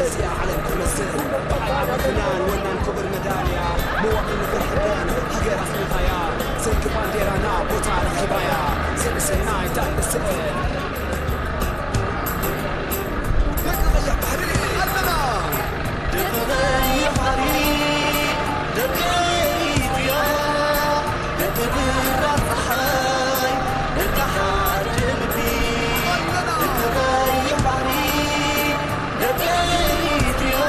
እዚኣ ዓለም ክትመስል ብዓል ዓቢ ፍናን ወናን ክቡር መዳልያ መዋእል ንፍርሕተን ሃገር ኣፍሪቓያ። ዘንኪ ባንዴራና ቦታ ረኺባያ። ዘንሰናይ ዳንስእ ደቂ ቀይሕ ባሕሪ ኣለና። ደቂ ቀይሕ ባሕሪ፣ ደቂ ኤሪትሪያ፣ ደቂ ብራ ጸሓይ፣ ደቂ ሓደ ልቢ። ደቂ ቀይሕ ባሕሪ፣ ደቂ ኤሪትሪያ፣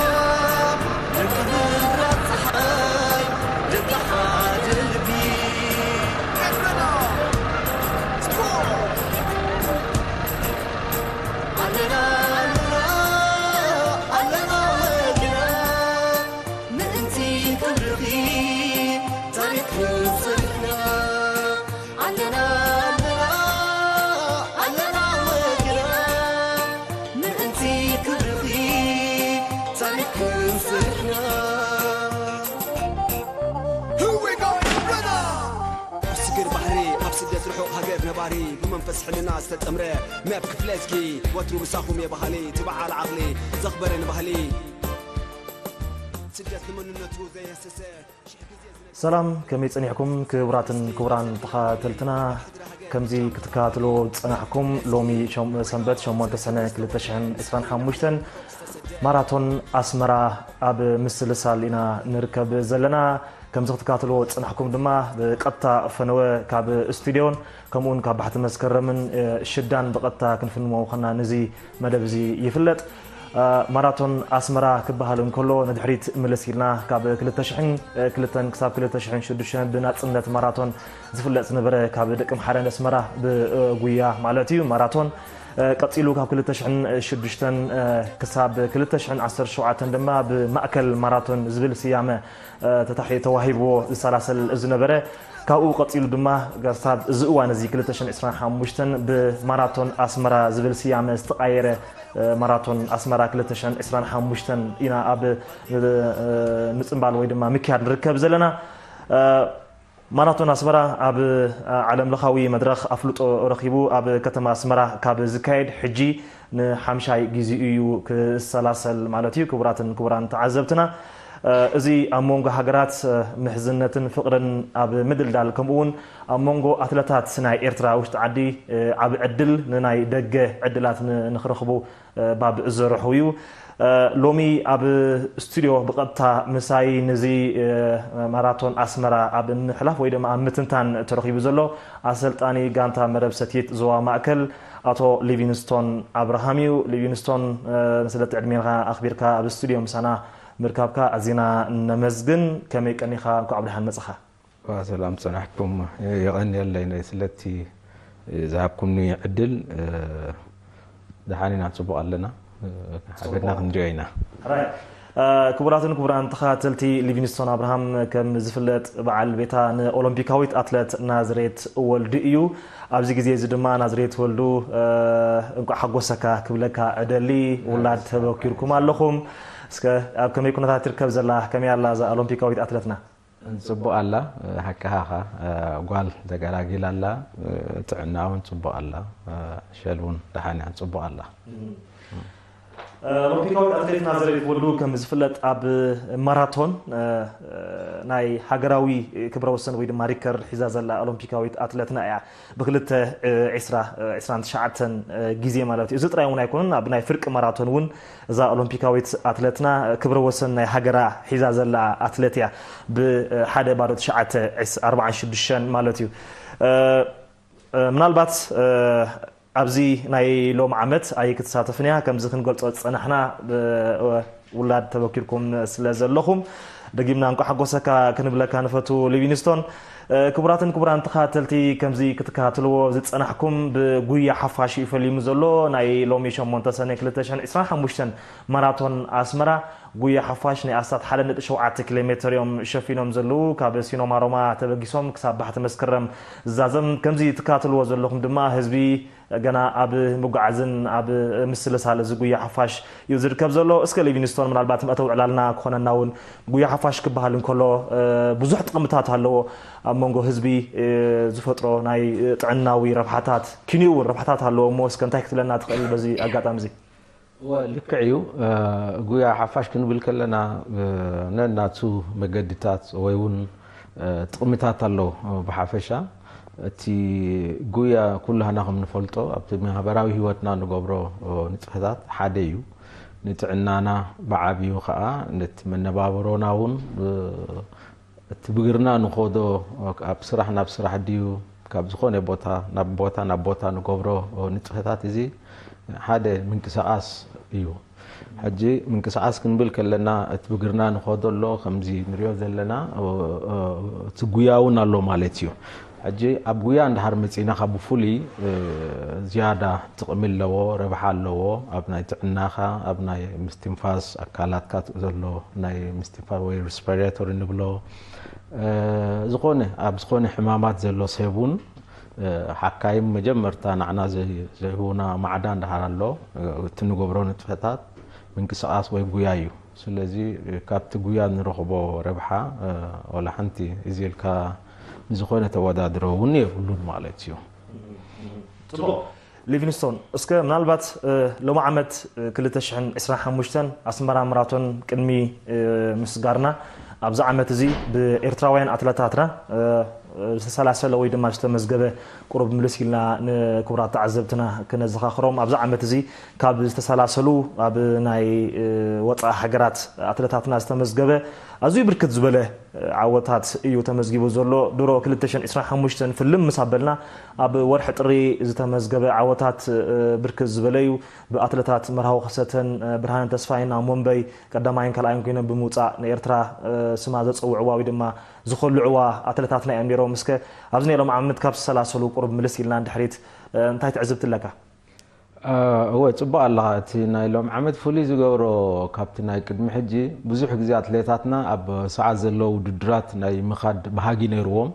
ደቂ ብራ ጸሓይ፣ ደቂ ሓደ ልቢ። ኤረና ስፖርት። ኣለና፣ ኣለና፣ ኣለና ወግና፣ ምእንቲ ክብርኺ ታሪኽ ክንሰርሕና። ኣለና፣ ኣለና፣ ኣለና ወግና፣ ምእንቲ ክብርኺ ታሪኽ ክንሰርሕና። Here we go, ኤረና! ኣብ ስግር ባሕሪ፣ ኣብ ስደት ርሑቕ ሃገር ነባሪ፣ ብመንፈስ ሕልና ዝተጠምረ፣ መብ ክፍለዝጊ፣ ወትሩ ምሳኹም እየ በሃሊ፣ እቲ በዓል ዓቕሊ ዘኽበረ ንባህሊ። ስደት ንመንነቱ ዘየህሰሰ፣ ሽሕ ግዜ ዝነ- ሰላም፣ ከመይ ጸኒሕኩም ክቡራትን ክቡራን ተኸታተልትና? ከምዚ ክትከታተልዎ ዝጸናሕኩም፣ ሎሚ ሸም-፣ ሰንበት ሸሞንተ ሰነ ክልተ ሽሕን ዕስራን ሓሙሽተን ማራቶን ኣስመራ ኣብ ምስልሳል ኢና ንርከብ ዘለና። ከምዚ ክትከታተልዎ ዝጸናሕኩም ድማ ብቐጥታ ፈነወ ካብ ስቱድዮን ከምኡውን ካብ ባሕቲ መስከረምን፣ እ፣ ሽዳን ብቐጥታ ክንፍንዎ ምዃንና ነዚ መደብ እዚ ይፍለጥ። እ፣ ማራቶን ኣስመራ ክበሃል እንከሎ ንድሕሪት ምልስ ኢልና ካብ ክልተ ሽሕን ክልተን ክሳብ ክልተ ሽሕን ሽዱሽተን ብናጽነት ማራቶን ዝፍለጥ ዝነበረ ካብ ደቂ ምሓረን ኣስመራ ብጉያ ማለት እዩ ማራቶን፣ እ፣ ቀጺሉ ካብ ክልተ ሽሕን ሽዱሽተን፣ እ፣ ክሳብ ክልተ ሽሕን ዓሰርተ ሸውዓተን ድማ ብማእከል ማራቶን ዝብል ስያመ፣ እ፣ ተታሒ-፣ ተዋሂብዎ ዝሰላሰል ዝነበረ፣ ካብኡ ቀጺሉ ድማ ክሳብ እዚ እዋን እዚ ክልተ ሽሕን ዕስራን ሓሙሽተን ብማራቶን ኣስመራ ዝብል ስያመ ዝተቓየረ፣ እ፣ ማራቶን ኣስመራ ክልተ ሽሕን ዕስራን ሓሙሽተን ኢና ኣብ፣ እ፣ ምጽንባል ወይ ድማ ምክያድ ንርከብ ዘለና። እ፣ ማራቶን ኣስመራ ኣብ ዓለም ለኻዊ መድረኽ ኣፍልጦ ረኺቡ ኣብ ከተማ ኣስመራ ካብ ዝካየድ ሕጂ ንሓምሻይ ግዜኡ እዩ ክሰላሰል ማለት እዩ። ክቡራትን ክቡራን ተዓዘብትና፣ እዚ ኣብ መንጎ ሃገራት ምሕዝነትን ፍቕርን ኣብ ምድልዳል ከምኡ እውን ኣብ መንጎ ኣትለታት ናይ ኤርትራ ውሽጢ ዓዲ ዓቢ ዕድል ንናይ ደገ ዕድላት ን-፣ ንኽረኽቡ ባብ ዘርሑ እዩ። ሎሚ ኣብ ስቱድዮ ብቐጥታ ምሳይ ነዚ ማራቶን ኣስመራ ኣብ ምሕላፍ ወይ ድማ ኣብ ምትንታን ተረኺቡ ዘሎ ኣሰልጣኒ ጋንታ መረብ ሰቲት ዞባ ማእከል ኣቶ ሊቪንስቶን ኣብርሃም እዩ። ሊቪንስቶን፣ ንስለቲ ዕድሜኻ ኣኽቢርካ ኣብ ስቱድዮ ምሳና ምርካብካ ኣዚና ነመስግን። ከመይ ቀኒኻ? እንኳዕ ብደሓን መጻኻ። እዋ ሰላም ጸናሕኩም። የቐንየለይ ናይ ስለቲ ዝሃብኩምኒ ዕድል። ደሓን ኢና፣ ጽቡቕ ኣለና። ሓቢርና ክንሪኦ ኢና። ሕራይ። ክቡራትን ክቡራን ተኸታተልቲ፣ ሊቪንስቶን ኣብርሃም ከም ዝፍለጥ በዓል ቤታ ንኦሎምፒካዊት ኣትለት ናዝሬት ወልዱ እዩ። ኣብዚ ግዜ እዚ ድማ ናዝሬት ወልዱ፣ እንቋዕ ሓጎሰካ ክብለካ እደሊ። ውላድ ተበኪርኩም ኣለኹም። እስከ ኣብ ከመይ ኩነታት ትርከብ ዘላ? ከመይ ኣላ እዛ ኦሎምፒካዊት ኣትለትና? ጽቡቕ ኣላ፣ ሓቅኻ ኢኻ። ጓል ተገላጊላ ኣላ፣ ጥዕና እውን ጽቡቕ ኣላ። ሸል እውን ደሓን እያ፣ ጽቡቕ ኣላ። ኦሎምፒካዊት ኣትሌት ናዝሬት ወልዱ ከም ዝፍለጥ ኣብ ማራቶን ናይ ሃገራዊ ክብረ ወሰን ወይ ድማ ሪከርድ ሒዛ ዘላ ኦሎምፒካዊት ኣትለትና እያ። ብክልተ፣ ዒስራ፣ ዒስራን ትሽዓተን ግዜ ማለት እዩ። እዚ ጥራይ እውን ኣይኮነን፣ ኣብ ናይ ፍርቂ ማራቶን እውን እዛ ኦሎምፒካዊት ኣትለትና ክብረ ወሰን ናይ ሃገራ ሒዛ ዘላ ኣትለት እያ። ብሓደ ባዶ ትሽዓተ፣ ዕስ-፣ ኣርባዓን ሽዱሽተን ማለት እዩ። ምናልባት ኣብዚ ናይ ሎም ዓመት ኣይክትሳተፍን እያ። ከምዚ ክንገልጾ ዝጸናሕና፣ ብ-፣ ውላድ ተበኪርኩም ስለ ዘለኹም፣ ደጊምና እንቋዕ ሓጎሰካ ክንብለካ ንፈቱ ሊቪንስቶን። ክቡራትን ክቡራን ተኸታተልቲ፣ ከምዚ ክትከታተልዎ ዝጸናሕኩም፣ ብጉያ ሓፋሽ እዩ ፈሊሙ ዘሎ። ናይ ሎሚ ሸሞንተ ሰነ ክልተ ሽሕን ዕስራን ሓሙሽተን ማራቶን ኣስመራ፣ ጉያ ሓፋሽ ናይ ኣስታት ሓደ ነጥቢ ሸውዓተ ኪሎ ሜትር እዮም ሸፊኖም ዘለዉ። ካብ ሲኖማ ሮማ ተበጊሶም ክሳብ ባሕቲ መስከረም ዝዛዘም። ከምዚ ትከታተልዎ ዘለኹም ድማ ህዝቢ ገና ኣብ ምጉዓዝን ኣብ ምስልሳል እዚ ጉያ ሓፋሽ እዩ ዝርከብ ዘሎ። እስከ ሊቪንስቶን፣ ምናልባት መእተዊ ዕላልና ክኾነና እውን፣ ጉያ ሓፋሽ ክበሃል እንከሎ፣ እ፣ ብዙሕ ጥቕምታት ኣለዎ። ኣብ መንጎ ህዝቢ፣ እ፣ ዝፈጥሮ ናይ ጥዕናዊ ረብሓታት፣ ኪንኡ እውን ረብሓታት ኣለዎ እሞ፣ እስከ እንታይ ክትብለና ትኽእል በዚ ኣጋጣሚ እዚ? ልክዕ እዩ። ጉያ ሓፋሽ ክንብል ከለና ነናቱ መገድታት ወይ እውን ጥቕምታት ኣሎ። ብሓፈሻ እቲ ጉያ ኩላህና ከም ንፈልጦ ኣብቲ ማህበራዊ ህይወትና ንገብሮ ንጥፈታት ሓደ እዩ። ንጥዕናና ብዓብዩ ከዓ ነቲ መነባብሮና እውን እቲ ብግርና ንኸዶ ኣብ ስራሕ ናብ ስራሕ ድዩ ካብ ዝኾነ ቦታ ናብ ቦታ ናብ ቦታ ንገብሮ ንጥፈታት እዚ ሓደ ምንቅስቃስ እዩ። ሕጂ ምንቅስቃስ ክንብል ከለና እቲ ብግርና ንኸዶ ኣሎ ከምዚ ንሪኦ ዘለና እቲ ጉያ እውን ኣሎ ማለት እዩ። ሕጂ ኣብ ጉያ እንድሓር መፂእና ካብ ብፍሉይ ዝያዳ ጥቕሚ ኣለዎ፣ ረብሓ ኣለዎ። ኣብ ናይ ጥዕናኻ ኣብ ናይ ምስትንፋስ ኣካላትካ ዘሎ ናይ ምስትንፋስ ወይ ሪስፓይሬቶሪ ንብሎ ዝኾነ ኣብ ዝኾነ ሕማማት ዘሎ ሰብ እውን ሓካይም መጀመርታ ንዓና ዝህቡና ማዕዳ እንድሓር ኣሎ እቲ ንገብሮ ንጥፈታት ምንቅስቃስ ወይ ጉያ እዩ። ስለዚ ካብቲ ጉያ ንረኽቦ ረብሓ ወላ ሓንቲ እዚ ኢልካ ንዝኾነ ተወዳድሮ እውን የብሉን ማለት እዩ። ጽቡቕ። ሊቪንግስቶን፣ እስከ ምናልባት ሎሚ ዓመት ክልተ ሽሕን ዕስራን ሓሙሽተን ኣስመራ ማራቶን ቅድሚ ምስጋርና ኣብዚ ዓመት እዚ ብኤርትራውያን ኣትለታትና ዝተሰላሰለ ወይ ድማ ዝተመዝገበ ቁሩብ ምልስ ኢልና ንክቡራት ተዓዘብትና ክነዘኻኽሮም። ኣብዚ ዓመት እዚ ካብ ዝተሰላሰሉ ኣብ ናይ ወፃኢ ሃገራት ኣትለታትና ዝተመዝገበ ኣዝዩ ብርክት ዝበለ ዓወታት እዩ ተመዝጊቡ ዘሎ። ድሮ ክልተ ሽሕን ዕስራን ሓሙሽተን ፍልም ምስ ኣበልና ኣብ ወርሒ ጥሪ ዝተመዝገበ ዓወታት ብርክት ዝበለ እዩ። ብኣትለታት መርሃዊ ከሰተን ብርሃነ ተስፋይን ኣብ ሞምበይ ቀዳማይን ካልኣይን ኮይነን ብምውፃእ ንኤርትራ ስማ ዘፀውዕዋ ወይ ድማ ዝኸልዕዋ ኣትለታትና እዮም ነይሮም። እስከ ኣብዚ ናይ ሎም ዓመት ካብ ዝሰላሰሉ ቁሩብ ምልስ ኢልና ንድሕሪት እንታይ ትዕዝብቲ ኣለካ? እወ፣ ፅቡቅ ኣለኻ። እቲ ናይ ሎም ዓመት ፍሉይ ዝገብሮ ካብቲ ናይ ቅድሚ ሕጂ ብዙሕ ግዜ ኣትሌታትና ኣብ ሰዓት ዘለዎ ውድድራት ናይ ምኻድ ባህጊ ነይርዎም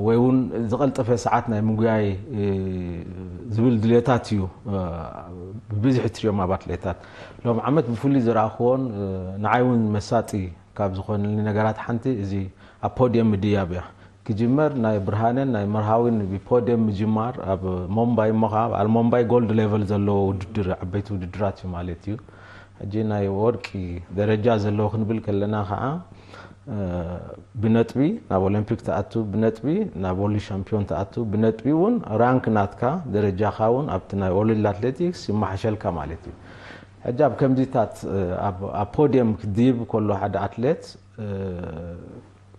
ወይ እውን ዝቐልጠፈ ሰዓት ናይ ምጉያይ ዝብል ድሌታት እዩ ብብዝሒ ትሪኦም ኣብ ኣትሌታት። ሎም ዓመት ብፍሉይ ዝረኣኽዎን ንዓይ እውን መሳጢ ካብ ዝኾነኒ ነገራት ሓንቲ እዚ ኣብ ፖድየም ምድያብ እያ። ክጅመር ናይ ብርሃነን ናይ መርሃዊን ብፖድየም ምጅማር ኣብ ሞምባይ እሞ ከዓ በዓል ሞምባይ ጎልድ ሌቨል ዘለዎ ውድድር ዓበይቲ ውድድራት እዩ ማለት እዩ። ሕጂ ናይ ወርቂ ደረጃ ዘለዎ ክንብል ከለና ከዓ ብነጥቢ ናብ ኦሎምፒክ ተኣቱ፣ ብነጥቢ ናብ ወርልድ ሻምፒዮን ተኣቱ፣ ብነጥቢ እውን ራንክ ናትካ ደረጃኻ እውን ኣብቲ ናይ ወርልድ ኣትሌቲክስ ይመሓሸልካ ማለት እዩ። ሕጂ ኣብ ከምዚታት ኣብ ፖድየም ክድይብ ከሎ ሓደ ኣትሌት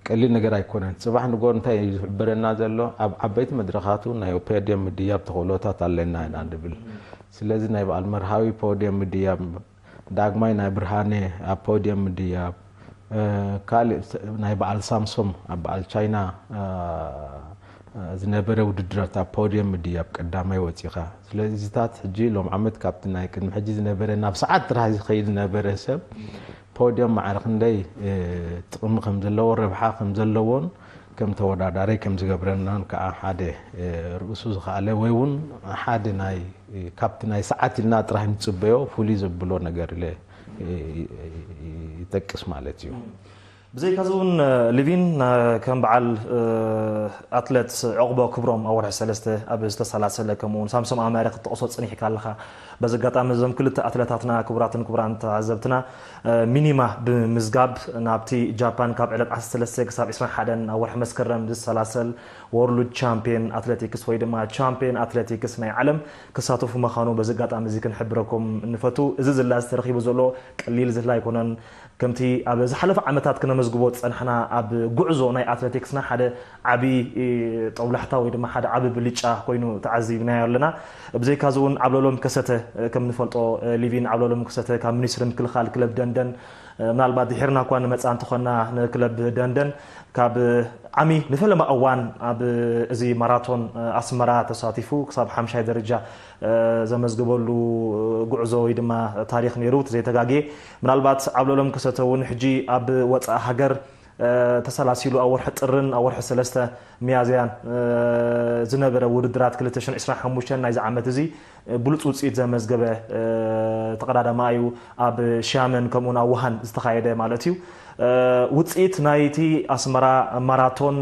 ቀሊል ነገር ኣይኮነን። ፅባሕ ንጎ እንታይ እዩ ዝሕበረና ዘሎ? ኣብ ዓበይቲ መድረኻቱ ናይ ፖድየም ምድያብ ተኽእሎታት ኣለና ኢና ንብል። ስለዚ ናይ በዓል መርሃዊ ፖድየም ምድያብ፣ ዳግማይ ናይ ብርሃነ ኣብ ፖድየም ምድያብ፣ ካልእ ናይ በዓል ሳምሶም ኣብ በዓል ቻይና ዝነበረ ውድድራት ኣብ ፖድየም ምድያብ ቀዳማይ ወፂኻ። ስለዚታት ሕጂ ሎም ዓመት ካብቲ ናይ ቅድሚ ሕጂ ዝነበረ ናብ ሰዓት ጥራሕ ዝኸይድ ዝነበረ ሰብ ፖድየም ማዕረ ክንደይ ጥቕሚ ከም ዘለዎ ረብሓ ከም ዘለዎን ከም ተወዳዳሪ ከም ዝገብረናን ከዓ ሓደ ርእሱ ዝኸኣለ ወይ እውን ሓደ ናይ ካብቲ ናይ ሰዓት ኢልና ጥራሕ ንፅበዮ ፍሉይ ዘብሎ ነገር ኢለ ይጠቅስ ማለት እዩ። ብዘይካዚ እውን ሊቪን ከም በዓል ኣትለት ዕቑቦ ክብሮም ኣብ ወርሒ ሰለስተ ኣብ ዝተሰላሰለ ከምኡውን ሳምሶም ኣማረ ክትጠቕሶ ፀኒሕካ ኣለኻ። በዚ ኣጋጣሚ እዞም ክልተ ኣትለታትና ክቡራትን ክቡራን ተዓዘብትና ሚኒማ ብምምዝጋብ ናብቲ ጃፓን ካብ ዕለት ዓሰርተ ሰለስተ ክሳብ ዕስራን ሓደን ኣብ ወርሒ መስከረም ዝሰላሰል ወርልድ ቻምፒየን ኣትሌቲክስ ወይ ድማ ቻምፒየን ኣትሌቲክስ ናይ ዓለም ክሳተፉ ምዃኑ በዚ ኣጋጣሚ እዚ ክንሕብረኩም ንፈቱ። እዚ ዝላ ዝተረኺቡ ዘሎ ቀሊል ዝላ ኣይኮነን። ከምቲ ኣብ ዝሓለፈ ዓመታት ክነመዝግቦ ዝጸናሕና ኣብ ጉዕዞ ናይ ኣትሌቲክስና ሓደ ዓቢ ጦብላሕታ ወይ ድማ ሓደ ዓቢ ብልጫ ኮይኑ ተዓዚብናዮ ኣለና። ብዘይካዚ እውን ዓብለሎም ከሰተ ከም ንፈልጦ ሊቪን ዓብለሎም ከሰተ ካብ ሚኒስትሪ ምክልኻል ክለብ ደንደን ምናልባት ድሒርና እኳ ንመጻ እንተኾና ንክለብ ደንደን ካብ ዓሚ ንፈለማ እዋን ኣብ እዚ ማራቶን ኣስመራ ተሳቲፉ ክሳብ ሓምሻይ ደረጃ ዘመዝግበሉ ጉዕዞ ወይ ድማ ታሪኽ ነይሩ ተዘይተጋግየ። ምናልባት ዓብለሎም ከሰተ እውን ሕጂ ኣብ ወፃኢ ሃገር ተሰላሲሉ ኣብ ወርሒ ጥርን ኣብ ወርሒ ሰለስተ ሚያዝያን ዝነበረ ውድድራት ክልተ ሽሕን ዕስራን ሓሙሽተን ናይዚ ዓመት እዚ ብሉፅ ውፅኢት ዘመዝገበ ተቐዳዳማይ እዩ። ኣብ ሻመን ከምኡውን ኣብ ውሃን ዝተኻየደ ማለት እዩ። ውፅኢት ናይቲ ኣስመራ ማራቶን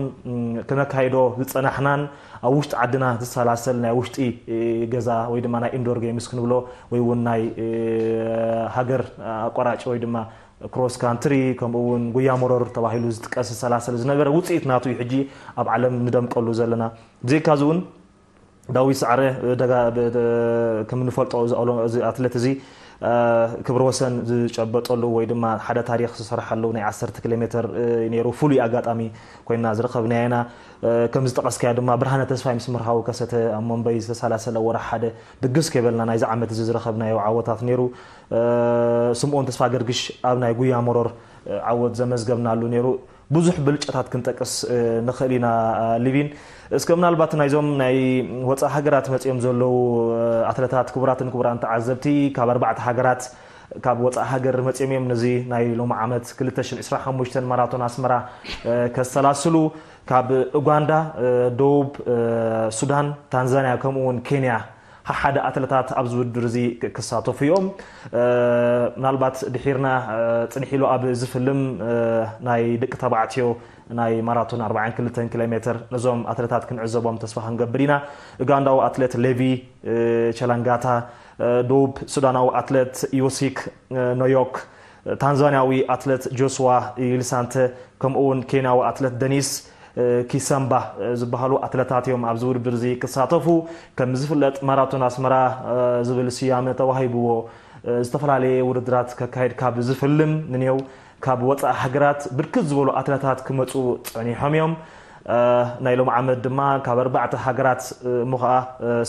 ክነካይዶ ዝፀናሕናን ኣብ ውሽጢ ዓድና ዝሰላሰል ናይ ውሽጢ ገዛ ወይ ድማ ናይ ኢንዶር ጌምስ ክንብሎ ወይ እውን ናይ ሃገር ኣቋራጭ ወይ ድማ ክሮስ ካንትሪ ከምኡ እውን ጉያ መሮር ተባሂሉ ዝጥቀስ ዝሰላሰል ዝነበረ ውፅኢት ናቱ እዩ ሕጂ ኣብ ዓለም ንደምቀሉ ዘለና። ብዘይካዚ እውን ዳዊት ሰዓረ ከም እንፈልጦ እዚ ኣትሌት እዚ ክብረ ወሰን ዝጨበጠሉ ወይ ድማ ሓደ ታሪክ ዝሰርሓሉ ናይ ዓሰርተ ኪሎ ሜትር ነይሩ። ፍሉይ ኣጋጣሚ ኮይና ዝረኸብናያ ኢና። ከም ዝጠቐስካዮ ድማ ብርሃነ ተስፋይ ምስ መርሃዊ ከሰተ ኣብ መንበይ ዝተሰላሰለ ወርሒ ሓደ ድግስ ከይበልና ናይዚ ዓመት እዚ ዝረኸብናዮ ዓወታት ነይሩ። ስምኦን ተስፋ ገርግሽ ኣብ ናይ ጉያ መሮር ዓወት ዘመዝገብናሉ ነይሩ። ብዙሕ ብልጫታት ክንጠቅስ ንኽእል ኢና። ሊቪን፣ እስከ ምናልባት ናይዞም ናይ ወፃኢ ሃገራት መፂኦም ዘለዉ ኣትለታት፣ ክቡራትን ክቡራን ተዓዘብቲ፣ ካብ ኣርባዕተ ሃገራት ካብ ወፃኢ ሃገር መፂኦም እዮም ነዚ ናይ ሎሚ ዓመት ክልተ ሽሕን ዕስራን ሓሙሽተን ማራቶን ኣስመራ ከሰላስሉ። ካብ ኡጋንዳ፣ ደቡብ ሱዳን፣ ታንዛንያ ከምኡ እውን ኬንያ ሓደ ኣትለታት ኣብዚ ውድድር እዚ ክሳተፉ እዮም። ምናልባት ድሒርና ፅንሕ ኢሉ ኣብ ዝፍልም ናይ ደቂ ተባዕትዮ ናይ ማራቶን ኣርባዓን ክልተን ኪሎ ሜትር ነዞም ኣትለታት ክንዕዘቦም ተስፋ ክንገብር ኢና። ኡጋንዳዊ ኣትሌት ሌቪ ቸላንጋታ፣ ደቡብ ሱዳናዊ ኣትሌት ዮሲክ ኖዮክ፣ ታንዛንያዊ ኣትሌት ጆስዋ ይልሳንተ ከምኡ እውን ኬንያዊ ኣትሌት ደኒስ ኪሰምባ ዝበሃሉ ኣትለታት እዮም ኣብዚ ውድድር እዚ ክሳተፉ። ከም ዝፍለጥ ማራቶን ኣስመራ ዝብል ስያመ ተዋሂብዎ ዝተፈላለየ ውድድራት ከካየድ ካብ ዝፍልም ንኔው ካብ ወፃኢ ሃገራት ብርክት ዝበሉ ኣትለታት ክመፁ ፀኒሖም እዮም። ናይ ሎም ዓመት ድማ ካብ ኣርባዕተ ሃገራት እሞ ከዓ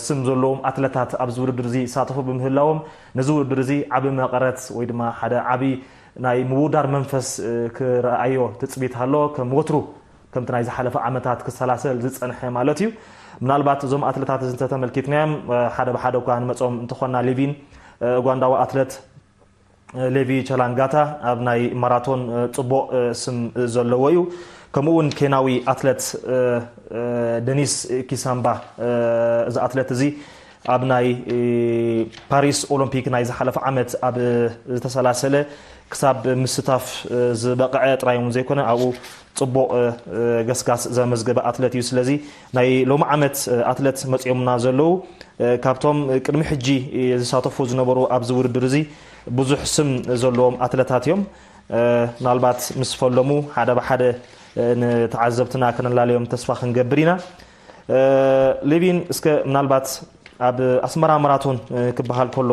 ስም ዘለዎም ኣትለታት ኣብዚ ውድድር እዚ ይሳተፉ ብምህላዎም ነዚ ውድድር እዚ ዓቢ መቐረት ወይ ድማ ሓደ ዓቢ ናይ ምውዳር መንፈስ ክረኣዮ ትፅቢት ኣሎ። ከም ወትሩ ከምቲ ናይ ዝሓለፈ ዓመታት ክሰላሰል ዝፀንሐ ማለት እዩ። ምናልባት እዞም ኣትለታት እዚ እንተተመልኪትናዮም ሓደ ብሓደ እኳ ንመፆም እንተኾና ሊቪን ኡጋንዳዊ ኣትለት ሌቪ ቸላንጋታ ኣብ ናይ ማራቶን ፅቡቕ ስም ዘለዎ እዩ። ከምኡ እውን ኬንያዊ ኣትለት ደኒስ ኪሳምባ፣ እዚ ኣትለት እዚ ኣብ ናይ ፓሪስ ኦሎምፒክ ናይ ዝሓለፈ ዓመት ኣብ ዝተሰላሰለ ክሳብ ምስታፍ ዝበቕዐ ጥራይ እውን ዘይኮነ ኣብኡ ፅቡቕ ገስጋስ ዘመዝገበ ኣትለት እዩ። ስለዚ ናይ ሎሚ ዓመት ኣትለት መፂኦምና ዘለዉ ካብቶም ቅድሚ ሕጂ ዝሳተፉ ዝነበሩ ኣብዚ ውድድር እዚ ብዙሕ ስም ዘለዎም ኣትለታት እዮም። ምናልባት ምስ ፈለሙ ሓደ ብሓደ ንተዓዘብትና ከነላለዮም ተስፋ ክንገብር ኢና። ሌቪን፣ እስከ ምናልባት ኣብ ኣስመራ ማራቶን ክበሃል ከሎ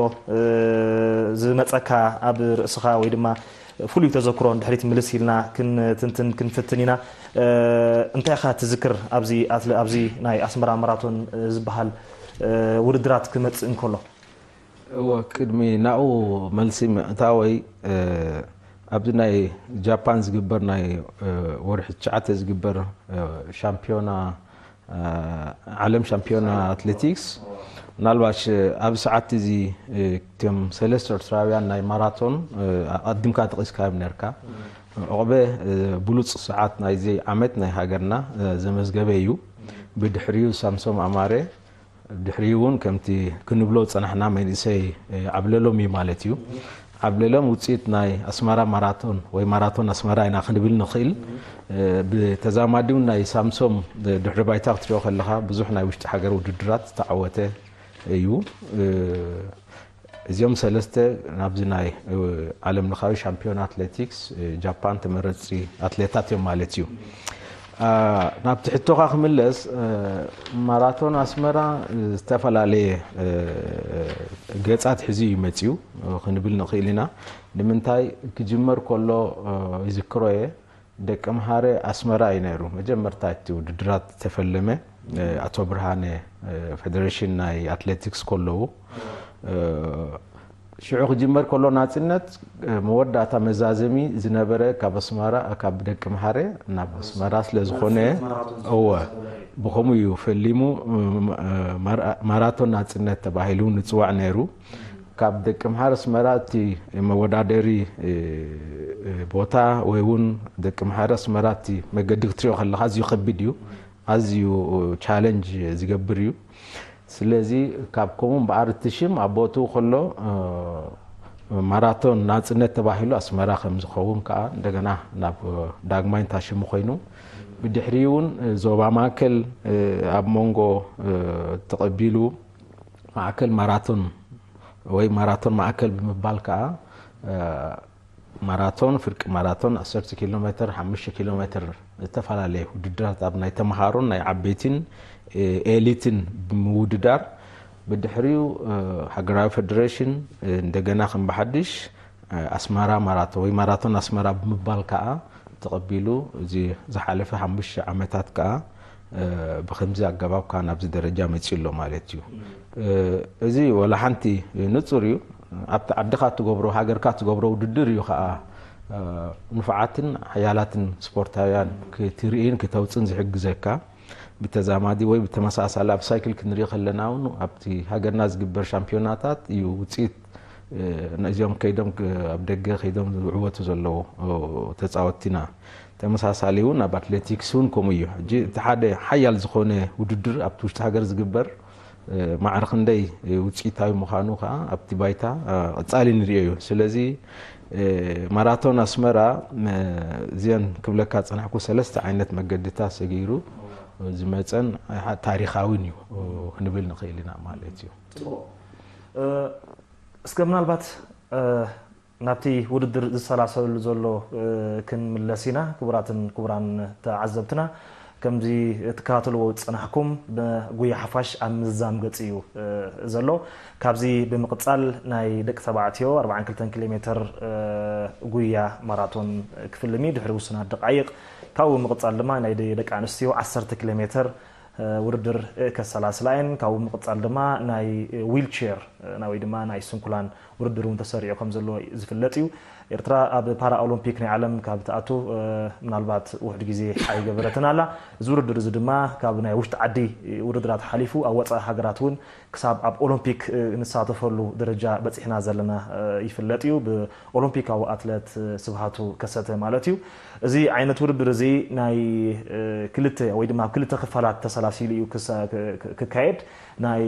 ዝመፀካ ኣብ ርእስኻ ወይ ድማ ፍሉይ ተዘክሮ ንድሕሪት ምልስ ኢልና ክንትንትን ክንፍትን ኢና። እንታይ ኢኻ ትዝክር ኣብዚ ኣትለ-፣ ኣብዚ ናይ ኣስመራ ማራቶን ዝበሃል ውድድራት ክመፅእ እንከሎ? እወ፣ ቅድሚ ናኡ መልሲ ምእታወይ ኣብዚ ናይ ጃፓን ዝግበር ናይ ወርሒ ትሽዓተ ዝግበር ሻምፒዮና ዓለም ሻምፒዮና ኣትሌቲክስ ምናልባሽ ኣብዚ ሰዓት እዚ እቶም ሰለስተ ኤርትራውያን ናይ ማራቶን ኣቐዲምካ ጠቒስካዮም ነርካ። ዑቕበ ብሉፅ ሰዓት ናይዚ ዓመት ናይ ሃገርና ዘመዝገበ እዩ። ብድሕሪኡ ሳምሶም ኣማረ፣ ድሕሪኡ እውን ከምቲ ክንብሎ ዝፀናሕና መንእሰይ ዓብለሎም እዩ ማለት እዩ። ዓብለሎም ውፅኢት ናይ ኣስመራ ማራቶን ወይ ማራቶን ኣስመራ ኢና ክንብል ንኽእል። ብተዛማዲ እውን ናይ ሳምሶም ድሕሪ ባይታ ክትሪኦ ከለኻ ብዙሕ ናይ ውሽጢ ሃገር ውድድራት ዝተዓወተ እዩ። እዚኦም ሰለስተ ናብዚ ናይ ዓለም ለኻዊ ሻምፒዮን ኣትሌቲክስ ጃፓን ተመረፅቲ ኣትሌታት እዮም ማለት እዩ። ናብቲ ሕቶኻ ክምለስ፣ ማራቶን ኣስመራ ዝተፈላለየ ገፃት ሒዙ እዩ መፅዩ ክንብል ንኽእል ኢና። ንምንታይ ክጅመር ከሎ ይዝክሮ እየ፣ ደቂ መሃረ ኣስመራ እዩ ነይሩ መጀመርታ እቲ ውድድራት ዝተፈለመ። ኣቶ ብርሃነ ፌደሬሽን ናይ ኣትሌቲክስ ከለዉ ሽዑ ክጅመር ከሎ ናፅነት መወዳእታ መዛዘሚ ዝነበረ ካብ ኣስመራ ካብ ደቂ መሃረ ናብ ኣስመራ ስለ ዝኾነ እወ ብኸምኡ እዩ ፈሊሙ። ማራቶን ናፅነት ተባሂሉ ንፅዋዕ ነይሩ። ካብ ደቂ ምሓር ኣስመራ እቲ መወዳደሪ ቦታ ወይ እውን ደቂ ምሓር ኣስመራ እቲ መገዲ ክትሪኦ ከለኻ ኣዝዩ ከቢድ እዩ። ኣዝዩ ቻለንጅ ዝገብር እዩ። ስለዚ ካብ ከምኡ እምበኣር እቲ ሽም ኣብ ቦትኡ ከሎ ማራቶን ናጽነት ተባሂሉ ኣስመራ ከም ዝኸውን ከዓ እንደገና ናብ ዳግማይ እንታ ሽሙ ኮይኑ ብድሕሪኡ እውን ዞባ ማእከል ኣብ መንጎ ተቐቢሉ ማእከል ማራቶን ወይ ማራቶን ማእከል ብምባል ከዓ ማራቶን፣ ፍርቂ ማራቶን፣ ዓሰርተ ኪሎ ሜትር፣ ሓሙሽተ ኪሎ ሜትር ዝተፈላለየ ውድድራት ኣብ ናይ ተምሃሮን ናይ ዓበይትን ኤሊትን ብምውድዳር ብድሕሪኡ ሃገራዊ ፌደሬሽን እንደገና ከም ብሓድሽ ኣስመራ ማራቶን ወይ ማራቶን ኣስመራ ብምባል ከዓ ተቐቢሉ እዚ ዝሓለፈ ሓሙሽተ ዓመታት ከዓ ብከምዚ ኣገባብ ከዓ ናብዚ ደረጃ መፂኡ ኣሎ ማለት እዩ። እዚ ወላ ሓንቲ ንፁር እዩ። ኣብቲ ዓድካ ትገብሮ ሃገርካ ትገብሮ ውድድር እዩ ከዓ ንፉዓትን ሓያላትን ስፖርታውያን ክትርእይን ክተውፅን ዝሕግዘካ። ብተዛማዲ ወይ ብተመሳሳሊ ኣብ ሳይክል ክንርኢ ከለና እውን ኣብቲ ሃገርና ዝግበር ሻምፒዮናታት እዩ ውፅኢት እዚኦም ከይዶም ኣብ ደገ ከይዶም ዝዕወቱ ዘለዉ ተፃወትቲና። ተመሳሳሊ እውን ኣብ ኣትሌቲክስ እውን ከምኡ እዩ። ሕጂ እቲ ሓደ ሓያል ዝኾነ ውድድር ኣብቲ ውሽጢ ሃገር ዝግበር ማዕረ ክንደይ ውፅኢታዊ ምዃኑ ከዓ ኣብቲ ባይታ ቀፃሊ ንሪኦ እዩ። ስለዚ ማራቶን ኣስመራ እዚአን ክብለካ ዝፀናሕኩ ሰለስተ ዓይነት መገድታት ሰጊሩ ዝመፀን ታሪኻዊን እዩ ክንብል ንኽእል ኢና ማለት እዩ። እስከ ምናልባት ናብቲ ውድድር ዝሰላሰለሉ ዘሎ ክንምለስ ኢና። ክቡራትን ክቡራን ተዓዘብትና ከምዚ ትከታተልዎ ዝፀናሕኩም ብጉያ ሓፋሽ ኣብ ምዝዛም ገፅ እዩ ዘሎ። ካብዚ ብምቕፃል ናይ ደቂ ተባዕትዮ ኣርባዓን ክልተን ኪሎ ሜትር ጉያ ማራቶን ክፍልም እዩ ድሕሪ ውሱናት ደቃይቕ። ካብኡ ብምቕፃል ድማ ናይ ደቂ ኣንስትዮ ዓሰርተ ኪሎ ሜትር ውድድር ከሰላስላ እየን። ካብኡ ብምቕፃል ድማ ናይ ዊልቸር ወይ ድማ ናይ ስንኩላን ውድድር እውን ተሰሪዑ ከም ዘሎ ዝፍለጥ እዩ። ኤርትራ ኣብ ፓራ ኦሎምፒክ ናይ ዓለም ካብ ትኣቱ ምናልባት ውሕድ ግዜ ኣይገበረትን ኣላ። እዚ ውድድር እዚ ድማ ካብ ናይ ውሽጢ ዓዲ ውድድራት ሓሊፉ ኣብ ወፃኢ ሃገራት እውን ክሳብ ኣብ ኦሎምፒክ ንሳተፈሉ ደረጃ በፂሕና ዘለና ይፍለጥ እዩ። ብኦሎምፒካዊ ኣትለት ስብሃቱ ከሰተ ማለት እዩ። እዚ ዓይነት ውድድር እዚ ናይ ክልተ ወይ ድማ ኣብ ክልተ ክፋላት ተሰላሲሉ እዩ ክካየድ። ናይ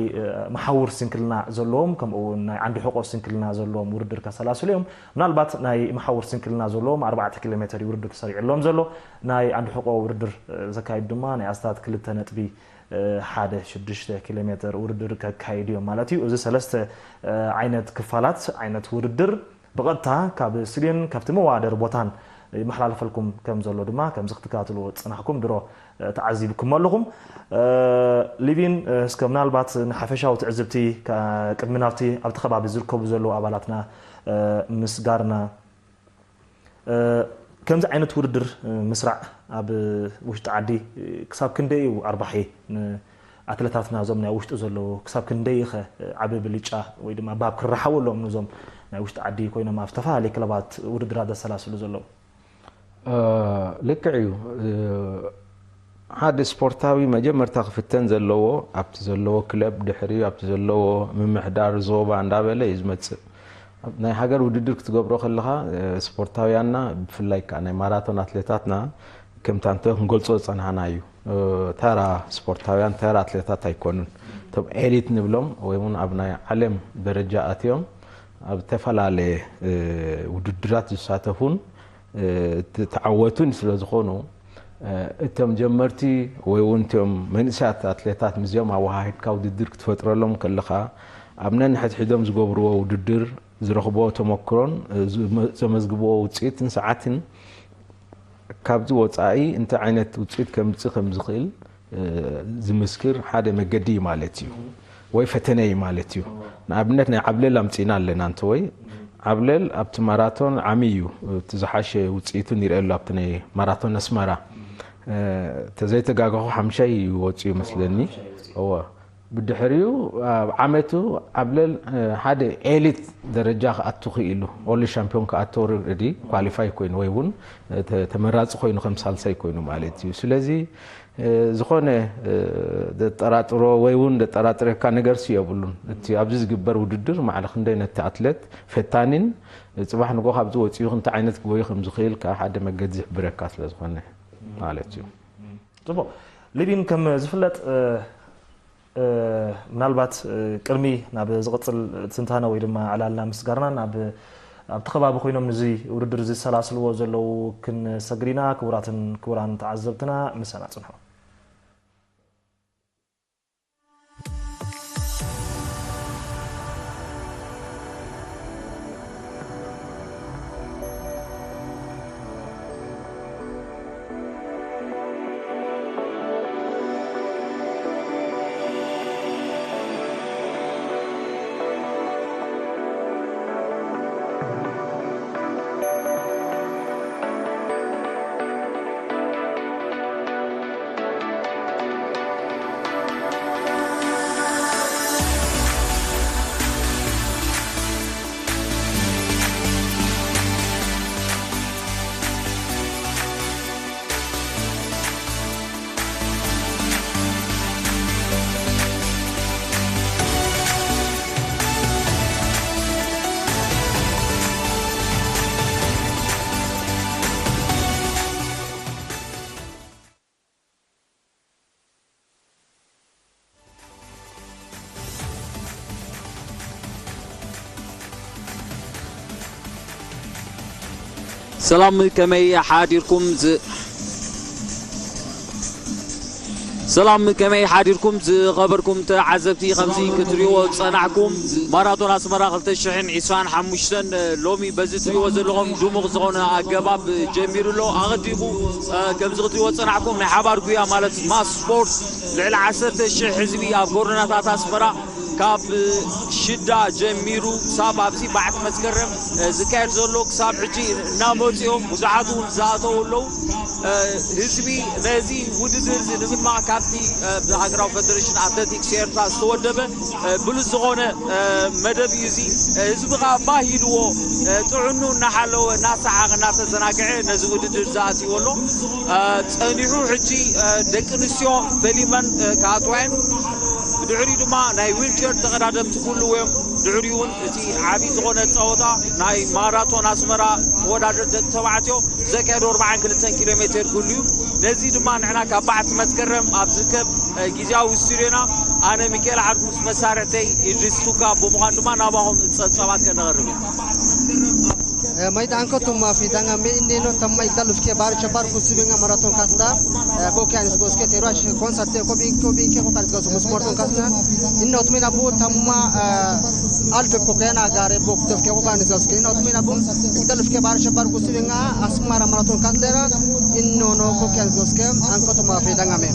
መሓውር ስንክልና ዘለዎም ከምኡ እውን ናይ ዓንዲ ሕቆ ስንክልና ዘለዎም ውድድር ከሰላስሉ እዮም። ምናልባት ናይ መሓውር ስንክልና ዘለዎም ኣርባዕተ ኪሎ ሜትር ውድድር ተሰሪዕሎም ዘሎ። ናይ ዓንዲ ሕቆ ውድድር ዘካይዱ ድማ ናይ ኣስታት ክልተ ነጥቢ ሓደ ሽዱሽተ ኪሎ ሜትር ውድድር ከካይዱ እዮም ማለት እዩ። እዚ ሰለስተ ዓይነት ክፋላት ዓይነት ውድድር ብቐጥታ ካብ ስቱድዮን ካብቲ መዋደር ቦታን ይመሓላለፈልኩም ከም ዘሎ ድማ ከምዚ ክትከታተልዎ ዝጸናሕኩም ድሮ ተዓዚብኩም ኣለኹም። ሊቪን እስከ ምናልባት ንሓፈሻዊ ትዕዝብቲ ቅድሚ ናብቲ ኣብቲ ከባቢ ዝርከቡ ዘለዉ ኣባላትና ምስጋርና ከምዚ ዓይነት ውድድር ምስራዕ ኣብ ውሽጢ ዓዲ ክሳብ ክንደይ እዩ ኣርባሒ ኣትለታትና እዞም ናይ ውሽጢ ዘለዉ ክሳብ ክንደይ ኢኸ ዓቢ ብልጫ ወይ ድማ ባብ ክረሓወሎም ንዞም ናይ ውሽጢ ዓዲ ኮይኖም ኣብ ዝተፈላለዩ ክለባት ውድድራት ዘሰላስሉ ዘለዉ? ልክዕ እዩ። ሓደ ስፖርታዊ መጀመርታ ክፍተን ዘለዎ ኣብቲ ዘለዎ ክለብ ድሕሪ ኣብቲ ዘለዎ ምምሕዳር ዞባ እንዳበለ እዩ ዝመፅእ። ናይ ሃገር ውድድር ክትገብሮ ከለኻ ስፖርታውያንና ብፍላይ ከዓ ናይ ማራቶን ኣትሌታትና ከምታ እንተ ክንገልፆ ዝፀናሕና እዩ። ተራ ስፖርታውያን ተራ ኣትሌታት ኣይኮኑን። እቶም ኤሊት ንብሎም ወይ እውን ኣብ ናይ ዓለም ደረጃ ኣትዮም ኣብ ዝተፈላለየ ውድድራት ዝሳተፉን ተዓወቱን ስለ ዝኾኑ እቶም ጀመርቲ ወይ እውን እቶም መንእሰያት ኣትሌታት ምስዚኦም ኣወሃሂድካ ውድድር ክትፈጥረሎም ከለኻ ኣብ ነንሕድሕዶም ዝገብርዎ ውድድር ዝረኽብዎ ተመክሮን ዘመዝግብዎ ውፅኢትን ሰዓትን ካብዚ ወፃኢ እንታይ ዓይነት ውፅኢት ከምፅእ ከም ዝኽእል ዝምስክር ሓደ መገዲ እዩ ማለት እዩ፣ ወይ ፈተነ እዩ ማለት እዩ። ንኣብነት ናይ ዓብለል ኣምፂእና ኣለና እንተወይ ዓብለል ኣብቲ ማራቶን ዓሚ እዩ እቲ ዝሓሸ ውፅኢቱ ንርአ ኣሎ ኣብቲ ናይ ማራቶን ኣስመራ ተዘይተጋገኹ ሓምሻይ እዩ ወፂኡ መስለኒ። እወ ብድሕሪኡ ኣብ ዓመቱ ኣብ ልዕሊ ሓደ ኤሊት ደረጃ ክኣቱ ክኢሉ፣ ኦንሊ ሻምፒዮን ክኣቱ ኦልሬዲ ኳሊፋይ ኮይኑ ወይ እውን ተመራፂ ኮይኑ ከም ሳልሳይ ኮይኑ ማለት እዩ። ስለዚ ዝኾነ ዘጠራጥሮ ወይ እውን ዘጠራጥረካ ነገር የብሉን። እቲ ኣብዚ ዝግበር ውድድር ማዕረ ክንደይ ነቲ ኣትሌት ፈታኒን ፅባሕ ንጎ ካብዚ ወፂኡ እንታይ ዓይነት ክጎዩ ከም ዝኽእል ከዓ ሓደ መገዲ ዝሕብረካ ስለ ዝኾነ ማለት እዩ። ፅቡቕ። ሊቢን ከም ዝፍለጥ ምናልባት ቅድሚ ናብ ዝቕፅል ትንታነ ወይ ድማ ዕላልና ምስጋርና ናብ ኣብቲ ከባቢ ኮይኖም ንዚ ውድድር ዝሰላስልዎ ዘለዉ ክንሰግድ ኢና። ክቡራትን ክቡራን ተዓዘብትና ምሳና ፅንሑ። ሰላም ከመይ ሓዲርኩም ዝ ሰላም ከመይ ሓዲርኩም ዝኸበርኩም ተዓዘብቲ ከምዚ ክትሪዎ ዝጸናሕኩም ማራቶን ኣስመራ ክልተ ሽሕን ዕስራን ሓሙሽተን ሎሚ በዚ ትሪዎ ዘለኹም ድሙቕ ዝኾነ ኣገባብ ጀሚሩ ኣሎ ኣቐዲሙ ከምዚ ክትሪዎ ዝጸናሕኩም ናይ ሓባር ጉያ ማለት ማስ ስፖርት ልዕሊ ዓሰርተ ሽሕ ህዝቢ ኣብ ጎደናታት ኣስመራ ካብ ሽዳ ጀሚሩ ክሳብ ኣብዚ በዓቲ መስከረም ዝካየድ ዘሎ ክሳብ ሕጂ እናመፁ እዮም። ብዙሓት እውን ዝኣተው ኣለዉ። ህዝቢ ነዚ ውድድር እዚ ንምድማቕ ካብቲ ብሃገራዊ ፈደሬሽን ኣትሌቲክስ ኤርትራ ዝተወደበ ብሉፅ ዝኾነ መደብ እዩ እዚ። ህዝቢ ከዓ ባህ ኢልዎ ጥዕኑ እናሓለወ እናሰሓቐ እናተዘናግዐ ነዚ ውድድር ዝኣትዎ ኣሎ። ፀኒሑ ሕጂ ደቂ ኣንስትዮ ፈሊመን ክኣትዋ እየን። ብድሕሪኡ ድማ ናይ ዊልቸር ተቐዳደምቲ ክህልዉ እዮም። ድሕሪኡ እውን እቲ ዓብዪ ዝኾነ ፀወታ ናይ ማራቶን ኣስመራ ተወዳደርቲ ደቂ ተባዕትዮ ዘካየዶ ኣርባዓን ክልተን ኪሎ ሜትር ክህሉ እዩ። ነዚ ድማ ንሕና ካብ በዓቲ መስከረም ኣብ ዝርከብ ግዝያዊ ስቱድዮና ኣነ ሚካኤል ዓርኩ ምስ መሳርሕተይ ኢድሪስ ቱካ ብምዃን ድማ ናባኹም ፀብፃባት ከነቐርብ ኢና። Mai tanko tumma fi danga me inde no tamma igdal ufke bar chabar kusibenga marathon kasla ko kan is goske tero ash kon satte ko bin ko bin ke ko kan is goske sport on kasla inno tumina bu tamma alf ko kana gare bok to ke ko kan is goske inno tumina bu igdal ufke bar chabar kusibenga asmara marathon kaslera inno no ko kan is goske anko tumma fi danga me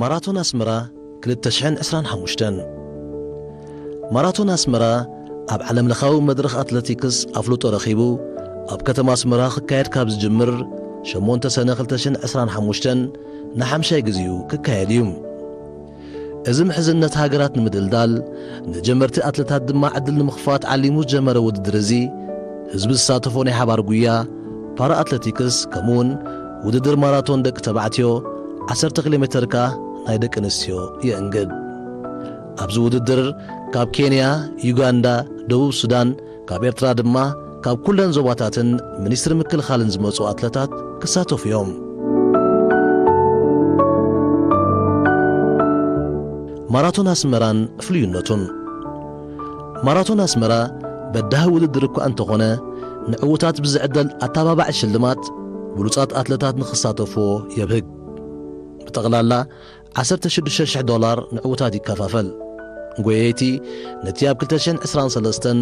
ማራቶን ኣስመራ ክልተ ሽሕን ዕስራን ሓሙሽተን። ማራቶን ኣስመራ ኣብ ዓለምለኻዊ መድረኽ ኣትለቲክስ ኣፍልጦ ረኺቡ፣ ኣብ ከተማ ኣስመራ ክካየድ ካብ ዝጅምር ሸሞንተ ሰነ ክልተ ሽሕን ዕስራን ሓሙሽተን ንሓምሻይ ግዜኡ ክካየድ እዩ። እዚ ምሕዝነት ሃገራት ንምድልዳል፣ ንጀመርቲ ኣትለታት ድማ ዕድል ንምኽፋት ዓሊሙ ዝጀመረ ውድድር እዚ፣ ህዝቢ ዝሳተፎ ናይ ሓባር ጉያ፣ ፓራ ኣትለቲክስ፣ ከምኡውን ውድድር ማራቶን ደቂ ተባዕትዮ፣ ዓሰርተ ኪሎ ሜተር ከኣ ናይ ደቂ ኣንስትዮ የእንግድ። ኣብዚ ውድድር ካብ ኬንያ፣ ዩጋንዳ፣ ደቡብ ሱዳን፣ ካብ ኤርትራ ድማ ካብ ኩለን ዞባታትን ሚኒስትሪ ምክልኻልን ዝመጹ ኣትለታት ክሳተፉ እዮም። ማራቶን ኣስመራን ፍሉይነቱን። ማራቶን ኣስመራ በዳሂ ውድድር እኳ እንተኾነ፣ ንዕዉታት ብዝዕደል ኣተባባዒ ሽልማት ብሉጻት ኣትለታት ንኽሳተፍዎ የብህግ። ብጠቕላላ ዓሰርተ ሽዱሽተ ሽሕ ዶላር ንዕዉታት ይከፋፈል። ጎየይቲ ነቲ ኣብ ክልተ ሽሕን ዕስራን ሰለስተን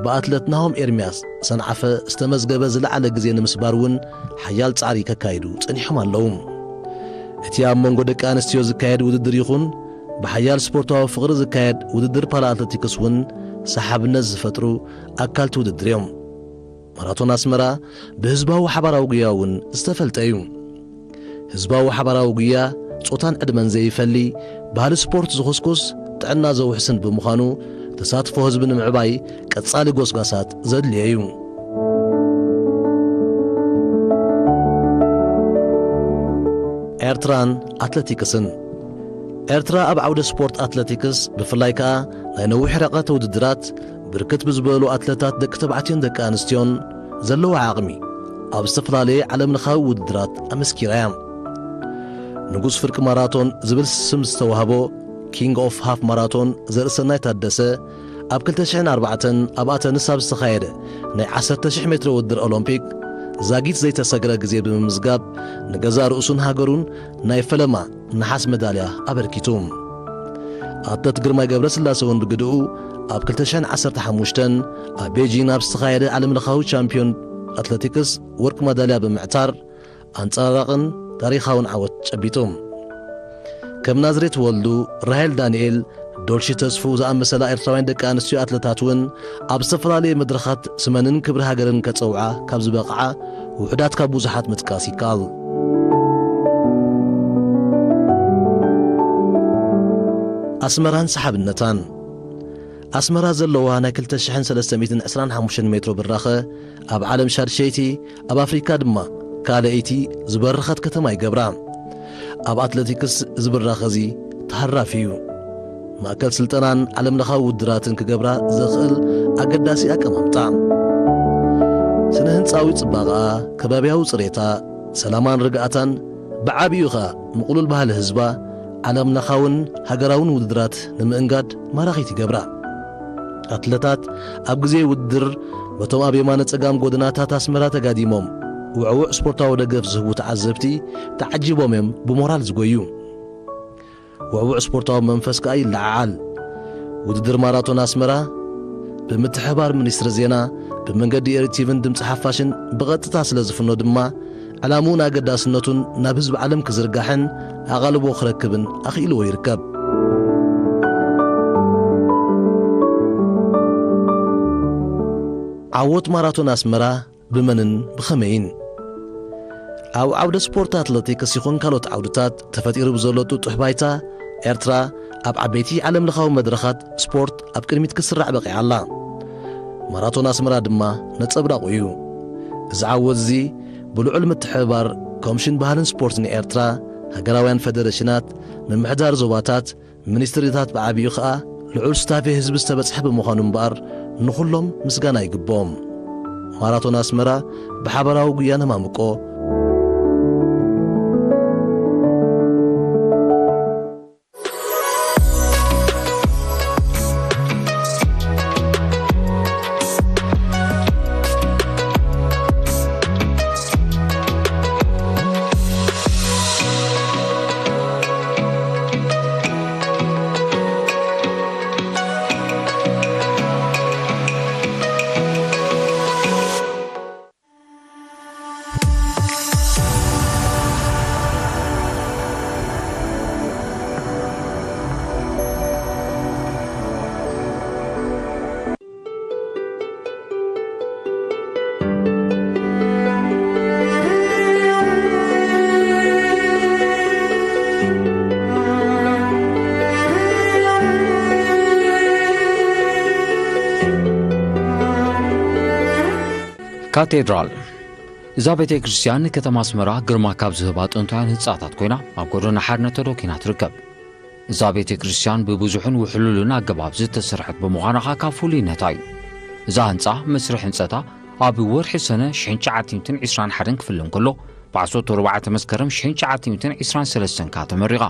ብኣትለት ናሆም ኤርምያስ ሰንዓፈ ዝተመዝገበ ዝለዓለ ግዜ ንምስባር እውን ሓያል ጻዕሪ ከካይዱ ጸኒሖም ኣለዉ። እቲ ኣብ መንጎ ደቂ ኣንስትዮ ዝካየድ ውድድር ይኹን ብሓያል ስፖርታዊ ፍቕሪ ዝካየድ ውድድር ፓራኣትሌቲክስ እውን ሰሓብነት ዝፈጥሩ ኣካልቲ ውድድር እዮም። ማራቶን ኣስመራ ብህዝባዊ ሓባራዊ ጉያ እውን ዝተፈልጠ እዩ። ህዝባዊ ሓባራዊ ጉያ ጾታን ዕድመን ዘይፈሊ፣ ባህሊ ስፖርት ዝኹስኩስ፣ ጥዕና ዘውሕስን ብምዃኑ፣ ተሳትፎ ህዝቢ ንምዕባይ ቀጻሊ ጎስጓሳት ዘድልዮ እዩ። ኤርትራን ኣትለቲክስን። ኤርትራ ኣብ ዓውደ ስፖርት ኣትለቲክስ፣ ብፍላይ ከኣ ናይ ነዊሕ ርሕቀት ውድድራት፣ ብርክት ብዝበሉ ኣትለታት ደቂ ተባዕትዮን ደቂ ኣንስትዮን ዘለዋ ዓቕሚ ኣብ ዝተፈላለየ ዓለምለኻዊ ውድድራት ኣመስኪራ እያ። ንጉስ ፍርቂ ማራቶን ዝብል ስም ዝተዋህቦ ኪንግ ኦፍ ሃፍ ማራቶን ዘርእሰናይ ታደሰ ኣብ ክልተ ሽሕን ኣርባዕተን ኣብ ኣተንስ ኣብ ዝተኻየደ ናይ ዓሰርተ ሽሕ ሜትሮ ውድድር ኦሎምፒክ ዛጊት ዘይተሰግረ ግዜ ብምምዝጋብ ንገዛእ ርእሱን ሃገሩን ናይ ፈለማ ነሓስ መዳልያ ኣበርኪቱ። ኣትለት ግርማይ ገብረስላሰ እውን ብግድኡ ኣብ ክልተ ሽሕን ዓሰርተ ሓሙሽተን ኣብ ቤጂን ኣብ ዝተኻየደ ዓለምለኻዊ ቻምፒዮን ኣትለቲክስ ወርቂ መዳልያ ብምዕታር ኣንጸራራቕን ታሪኻውን ዓወት ጨቢጡ። ከም ናዝሬት ወልዱ፣ ራሄል ዳንኤል፣ ዶልሺ ተስፉ ዝኣመሰላ ኤርትራውያን ደቂ ኣንስትዮ ኣትለታት እውን ኣብ ዝተፈላለየ መድረኻት ስመንን ክብሪ ሃገርን ከጸውዓ ካብ ዝበቕዓ ውሑዳት ካብ ብዙሓት ምጥቃስ ይከኣል። ኣስመራን ሰሓብነታን። ኣስመራ ዘለዋ ናይ ክልተ ሽሕን ሰለስተ ሚእትን ዕስራን ሓሙሽተን ሜትሮ ብራኸ ኣብ ዓለም ሻድሸይቲ፣ ኣብ ኣፍሪካ ድማ ካልኣይቲ ዝበረኸት ከተማ ይገብራ። ኣብ ኣትለቲክስ እዚ ብራኸ እዚ ተሃራፊ እዩ። ማእከል ስልጠናን ዓለምለኻዊ ውድድራትን ክገብራ ዘኽእል ኣገዳሲ ኣቀማምጣ። ስነ ህንጻዊ ጽባቐኣ፣ ከባብያዊ ጽሬታ፣ ሰላማን ርግኣታን፣ ብዓቢኡ ኸኣ ምቕሉል ባህሊ ህዝባ፣ ዓለምለኻውን ሃገራውን ውድድራት ንምእንጋድ ማራኺት ይገብራ። ኣትለታት ኣብ ግዜ ውድድር በቶም ኣብ የማነ ጸጋም ጎደናታት ኣስመራ ተጋዲሞም ውዕዉዕ ስፖርታዊ ደገፍ ዝህቡ ተዓዘብቲ ተዓጂቦም እዮም ብሞራል ዝጎዩ። ውዕዉዕ ስፖርታዊ መንፈስ ከኣ ይለዓዓል። ውድድር ማራቶን ኣስመራ ብምትሕብባር ሚኒስትሪ ዜና ብመንገዲ ኤሪ ቲቪን ድምጺ ሓፋሽን ብቐጥታ ስለ ዝፍኖ ድማ ዕላምኡን ኣገዳስነቱን ናብ ህዝቢ ዓለም ክዝርጋሕን ኣቓልቦ ክረክብን ኣኽኢልዎ ይርከብ። ዓወት ማራቶን ኣስመራ ብመንን ብኸመይን? ኣብ ዓውደ ስፖርት ኣትለቲክስ ይኹን ካልኦት ዓውድታት ተፈጢሩ ብዘሎ ጥጡሕ ባይታ፣ ኤርትራ ኣብ ዓበይቲ ዓለምለኻዊ መድረኻት ስፖርት ኣብ ቅድሚት ክትስራዕ በቒዓ ኣላ። ማራቶን ኣስመራ ድማ ነጸብራቑ እዩ። እዚ ዓወት እዚ ብልዑል ምትሕብባር ኮምሽን ባህልን ስፖርትን ኤርትራ፣ ሃገራውያን ፈደረሽናት፣ ምምሕዳር ዞባታት፣ ሚኒስትሪታት ብዓቢኡ ኸኣ ልዑል ሱታፌ ህዝቢ ዝተበጽሐ ብምዃኑ እምበኣር ንኹሎም ምስጋና ይግብኦም። ማራቶን ኣስመራ ብሓባራዊ ጉያ ነማምቆ። ካቴድራል። እዛ ቤተ ክርስቲያን ንከተማ ኣስመራ ግርማ ካብ ዝህባ ጥንታውያን ህንጻታት ኮይና፣ ኣብ ጎደና ሓርነት ተደኪና ትርከብ። እዛ ቤተ ክርስቲያን ብብዙሕን ውሕሉልን ኣገባብ ዝተሰርሐት ብምዃና ኸኣ ካብ ፍሉይነታ እዩ። እዛ ህንጻ መስርሕ ህንጸታ ኣብ ወርሒ ሰነ ሽሕን ትሽዓተ ሚእትን ዕስራን ሓደን ክፍለ እንከሎ፣ ብ ዓሰርተ ኣርባዕተ መስከረም ሽሕን ትሽዓተ ሚእትን ዕስራን ሰለስተን ከኣ ተመሪቓ።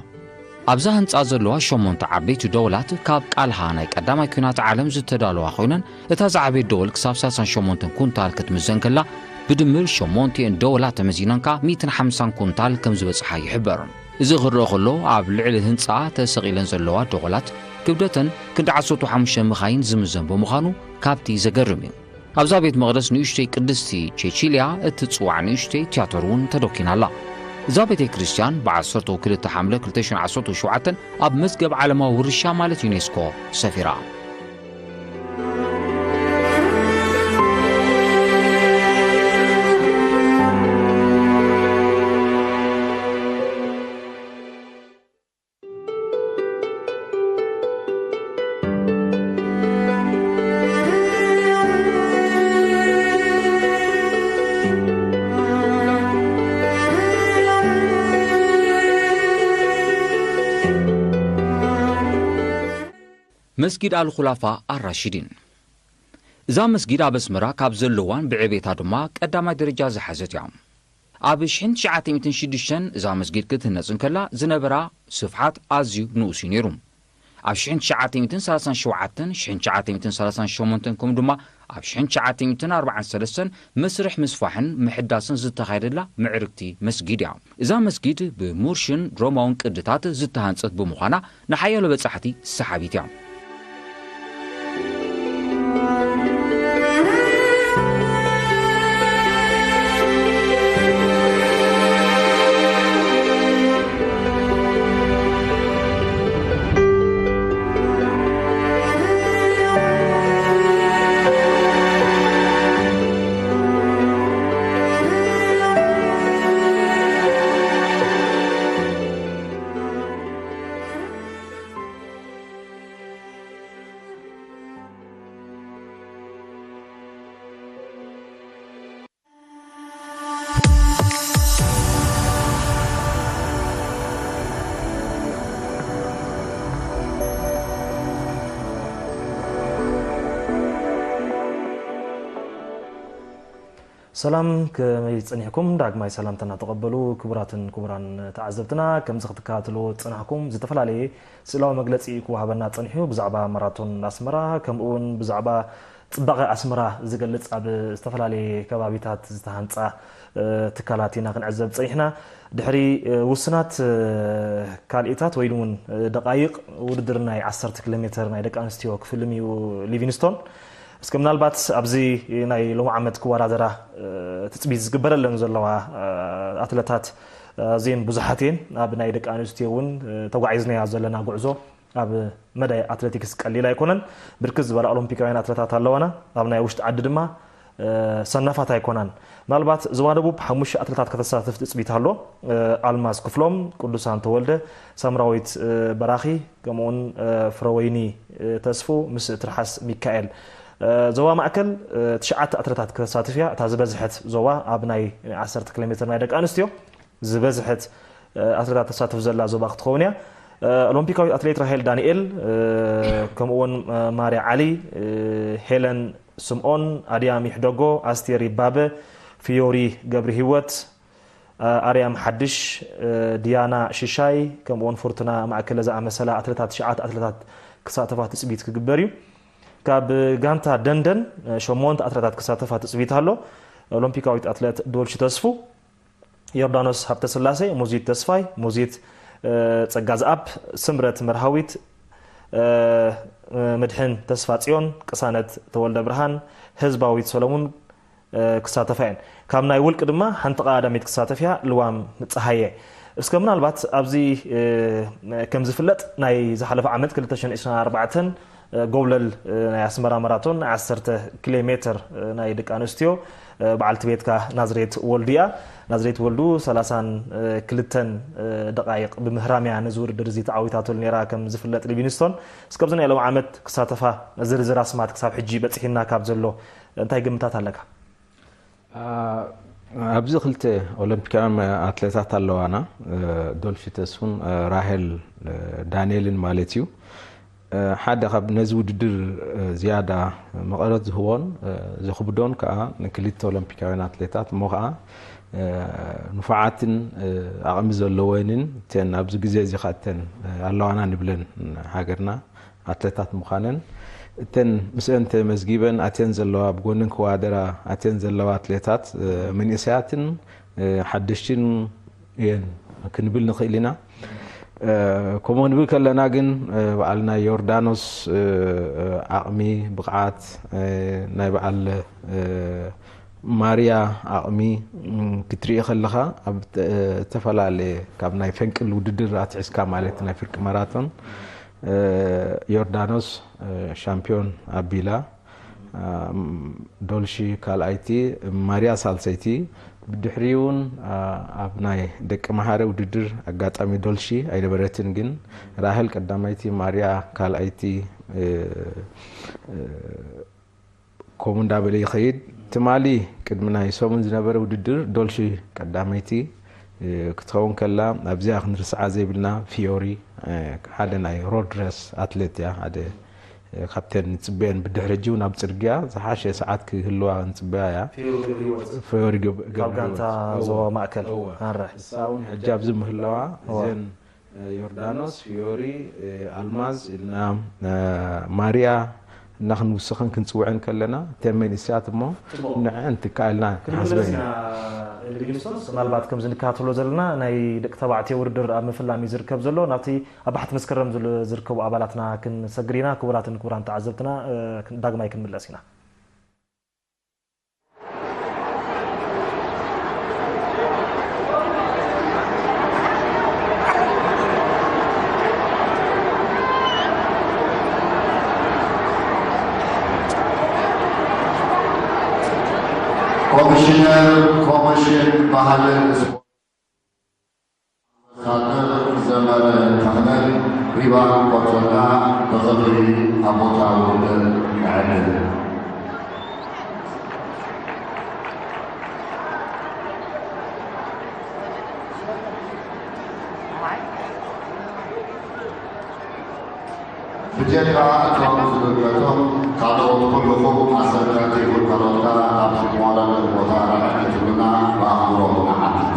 ኣብዛ ህንጻ ዘለዋ ሸሞንተ ዓበይቲ ደወላት ካብ ቃልሃ ናይ ቀዳማይ ኲናት ዓለም ዝተዳለዋ ኮይነን፣ እታ ዝዓበየት ደወል ክሳብ ሰላሳን ሸሞንተን ኩንታል ክትምዘን ከላ፣ ብድምር ሸሞንቲኤን ደወላት ተመዚነን ከኣ ሚእትን ሓምሳን ኩንታል ከም ዝበጽሓ ይሕበር። እዚ ክረአ ከሎ፣ ኣብ ልዕሊ ህንጻ ተሰቒለን ዘለዋ ደወላት ክብደተን ክንዲ ዓሰርተ ሓሙሽተ መኻይን ዝምዘን ብምዃኑ ካብቲ ዘገርም እዩ። ኣብዛ ቤት መቕደስ ንእሽተይ ቅድስቲ ቼቺልያ እትጽዋዕ ንእሽተይ ትያትር እውን ተደኪና ኣላ። እዛ ቤተ ክርስቲያን ብ ዓሰርተ ክልተ ሓምለ ክልተ ሽሕን ዓሰርተ ሸውዓተን ኣብ መዝገብ ዓለማዊ ውርሻ ማለት ዩኔስኮ ሰፊራ። መስጊድ ኣልኹላፋ ኣራሺዲን። እዛ መስጊድ ኣብ ኣስመራ ካብ ዘለዋን ብዕቤታ ድማ ቀዳማይ ደረጃ ዝሓዘት እያ። ኣብ ሽሕን ትሽዓተ ሚእትን ሽዱሽተን እዛ መስጊድ ክትህነጽ እንከላ ዝነበራ ስፍሓት ኣዝዩ ንኡስ እዩ ነይሩ። ኣብ ሽሕን ትሽዓተ ሚእትን ሰላሳን ሸውዓተን፣ ሽሕን ትሽዓተ ሚእትን ሰላሳን ሸሞንተን ከምኡ ድማ ኣብ ሽሕን ትሽዓተ ሚእትን ኣርባዓን ሰለስተን መስርሕ ምስፋሕን ምሕዳስን ዝተኻየደላ ምዕርግቲ መስጊድ እያ። እዛ መስጊድ ብሙርሽን ሮማውን ቅድታት ዝተሃንጸት ብምዃና ንሓያሎ በጻሕቲ ሰሓቢት እያ። ሰላም፣ ከመይ ጸኒሕኩም? ዳግማይ ሰላምታና ተቐበሉ። ክቡራትን ክቡራን ተዓዘብትና፣ ከምዚ ክትከታተልዎ ዝጸናሕኩም ዝተፈላለየ ስእላዊ መግለጺ ክወሃበና ጸኒሑ፣ ብዛዕባ ማራቶን ኣስመራ፣ ከምኡ እውን ብዛዕባ ጽባቐ ኣስመራ ዝገልጽ ኣብ ዝተፈላለየ ከባቢታት ዝተሃንጻ፣ እ፣ ትካላት ኢና ክንዕዘብ ጸኒሕና። ድሕሪ፣ እ፣ ውስናት፣ እ፣ ካልኢታት ወይ እውን፣ እ፣ ደቃይቕ ውድድር ናይ ዓሰርተ ኪሎ ሜተር ናይ ደቂ ኣንስትዮ ክፍልም እዩ ሊቪንግስቶን። እስከ ምናልባት ኣብዚ ናይ ሎሚ ዓመት ክወዳደራ፣ እ፣ ትጽቢት ዝግበረለን ዘለዋ፣ እ፣ ኣትለታት፣ እ፣ ኣዝየን ብዙሓት እየን። ኣብ ናይ ደቂ ኣንስትዮ እውን፣ እ፣ ተጓዒዝናዮ ዘለና ጉዕዞ ኣብ መዳይ ኣትሌቲክስ ቀሊል ኣይኮነን። ብርክት ዝበላ ኦሎምፒካውያን ኣትለታት ኣለዋና። ኣብ ናይ ውሽጢ ዓዲ ድማ፣ እ፣ ሰናፋት ኣይኮናን። ምናልባት ዞባ ደቡብ ሓሙሽተ ኣትለታት ከተሳትፍ ትጽቢት ኣሎ። እ፣ ኣልማዝ ክፍሎም፣ ቅዱሳን ተወልደ፣ ሳምራዊት፣ እ፣ በራኺ፣ ከምኡውን፣ እ፣ ፍረወይኒ፣ እ፣ ተስፉ ምስ ትርሓስ ሚካኤል። እ፣ ዞባ ማእከል፣ እ፣ ትሽዓተ ኣትለታት ከተሳትፍ እያ። እታ ዝበዝሐት ዞባ ኣብ ናይ ዓሰርተ ኪሎ ሜትር ናይ ደቂ ኣንስትዮ ዝበዝሐት፣ እ፣ ኣትሌታት ተሳትፍ ዘላ ዞባ ክትኸውን እያ። እ፣ ኦሎምፒካዊት ኣትሌት ራሄል ዳንኤል፣ እ፣ ከምኡውን፣ እ፣ ማርያ ዓሊ፣ እ፣ ሄለን ስምኦን፣ ኣድያም ይሕደጎ፣ ኣስቴር ይባበ፣ ፊዮሪ ገብረ ህይወት፣ እ፣ ኣርያም ሓድሽ፣ እ፣ ዲያና ሽሻይ፣ ከምኡውን ፍርቱና ማእከለ ዝኣመሰላ ኣትሌታት፣ ትሽዓተ ኣትሌታት ክሳተፋ ትጽቢት ክግበር እዩ። ካብ ጋንታ ደንደን፣ እ፣ ሸሞንተ ኣትሌታት ክሳተፋ ትጽቢት ኣሎ። ኦሎምፒካዊት ኣትሌት ዶልሺ ተስፉ፣ ዮርዳኖስ ሃብተስላሴ፣ ሙዚት ተስፋይ፣ ሙዚት፣ እ፣ ጸጋዝኣብ፣ ስምረት መርሃዊት፣ እ፣ እ፣ ምድሕን ተስፋጽዮን፣ ቅሳነት ተወልደ ብርሃን፣ ህዝባዊት ሰሎሙን፣ እ፣ ክሳተፋ እየን። ካብ ናይ ውልቂ ድማ ሓንቲ ቀዳዳሚት ክሳተፍ እያ፣ ልዋም ጸሃየ። እስከ ምናልባት ኣብዚ፣ እ፣ ከም ዝፍለጥ ናይ ዝሓለፈ ዓመት ክልተ ሽሕን ዕስራን ኣርባዕተን ጎብለል ናይ ኣስመራ ማራቶን ናይ ዓሰርተ ኪሎ ሜትር ናይ ደቂ ኣንስትዮ በዓልቲ ቤትካ ናዝሬት ወልዱ እያ። ናዝሬት ወልዱ ሰላሳን ክልተን ደቃይቕ ብምህራም እያ ነዚ ውድድር እዚ ተዓዊታትሉ ነይራ ከም ዝፍለጥ ሊቪንግስቶን። እስከ ኣብዚ ናይ ሎም ዓመት ክሳተፋ ዝርዝር ኣስማት ክሳብ ሕጂ በፂሕና ካብ ዘሎ እንታይ ግምታት ኣለካ? ኣብዚ ክልተ ኦሎምፒካውያን ኣትሌታት ኣለዋና፣ ዶልፊ ተስፉን ራሄል ዳንኤልን ማለት እዩ። ሓደ ካብ ነዚ ውድድር ዝያዳ መቐረት ዝህቦን ዘኽብዶን ከዓ ንክልተ ኦሎምፒካውያን ኣትሌታት እሞ ከዓ ንፉዓትን ዓቕሚ ዘለወንን እተን ኣብዚ ግዜ እዚ ከዓ እተን ኣለዋና ንብለን ሃገርና ኣትሌታት ምዃነን እተን ምስአን ተመዝጊበን ኣትየን ዘለዋ ብጎንን ክዋደራ ኣትየን ዘለዋ ኣትሌታት መንእሰያትን ሓደሽትን እየን ክንብል ንኽእል ኢና። ከምኡ ክንብል ከለና ግን በዓል ናይ ዮርዳኖስ ዓቕሚ ብቕዓት ናይ በዓል ማርያ ዓቕሚ ክትርኢ ከለኻ ኣብ ዝተፈላለየ ካብ ናይ ፈንቅል ውድድር ኣትሒዝካ ማለት ናይ ፍርቂ ማራቶን ዮርዳኖስ ሻምፒዮን ኣቢላ ዶልሺ ካልኣይቲ ማርያ ሳልሰይቲ ብድሕሪኡ እውን ኣብ ናይ ደቂ መሃረ ውድድር ኣጋጣሚ ዶልሺ ኣይነበረትን ግን ራህል ቀዳማይቲ ማርያ ካልኣይቲ ከምኡ እንዳበለ ይኸይድ። ትማሊ ቅድሚ ናይ ሰሙን ዝነበረ ውድድር ዶልሺ ቀዳመይቲ ክትኸውን ከላ ኣብዚኣ ክንርስዓ ዘይብልና ፊዮሪ ሓደ ናይ ሮድ ረስ ኣትሌት እያ ሓደ ካብተን ንፅበየን ብድሕሪ ሕጂ እውን ኣብ ፅርግያ ዝሓሸ ሰዓት ክህልዋ ንፅበያ እያ ፊዮሪ ካብ ጋንታ ዞባ ማእከል ኣረ እሳ እውን ሕጂ ኣብዚ ምህለዋ እዘን ዮርዳኖስ፣ ፊዮሪ፣ ኣልማዝ ኢልና ማርያ እና ክንውስኸን ክንፅውዐን ከለና እተን መንእሰያት እሞ ንዐን ትከኣልና ክንሓስበን ኢና። ምናልባት ከምዚ ንከታተሎ ዘለና ናይ ደቂ ተባዕትዮ ውድድር ኣብ ምፍላም እዩ ዝርከብ ዘሎ። ናብቲ ኣብ ባሕቲ መስከረም ዝርከቡ ኣባላትና ክንሰግር ኢና። ክቡራትን ክቡራን ተዓዘብትና ዳግማይ ክንምለስ ኢና። ኮሚሽነር ኮሚሽን ባህልን ስፖርት ኣምባሳደር ዘመረ ተኽለን ሪባን ቆርፀና ብኽብሪ ኣብ ቦታ ውድድር ንዕድም። ብጀካ እቶም ዝምልከቶም ካልኦት ኩልኹም ኣሰልጠንቲ ይኹን ካልኦት ከኣ ኣብ ዝመዋላለዱ ቦታ ርሕቕ ክትብሉና ብኣኽብሮት ንሓትት።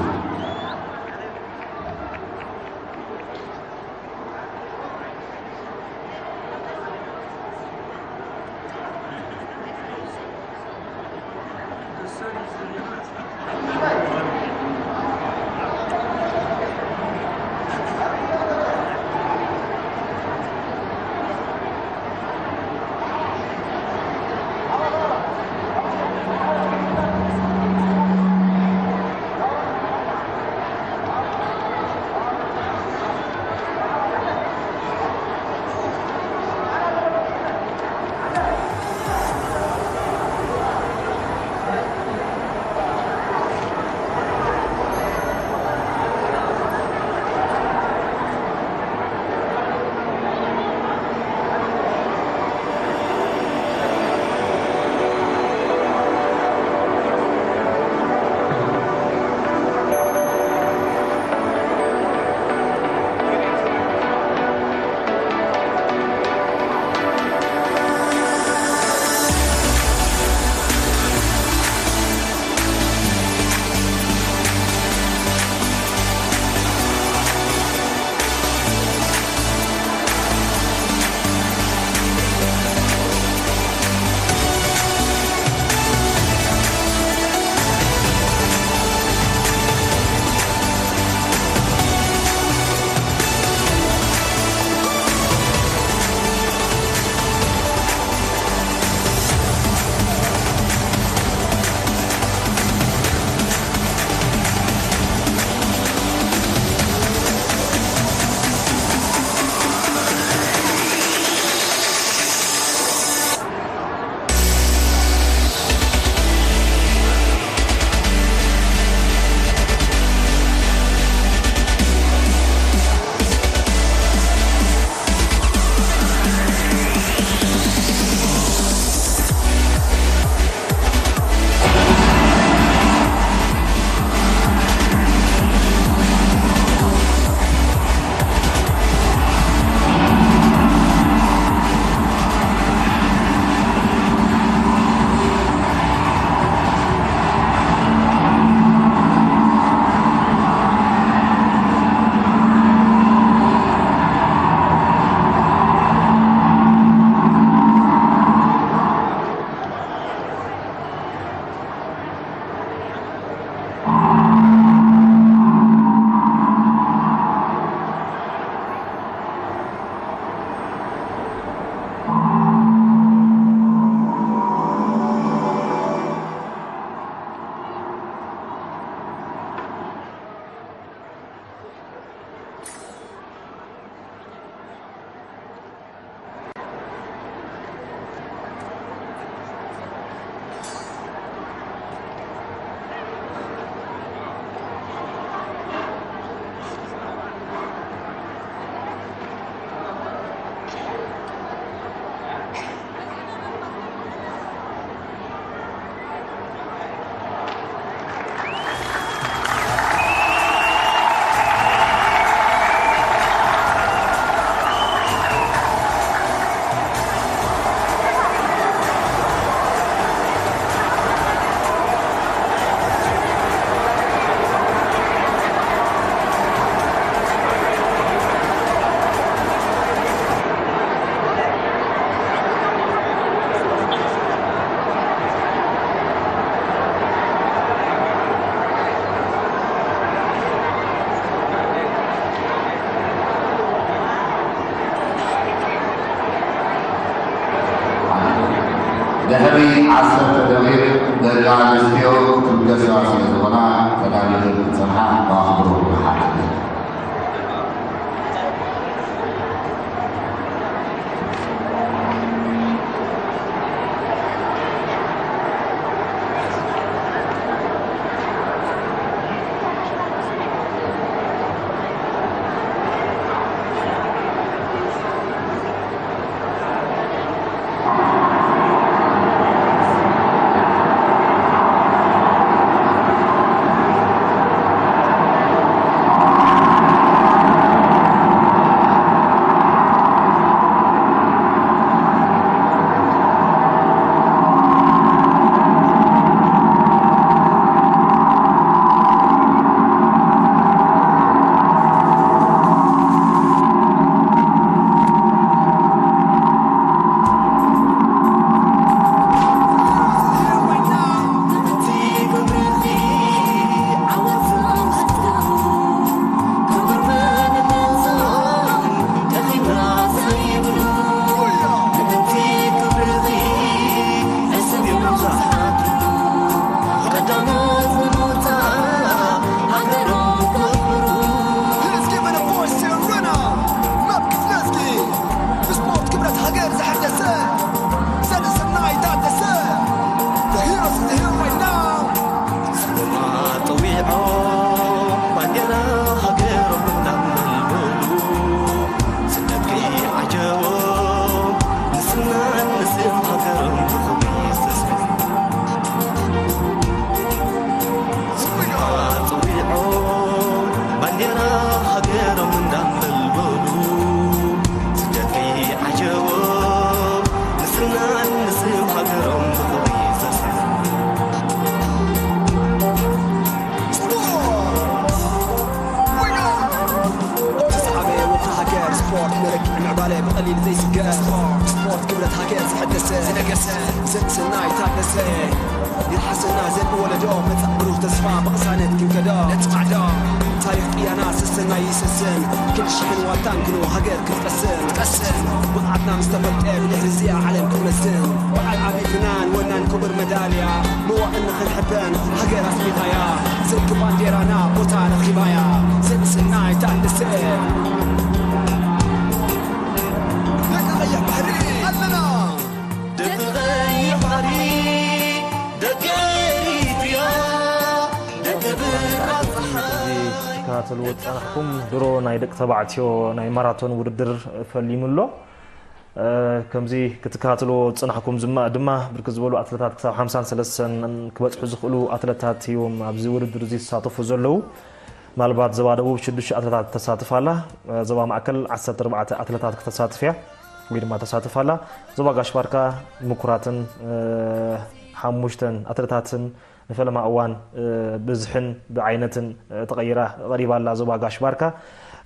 ድሕሪ ዓሰርተ ደቂቕ ደቂ ኣንስትዮ ክብገሳ ስለ ዝኾና ተዳሊለን ክጸንሓ ብኣኽብሮት ንሓትት። Let's give it a voice to Rena. Map Kifleski. ብስፖርት ክብረት ሃገር ዘሐደሰ ዘደሰናይ ታደሰ። The heroes of the hill right now. ስሞም ኣጠዊዖም ባንዴራ ሃገሮም እናንበልበሉ፣ ስደት ከይዓጀቦም ንስምና ንስም ሃገሮም ብኽብሪ ዝተስፈ። ስሞም ኣጠዊዖም ባንዴራ ሃገሮም እንዳንበልበሉ፣ ስደት ከይዓጀቦም ንስምና ንስም ሃገሮም ብኽብሪ ዝተስፈ። ተሰዓበ ወዲ ሃገር ስፖርት መለክዒ ምዕባለ ብቐሊል ዘይስገር ስፖርት ክብረት ሃገር ዝሐደሰ ዝነገሰ ዘንስና ይታደሰ ይርሓሰና ዘንድ ወለዶ መጻእ ብሩህ ተስፋ ብቕሳነት ክንከዶ ነጽማዕዶ ታሪኽ ቅያና ሰሰና ይሰስን ክንዲ ሽሕን ዋልታን ክንው ሃገር ክትቀስን ትቀስን ብቕዓትና ምስ ተፈልጠ ብድሕሪ እዚኣ ዓለም ክትመስል በዓል ዓቢ ፍናን ወናን ክቡር መዳልያ መዋእል ንኽንሕበን ሃገር ኣስሚጣያ ዘንኪ ባንዴራና ቦታ ረኺባያ ዘንስና ይታደሰ ደቂ ቀይሕ ባሕሪ ኣለና። ደቂ ቀይሕ ባሕሪ፣ ደቂ ኤሪትሪያ፣ ደቂ ብራ ጸሓይ። እዚ ክትከታተልዎ ዝጸናሕኩም ድሮ ናይ ደቂ ተባዕትዮ ናይ ማራቶን ውድድር ፈሊሙ ኣሎ። እ፣ ከምዚ ክትከታተልዎ ዝጸናሕኩም ዝማ-፣ ድማ ብርክት ዝበሉ ኣትለታት ክሳብ ሓምሳን ሰለስተን ክበጽሑ ዝኽእሉ ኣትለታት እዮም ኣብዚ ውድድር እዚ ዝሳተፉ ዘለዉ። ምናልባት ዞባ ደቡብ ሽዱሽተ ኣትለታት ተሳትፍ ኣላ። እ፣ ዞባ ማእከል ዓሰርተ ኣርባዕተ ኣትለታት ክተሳትፍ እያ ወይ ድማ ተሳትፍ ኣላ። ዞባ ጋሽ ባርካ ምኩራትን፣ እ፣ ሓሙሽተን ኣትለታትን ንፈለማ እዋን፣ እ፣ ብዝሕን ብዓይነትን፣ እ፣ ተቐይራ ቀሪባ ኣላ ዞባ ጋሽ ባርካ።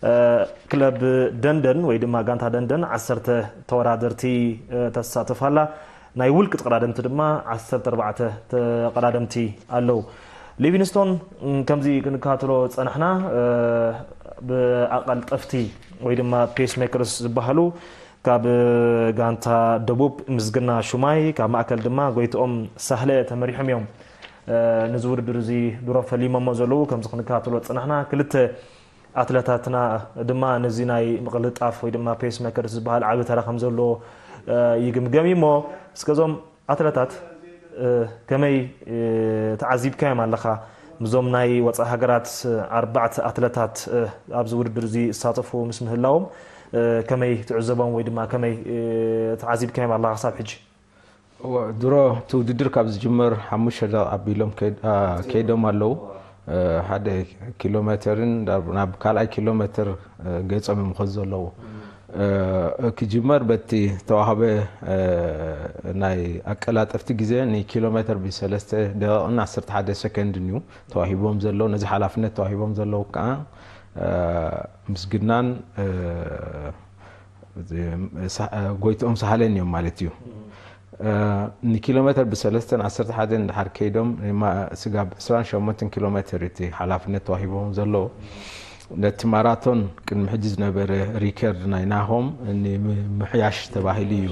እ፣ ክለብ ደንደን ወይ ድማ ጋንታ ደንደን ዓሰርተ ተወዳደርቲ፣ እ፣ ተሳትፍ ኣላ። ናይ ውልቂ ተቐዳደምቲ ድማ ዓሰርተ ኣርባዕተ ተቐዳደምቲ ኣለዉ። ሊቪንግስቶን፣ ም፣ ከምዚ ክንከታተሎ ዝጸናሕና፣ እ፣ ብኣቐልጠፍቲ ወይ ድማ ፔስ ሜከርስ ዝበሃሉ ካብ ጋንታ ደቡብ ምስግና ሹማይ፣ ካብ ማእከል ድማ ጎይትኦም ሳህለ ተመሪሖም እዮም፣ እ፣ ነዚ ውድድር እዚ ድሮ ፈሊሞሞ ዘለዉ። ከምዚ ክንከታተሎ ዝጸናሕና ክልተ ኣትለታትና ድማ ነዚ ናይ ምቕልጣፍ ወይ ድማ ፔስ ሜከርስ ዝበሃል ዓቢ ተራ ከም ዘለዎ፣ እ፣ ይግምገም እዩ። እሞ እስከ እዞም ኣትለታት፣ እ፣ ከመይ፣ እ፣ ተዓዚብካዮም ኣለኻ? ምስዞም ናይ ወጻኢ ሃገራት ኣርባዕተ ኣትለታት፣ እ፣ ኣብዚ ውድድር እዚ ዝሳተፉ ምስ ምህላዎም፣ እ፣ ከመይ ትዕዘቦም ወይ ድማ ከመይ፣ እ፣ ተዓዚብካዮም ኣለኻ ክሳብ ሕጂ? እወ፣ ድሮ እቲ ውድድር ካብ ዝጅመር ሓሙሽተ ደቂቕ ኣቢሎም ከይድ-፣ ኣ፣ ከይዶም ኣለዉ። እ፣ ሓደ ኪሎ ሜተርን ናብ፣ ናብ ካልኣይ ኪሎ ሜተር፣ እ፣ ገጾም እዮም ከዚ ዘለዉ። እ፣ ክጅመር በቲ ተዋህበ፣ እ፣ ናይ ኣቀላጠፍቲ ግዜ ንኪሎ ሜተር ብሰለስተ ደቂቕን ዓሰርተ ሓደ ሰከንድን እዩ ተዋሂቦም ዘለዉ። ነዚ ሓላፍነት ተዋሂቦም ዘለዉ ከኣ፣ እ፣ ምስግናን፣ እ፣ እዚ፣ ሳ-፣ ጎይትኦም ሳህለን እዮም ማለት እዩ። እ፣ ንኪሎ ሜተር ብሰለስተን ዓሰርተ ሓደን እንድሓር ከይዶም፣ ማ-፣ ስጋብ ዕስራን ሸሞንተን ኪሎ ሜተር እቲ ሓላፍነት ተዋሂቦም ዘሎ። ነቲ ማራቶን ቅድሚ ሕጂ ዝነበረ ሪከርድ ናይ ናሆም ንምምሕያሽ ተባሂሉ እዩ።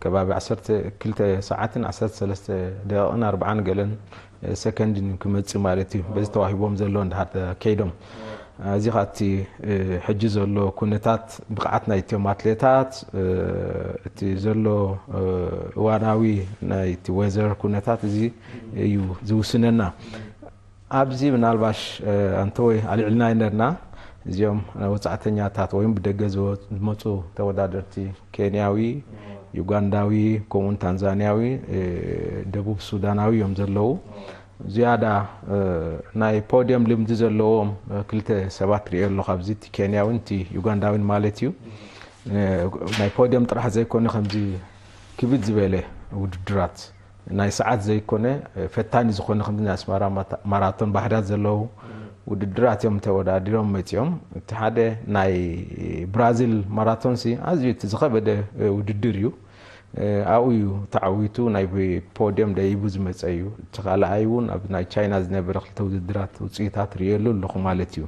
ከባቢ ዓሰርተ ክልተ ሰዓትን ዓሰርተ ሰለስተ ደቂቕን ኣርብዓን ገለን ሰከንድን ክመጽእ ማለት እዩ። በዚ ተዋሂቦም ዘሎ እንድሓር ከይዶም፣ እዚ ኻቲ ሕጂ ዘሎ ኩነታት ብቕዓት ናይቶም ኣትሌታት፣ እቲ ዘሎ እዋናዊ ናይቲ ዌዘር ኩነታት እዚ እዩ ዝውስነና። ኣብዚ ምናልባሽ ኣንተ ወይ ኣልዕልና ይነርና፣ እዚኦም ወጻዕተኛታት ወይም ብደገ ዝወ- ዝመጹ ተወዳደርቲ ኬንያዊ፣ ዩጋንዳዊ፣ ከምኡውን ታንዛንያዊ፣ ደቡብ ሱዳናዊ እዮም ዘለዉ። ዝያዳ ናይ ፖድየም ልምዲ ዘለዎም ክልተ ሰባት ርእየ ኣለኹ ኣብዚ፣ እቲ ኬንያዊን እቲ ዩጋንዳዊን ማለት እዩ። ናይ ፖድየም ጥራሕ ዘይኮነ ከምዚ ክብድ ዝበለ ውድድራት ናይ ሰዓት ዘይኮነ ፈታኒ ዝኾነ ከምዚ ናይ ኣስመራ ማታ- ማራቶን ባህርያት ዘለዉ ውድድራት እዮም ተወዳዲሮም መጺኦም። እቲ ሓደ ናይ ብራዚል ማራቶን ሲ ኣዝዩ እቲ ዝኸበደ ውድድር እዩ። ኣብኡ እዩ ተዓዊቱ ናይ ፖድየም ደይቡ ዝመጸ እዩ። እቲ ካልኣይ እውን ኣብ ናይ ቻይና ዝነበረ ክልተ ውድድራት ውፅኢታት ርእየሉ ኣለኹ ማለት እዩ።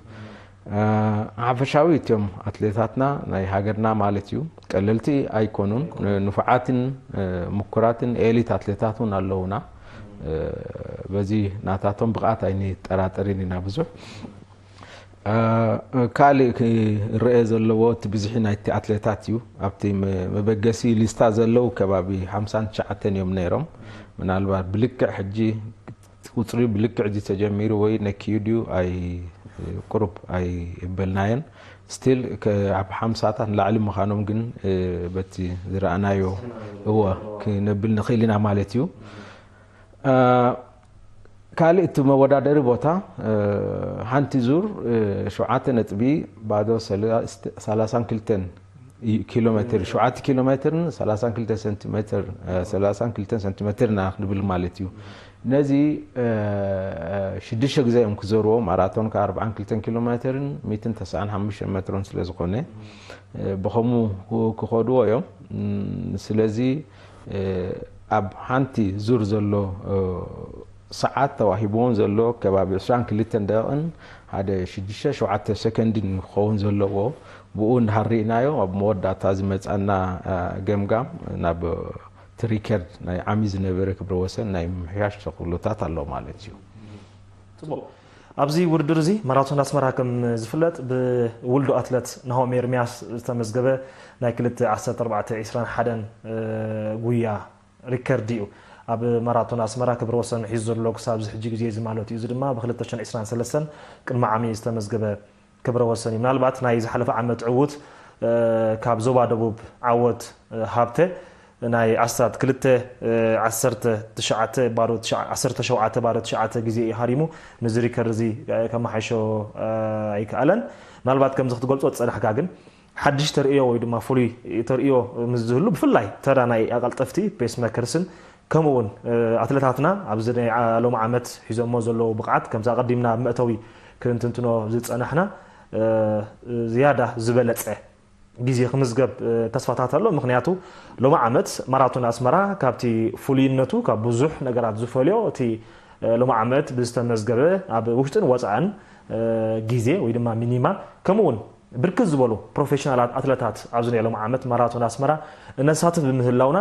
ሓፈሻዊ እትዮም ኣትሌታትና ናይ ሃገርና ማለት እዩ ቀለልቲ ኣይኮኑን። ንፉዓትን ምኩራትን ኤሊት ኣትሌታት እውን ኣለውና። በዚ ናታቶም ብቕዓት ኣይንጠራጠርን ኢና ብዙሕ። ካልእ ክረአ ዘለዎ እቲ ብዝሒ ናይቲ ኣትሌታት እዩ። ኣብቲ መበገሲ ሊስታ ዘለዉ ከባቢ ሓምሳን ትሽዓተን እዮም ነይሮም። ምናልባት ብልክዕ ሕጂ ቁፅሪ ብልክዕ እዚ ተጀሚሩ ወይ ነክዩ ድዩ ኣይ ቁሩብ ኣይበልናዮን። ስቲል ኣብ ሓምሳታት ንላዕሊ ምዃኖም ግን በቲ ዝረኣናዮ እወ ክነብል ንኽእል ኢና ማለት እዩ። ካልእ እቲ መወዳደሪ ቦታ ሓንቲ ዙር ሸውዓተ ነጥቢ ባዶ ሰላሳን ክልተን ኪሎ ሜትር፣ ሸውዓተ ኪሎ ሜትርን ሰላሳን ክልተ ሰንቲሜትር፣ ሰላሳን ክልተን ሰንቲሜትር ኢና ክንብል ማለት እዩ። ነዚ ሽዱሽተ ግዜ እዮም ክዞርዎ፣ ማራቶን ከ ኣርባዓን ክልተን ኪሎ ሜትርን ሚእትን ተስዓን ሓሙሽተን ሜትሮን ስለ ዝኾነ ብኸምኡ ክኸድዎ እዮም። ስለዚ ኣብ ሓንቲ ዙር ዘሎ ሰዓት ተዋሂብዎም ዘሎ ከባቢ ዕስራን ክልተን ደቂቕን ሓደ ሽዱሽተ ሸውዓተ ሰከንድን ክኸውን ዘለዎ፣ ብኡ እንድሃር ርኢናዮ ኣብ መወዳእታ ዝመጻና ገምጋም ናብ እቲ ሪከርድ ናይ ዓሚ ዝነበረ ክብረ ወሰን ናይ ምምሕያሽ ተኽእሎታት ኣሎ ማለት እዩ። ጽቡቕ። ኣብዚ ውድድር እዚ ማራቶን ኣስመራ ከም ዝፍለጥ ብውልዶ ኣትለት ናሆም ኤርሚያስ ዝተመዝገበ ናይ ክልተ ዓሰርተ ኣርባዕተ ዕስራን ሓደን ጉያ ሪከርድ እዩ። ኣብ ማራቶን ኣስመራ ክብረ ወሰን ሒዙ ዘሎ ክሳብ እዚ ሕጂ ግዜ እዚ ማለት እዩ። እዚ ድማ ብ ክልተ ሽሕን ዕስራን ሰለስተን ቅድሚ ዓሚ ዝተመዝገበ ክብረ ወሰን እዩ። ምናልባት ናይ ዝሓለፈ ዓመት ዕዉት ካብ ዞባ ደቡብ ዓወት ሃብተ ናይ ኣስታት ክልተ ዓሰርተ ትሽዓተ ባዶ ዓሰርተ ሸውዓተ ባዶ ትሽዓተ ግዜ እዩ ሃሪሙ። ነዚ ሪከርድ እዚ ከመሓይሾ ኣይከኣለን። ምናልባት ከምዚ ክትገልጾ ዝጸናሕካ ግን ሓድሽ ተርእዮ ወይ ድማ ፍሉይ ተርእዮ ምስ ዝህሉ ብፍላይ ተራ ናይ ኣቐልጠፍቲ ፔስ መከርስን ከምኡ እውን ኣትለታትና ኣብዚ ናይ ሎሚ ዓመት ሒዞሞ ዘለዉ ብቕዓት ከምዚ ኣቐዲምና ኣብ መእተዊ ክንትንትኖ ዝጸናሕና ዝያዳ ዝበለጸ ግዜ ክምዝገብ ተስፋታት ኣሎ። ምክንያቱ ሎሚ ዓመት ማራቶን ኣስመራ ካብቲ ፍሉይነቱ ካብ ብዙሕ ነገራት ዝፈልዮ እቲ ሎሚ ዓመት ብዝተመዝገበ ኣብ ውሽጥን ወፃእን ግዜ ወይ ድማ ሚኒማ ከምኡ እውን ብርክት ዝበሉ ፕሮፌሽናላት ኣትለታት ኣብዚ ናይ ሎም ዓመት ማራቶን ኣስመራ እነሳትፍ ብምህላውና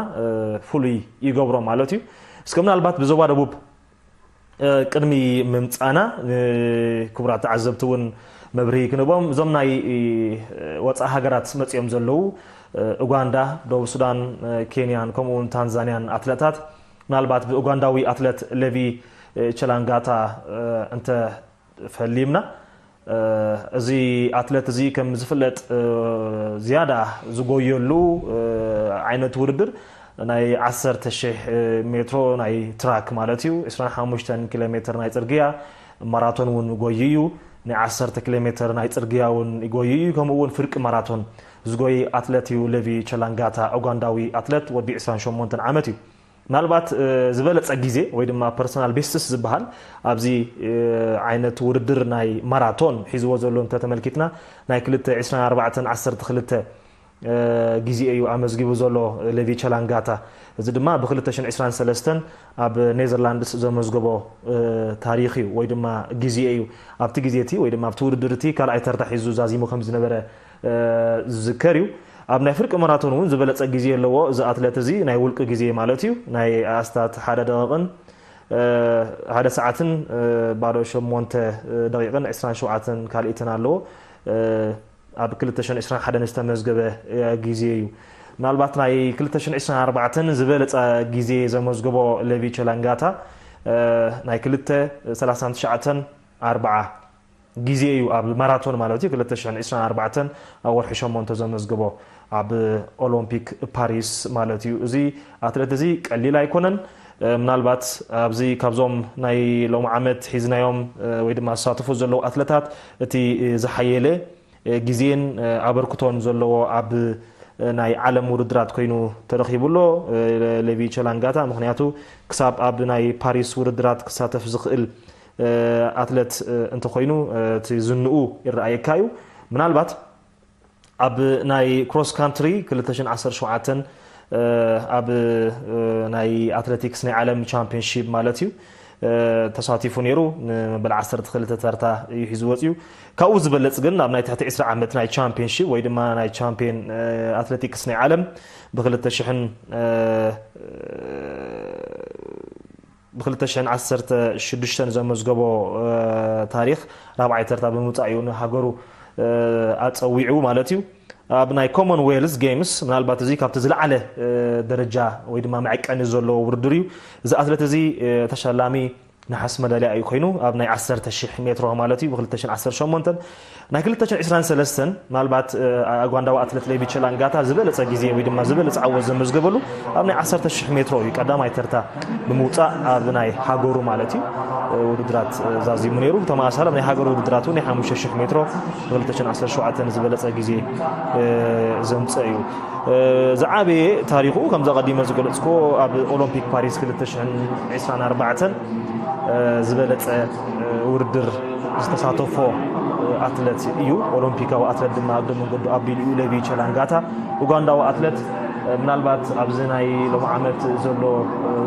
ፍሉይ ይገብሮ ማለት እዩ። እስከ ምናልባት ብዞባ ደቡብ ቅድሚ ምምፃና ክቡራት ተዓዘብቲ እውን መብርሂ ክንቦም እዞም ናይ ወፃኢ ሃገራት መፅኦም ዘለዉ ኡጋንዳ፣ ደቡብ ሱዳን፣ ኬንያን ከምኡ እውን ታንዛንያን ኣትለታት ምናልባት ብኡጋንዳዊ ኣትለት ሌቪ ቸላንጋታ እንተ ፈሊምና እዚ ኣትለት እዚ ከም ዝፍለጥ ዝያዳ ዝጎየሉ ዓይነት ውድድር ናይ ዓሰርተ ሽሕ ሜትሮ ናይ ትራክ ማለት እዩ። ዕስራን ሓሙሽተን ኪሎ ሜትር ናይ ፅርግያ ማራቶን እውን ጎዩ እዩ። ናይ ዓሰርተ ኪሎ ሜትር ናይ ፅርግያ እውን ጎዩ እዩ። ከምኡ እውን ፍርቂ ማራቶን ዝጎይ ኣትለት እዩ። ሌቪ ቸላንጋታ ኡጋንዳዊ ኣትለት ወዲ ዕስራን ሸሞንተን ዓመት እዩ። ምናልባት ዝበለፀ ግዜ ወይ ድማ ፐርሰናል ቤስትስ ዝበሃል ኣብዚ ዓይነት ውድድር ናይ ማራቶን ሒዝዎ ዘሎ እንተተመልኪትና ናይ ክልተ ዕስራን ኣርባዕተን ዓሰርተ ክልተ ግዜ እዩ ኣመዝጊቡ ዘሎ ሌቪ ቸላንጋታ። እዚ ድማ ብ2023 ኣብ ኔዘርላንድስ ዘመዝገቦ ታሪኽ እዩ ወይ ድማ ግዜ እዩ። ኣብቲ ግዜ እቲ ወይ ድማ ኣብቲ ውድድር እቲ ካልኣይ ተርታ ሒዙ ዛዚሙ ከም ዝነበረ ዝዝከር እዩ። ኣብ ናይ ፍርቂ ማራቶን እውን ዝበለጸ ግዜ ኣለዎ። እዚ ኣትለት እዚ ናይ ውልቂ ግዜ ማለት እዩ። ናይ ኣስታት ሓደ ደቂቕን ሓደ ሰዓትን ባዶ ሸሞንተ ደቂቕን ዕስራን ሸውዓተን ካልኢትን ኣለዎ። ኣብ ክልተ ሽሕን ዕስራን ሓደን ዝተመዝገበ ግዜ እዩ። ምናልባት ናይ ክልተ ሽሕን ዕስራን ኣርባዕተን ዝበለጸ ግዜ ዘመዝገቦ ሌቪ ቸላንጋታ ናይ ክልተ ሰላሳን ትሽዓተን ኣርብዓ ግዜ እዩ ኣብ ማራቶን ማለት እዩ። ክልተ ሽሕን ዕስራን ኣርባዕተን ኣብ ወርሒ ሸሞንተ ዘመዝገቦ ኣብ ኦሎምፒክ ፓሪስ ማለት እዩ። እዚ ኣትሌት እዚ ቀሊል ኣይኮነን። ምናልባት ኣብዚ ካብዞም ናይ ሎሚ ዓመት ሒዝናዮም ወይ ድማ ዝሳተፉ ዘለዉ ኣትለታት እቲ ዝሓየለ ግዜን ኣበርክቶን ዘለዎ ኣብ ናይ ዓለም ውድድራት ኮይኑ ተረኺቡ ኣሎ ሌቪ ቸላንጋታ። ምክንያቱ ክሳብ ኣብ ናይ ፓሪስ ውድድራት ክሳተፍ ዝኽእል ኣትለት እንተኮይኑ እቲ ዝንኡ ይረኣየካ እዩ። ምናልባት ኣብ ናይ ክሮስ ካንትሪ ክልተ ሽሕን ዓሰርተ ሸውዓተን ኣብ ናይ ኣትሌቲክስ ናይ ዓለም ቻምፒዮንሺፕ ማለት እዩ ተሳቲፉ ነይሩ። ንመበል ዓሰርተ ክልተ ተርታ እዩ ሒዙ ወፅዩ። ካብኡ ዝበለፅ ግን ኣብ ናይ ትሕቲ ዕስራ ዓመት ናይ ቻምፒዮንሺፕ ወይ ድማ ናይ ቻምፒዮን ኣትሌቲክስ ናይ ዓለም ብክልተ ሽሕን ብ2016 ዘመዝገቦ ታሪኽ ራብዓይ ተርታ ብምውፃእ እዩ ንሃገሩ ኣፀዊዑ ማለት እዩ። ኣብ ናይ ኮመንዌልዝ ጌምስ ምናልባት እዚ ካብቲ ዝለዓለ ደረጃ ወይ ድማ መዐቀኒ ዘለዎ ውድድር እዩ። እዚ ኣትለት እዚ ተሸላሚ ነሓስ መዳልያ እዩ ኮይኑ ኣብ ናይ ዓሰርተ ሽሕ ሜትሮ ማለት እዩ ብ2018 ናይ ክልተ ሽሕን ዕስራን ሰለስተን ምናልባት ኡጋንዳዊ ኣትለት ሌቪ ቸላንጋታ ዝበለፀ ግዜ ወይ ድማ ዝበለፀ ዓወት ዘመዝገበሉ ኣብ ናይ ዓሰርተ ሽሕ ሜትሮ እዩ ቀዳማይ ተርታ ብምውፃእ ኣብ ናይ ሃገሩ ማለት እዩ ውድድራት ዛዚሙ ነይሩ። ብተመሳሳሊ ኣብ ናይ ሃገሩ ውድድራት እውን ናይ ሓሙሽተ ሽሕ ሜትሮ ብ2017 ዝበለፀ ግዜ ዘምፀ እዩ። ዝዓበየ ታሪኹ ከምዚ ኣቐዲመ ዝገለፅኩዎ ኣብ ኦሎምፒክ ፓሪስ ክልተ ሽሕን ዕስራን ኣርባዕተን ዝበለፀ ውድድር ዝተሳተፎ ኣትለት እዩ። ኦሎምፒካዊ ኣትለት ድማ እግረ መንገዱ ኣቢሉ እዩ። ሌቪ ቸላንጋታ ኡጋንዳዊ ኣትለት ምናልባት ኣብዚ ናይ ሎሚ ዓመት ዘሎ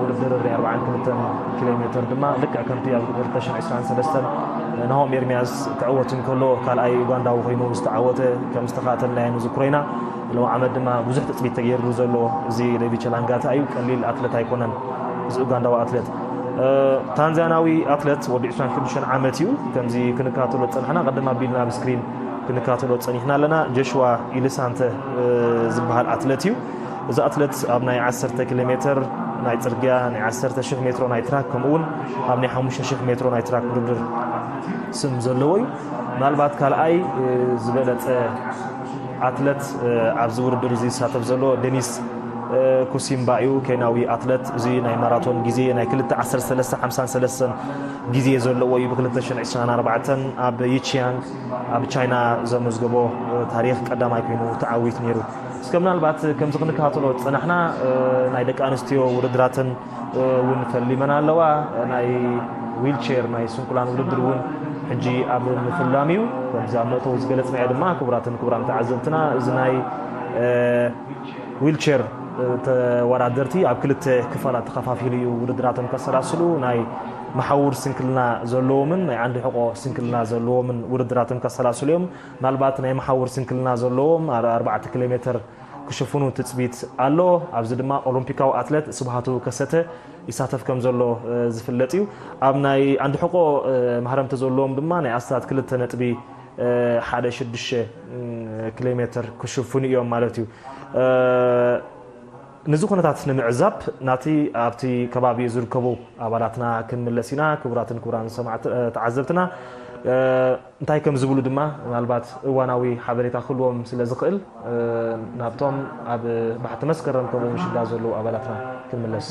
ውድድር ናይ ኣርባዓን ክልተን ኪሎ ሜትር ድማ ልክዕ ከምቲ ኣብ ክልተ ሽሕን ዕስራን ሰለስተን ናሆም ኤርሚያስ ክዕወት እንከሎ ካልኣይ ኡጋንዳዊ ኮይኑ ዝተዓወተ ከም ዝተኻተልናዮ ንዝክሮ ኢና። ሎሚ ዓመት ድማ ብዙሕ ትፅቢት ተገይርሉ ዘሎ እዚ ሌቪ ቸላንጋታ እዩ። ቀሊል ኣትለት ኣይኮነን እዚ ኡጋንዳዊ ኣትለት። ታንዛንያዊ ኣትለት ወዲ ዕስራን ሽዱሽተን ዓመት እዩ። ከምዚ ክንከታተሎ ዝፀናሕና ቀደም ኣቢልና ኣብ ስክሪን ክንከታተሎ ፀኒሕና ኣለና። ጆሽዋ ኢልሳንተ ዝበሃል ኣትለት እዩ። እዚ ኣትለት ኣብ ናይ ዓሰርተ ኪሎ ሜትር ናይ ፅርግያ፣ ናይ ዓሰርተ ሽሕ ሜትሮ ናይ ትራክ ከምኡ እውን ኣብ ናይ ሓሙሽተ ሽሕ ሜትሮ ናይ ትራክ ውድድር ስም ዘለዎ እዩ። ምናልባት ካልኣይ ዝበለፀ ኣትለት ኣብዚ ውድድር እዚ ዝሳተፍ ዘሎ ዴኒስ ኩሲምባ እዩ። ኬንያዊ ኣትለት እዚ ናይ ማራቶን ግዜ ናይ ክልተ ዓሰርተ ሰለስተ ሓምሳን ሰለስተን ግዜ ዘለዎ እዩ። ብ2024 ኣብ ይቺያንግ ኣብ ቻይና ዘመዝገቦ ታሪኽ ቀዳማይ ኮይኑ ተዓዊቱ ነይሩ። እስከ ምናልባት ከምዚ ክንከታተሎ ዝፀናሕና ናይ ደቂ ኣንስትዮ ውድድራትን እውን ፈሊመን ኣለዋ። ናይ ዊልቸር ናይ ስንኩላን ውድድር እውን ሕጂ ኣብ ምፍላም እዩ። ከምዚ ኣብ መእተዊ ዝገለፅናዮ ድማ ክቡራትን ክቡራን ተዓዘብትና እዚ ናይ ዊልቸር ተወዳደርቲ ኣብ ክልተ ክፋላት ተኸፋፊሉ እዩ ውድድራቶም ከሰላስሉ። ናይ መሓውር ስንክልና ዘለዎምን ናይ ዓንዲ ሕቆ ስንክልና ዘለዎምን ውድድራቶም ከሰላስሉ እዮም። ምናልባት ናይ መሓውር ስንክልና ዘለዎም ኣርባዕተ ኪሎ ሜትር ክሽፍኑ ትፅቢት ኣሎ። ኣብዚ ድማ ኦሎምፒካዊ ኣትለት ስብሃቱ ከሰተ ይሳተፍ ከም ዘሎ ዝፍለጥ እዩ። ኣብ ናይ ዓንዲ ሕቆ ማህረምቲ ዘለዎም ድማ ናይ ኣስታት ክልተ ነጥቢ ሓደ ሽዱሽተ ኪሎ ሜትር ክሽፍኑ እዮም ማለት እዩ። ንዚ ኩነታት ንምዕዛብ ናቲ ኣብቲ ከባቢ ዝርከቡ ኣባላትና ክንምለስ ኢና። ክቡራትን ክቡራን ሰማዕቲ ተዓዘብትና እንታይ ከም ዝብሉ ድማ ምናልባት እዋናዊ ሓበሬታ ክህልዎም ስለ ዝኽእል ናብቶም ኣብ ባሕቲ መስከረም ከምኡ ምሽዳ ዘለዉ ኣባላትና ክንምለስ።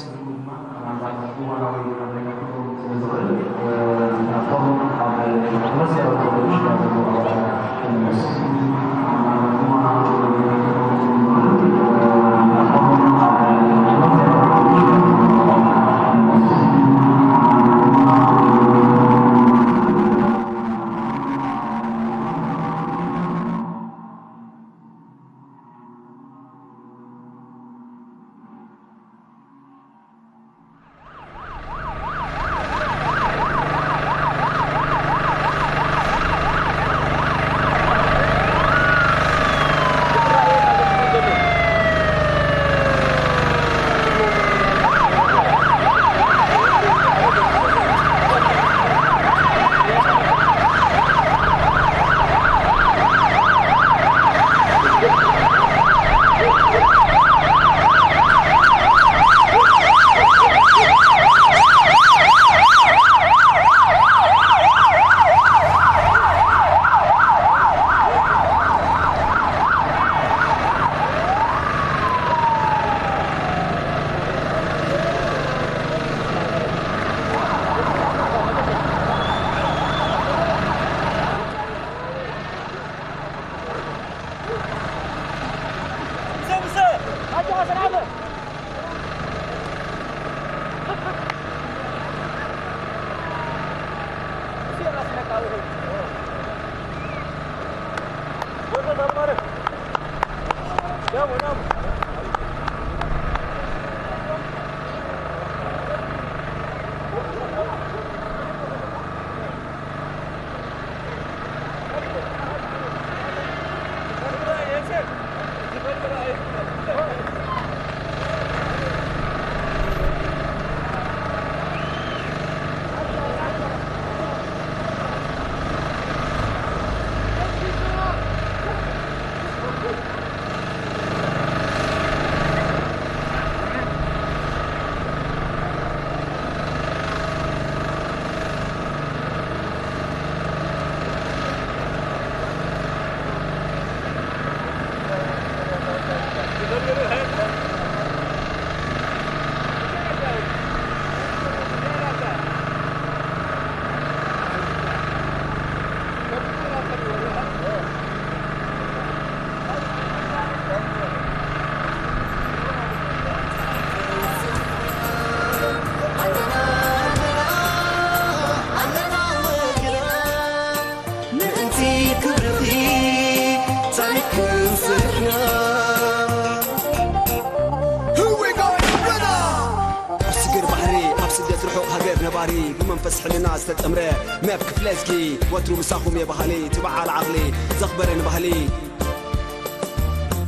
ባሪ ብመንፈስ ሕልና ዝተጠምረ መብ ክፍለዝጊ ወትሩ ምሳኹም የባህሊ ትበዓል ዓቕሊ ዘኽበረ ንባህሊ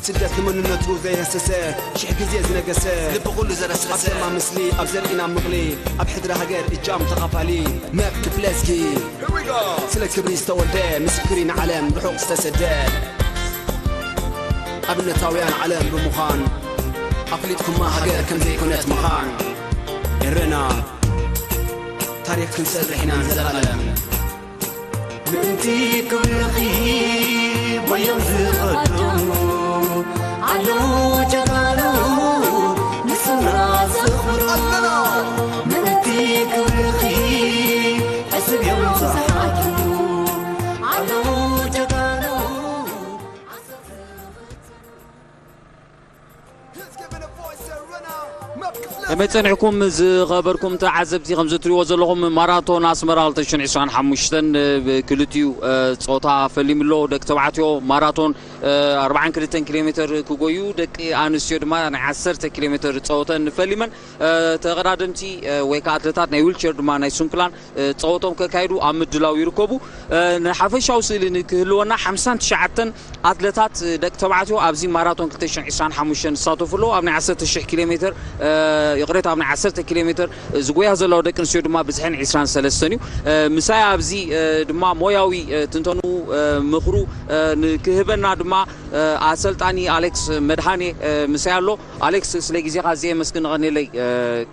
ስደት ንመንነቱ ዘየህሰሰ ሽሕ ግዜ ዝነገሰ ልቢ ኩሉ ዘረስረሰ ኣብ ደማ ምስሊ ኣብ ዘርኢና ምቕሊ ኣብ ሕድሪ ሃገር እጃም ተኻፋሊ መብ ክፍለዝጊ ስለ ክብሪ ዝተወልደ ምስክሪ ንዓለም ርሑቕ ዝተሰደ ኣብነታውያን ዓለም ብምዃን ኣፍሊጥኩማ ሃገር ከም ዘይኮነት ምዃን ኤረና ታሪኽ ክንሰርሕ ኢና ንዘላለም ምእንቲ ክብርኺ በዮም ዝቐደሙ ኣለዉ ጀጋኑ ንስና ዘኽብሩ ምእንቲ ክብርኺ ሕስብ እዮም ዝሓቱ ኣለዉ ጀጋኑ ከመይ ጸኒሕኩም ዝኸበርኩም ተዓዘብቲ? ከምዚ ትሪእዎ ዘለኹም ማራቶን ኣስመራ ክልተ ሽሕን ዕስራን ሓሙሽተን ብክልቲኡ ጾታ ፈሊሙ ኣሎ። ደቂ ተባዕትዮ ማራቶን ኣርባዓን ክልተን ኪሎ ሜትር ክጎዩ፣ ደቂ ኣንስትዮ ድማ ናይ ዓሰርተ ኪሎ ሜትር ጸወተን ፈሊመን ተቐዳደምቲ ወይ ከዓ ኣትለታት ናይ ዊልቸር ድማ ናይ ሱንክላን ፀወቶም ከካይዱ ኣብ ምድላው ይርከቡ። ንሓፈሻዊ ስእሊ ንክህልወና ሓምሳን ትሽዓተን ኣትለታት ደቂ ተባዕትዮ ኣብዚ ማራቶን ክልተ ሽሕን ዕስራን ሓሙሽተን ዝሳተፉ ኣለዉ። ኣብ ናይ ዓሰርተ ሽሕ ኪሎ ሜትር ይቕሬታ ኣብ ናይ ዓሰርተ ኪሎ ሜትር ዝጎያ ዘለዋ ደቂ ኣንስትዮ ድማ ብዝሐን ዕስራን ሰለስተን እዩ። ምሳይ ኣብዚ ድማ ሞያዊ ትንተኑ ምኽሩ ንክህበና ድማ ኣሰልጣኒ ኣሌክስ መድሃኔ ምሳይ ኣሎ። ኣሌክስ ስለ ግዜኻ ኣዝየ የመስግን። ቐኔለይ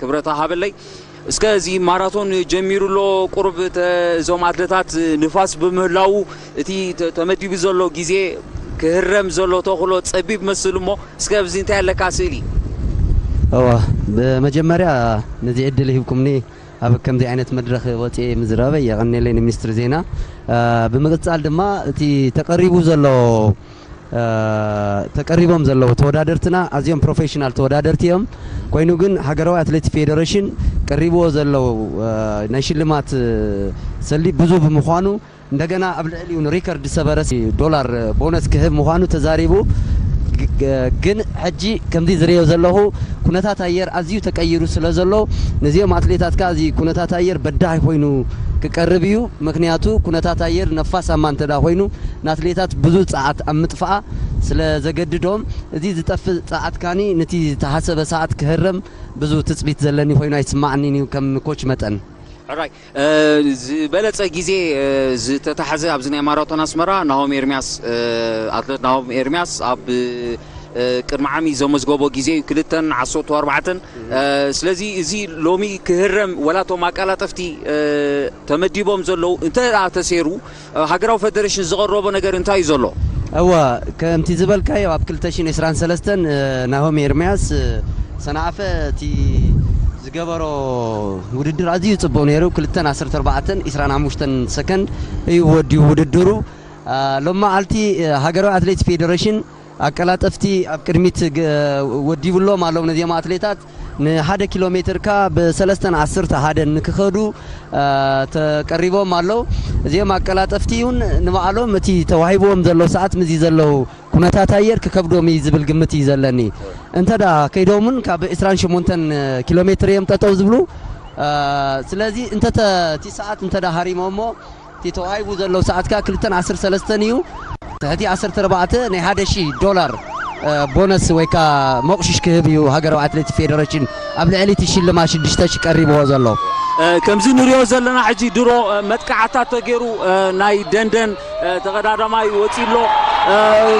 ክብረታ ሃበለይ። እስከ እዚ ማራቶን ጀሚሩ ኣሎ። ቁሩብ እተ- እዞም ኣትለታት ንፋስ ብምህላዉ እቲ ተ- ተመዲቡ ዘሎ ግዜ ክህረም ዘሎ ተኽእሎ ጸቢብ መስል እሞ እስከ ኣብዚ እንታይ ኣለካ ስእሊ? እዋ ብመጀመርያ ነዚ ዕድል ሂብኩምኒ ኣብ ከምዚ ዓይነት መድረኽ ወፅኤ ምዝራበይ የቐኔለይ ንሚኒስትሪ ዜና። ብምቕፃል ድማ እቲ ተቐሪቡ ዘሎ ተቀሪቦም ዘለዉ ተወዳደርትና ኣዝዮም ፕሮፌሽናል ተወዳደርቲ እዮም። ኮይኑ ግን ሃገራዊ ኣትሌት ፌደሬሽን ቀሪብዎ ዘለዉ ናይ ሽልማት ሰልዲ ብዙ ብምዃኑ እንደገና ኣብ ልዕሊኡ ንሪከርድ ዝሰበረ ዶላር ቦነስ ክህብ ምዃኑ ተዛሪቡ። ግን ሕጂ ከምዚ ዝርእዮ ዘለኹ ኩነታት ኣየር ኣዝዩ ተቀይሩ ስለ ዘሎ ነዚኦም ኣትሌታት ከኣ እዚ ኩነታት ኣየር በዳሂ ኮይኑ ክቀርብ እዩ። ምኽንያቱ ኩነታት ኣየር ነፋሳማ እንተ ኮይኑ ንኣትሌታት ብዙ ጸዓት ኣብ ምጥፋኣ ስለ ዘገድዶም፣ እዚ ዝጠፍእ ጸዓት ካኒ ነቲ ዝተሓሰበ ሰዓት ክህረም ብዙ ትጽቢት ዘለኒ ኮይኑ ኣይስማዓንን እዩ ከም ኮች መጠን። ሕራይ ዝበለጸ ግዜ ዝተታሕዘ ኣብዚ ናይ ማራቶን ኣስመራ ናሆም ኤርሚያስ ኣትለት ናሆም ኤርሚያስ ኣብ ቅድሚ ዓሚ ዘመዝገቦ ግዜ እዩ ክልተን ዓሰርተ ኣርባዕተን ስለዚ እዚ ሎሚ ክህረም ወላቶም ኣቃላጠፍቲ ተመዲቦም ዘለዉ እንተ ተሰይሩ ሃገራዊ ፈደረሽን ዝቐረቦ ነገር እንታይ እዩ ዘሎ? እወ ከምቲ ዝበልካዮ ኣብ ክልተ ሽሕን ዕስራን ሰለስተን ናሆም ኤርምያስ ሰንዓፈ እቲ ዝገበሮ ውድድር ኣዝዩ ጽቡቕ ነይሩ። ክልተን ዓሰርተ ኣርባዕተን ዕስራን ሓሙሽተን ሰከንድ እዩ ወዲኡ ውድድሩ። ሎማዓልቲ ሃገራዊ ኣትሌት ፌደሬሽን ኣቀላጠፍቲ ኣብ ቅድሚት ወዲብሎም ኣለዉ ነዚኦም ኣትሌታት ንሓደ ኪሎ ሜትር ከኣ ብሰለስተን ዓሰርተ ሓደን ንክኸዱ ተቀሪቦም ኣለዉ። እዚኦም ኣቀላጠፍቲ እውን ንባዕሎም እቲ ተዋሂብዎም ዘሎ ሰዓት ምስዚ ዘለዉ ኩነታት ኣየር ክከብዶም እዩ ዝብል ግምት እዩ ዘለኒ። እንተ ደኣ ከይዶም እውን ካብ ዕስራን ሸሞንተን ኪሎ ሜትር እዮም ጠጠው ዝብሉ። ስለዚ እንተ እቲ ሰዓት እንተ ደኣ ሃሪሞሞ እቲ ተዋሂቡ ዘሎ ሰዓት ከኣ ክልተን ዓሰርተ ሰለስተን እዩ። ትሕቲ ዓሰርተ ኣርባዕተ ናይ ሓደ ሺህ ዶላር ቦነስ ወይ ከኣ መቑሽሽ ክህብ እዩ ሃገራዊ ኣትሌቲክስ ፌደሬሽን ኣብ ልዕሊ እቲ ሽልማት ሽዱሽተ ሺህ ቀሪብዎ ዘሎ። ከምዚ ንሪኦ ዘለና ሕጂ ድሮ መጥቃዕታት ተገይሩ ናይ ደንደን ተቐዳዳማይ ወፂኡ ኣሎ።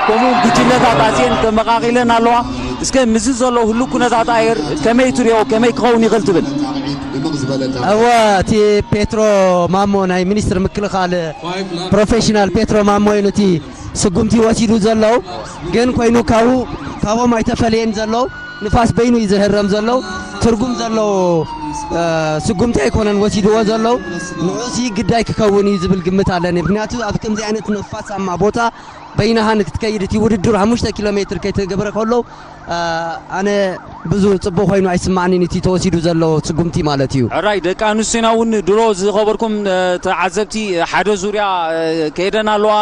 ከምኡ እውን ጉጅለታት ኣዝየን ተመቓቒለን ኣለዋ። እስከ ምስዚ ዘሎ ህሉ ኩነታት ኣየር ከመይ ትሪኦ፣ ከመይ ክኸውን ይኽእል ትብል? እወ እቲ ፔትሮ ማሞ ናይ ሚኒስትር ምክልኻል ፕሮፌሽናል ፔትሮ ማሞ እዩ ነቲ ስጉምቲ ወሲዱ ዘሎ። ግን ኮይኑ ካብኡ ካብኦም ኣይተፈለየን ዘሎ። ንፋስ በይኑ እዩ ዝህረም ዘሎ። ትርጉም ዘለዎ ስጉምቲ ኣይኮነን ወሲድዎ ዘሎ። ንዑሲ ግዳይ ክከውን እዩ ዝብል ግምት ኣለኒ። ምክንያቱ ኣብ ከምዚ ዓይነት ነፋሳማ ቦታ በይንኻ ንክትከይድ እቲ ውድድር ሓሙሽተ ኪሎ ሜትር ከይተገብረ ከሎ ኣነ ብዙ ጽቡቕ ኮይኑ ኣይስማዕንን እቲ ተወሲዱ ዘሎ ስጉምቲ ማለት እዩ። ሕራይ ደቂ ኣንስትዮና እውን ድሮ ዝኸበርኩም ተዓዘብቲ ሓደ ዙርያ ከይደን ኣለዋ።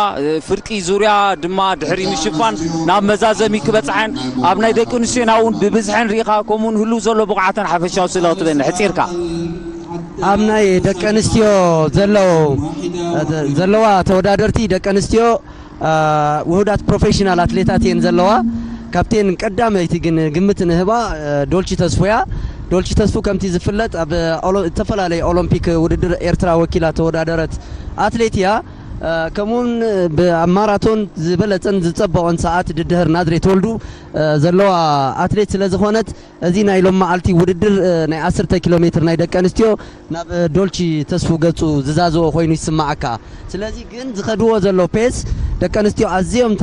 ፍርቂ ዙርያ ድማ ድሕሪ ምሽፋን ናብ መዛዘሚ ክበጽሓን ኣብ ናይ ደቂ ኣንስትዮና እውን ብብዝሐን ርኢኻ ከምኡውን ህልው ዘሎ ብቕዓተን ሓፈሻዊ ስእሊ ክትበኒ ሕጺርካ ኣብ ናይ ደቂ ኣንስትዮ ዘለዉ ዘለዋ ተወዳደርቲ ደቂ ኣንስትዮ ውሁዳት ፕሮፌሽናል ኣትሌታት እየን ዘለዋ። ካብተን ቀዳመይቲ ግን ግምት ንህባ ዶልቺ ተስፉ እያ። ዶልቺ ተስፉ ከምቲ ዝፍለጥ ኣብ ዝተፈላለዩ ኦሎምፒክ ውድድር ኤርትራ ወኪላ ተወዳደረት ኣትሌት እያ። ከምኡውን ኣብ ማራቶን ዝበለፀን ዝፀበቐን ሰዓት ድድህር ናዝሬት ወልዱ ዘለዋ ኣትሌት ስለ ዝኾነት፣ እዚ ናይ ሎም መዓልቲ ውድድር ናይ ዓሰርተ ኪሎ ሜትር ናይ ደቂ ኣንስትዮ ናብ ዶልቺ ተስፉ ገፁ ዝዛዘወ ኮይኑ ይስማዓካ። ስለዚ ግን ዝኸድዎ ዘሎ ፔስ፣ ደቂ ኣንስትዮ ኣዝዮም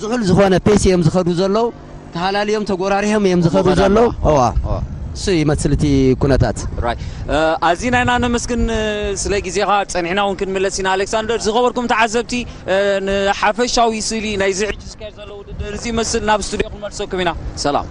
ዝሑል ዝኾነ ፔስ እዮም ዝኸዱ ዘለዉ። ተሃላልዮም ተጎራሪሖም እዮም ዝኸዱ ዘለዉ። እዋ፣ እሱ ይመስል እቲ ኩነታት። ኣዚና ኢና ነመስግን ስለ ግዜኻ። ጸኒሕና እውን ክንምለስ ኢና። ኣሌክሳንደር፣ ዝኸበርኩም ተዓዘብቲ፣ ንሓፈሻዊ ስእሊ ናይዚ ሕጂ ዝካየድ ዘሎ ውድድር እዚ ይመስል። ናብ ስቱድዮ ክንመልሰኩም ኢና። ሰላም።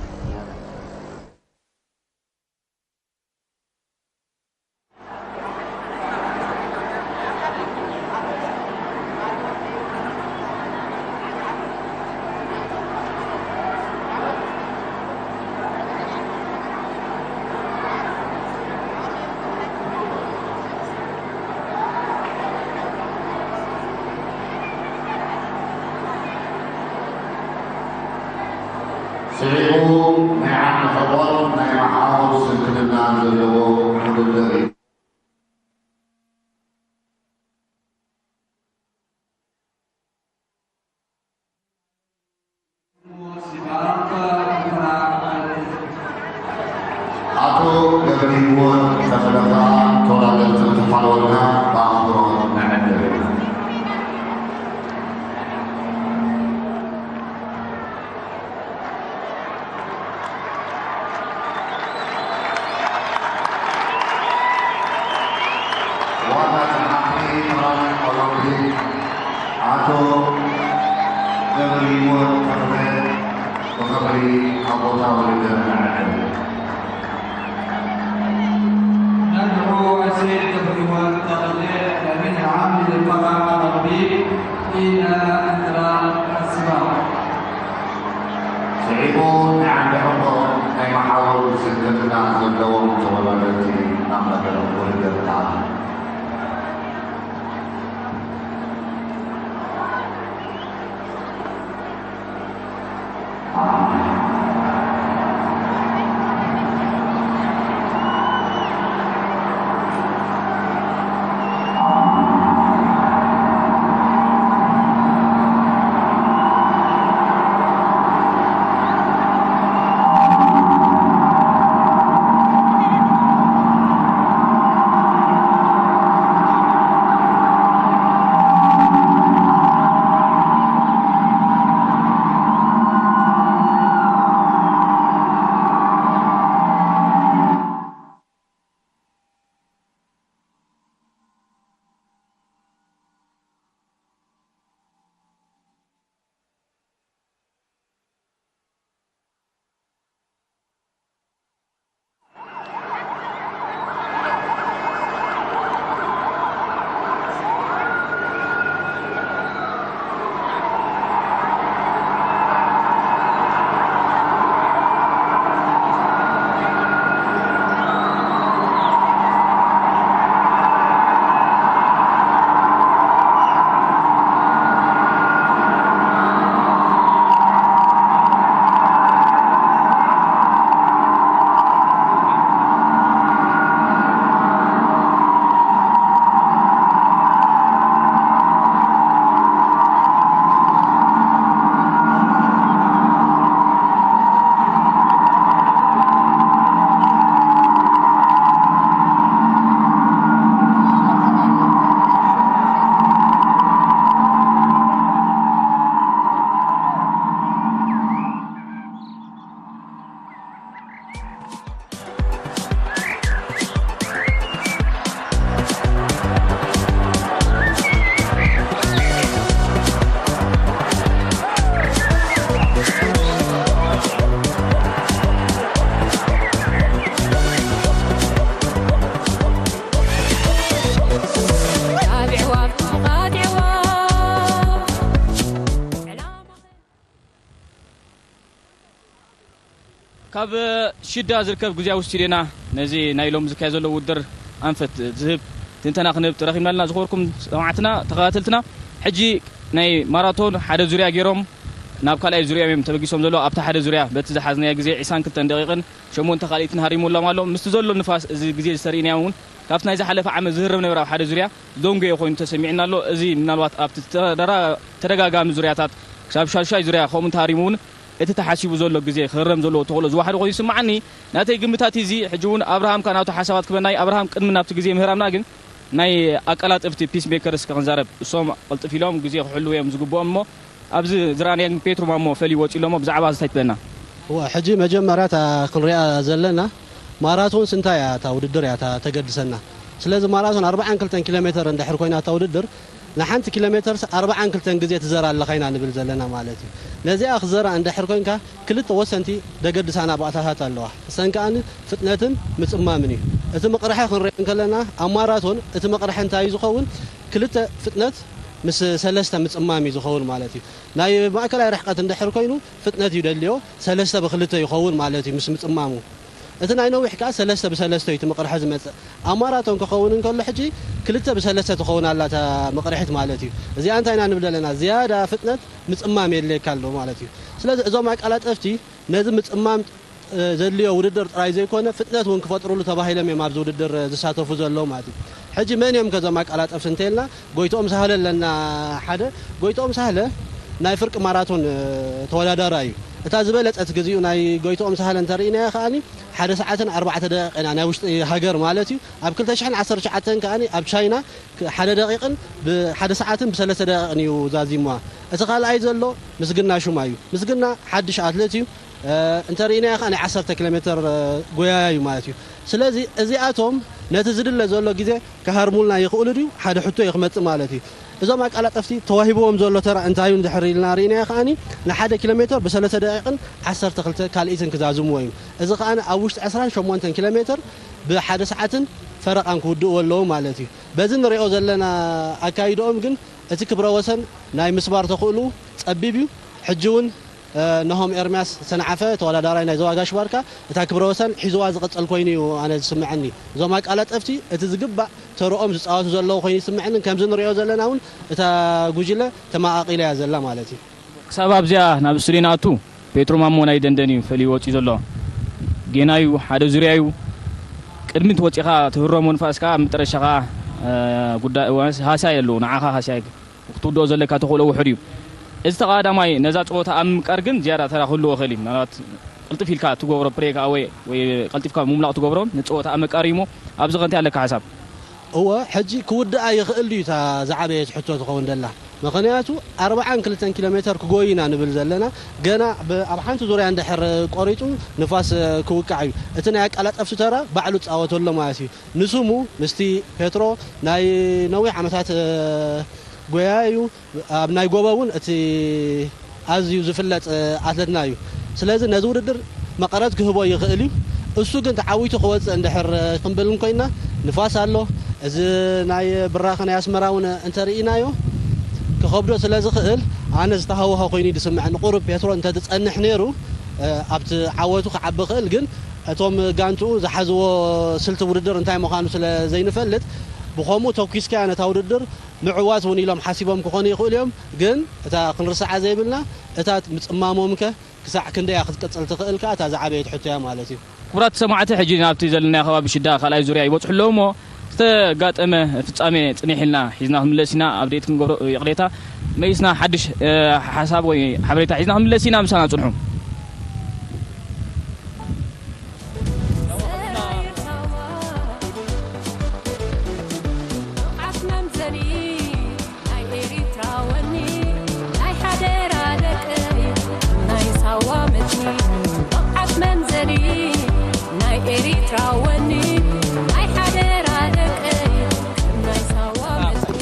ስዒቡ ናይ ዓቕሚ ሕቆን ናይ መሓውር ስንክልና ዘለዎ ውድድር እዩ። ኣቶ ገብሪሂወት ተኽለ ከኣ ተወዳደርቲ ንክፋለወልና ብኣኽብሮት ንዕድም። ዋና ጸሓፊ ኦሎምፒክ ኣቶ ገብሪሂወት ተኽለ ብኽብሪ ኣብ ቦታ ውድድር ንዕድም። ندعو السيد ገብሪሂወት ተኽለ الأمين العام للفرع العربي إلى إطار السباق. ስዒቡ ናይ ዓዲ ሕቆ ናይ መሓውር ስንክልና ዘለዎም ተወዳደርቲ ናብ መድረኽ ውድድር ተኣትዩ። ካብ ሽዳ ዝርከብ ግዜያዊ ስቱድዮና ነዚ ናይ ሎም ዝካየ ዘሎ ውድር ኣንፈት ዝህብ ትንተና ክንህብ ተረኺብና ኣለና። ዝኾርኩም ሰማዕትና ተኸታተልትና፣ ሕጂ ናይ ማራቶን ሓደ ዙርያ ገይሮም ናብ ካልኣይ ዙርያ እዮም ተበጊሶም ዘለዉ። ኣብቲ ሓደ ዙርያ በቲ ዝሓዝናዮ ግዜ ዕስራን ክልተን ደቂቕን ሸሞንተ ካልኢትን ሃሪሙሎም ኣሎ። ምስቲ ዘሎ ንፋስ እዚ ግዜ ዝተርእናዮ እውን ካብቲ ናይ ዝሓለፈ ዓመት ዝህረም ነበረ ኣብ ሓደ ዙርያ ዝደንጎየ ኮይኑ ተሰሚዕና ኣሎ። እዚ ምናልባት ኣብቲ ተደራ-፣ ተደጋጋሚ ዙርያታት ክሳብ ሻሻይ ዙርያ ከምኡ እንተሃሪሙ እውን እቲ ተሓሲቡ ዘሎ ግዜ ክህረም ዘለዎ ተኽእሎ ዝወሓደ ኮይኑ ይስምዓኒ። ናተይ ግምታት እዚ ሕጂ እውን ኣብርሃም ከኣ ናቱ ሓሳባት ክበናይ ኣብርሃም ቅድሚ ናብቲ ግዜ ምህራምና ግን ናይ ኣቀላጥፍቲ ፒስ ሜከርስ ክንዛረብ እሶም ቅልጥፍ ኢሎም ግዜ ክሕልው እዮም ዝግብኦም እሞ ኣብዚ ዝረኣናዮ ግን ፔትሮ ማሞ ፈልዩ ወፂኡ ኣሎ እሞ ብዛዕባ እዚ እንታይ ትብለና? እወ፣ ሕጂ መጀመርያ እታ ክንሪኣ ዘለና ማራቶንስ እንታይ እያ እታ ውድድር እያ እታ ተገድሰና። ስለዚ ማራቶን ኣርባዓን ክልተን ኪሎ ሜተር እንድሕር ኮይና እታ ውድድር ንሓንቲ ኪሎ ሜተርስ ኣርባዓን ክልተን ግዜ ትዘራ ኣለኻ ኢና ንብል ዘለና ማለት እዩ። ነዚኣ ክዘራ እንድሕር ኮይንካ ክልተ ወሰንቲ ደገድሳና ባእታታት ኣለዋ። እሰን ከኣ ፍጥነትን ምጽማምን እዩ። እቲ ምቕርሐ ክንሪኦ እንከለና ኣብ ማራቶን እቲ ምቕርሐ እንታይ እዩ ዝኸውን? ክልተ ፍጥነት ምስ ሰለስተ ምጽማም እዩ ዝኸውን ማለት እዩ። ናይ ማእከላይ ርሕቀት እንድሕር ኮይኑ ፍጥነት እዩ ደልዮ፣ ሰለስተ ብክልተ ይኸውን ማለት እዩ ምስ ምጽማሙ። እቲ ናይ ነዊሕ ከኣ ሰለስተ ብሰለስተ እዩ እቲ ምቕርሐ ዝመጽእ። ኣብ ማራቶን ክኸውን እንከሎ ሕጂ ክልተ ብሰለስተ ትኸውን ኣላ እታ ምቕርሒት ማለት እዩ። እዚኣ እንታይ ኢና ንብል ዘለና? ዝያዳ ፍጥነት ምጽማም የድልየካ ኣሎ ማለት እዩ። ስለዚ እዞም ኣቀላጠፍቲ ነዚ ምጽማም፣ እ፣ ዘድልዮ ውድድር ጥራይ ዘይኮነ ፍጥነት እውን ክፈጥሩሉ ተባሂሎም እዮም ኣብዚ ውድድር ዝሳተፉ ዘለዉ ማለት እዩ። ሕጂ መን እዮም ከ እዞም ኣቀላጠፍቲ እንተኢልና ጎይትኦም ሳህለ ኣለና ሓደ። ጎይትኦም ሳህለ ናይ ፍርቂ ማራቶን፣ እ፣ ተወዳዳራይ እዩ። እታ ዝበለጸት ግዚኡ ናይ ጎይትኦም ሳህለ እንተርኢናዮ ከኣኒ ሓደ ሰዓትን ኣርባዕተ ደቂቕ ኢና ናይ ውሽጢ ሃገር ማለት እዩ። ኣብ ክልተ ሽሕን ዓሰርተ ትሽዓተን ከኣኒ ኣብ ቻይና ክ-፣ ሓደ ደቂቕን ብ-፣ ሓደ ሰዓትን ብሰለስተ ደቂቕን እዩ ዛዚምዋ። እቲ ካልኣይ ዘሎ ምስግና ሹማ እዩ። ምስግና ሓድሽ ኣትሌት እዩ። እ፣ እንተርኢናዮ ከኣ ናይ ዓሰርተ ኪሎ ሜተር፣ እ፣ ጎያያ እዩ ማለት እዩ። ስለዚ እዚኣቶም ነቲ ዝድለ ዘሎ ግዜ ክሃርሙልና ይኽእሉ ድዩ? ሓደ ሕቶ እዩ ክመጽእ ማለት እዩ። እዞም ኣቀላጠፍቲ ተዋሂብዎም ዘሎ ተራ እንታይ እዩ እንድሕር ኢልና ርኢናዮ ከኣኒ ንሓደ ኪሎ ሜተር ብሰለስተ ደቂቕን ዓሰርተ ክልተ ካልኢትን ክዛዝምዎ እዩ። እዚ ከኣ ኣብ ውሽጢ ዕስራን ሸሞንተን ኪሎ ሜተር ብሓደ ሰዓትን ፈረቓን ክውድእዎ ኣለዎ ማለት እዩ። በዚ ንሪኦ ዘለና ኣካይድኦም ግን እቲ ክብረ ወሰን ናይ ምስባር ተኽእሉ ጸቢብ እዩ። ሕጂ እውን፣ እ፣ ነሆም ኤርምያስ ሰንዓፈ ተወዳዳራይ ናይ ዞባ ጋሽ ባርካ እታ ክብረ ወሰን ሒዝዋ ዝቐጸል ኮይኑ እዩ ኣነ ዝስምዐኒ። እዞም ኣቃላጠፍቲ እቲ ዝግባእ ተርኦም ዝጻወቱ ዘለዉ ኮይኑ ይስምዐኒ። ከምዚ ንሪኦ ዘለና እውን እታ ጉጅለ ተመቓቒላ እያ ዘላ ማለት እዩ። ክሳብ ኣብዚኣ ናብ ስቱድዮ ንኣቱ ፔትሮ ማሞ ናይ ደንደን እዩ ፈልዩ ወጺኡ ዘሎ። ጌና እዩ፣ ሓደ ዙርያ እዩ። ቅድሚት ወጺኻ ትህረሞ ንፋስ ከኣ ኣብ መጠረሻ ከኣ፣ እ፣ ጉዳይ ሃስያ የለዎ፣ ንዓኻ ሃስያ ክትውድኦ ዘለካ ተኽእሎ ውሑድ እዩ። እዚ ተቐዳዳማይ ነዛ ጸወታ ኣብ ምምቃር ግን ዝያዳ ተራ ክህልዎ ይኽእል እዩ። ምናልባት ቅልጥፍ ኢልካ ትገብሮ ፕሬ ከኣ ወይ፣ ወይ ቀልጢፍካ ምምላቕ ትገብሮ ንጸወታ ኣብ ምምቃር እዩ እሞ ኣብዚ ከ እንታይ ኣለካ ሓሳብ? እወ፣ ሕጂ ክውድኣ ይኽእል ድዩ እታ ዝዓበየት ሕቶ ትኸውን ደላ? ምኽንያቱ ኣርብዓን ክልተን ኪሎ ሜተር ክጎዩ ኢና ንብል ዘለና። ገና ብ-፣ ኣብ ሓንቲ ዙርያ እንድሕር ቆሪጹ ንፋስ፣ እ፣ ክውቃዕ እዩ። እቲ ናይ ኣቀላጠፍቲ ተራ ባዕሉ ጻወተሎ ማለት እዩ። ንስሙ ምስቲ ፔትሮ ናይ ነዊሕ ዓመታት፣ እ፣ ጎያዩ እዩ። ኣብ ናይ ጎቦ እውን እቲ ኣዝዩ ዝፍለጥ፣ እ፣ ኣትለትና እዩ። ስለዚ ነዚ ውድድር መቐረት ክህቦ ይኽእል እዩ። እሱ ግን ተዓዊቱ ክወጽእ እንድሕር ክንብል እንኮይና ንፋስ ኣሎ። እዚ ናይ ብራኸ ናይ ኣስመራ እውን እንተርኢናዮ ክኸብዶ ስለ ዝኽእል ኣነ ዝተሃወኸ ኮይኑ እዩ ዝስምዐኒ። ቁሩብ ፔትሮ እንተዝጸንሕ ነይሩ፣ እ፣ ኣብቲ ዓወቱ ክዓቢ ክእል፣ ግን እቶም ጋንትኡ ዝሓዝዎ ስልቲ ውድድር እንታይ ምዃኑ ስለ ዘይንፈልጥ ብኸምኡ ተኲስካያ ነታ ውድድር ምዕዋት እውን ኢሎም ሓሲቦም ክኾኑ ይኽእሉ እዮም። ግን እታ ክንርስዓ ዘይብልና እታ ምጽማሞምከ ክሳዕ ክንደይ እያ ክትቅጽል ትኽእል ከኣ እታ ዝዓበየት ሕቶ እያ ማለት እዩ። ክቡራት ሰማዕቲ፣ ሕጂ ናብቲ ዘለናዮ ከባቢ ሽዳ ካልኣይ ዙርያ ይበጽሑ ኣለዉ እሞ ዝተጋጠመ ፍጻሜ ጽኒሕ ኢልና ሒዝና ክንምለስ ኢና። ኣብዴት ክንገብሮ ይቕሬታ መይስና ሓድሽ፣ እ፣ ሓሳብ ወይ ሓበሬታ ሒዝና ክንምለስ ኢና። ምሳና ጽንሑ። ናይ ኤሪትራ ወኒ ናይ ሓደራ ደቂ ናይ ሳዋ ምድሪ ብቕዓት መምዘኒ ናይ ኤሪትራ ወኒ ናይ ሓደራ ደቂ ናይ ሳዋ ምድሪ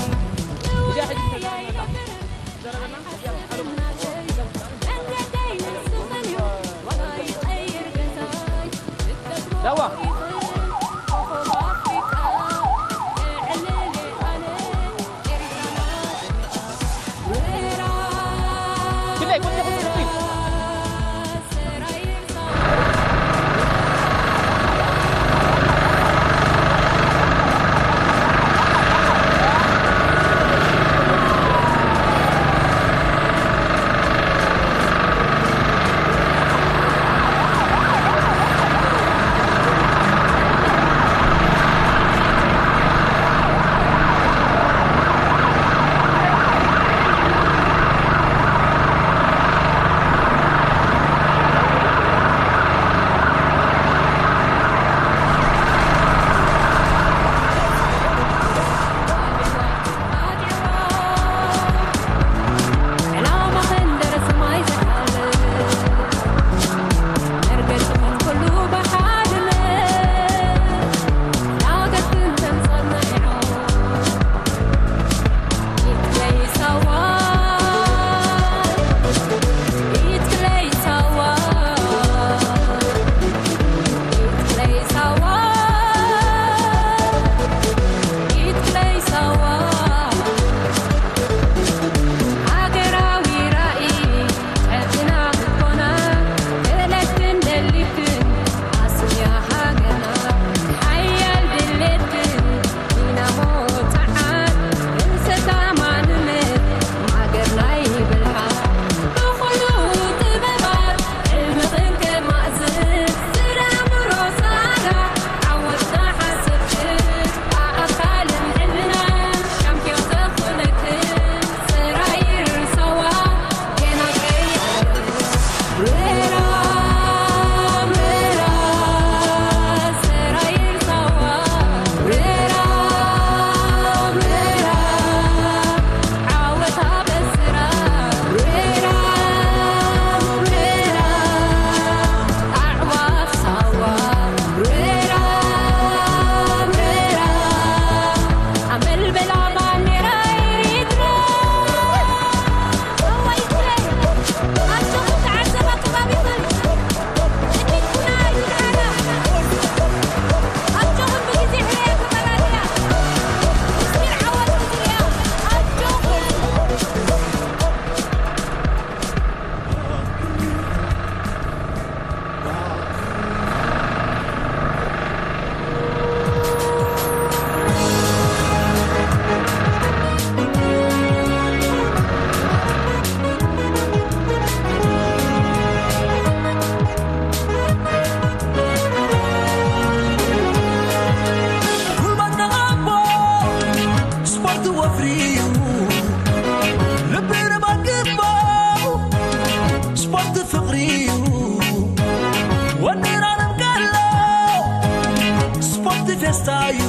ደስታ እዩ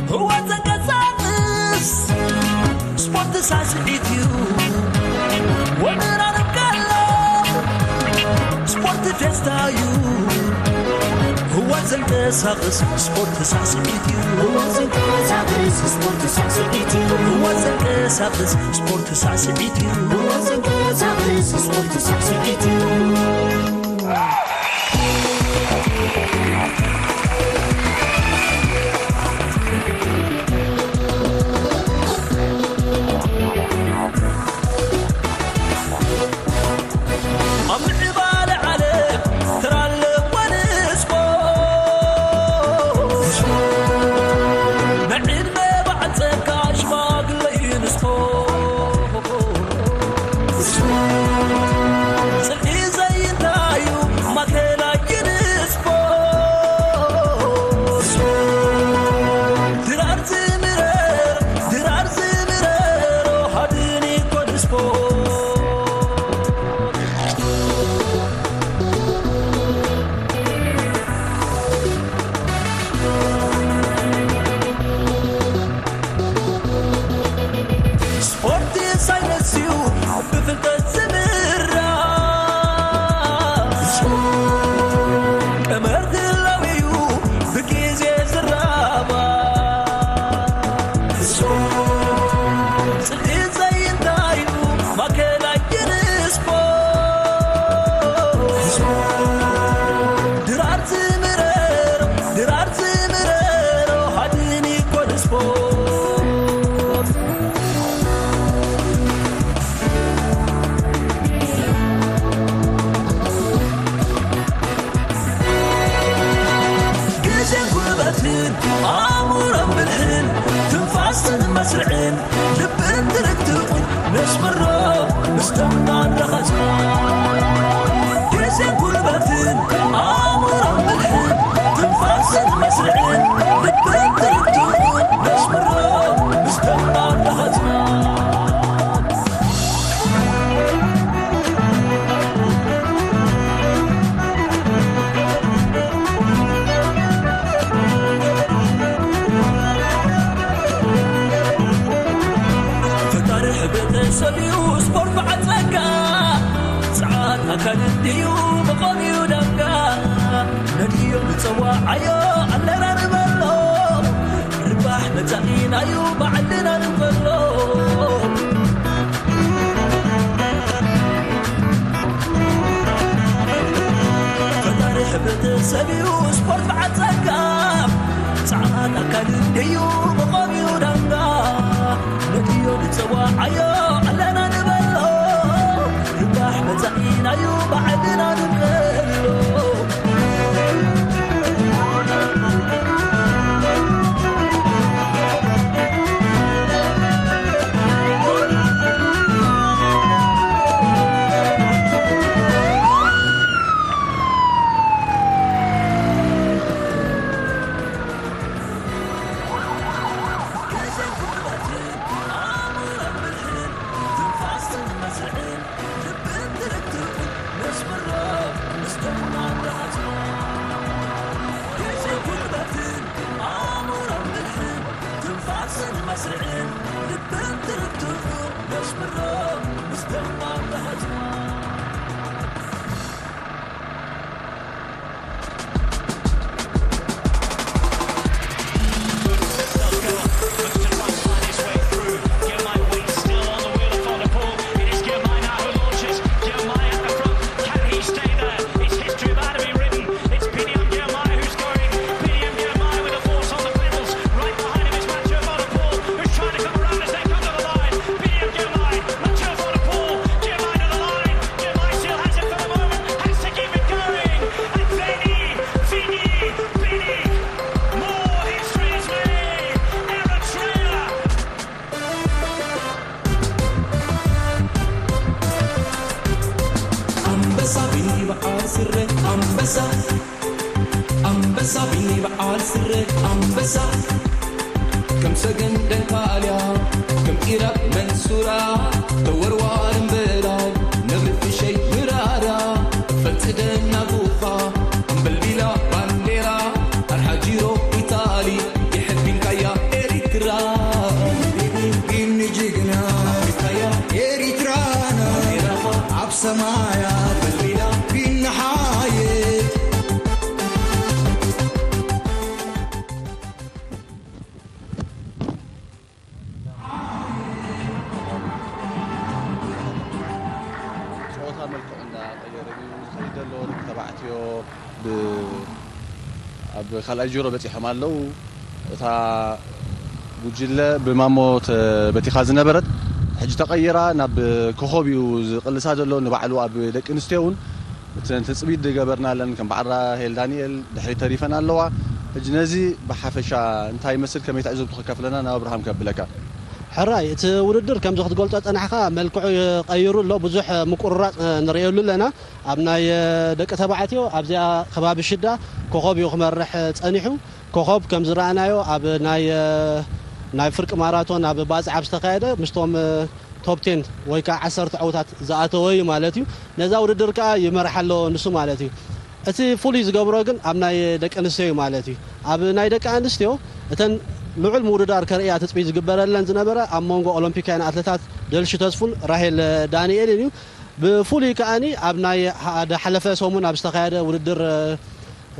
ህይወት ዘንቀሳቕስ፣ ስፖርት ሳስዒት እዩ ወንራርብ ከሎ፣ ስፖርት ደስታ እዩ ህይወት ዘንቀሳቕስ፣ ስፖርት ሳስዒት እዩ ህይወት ዘንቀሳቕስ፣ ስፖርት ሳስዒት እዩ ህይወት ዘንቀሳቕስ፣ ስፖርት ሳስዒት እዩ ህይወት ዘንቀሳቕስ፣ ስፖርት ሳስዒት እዩ። ኣብ ምዕባለ ዓለም ተራ ኣለዋ ንስፖርት። ንዕድመ በዓል ጸጋ ሽማግለ ንስፖርት። ጽልኢ ዘይንታዩ ማእከላይ ንስፖርት። ድራር ዝምረር፣ ድራር ዝምረር፣ ሃድን ይኮን ስፖርት። ስፖርት ሳይንስ እዩ ብፍልጠት ዝምራሕ። ቀመር ህላዌ እዩ ብግዜ ዝራባሕ። ጽልኢ ዘይንታዩ ማእከላይ ንስፖርት። ድራር ዝምረር፣ ድራር ዝምረር፣ ሃድን ይኮን ስፖርት። ግዜን ጉልበትን ኣእምሮን ብልሕን ትንፋስን መስርዕን ልብን ትርትኡን ነስምሮ ምስ ደምና ረኸስና። ግዜን ጉልበትን ኣእምሮን ብልሕን ትንፋስን መስርዕን ልብን ትርትኡን ነስምሮ ምስ ደምና ረኸስና። ፈጣሪ ሕብረተሰብ እዩ ስፖርት በዓል ጸጋ። ጸዓት ኣካል እንድዩ መቆሚኡ ዳርጋ። ነድዮ ንጸዋዓዮ ኣለና ንበሎ። ርባሕ መጻኢናዩ ባዕልና ንበሎ። ፈጣሪ ሕብረተሰብ እዩ ስፖርት በዓል ጸጋ። ጸዓት ኣካል እንድዩ መቆሚኡ ዳርጋ። ነድዮ ንጸዋዓዮ ኣለና ንበሎ። ርባሕ መጻኢናዩ ባዕልና ንበሎ። ኣንበሳ ቢኒ በዓል ስረ ኣንበሳ፣ ኣንበሳ ቢኒ በዓል ስረ ኣንበሳ፣ ከም ሰገን ደንካልያ፣ ከም ኢራቅ መንሱራ፣ ተወርዋር እምበላል ነብሪ ፍሸይ ምራራ፣ ፈልጺ ደናጉኻ ኣምበልቢላ ባንዴራ ኣርሓ ጂሮ ኣብ ካልኣይ ዙር በጺሖም ኣለዉ። እታ ጉጅለ ብማሞ ተበቲኻ ዝነበረት ሕጂ ተቐይራ ናብ ኮኾብ እዩ ዝቕልሳ ዘሎ። ንባዕሉ ኣብ ደቂ ኣንስትዮ እውን እተን ትጽቢት ዝገበርናለን ከም በዓል ራሄል ዳንኤል ድሕሪት ተሪፈን ኣለዋ። ሕጂ ነዚ ብሓፈሻ እንታይ ይመስል፣ ከመይ ትዕዝብቱ ከካፍለና ናብ ኣብርሃም ከብለካ። ሕራይ፣ እቲ ውድድር ከምዚ ክትገልጾ ጸናሕካ መልክዑ ቀይሩ ኣሎ። ብዙሕ ምቁርራጽ ንርእየሉ ኣለና። ኣብ ናይ ደቂ ተባዕትዮ ኣብዚኣ ከባቢ ሽዳ ኮኾብ እዩ ክመርሕ ጸኒሑ። ኮኾብ ከም ዝረኣናዮ ኣብ ናይ ናይ ፍርቂ ማራቶን ኣብ ባጽዕ ኣብ ዝተኻየደ ምስቶም ቶፕ ቴን ወይ ከዓ ዓሰርተ ዕውታት ዝኣተወ እዩ ማለት እዩ። ነዛ ውድድር ከዓ ይመርሓ ኣሎ ንሱ ማለት እዩ። እቲ ፍሉይ ዝገብሮ ግን ኣብ ናይ ደቂ ኣንስትዮ እዩ ማለት እዩ። ኣብ ናይ ደቂ ኣንስትዮ እተን ልዑል ምውድዳር ከርእያ ትፅቢት ዝግበረለን ዝነበረ ኣብ መንጎ ኦሎምፒካውያን ኣትለታት ደልሺ ተስፉን ራሄል ዳንኤልን እዩ። ብፍሉይ ከኣኒ ኣብ ናይ ሓደ ሓለፈ ሰሙን ኣብ ዝተኻየደ ውድድር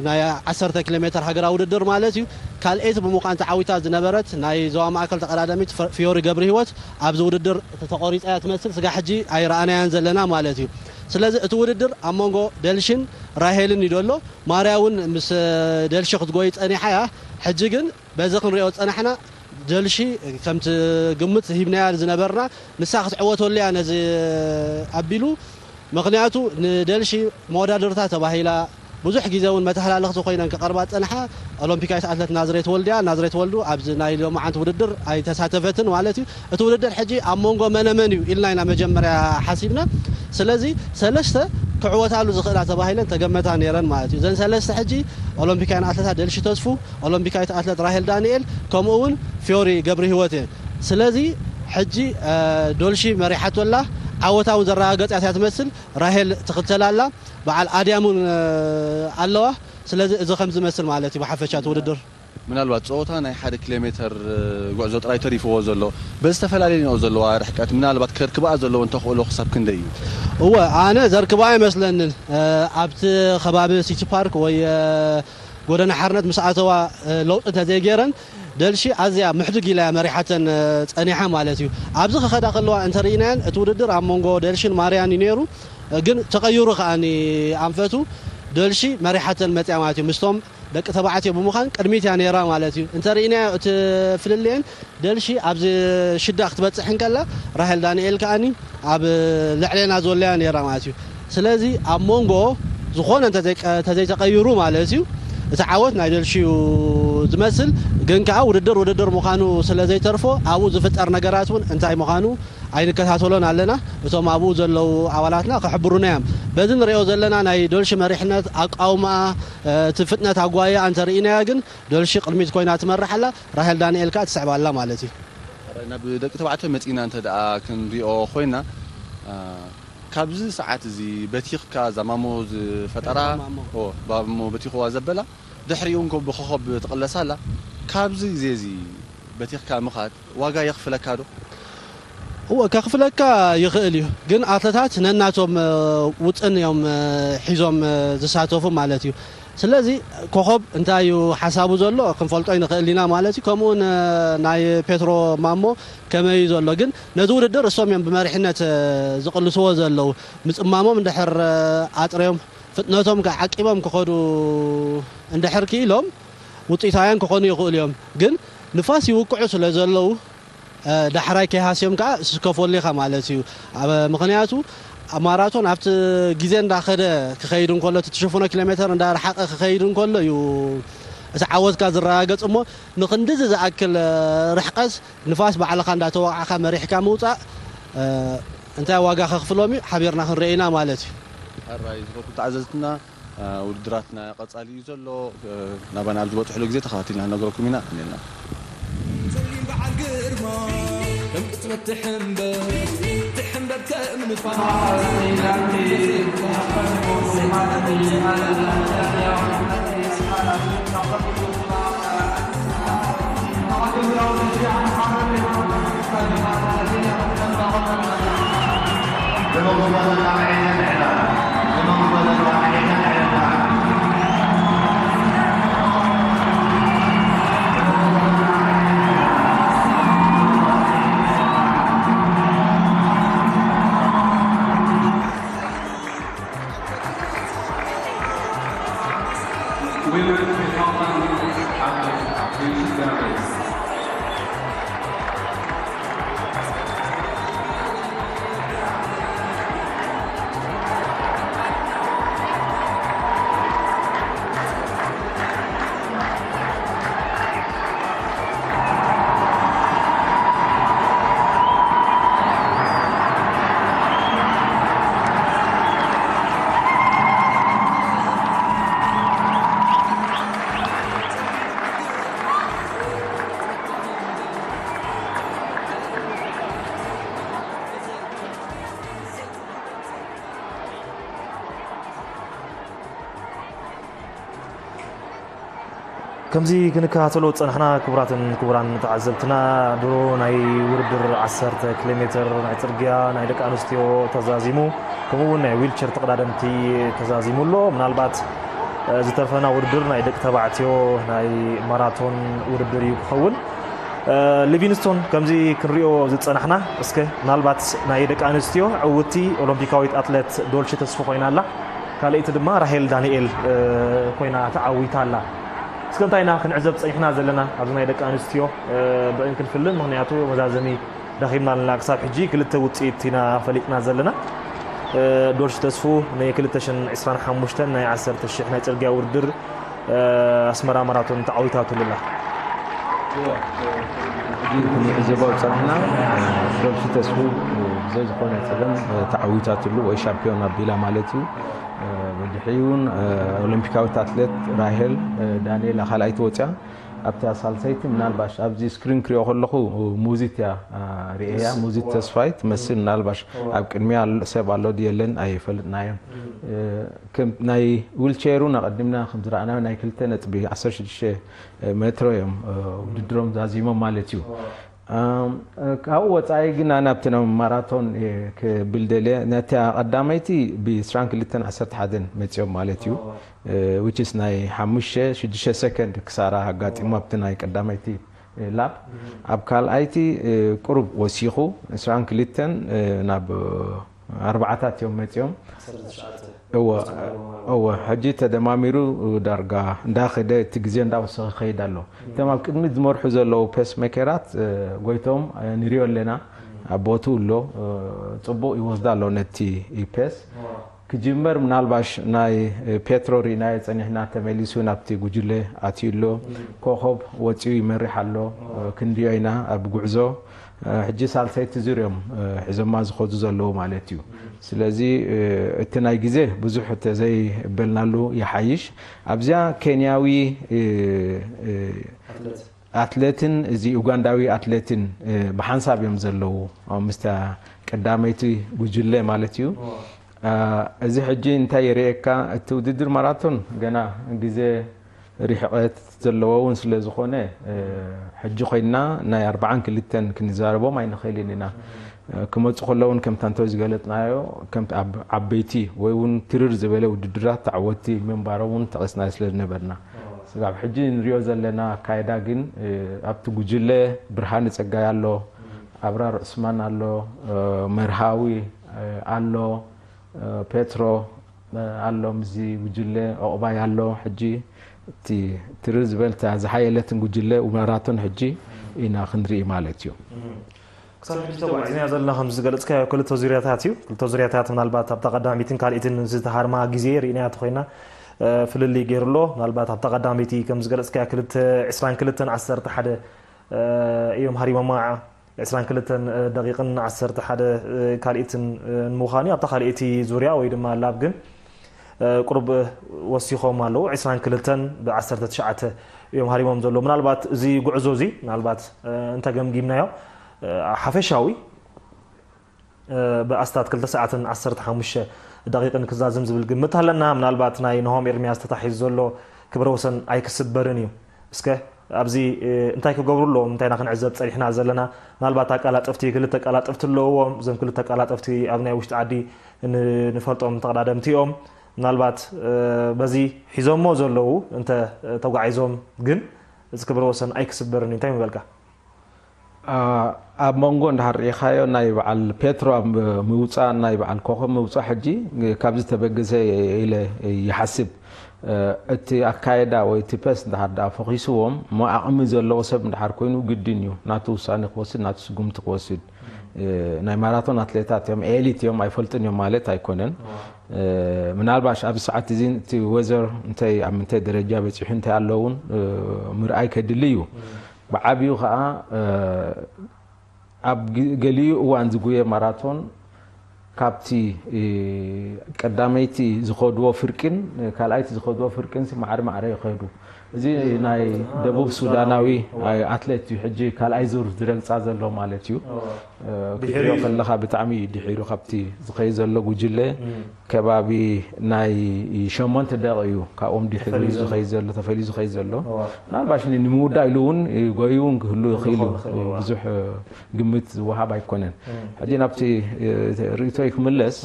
ናይ ዓሰርተ ኪሎ ሜትር ሃገራዊ ውድድር ማለት እዩ። ካልኤት ብምዃን ተዓዊታ ዝነበረት ናይ ዞባ ማእከል ተቐዳዳሚት ፈ-፣ ፊዮሪ ገብረ ህይወት ኣብዚ ውድድር ተቆሪፃ እያ ትመስል። ስጋ ሕጂ ኣይረኣናያን ዘለና ማለት እዩ። ስለዚ እቲ ውድድር ኣብ መንጎ ደልሽን ራሄልን እዩ ዘሎ። ማርያ እውን ምስ ደልሺ ክትጎይ ፀኒሓ እያ። ሕጂ ግን በዚ ክንሪኦ ዝፀናሕና ደልሺ ከምቲ ግምት ሂብናያ ዝነበርና ንሳ ክትዕወተሉ እያ ነዚ ኣቢሉ። ምኽንያቱ ንደልሺ መወዳድርታ ተባሂላ ብዙሕ ግዜ እውን መተሃላለኽቲ ኮይነን ክቐርባ ዝፀንሓ ኦሎምፒካዊት ኣትለት ናዝሬት ወልድያ፣ ናዝሬት ወልዱ ኣብዚ ናይ ሎማዓንቲ ውድድር ኣይተሳተፈትን ማለት እዩ። እቲ ውድድር ሕጂ ኣብ መንጎ መነ መን እዩ ኢልና ኢና መጀመርያ ሓሲብና። ስለዚ ሰለስተ ክዕወታሉ ዝኽእላ ተባሂለን ተገመታ ነይረን ማለት እዩ። እዘን ሰለስተ ሕጂ ኦሎምፒካውያን ኣትለታት ደልሺ ተስፉ፣ ኦሎምፒካዊት ኣትለት ራሄል ዳንኤል፣ ከምኡ እውን ፊዮሪ ገብረ ህይወት እየን። ስለዚ ሕጂ እ፣ ዶልሺ መሪሓቶ ኣላ። ዓወታ እውን ዘረጋገፀት እያ ትመስል። ራሄል ትኽተል ኣላ። በዓል ኣድያም እውን እ፣ ኣለዋ። ስለዚ እዚ ከም ዝመስል ማለት እዩ ብሓፈሻ እቲ ውድድር። ምናልባት ፀወታ ናይ ሓደ ኪሎ ሜትር እ፣ ጉዕዞ ጥራይ ተሪፍዎ ዘሎ፣ በዚ ዝተፈላለየ ንኦ ዘለዋ ርሕቀት ምናልባት ከርክብኣ ዘለወን ተኽእሎ ክሳብ ክንደይ እዩ? እወ፣ ኣነ ዘርክባ ኣይመስለንን። እ፣ ኣብቲ ከባቢ ሲቲ ፓርክ ወይ እ፣ ጎደና ሓርነት ምስ ኣተዋ እ፣ ለውጢ እንተዘይገይረን ደልሺ ኣዝያ ምሕድግ ኢላ እያ መሪሓተን እ፣ ጸኒሓ ማለት እዩ። ኣብዚ ክኸዳ ከለዋ እንተርኢናየን እቲ ውድድር ኣብ መንጎ ደልሽን ማርያን እዩ ነይሩ። እ፣ ግን ተቐይሩ ከኣኒ ኣንፈቱ ደልሺ መሪሓተን መጽያ ማለት እዩ። ምስቶም ደቂ ተባዕትዮ ብምዃን ቅድሚት እያ ነይራ ማለት እዩ። እንተርኢናዮ እቲ ፍልልየን ደልሺ ኣብዚ ሽዳ ክትበጽሕ እንከላ ራሄል ዳንኤል ከኣኒ ኣብ ልዕሌና ዘሎያ ነይራ ማለት እዩ። ስለዚ ኣብ መንጎ ዝኾነ እንተዘይቀ-፣ እንተዘይተቐይሩ ማለት እዩ እቲ ዓወት ናይ ደልሺ እዩ ዝመስል። ግን ከዓ ውድድር ውድድር ምዃኑ ስለ ዘይተርፎ ኣብኡ ዝፍጠር ነገራት እውን እንታይ ምዃኑ ኣይንከታተሎን ኣለና። እቶም ኣብኡ ዘለዉ ኣባላትና ክሕብሩና እዮም። በዚ ንሪኦ ዘለና ናይ ደልሺ መሪሕነት ኣቃውማ እቲ ፍጥነት ኣጓያ እንተርኢናያ ግን ደልሺ ቅድሚት ኮይና ትመርሕ ኣላ። ራሄል ዳንኤል ከኣ ትስዕብ ኣላ ማለት እዩ። ሕራይ፣ ናብ ደቂ ተባዕትዮ መጺእና እንተ ደኣ ክንሪኦ ኮይና፣ አ፣ ካብዚ ሰዓት እዚ በቲኽካ እዛ ማሞ ዝፈጠራ፣ እዛ ማሞ። ኦ፣ ማሞ በቲኽዋ ዘበላ፣ ድሕሪኡ እንኮ ብኮኸብ ትቕለስ ኣላ። ካብዚ ግዜ እዚ በቲኽካ ምኻድ ዋጋ የኽፍለካ ዶ? እወ፣ ከኽፍለካ ይኽእል እዩ። ግን ኣትለታት ነናቶም፣ እ፣ ውጥን እዮም፣ እ፣ ሒዞም፣ እ፣ ዝሳተፉ ማለት እዩ። ስለዚ ኮኸብ እንታይ እዩ ሓሳቡ ዘሎ ክንፈልጦ ኣይንኽእል ኢና ማለት እዩ። ከምኡ ን-፣ ናይ ፔትሮ ማሞ ከመይ እዩ ዘሎ? ግን ነዚ ውድድር እሶም እዮም ብመሪሕነት፣ እ፣ ዝቕልስዎ ዘለዉ። ምጽማሞም እንድሕር፣ እ፣ ኣጥርዮም፣ ፍጥነቶም ከ ዓቂቦም ክኸዱ እንድሕር ክኢሎም ውጽኢታውያን ክኾኑ ይኽእሉ እዮም። ግን ንፋስ ይውቅዑ ስለ ዘለዉ፣ እ፣ ዳሕራይ ከይሃስዮም ከኣ ስከፈሉ ኢኻ ማለት እዩ። ኣብ፣ ምኽንያቱ ኣብ ማራቶን ኣብቲ ግዜ እንዳኸደ ክኸይድ እንከሎ፣ እቲ ትሽፍኖ ኪሎ ሜተር እንዳረሓቐ ክኸይድ እንከሎ እዩ እቲ ዓወትካ ዝረጋገጽ እሞ፣ ንኽንድዚ ዝኣክል፣ እ፣ ርሕቀት ንፋስ ባዕልኻ እንዳተወቃዕካ መሪሕካ ምውጻእ፣ እ፣ እንታይ ዋጋ ከኽፍሎም እዩ ሓቢርና ክንሪኦ ኢና ማለት እዩ። ሕራይ ዝኸብሩ ተዓዘዝትና፣ እ፣ ውድድራትና ቀጻሊ እዩ ዘሎ። እ፣ ናባና ኣብ ዝበጽሕሉ ግዜ ተኸታቲልና ክነግረኩም ኢና። እኔና። ጸሊም በዓል ግርማ፣ ከም ቅጽበት ትሕምበር፣ ትሕምበር ከም ንፋስ። Women triathlon athlete Abdi Darius. ከምዚ ክንከታተሎ ዝጸናሕና ክቡራትን ክቡራን ተዓዘብትና፣ ድሮ ናይ ውድድር ዓሰርተ ኪሎ ሜትር ናይ ጽርግያ ናይ ደቂ ኣንስትዮ ተዛዚሙ፣ ከምኡ እውን ናይ ዊልቸር ተቐዳደምቲ ተዛዚሙ ኣሎ። ምናልባት ዝተረፈና ውድድር ናይ ደቂ ተባዕትዮ ናይ ማራቶን ውድድር እዩ ክኸውን። ሊቪንግስቶን ከምዚ ክንሪኦ ዝጸናሕና፣ እስከ ምናልባት ናይ ደቂ ኣንስትዮ ዕውቲ ኦሎምፒካዊት ኣትለት ዶልሽ ተስፉ ኮይና ኣላ። ካልኣይቲ ድማ ራሄል ዳንኤል ኮይና ተዓዊታ ኣላ። እስከ እንታይ ኢና ክንዕዘብ ጸኒሕና ዘለና ኣብዚ ናይ ደቂ ኣንስትዮ ብእን ክንፍልን፣ ምኽንያቱ መዛዘሚ ደኺምና ኣለና። ክሳብ ሕጂ ክልተ ውጽኢት ኢና ፈሊጥና ዘለና። ዶልሽ ተስፉ ን ክልተ ሽሕን ዕስራን ሓሙሽተን ናይ ዓሰርተ ሽሕ ናይ ጽርግያ ውድድር ኣስመራ ማራቶን ተዓዊታትሉ ኣላ። ሕጂ ክንዕዘቦ ዝጸናሕና ዶልሽ ተስፉ ብዘይ ዝኾነ ጸገም ተዓዊታትሉ ወይ ሻምፒዮን ኣቢላ ማለት እዩ። ብድሕሪኡ እውን ኦሎምፒካዊት ኣትሌት ራሄል ዳንኤላ ካልኣይቲ ወፅያ። ኣብታ ሳልሰይቲ ምናልባሽ ኣብዚ ስክሪን ክሪኦ ከለኹ ሙዚት እያ ርእያ። ሙዚት ተስፋይ ትመስል። ምናልባሽ ኣብ ቅድሚያ ሰብ ኣሎ ድዩ የለን ኣይፈልጥናዮን። ናይ ዊልቸሩን ኣቐዲምና ከም ዝረኣናዮ ናይ ክልተ ነጥቢ ዓሰርተ ሽዱሽተ ሜትሮ እዮም ውድድሮም ዛዚሞም ማለት እዩ። ካብኡ ወፃኢ ግን ኣነ ኣብቲ ናይ ማራቶን ክብል ደልየ ነቲ ቀዳመይቲ ብ ዕስራን ክልተን ዓሰርተ ሓደን መፂኦም ማለት እዩ። ዊችስ ናይ ሓሙሽተ ሽዱሽተ ሰከንድ ክሳራ ኣጋጢሙ ኣብቲ ናይ ቀዳመይቲ ላፕ። ኣብ ካልኣይቲ ቁሩብ ወሲኹ ዕስራን ክልተን ናብ ኣርባዓታት እዮም መፂኦም። እወ እወ ሕጂ ተደማሚሩ ዳርጋ እንዳኸደ እቲ ግዜ እንዳወሰኸ ይኸይድ ኣሎ። እቶም ኣብ ቅድሚት ዝመርሑ ዘለዉ ፔስ ሜከራት ጎይቶም ንሪኦ ኣለና። ኣብ ቦትኡ ኣሎ። ፅቡቕ ይወስዳ ኣሎ ነቲ ፔስ። ክጅመር ምናልባሽ ናይ ፔትሮ ሪእናዮ ጸኒሕና፣ ተመሊሱ ናብቲ ጉጅለ ኣትዩ ኣሎ። ኮኾብ ወጺኡ ይመርሕ ኣሎ። ክንሪኦ ኢና ኣብ ጉዕዞ። ሕጂ ሳልሰይቲ ዙር እዮም ሒዞማ ዝኸዱ ዘለዉ ማለት እዩ። ስለዚ እቲ ናይ ግዜ ብዙሕ ተዘይበልናሉ ይሓይሽ። ኣብዚኣ ኬንያዊ ኣትለትን እዚ ኡጋንዳዊ ኣትለትን ብሓንሳብ እዮም ዘለዉ ምስታ ቀዳመይቲ ጉጅለ ማለት እዩ። እዚ ሕጂ እንታይ የርእየካ፣ እቲ ውድድር ማራቶን ገና ግዜ ርሕቐት ዘለዎ እውን ስለ ዝኾነ ሕጂ ኮይንና ናይ ኣርባዓን ክልተን ክንዛረቦም ኣይንኽእልን ኢና። ክመፁ ከለውን ከምታ እንተ ዝገለፅናዮ ከም ዓበይቲ ወይ እውን ትርር ዝበለ ውድድራት ተዓወቲ ምንባሮም እውን ጠቒስናዮ ስለ ዝነበርና ስጋብ ሕጂ ንሪኦ ዘለና ኣካይዳ ግን ኣብቲ ጉጅለ ብርሃነ ፀጋይ ኣሎ፣ ኣብራር ዑስማን ኣሎ፣ መርሃዊ ኣሎ፣ ፔትሮ ኣሎ፣ ምስዚ ጉጅለ ዑቕባይ ኣሎ። ሕጂ እቲ ትርር ዝበልታ ዝሓየለትን ጉጅለ ማራቶን ሕጂ ኢና ክንርኢ ማለት እዩ። ክሳብ ሕጂ ተጓዒዝናዮ ዘለና ከም ዝገለፅካዮ ክልተ ዙርያታት እዩ። ክልተ ዙርያታት ምናልባት ኣብታ ቀዳመይትን ካልኣይትን ዝተሃርማ ግዜ ርኢናያ ተኮይና ፍልልይ ገይሩ ኣሎ። ምናልባት ኣብታ ቀዳመይቲ ከም ዝገለፅካዮ ክልተ ዕስራን ክልተን ዓሰርተ ሓደ እዮም ሃሪሞማ። ዕስራን ክልተን ደቂቕን ዓሰርተ ሓደ ካልኣይትን ንምዃን እዩ። ኣብታ ካልኣይቲ ዙርያ ወይ ድማ ላብ ግን ቁሩብ ወሲኾም ኣለዉ። ዕስራን ክልተን ብዓሰርተ ትሽዓተ እዮም ሃሪሞም ዘለዉ። ምናልባት እዚ ጉዕዞ እዚ ምናልባት እንተገምጊምናዮ ሓፈሻዊ ብኣስታት ክልተ ሰዓትን ዓሰርተ ሓሙሽተ ደቂቕን ክዛዝም ዝብል ግምት ኣለና። ምናልባት ናይ ናሆም ኤርምያስ ተታሒዙ ዘሎ ክብረ ወሰን ኣይክስበርን እዩ። እስከ ኣብዚ እንታይ ክገብሩ ኣለዎም እንታይ ኢና ክንዕዘብ ፀኒሕና ዘለና። ምናልባት ኣቀላጠፍቲ ክልተ ቀላጠፍቲ ኣለውዎም። እዞም ክልተ ቀላጠፍቲ ኣብ ናይ ውሽጢ ዓዲ ንፈልጦም ተቐዳደምቲ እዮም። ምናልባት በዚ ሒዞሞ ዘለዉ እንተ ተጓዒዞም ግን እዚ ክብረ ወሰን ኣይክስበርን እዩ። እንታይ ምበልካ? ኣብ መንጎ እንዳሃር ርኢኻዮ ናይ በዓል ፔትሮ ምውፃእ ናይ በዓል ኮኸብ ምውፃእ ሕጂ ካብዚ ተበገሰ ኢለ ይሓስብ። እቲ ኣካየዳ ወይ እቲ ፐስ እንድሓር ደኣ ፈኺስዎም እሞ ዓቕሚ ዘለዎ ሰብ እንድሓር ኮይኑ ግድን እዩ ናቱ ውሳኔ ክወስድ፣ ናቱ ስጉምቲ ክወስድ። ናይ ማራቶን ኣትሌታት እዮም፣ ኤሊት እዮም፣ ኣይፈልጡን እዮም ማለት ኣይኮነን። ምናልባሽ ኣብዚ ሰዓት እዚ እቲ ወዘር እንታይ ኣብ ምንታይ ደረጃ በፂሑ እንታይ ኣሎ እውን ምርኣይ ከድሊ እዩ። ብዓብዩ ከዓ ኣብ ገሊኡ እዋን ዝጉየ ማራቶን ካብቲ ቀዳመይቲ ዝኸድዎ ፍርቂን ካልኣይቲ ዝኸድዎ ፍርቂን ማዕረ ማዕረ ይኸዱ። እዚ ናይ ደቡብ ሱዳናዊ ኣትሌት እዩ ሕጂ ካልኣይ ዙር ዝረግፃ ዘሎ ማለት እዩ። ክትሪኦ ከለኻ ብጣዕሚ እዩ ድሒሩ ካብቲ ዝኸይ ዘሎ ጉጅለ ከባቢ ናይ ሸሞንተ ደቂ እዩ ካብኦም ድሒሩ ዝኸይ ዘሎ ተፈልዩ ዝኸይ ዘሎ። ምናልባሽ ንምውዳእ ኢሉ እውን ጎዩ እውን ክህሉ ይኽእል እዩ። ብዙሕ ግምት ዝወሃብ ኣይኮነን። ሕጂ ናብቲ ርእቶይ ክምለስ።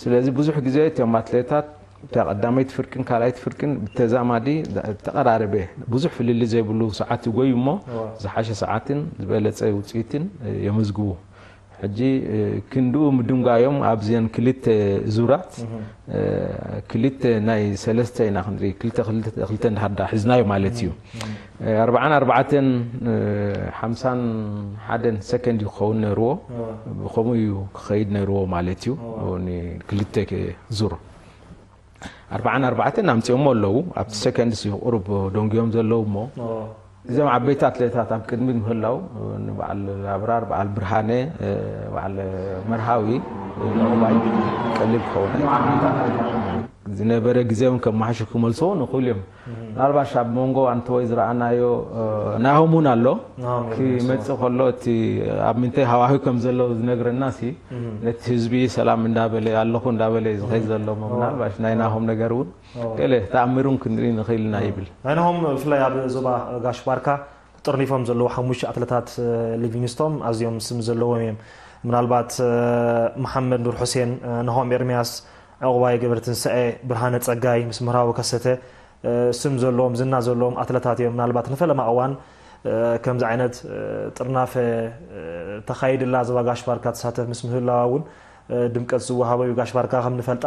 ስለዚ ብዙሕ ግዜ እቶም ኣትሌታት እታ ቀዳመይቲ ፍርቅን ካልኣይቲ ፍርቅን ብተዛማዲ ተቐራረበ ብዙሕ ፍልልይ ዘይብሉ ሰዓት ይጎዩ እሞ ዝሓሸ ሰዓትን ዝበለፀ ውፅኢትን የመዝግቡ። ሕጂ ክንድኡ ምድንጓዮም ኣብዘን ክልተ ዙራት ክልተ ናይ ሰለስተ ኢና ክንርኢ ክልተ ክልተ እንድሓር ዳ ሒዝናዮ ማለት እዩ። ኣርባዓን ኣርባዕተን ሓምሳን ሓደን ሰከንድ እዩ ክኸውን ነይርዎ። ከምኡ እዩ ክኸይድ ነይርዎ ማለት እዩ። ንክልተ ዙር ኣርባዓን ኣርባዕተን ኣምፂኦሞ ኣለዉ። ኣብቲ ሰከንድስ እዩ ቁሩብ ደንጉዮም ዘለዉ እሞ እዞም ዓበይቲ ኣትሌታት ኣብ ቅድሚት ምህላው ንበዓል ኣብራር፣ በዓል ብርሃነ፣ በዓል መርሃዊ ንዕባይ ቀሊል ክኸውን ኣይክእልን። ዝነበረ ግዜ እውን ከመሓሹ ክመልስዎ ንኽእሉ እዮም። ምናልባሽ ኣብ መንጎ ኣንተወይ ዝረኣናዮ ናሆም እውን ኣሎ። ክመፅእ ከሎ እቲ ኣብ ምንታይ ሃዋህው ከም ዘለዉ ዝነግረና ሲ ነቲ ህዝቢ ሰላም እንዳበለ ኣለኹ እንዳበለ እዩ ዝኸይድ ዘሎ እሞ ምናልባሽ ናይ ናሆም ነገር እውን ገለ ተኣምር እውን ክንርኢ ንኽእል ኢና ይብል። ናይ ናሆም ብፍላይ ኣብ ዞባ ጋሽ ባርካ ተጠርኒፎም ዘለዉ ሓሙሽተ ኣትለታት ሊቪንግስቶን ኣዝዮም ስም ዘለዎም እዮም። ምናልባት መሓመድ ኑር ሑሴን፣ ናሆም ኤርሚያስ፣ ዕቑባይ ገብረትንሳኤ፣ ብርሃነ ጸጋይ ምስ ምህራዊ ከሰተ ስም ዘለዎም ዝና ዘለዎም ኣትለታት እዮም። ምናልባት ንፈለማ እዋን ከምዚ ዓይነት ጥርናፈ ተኻይድላ ዞባ ጋሽ ባርካ ትሳተፍ ምስ ምህላዋ እውን ድምቀት ዝወሃቦ እዩ። ጋሽ ባርካ ከም ንፈልጣ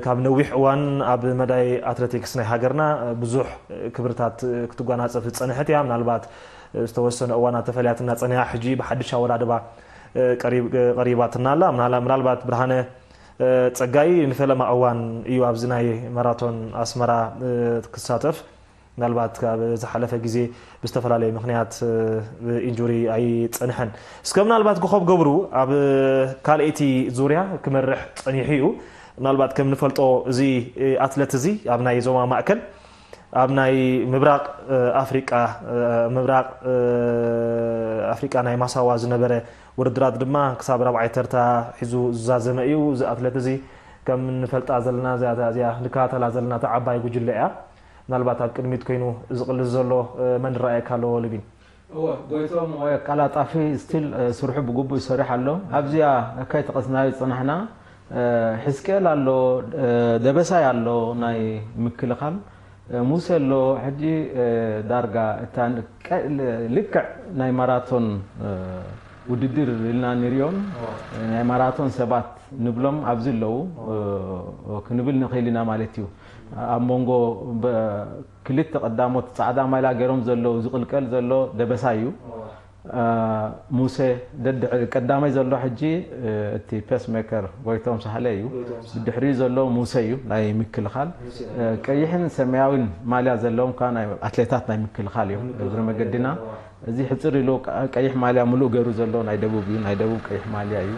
ካብ ነዊሕ እዋን ኣብ መዳይ ኣትሌቲክስ ናይ ሃገርና ብዙሕ ክብርታት ክትጓናፀፍ ዝፀንሐት እያ። ምናልባት ዝተወሰነ እዋናት ተፈልያትና ፀኒሓ ሕጂ ብሓድሽ ኣወዳድባ ቀሪባትና ኣላ። ምናልባት ብርሃነ ፀጋይ ንፈለማ እዋን እዩ ኣብዚ ናይ ማራቶን ኣስመራ ክሳተፍ ምናልባት ካብ ዝሓለፈ ግዜ ብዝተፈላለየ ምክንያት ብኢንጁሪ ኣይፀንሐን። እስከ ምናልባት ኮኸብ ገብሩ ኣብ ካልኣይቲ ዙርያ ክመርሕ ፀኒሑ እዩ። ምናልባት ከም ንፈልጦ እዚ ኣትለት እዚ ኣብ ናይ ዞባ ማእከል ኣብ ናይ ምብራቕ ኣፍሪቃ ምብራቕ ኣፍሪቃ ናይ ማሳዋ ዝነበረ ውድድራት ድማ ክሳብ ራብዓይ ተርታ ሒዙ ዝዛዘመ እዩ። እዚ ኣትለት እዚ ከም ንፈልጣ ዘለና እዚኣ እዚኣ ንከታተላ ዘለና እታ ዓባይ ጉጅለ እያ። ምናልባት ኣብ ቅድሚት ኮይኑ ዝቕልስ ዘሎ መን ረኣየካ ኣለዎ ልቢን? እወ ጎይቶም ወይ ኣቀላጣፊ ስቲል ስርሑ ብግቡእ ይሰርሕ ኣሎ። ኣብዚኣ ከይጠቐስናዮ ዝጸናሕና ሕዝቅኤል ኣሎ፣ ደበሳይ ኣሎ ናይ ምክልኻል፣ ሙሴ ኣሎ። ሕጂ ዳርጋ እታ ልክዕ ናይ ማራቶን ውድድር ኢልና ንሪኦም ናይ ማራቶን ሰባት ንብሎም ኣብዚ ኣለዉ ክንብል ንኽእል ኢና ማለት እዩ። ኣብ መንጎ ክልተ ቀዳሞት ጻዕዳ ማልያ ገይሮም ዘለዉ ዝቕልቀል ዘሎ ደበሳ እዩ። ሙሴ ደድሕሪ ቀዳማይ ዘሎ ሕጂ እቲ ፔስ ሜከር ጎይቶም ሳህለ እዩ። ብድሕሪኡ ዘሎ ሙሴ እዩ ናይ ምክልኻል። ቀይሕን ሰማያዊን ማልያ ዘለዎም ከኣ ናይ ኣትሌታት ናይ ምክልኻል እዮም። እግሪ መገድና እዚ ሕጽር ኢሉ ቀይሕ ማልያ ምሉእ ገይሩ ዘሎ ናይ ደቡብ እዩ። ናይ ደቡብ ቀይሕ ማልያ እዩ።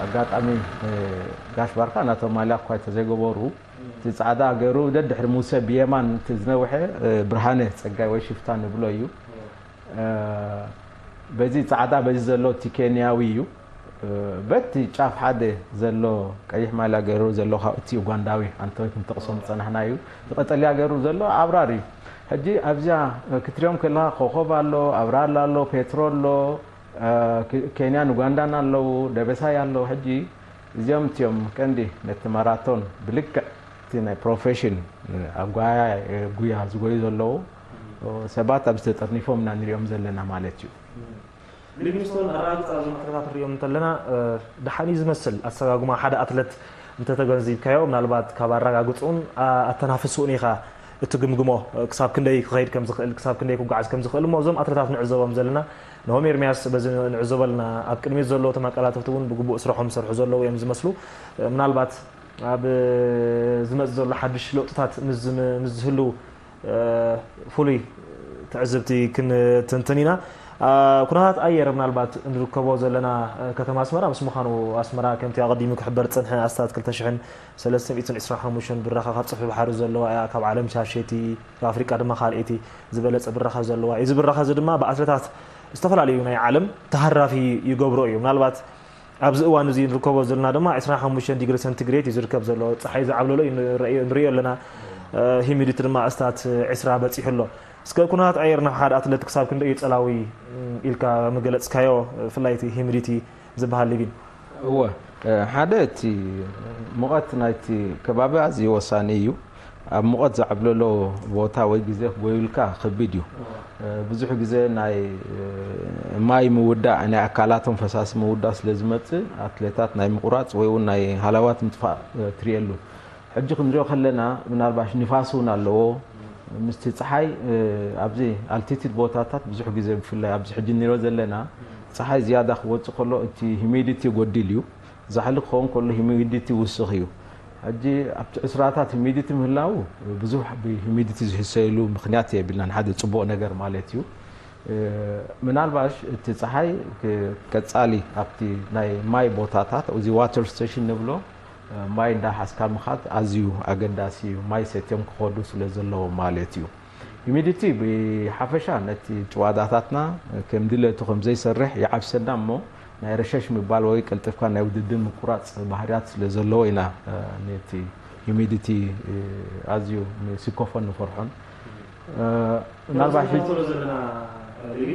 ኣጋጣሚ ጋሽ ባርካ ናቶም ማልያ እኳ እንተዘይገበሩ እቲ ጻዕዳ ገይሩ ደድሕሪ ሙሴ ብየማን እቲ ዝነውሐ ብርሃነ ጸጋይ ወይ ሽፍታ ንብሎ እዩ። በዚ ጻዕዳ በዚ ዘሎ እቲ ኬንያዊ እዩ። በቲ ጫፍ ሓደ ዘሎ ቀይሕ ማልያ ገይሩ ዘሎ ካብ እቲ ኡጋንዳዊ ኣንቶኒ ክንጠቕሶም ዝጸናሕና እዩ። እቲ ቀጠልያ ገይሩ ዘሎ ኣብራር እዩ። ሕጂ ኣብዚኣ ክትሪኦም ከለኻ ኮኾብ ኣሎ፣ ኣብራር ኣሎ፣ ፔትሮ ኣሎ፣ ኬንያን ኡጋንዳን ኣለዉ፣ ደበሳይ ኣሎ። ሕጂ እዚኦም እቲኦም ቀንዲ ነቲ ማራቶን ብልክዕ እቲ ናይ ፕሮፌሽን ኣጓያ ጉያ ዝጎዩ ዘለዉ ሰባት ኣብዚ ተጠርኒፎም ኢና ንሪኦም ዘለና ማለት እዩ። ሊቪንግስቶን ኣረጋግጻ እዞም ኣትለታት ንሪኦም እንተለና ደሓን እዩ ዝመስል ኣሰጋጉማ ሓደ ኣትለት እንተተገንዚብካዮ፣ ምናልባት ካብ ኣረጋግፅኡን ኣተናፍስኡን ኢኻ እትግምግሞ። ክሳብ ክንደይ ክኸይድ ከም ዝኽእል፣ ክሳብ ክንደይ ክጓዓዝ ከም ዝኽእል እሞ እዞም ኣትለታት ንዕዘቦም ዘለና። ንሆም ኤርሚያስ በዚ ንዕዘቦ ኣለና። ኣብ ቅድሚት ዘለዉ ተመቀላተፍቲ እውን ብግቡእ ስርሖም ዝሰርሑ ዘለዉ እዮም ዝመስሉ። ምናልባት ኣብ ዝመጽእ ዘሎ ሓድሽ ለውጥታት ምስ ዝም- ምስ ዝህሉ ፍሉይ ትዕዝብቲ ክንትንትን ኢና። ኩነታት ኣየር ምናልባት እንርከቦ ዘለና ከተማ ኣስመራ ምስ ምዃኑ፣ ኣስመራ ከምቲ ኣቐዲሙ ክሕበር ዝጸንሐ ኣስታት ክልተ ሽሕን ሰለስተ ሚእትን ዕስራን ሓሙሽተን ብራኸ ካብ ጽፍሒ ባሕሪ ዘለዋ እያ፣ ካብ ዓለም ሻሸይቲ፣ ካብ ኣፍሪቃ ድማ ካልኣይቲ ዝበለጸ ብራኸ ዘለዋ እዩ። እዚ ብራኸ እዚ ድማ ብኣትለታት ዝተፈላለዩ ናይ ዓለም ተሃራፊ ይገብሮ እዩ። ምናልባት ኣብዚ እዋን እዚ ንርከቦ ዘለና ድማ ዕስራን ሓሙሽተን ዲግሪ ሰንቲግሬድ እዩ ዝርከብ ዘሎ። ጸሓይ ዝዓብለሎ እዩ ንርእዮ ኣለና። ሂሚዲቲ ድማ ኣስታት ዕስራ በጺሑ ኣሎ። እስከ ኩነታት ኣየር ናብ ሓደ ኣትለት ክሳብ ክንደይ እዩ ጸላዊ ኢልካ ምገለጽካዮ፣ ብፍላይ እቲ ሂሚዲቲ ዝበሃል ሊቪን? እወ፣ ሓደ እቲ ሙቐት ናይቲ ከባቢ ኣዝዩ ወሳኒ እዩ። ኣብ ሙቐት ዝዓብለሎ ቦታ ወይ ግዜ ክጎዩልካ ከቢድ እዩ። ብዙሕ ግዜ ናይ ማይ ምውዳእ፣ ናይ ኣካላቶም ፈሳሲ ምውዳእ ስለ ዝመጽእ ኣትሌታት ናይ ምቑራጽ ወይ እውን ናይ ሃላዋት ምጥፋእ ትርእየሉ። ሕጂ ክንሪኦ ከለና ምናልባሽ ንፋስ እውን ኣለዎ። ምስቲ ጸሓይ ኣብዚ ኣልቲቲድ ቦታታት ብዙሕ ግዜ ብፍላይ ኣብዚ ሕጂ ንሪኦ ዘለና ጸሓይ ዝያዳ ክወጽእ ከሎ እቲ ሂሚዲቲ ይጎድል እዩ። ዛሕሊ ክኸውን ከሎ ሂሚዲቲ ይውስኽ እዩ። ሕጂ ኣብቲ ዕስራታት ሂሚዲቲ ምህላው ብዙሕ ብሂሚዲቲ ዝህሰየሉ ምኽንያት የብልናን፣ ሓደ ጽቡቕ ነገር ማለት እዩ። ምናልባሽ እቲ ጸሓይ ቀጻሊ ኣብቲ ናይ ማይ ቦታታት፣ እዚ ዋተር ስቴሽን ንብሎ፣ ማይ እንዳሓዝካ ምኻድ ኣዝዩ ኣገዳሲ እዩ፣ ማይ ሰትዮም ክኸዱ ስለ ዘለዎም ማለት እዩ። ሂሚዲቲ ብሓፈሻ ነቲ ጭዋዳታትና ከም ድሌቱ ከም ዘይሰርሕ ይዓብሰና እሞ ናይ ረሸሽ ምባል ወይ ቀልጢፍካ ናይ ውድድር ምቁራጽ ባህርያት ስለ ዘለዎ ኢና ነቲ ሂሚዲቲ ኣዝዩ ንስከፎን ንፈርሖን። ምናልባት ሕጂ ንከታተሎ ዘለና ሪቪ፣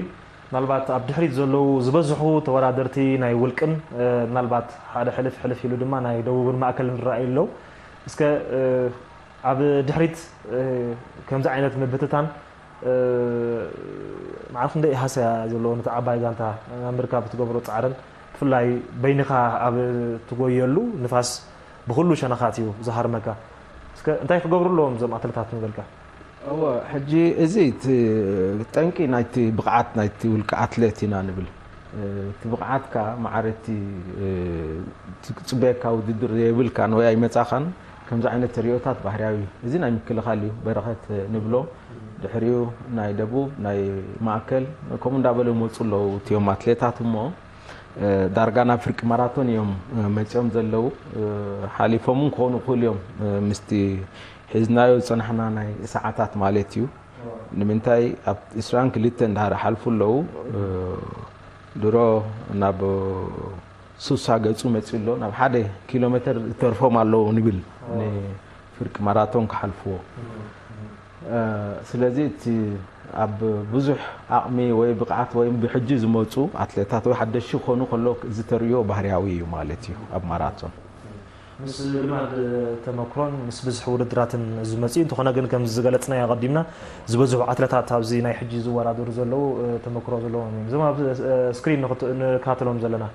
ምናልባት ኣብ ድሕሪት ዘለዉ ዝበዝሑ ተወዳደርቲ ናይ ውልቅን ምናልባት ሓደ ሕልፍ ሕልፍ ኢሉ ድማ ናይ ደቡብን ማእከልን ረኣዩ ኣለዉ። እስከ ኣብ ድሕሪት ከምዚ ዓይነት ምብትታን መዓል ክንደይ ሃሰያ ዘለዎ ነቲ ዓባይ ጋንታ ናብ ምርካብ እትገብሮ ጻዕርን ብፍላይ በይንኻ ኣብ ትጎየሉ ንፋስ ብኹሉ ሸነኻት እዩ ዝሃርመካ። እስከ እንታይ ክገብሩ ኣለዎም እዞም ኣትለታት ንበልካ? እወ፣ ሕጂ እዚ እቲ ጠንቂ ናይቲ ብቕዓት ናይቲ ውልቀ ኣትሌት ኢና ንብል። እቲ ብቕዓትካ ማዕረ እቲ ዝጽበየካ ውድድር የብልካን ወይ ኣይመጻኻን፣ ከምዚ ዓይነት ተርእዮታት ባህርያዊ እዩ። እዚ ናይ ምክልኻል እዩ። በረኸት ንብሎ፣ ድሕሪኡ ናይ ደቡብ፣ ናይ ማእከል፣ ከምኡ እንዳበሉ ይመጹ ኣለዉ እቲኦም ኣትሌታት እሞ፣ ዳርጋ ናብ ፍርቂ ማራቶን እዮም መጺኦም ዘለዉ። ሓሊፎም እውን ክኾኑ ይኽእሉ እዮም፣ ምስቲ ሒዝናዮ ዝጸናሕና ናይ ሰዓታት ማለት እዩ። ንምንታይ ኣብ ዕስራን ክልተን እንድሕር ሓልፉ ኣለዉ፣ ድሮ ናብ ሱሳ ገጹ መጺኡ ኣሎ፣ ናብ ሓደ ኪሎ ሜተር ዝተርፎም ኣለዉ ንብል፣ ንፍርቂ ማራቶን ክሓልፍዎ። ስለዚ እቲ ኣብ ብዙሕ ዓቕሚ ወይ ብቕዓት ወይ ብሕጂ ዝመጹ ኣትሌታት ወይ ሓደሽቲ ክኾኑ ከለዉ እዚ ተርእዮ ባህርያዊ እዩ ማለት እዩ ኣብ ማራቶን። ምስ ልማድ ተመክሮን ምስ ብዝሒ ውድድራትን ዝመጽእ እዩ። እንተኾነ ግን ከምዚ ዝገለጽናዮ ኣቐዲምና ዝበዝሑ ኣትለታት ኣብዚ ናይ ሕጂ ዝወዳደሩ ዘለዉ ተመክሮ ዘለዎም እዮም። እዞም ኣብ ስክሪን ንክት- ንከታተሎም ዘለና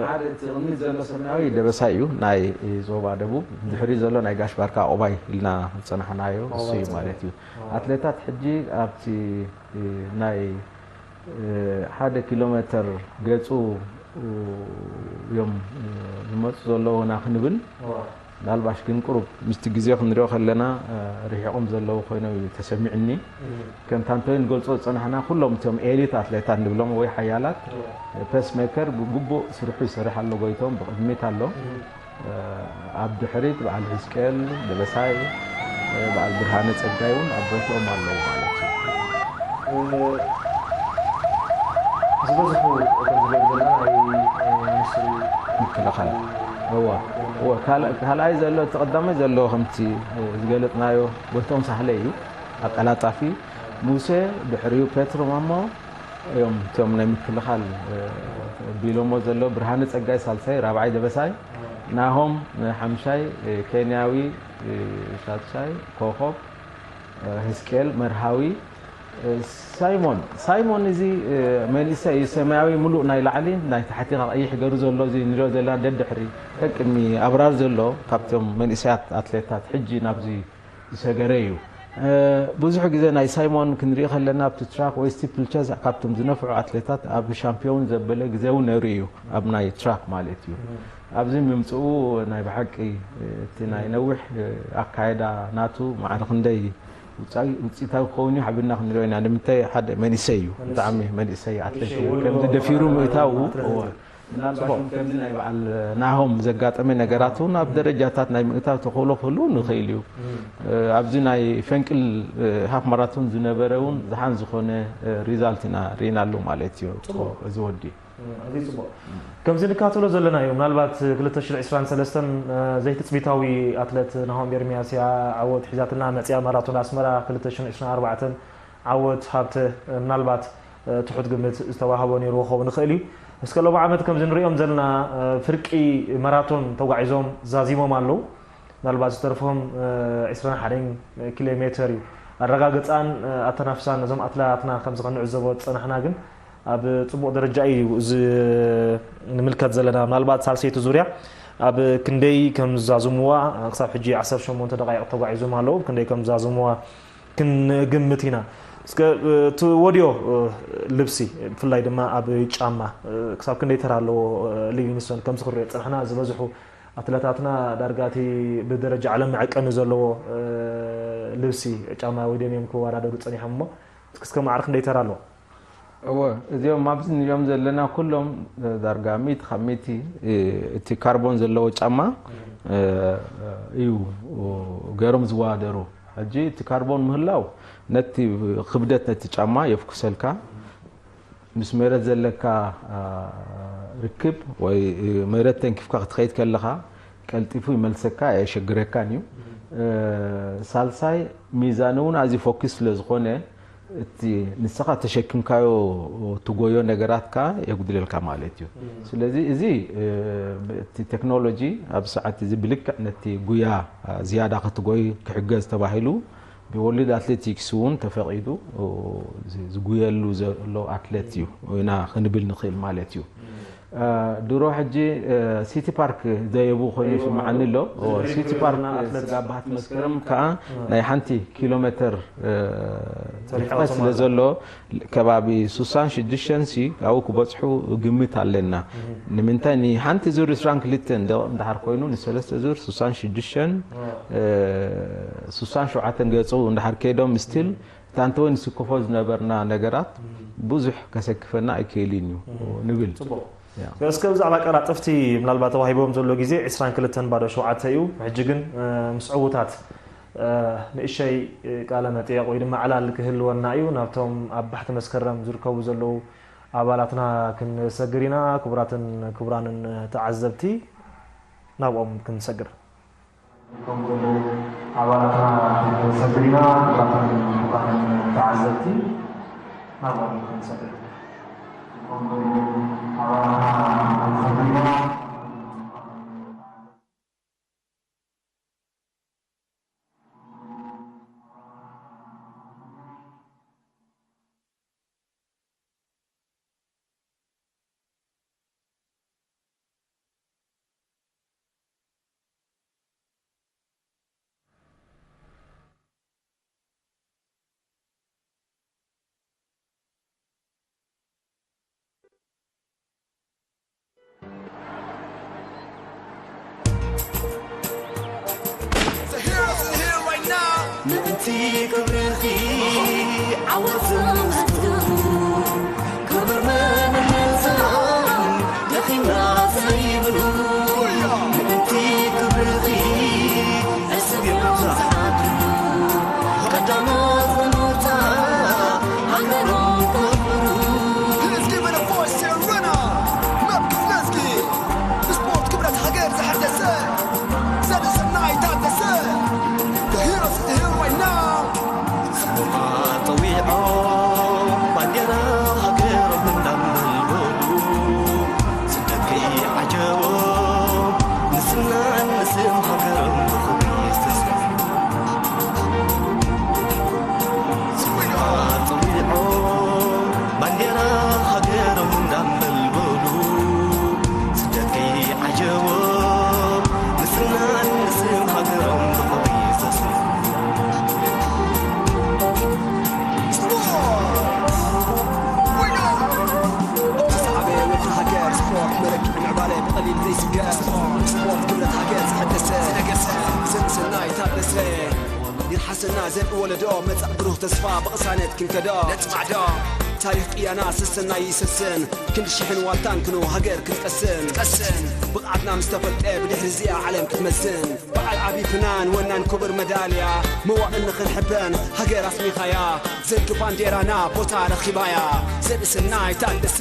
ሓደ እቲ ቅድሚት ዘሎ ሰማያዊ ደበሳይ እዩ፣ ናይ ዞባ ደቡብ። ድሕሪ ዘሎ ናይ ጋሽ ባርካ ዑቕባይ ኢልና ዝጸናሕናዮ እሱ እዩ ማለት እዩ። ኣትሌታት ሕጂ ኣብቲ ናይ ሓደ ኪሎ ሜተር ገጹ እዮም ዝመጹ ዘለዉ ኢና ክንብል። ምናልባሽ ግን ቁሩብ ምስቲ ግዜ ክንሪኦ ከለና ርሒቖም ዘለዉ ኮይኖም እዩ ተሰሚዑኒ። ከምቲ ኣንቶኒ ንገልጾ ዝጸናሕና ኩሎም እቶም ኤሊት ኣትሌታት ንብሎም ወይ ሓያላት፣ ፔስ ሜከር ብግቡእ ስርሑ ይሰርሕ ኣሎ፣ ጎይቶም ብቕድሚት ኣሎ። ኣብ ድሕሪት በዓል ሕዝቅኤል ደበሳይ፣ በዓል ብርሃነ ጸጋይ እውን ኣብ ቦትኦም ኣለዉ ማለት እዩ። ዝበዝሑ ከም ዝብለና ናይ ሚኒስትሪ ምክልኻል። እወ፣ እወ፣ ካልኣይ ዘሎ፣ እቲ ቀዳማይ ዘሎ ከምቲ ዝገለጽናዮ ጎይቶም ሳህለ እዩ፣ ኣቀላጣፊ። ሙሴ፣ ድሕሪኡ ፔትሮ ማሞ እዮም እቶም ናይ ምክልኻል ቢሎሞ ዘሎ። ብርሃነ ጸጋይ ሳልሳይ፣ ራብዓይ ደበሳይ፣ ናሆም ሓምሻይ፣ ኬንያዊ ሻትሻይ፣ ኮኾብ፣ ህዝቅኤል መርሃዊ፣ ሳይሞን ሳይሞን እዚ መንእሰይ እዩ። ሰማያዊ ሙሉእ ናይ ላዕሊ ናይ ታሕቲ ቀይሕ ገሩ ዘሎ እዚ ንሪኦ ዘለና ደድሕሪ ቅድሚ ኣብራር ዘሎ ካብቶም መንእሰያት ኣትሌታት ሕጂ ናብዚ ዝሰገረ እዩ። ብዙሕ ግዜ ናይ ሳይሞን ክንርኢ ከለና ኣብቲ ትራክ ወይ ስቲፕል ቸዝ ካብቶም ዝነፍዑ ኣትሌታት ኣብ ሻምፒዮን ዘበለ ግዜ እውን ነይሩ እዩ ኣብ ናይ ትራክ ማለት እዩ። ኣብዚ ምምፅኡ ናይ ብሓቂ እቲ ናይ ነዊሕ ኣካየዳ ናቱ ማዕረ ክንደይ ውፅኢታዊ ክኸውን እዩ ሓቢርና ክንሪኦ ኢና። ንምንታይ ሓደ መንእሰይ እዩ፣ ብጣዕሚ መንእሰይ ኣትሌት እዩ። ከምዚ ደፊሩ ምእታው ምናልባት ከምዚ ናይ በዓል ናሆም ዘጋጠመ ነገራት እውን ኣብ ደረጃታት ናይ ምእታው ተኽእሎ ክህሉ ንኽእል እዩ። ኣብዚ ናይ ፈንቅል ሃፍ ማራቶን ዝነበረ እውን ዝሓን ዝኾነ ሪዛልት ኢና ርኢናሉ ማለት እዩ። እዚ ወዲ እዚ ፅቡቅ ከምዚ ንከታተሎ ዘለና እዩ። ምናልባት ክልተ ሽሕን ዕስራን ሰለስተን ዘይትፅቢታዊ ኣትለት ናሆም ኤርሚያስ እያ ዓወት ሒዛትና መፅያ። ማራቶን ኣስመራ ክልተ ሽሕን ዕስራን ኣርባዕተን ዓወት ሃብተ ምናልባት ትሑት ግምት ዝተዋህቦ ነይርዎ ክኸውን ይኽእል እዩ። እስከ ሎሚ ዓመት ከምዚ ንሪኦም ዘለና ፍርቂ ማራቶን ተጓዒዞም ዛዚሞም ኣለዉ። ምናልባት ዝተርፎም ዕስራን ሓደን ኪሎ ሜተር እዩ። ኣረጋግፃን ኣተናፍሳን ነዞም ኣትላትና ከምዚ ክንዕዘቦ ዝፀናሕና ግን ኣብ ፅቡቕ ደረጃ እዩ እዚ ንምልከት ዘለና። ምናልባት ሳልሰይቲ ዙርያ ኣብ ክንደይ ከም ዝዛዝምዋ ክሳብ ሕጂ ዓሰርተ ሸሞንተ ደቃይቕ ተጓዒዞም ኣለዉ። ክንደይ ከም ዝዛዝምዋ ክንግምት ኢና። እስከ እቲ ወድዮ ልብሲ ብፍላይ ድማ ኣብ ጫማ ክሳብ ክንደይ ተራ ኣለዎ? ሊቪንግስቶን ከምዚ ክሪኦ ዝፀናሕና ዝበዝሑ ኣትለታትና ዳርጋ እቲ ብደረጃ ዓለም መዐቀኒ ዘለዎ ልብሲ ጫማ ወድዮም እዮም ክወዳደሩ ፀኒሖም እሞ እስከ ማዕረ ክንደይ ተራ ኣለዎ? እወ እዚኦም ኣብዚ ንሪኦም ዘለና ኩሎም ዳርጋ ሚእቲ ካብ ሚእቲ እቲ ካርቦን ዘለዎ ጫማ እዩ ገይሮም ዝወዳደሩ። ሕጂ እቲ ካርቦን ምህላው ነቲ ክብደት ነቲ ጫማ የፍኩሰልካ። ምስ መሬት ዘለካ ርክብ ወይ መሬት ተንኪፍካ ክትኸይድ ከለኻ ቀልጢፉ ይመልሰካ፣ ኣየሸግረካን እዩ። ሳልሳይ ሚዛን እውን ኣዝዩ ፎኪስ ስለ ዝኾነ እቲ ንስኻ ተሸኪምካዮ ትጎዮ ነገራት ከኣ የጉድለልካ ማለት እዩ። ስለዚ እዚ እቲ ቴክኖሎጂ ኣብ ሰዓት እዚ ብልክዕ ነቲ ጉያ ዝያዳ ክትጎይ ክሕገዝ ተባሂሉ ብወርልድ ኣትሌቲክስ እውን ተፈቒዱ ዝጉየሉ ዘሎ ኣትሌት እዩ ኢና ክንብል ንኽእል ማለት እዩ። ድሮ ሕጂ ሲቲ ፓርክ ዘየቡ ኮይኑ ይስምዓኒ ኣሎ። ሲቲ ፓርክ ስጋባት መስከረም ከዓ ናይ ሓንቲ ኪሎ ሜትር ርሕቀት ስለ ዘሎ ከባቢ ሱሳን ሽዱሽተን ሲ ካብኡ ክበፅሑ ግምት ኣለና። ንምንታይ ንሓንቲ ዙር ዕስራን ክልተን እንድሕር ኮይኑ ንሰለስተ ዙር ሱሳን ሽዱሽተን ሱሳን ሸውዓተን ገፁ እንድሕር ከይዶም ስቲል እታ እንተወይ ንስክፎ ዝነበርና ነገራት ብዙሕ ከሰክፈና ኣይክእልን እዩ ንብል። እስከ ብዛዕባ ቀላጥፍቲ ምናልባት ተዋሂቦም ዘሎ ግዜ ዕስራን ክልተን ባዶ ሸውዓተ እዩ። ሕጂ ግን ምስ ዕዉታት ንእሸይ ቃለ መጠየቕ ወይ ድማ ዕላል ክህልወና እዩ። ናብቶም ኣብ ባሕቲ መስከረም ዝርከቡ ዘለዉ ኣባላትና ክንሰግር ኢና። ክቡራትን ክቡራንን ተዓዘብቲ ናብኦም ክንሰግር። ከምኡ ኣባላትና ክንሰግር ኢና። ክቡራትን ክቡራንን ተዓዘብቲ ናብኦም ክንሰግር። ምእንቲ ክብርኺ ዓወት ዘመስክሩ ክብር መንነትና ደኺምና ዘይብሉ ምእንቲ ክብርኺ ዕስብ እዮም ዝሓድሩ ቀዳሞት ብምውፃእ ሃገሮም ከኽብሩ። Let's give it a voice to Rana! መብርህ ለዝጊ ብስፖርት ክብረት ሃገር ዘሐደሰ ዘርሰናይ ታደሰ The heroes of the hill right now! ጽቡቓት ጠዊዖም ዘርኢ ወለዶ መጻእ ብሩህ ተስፋ ብቕሳነት ክንከዶ ነጽማዕዶ። ታሪኽ ቅያና ሰሰናይ ይሰስን፣ ክንዲ ሽሕን ዋልታን ክንው ሃገር ክትቀስን። ትቀስን። ብቕዓትና ምስ ተፈልጠ ብድሕሪ እዚኣ ዓለም ክትመዝን። በዓል ዓቢ ፍናን ወናን ክቡር መዳልያ፣ መዋእል ንኽንሕበን ሃገር ኣስሚኻያ። ዘንኪ ባንዴራና ቦታ ረኺባያ፣ ዘርኢ ሰናይ ታደሰ።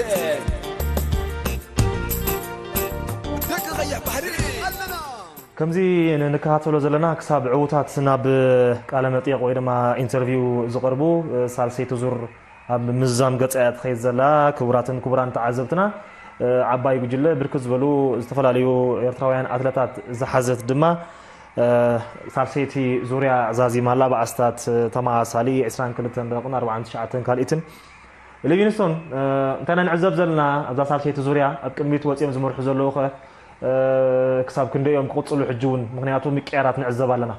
ደቂ ቐይሕ ባሕሪ ኣለና። ከምዚ ንከታተሎ ዘለና ክሳብ ዕዉታት ናብ ቃለ መጠየቕ ወይ ድማ ኢንተርቪው ዝቐርቡ ሳልሰይቲ ዙር ኣብ ምዝዛም ገጻ እያ ትኸይድ ዘላ። ክቡራትን ክቡራን ተዓዘብትና፣ ዓባይ ጉጅለ ብርክት ዝበሉ ዝተፈላለዩ ኤርትራውያን ኣትለታት ዝሓዘት ድማ ሳልሰይቲ ዙርያ ዛዚማ ኣላ። ብኣስታት ተመሳሳሊ ዕስራን ክልተን ደቂቕን ኣርባዓን ትሽዓተን ካልኢትን። ሊቪንግስቶን፣ እንታይ ኢና ንዕዘብ ዘለና ኣብዛ ሳልሰይቲ ዙርያ? ኣብ ቅድሚት ወጺኦም ዝመርሑ ዘለዉ ኸ ክሳብ ክንደይ እዮም ክቕጽሉ? ሕጂ እውን ምኽንያቱ ምቅያራት ንዕዘብ ኣለና።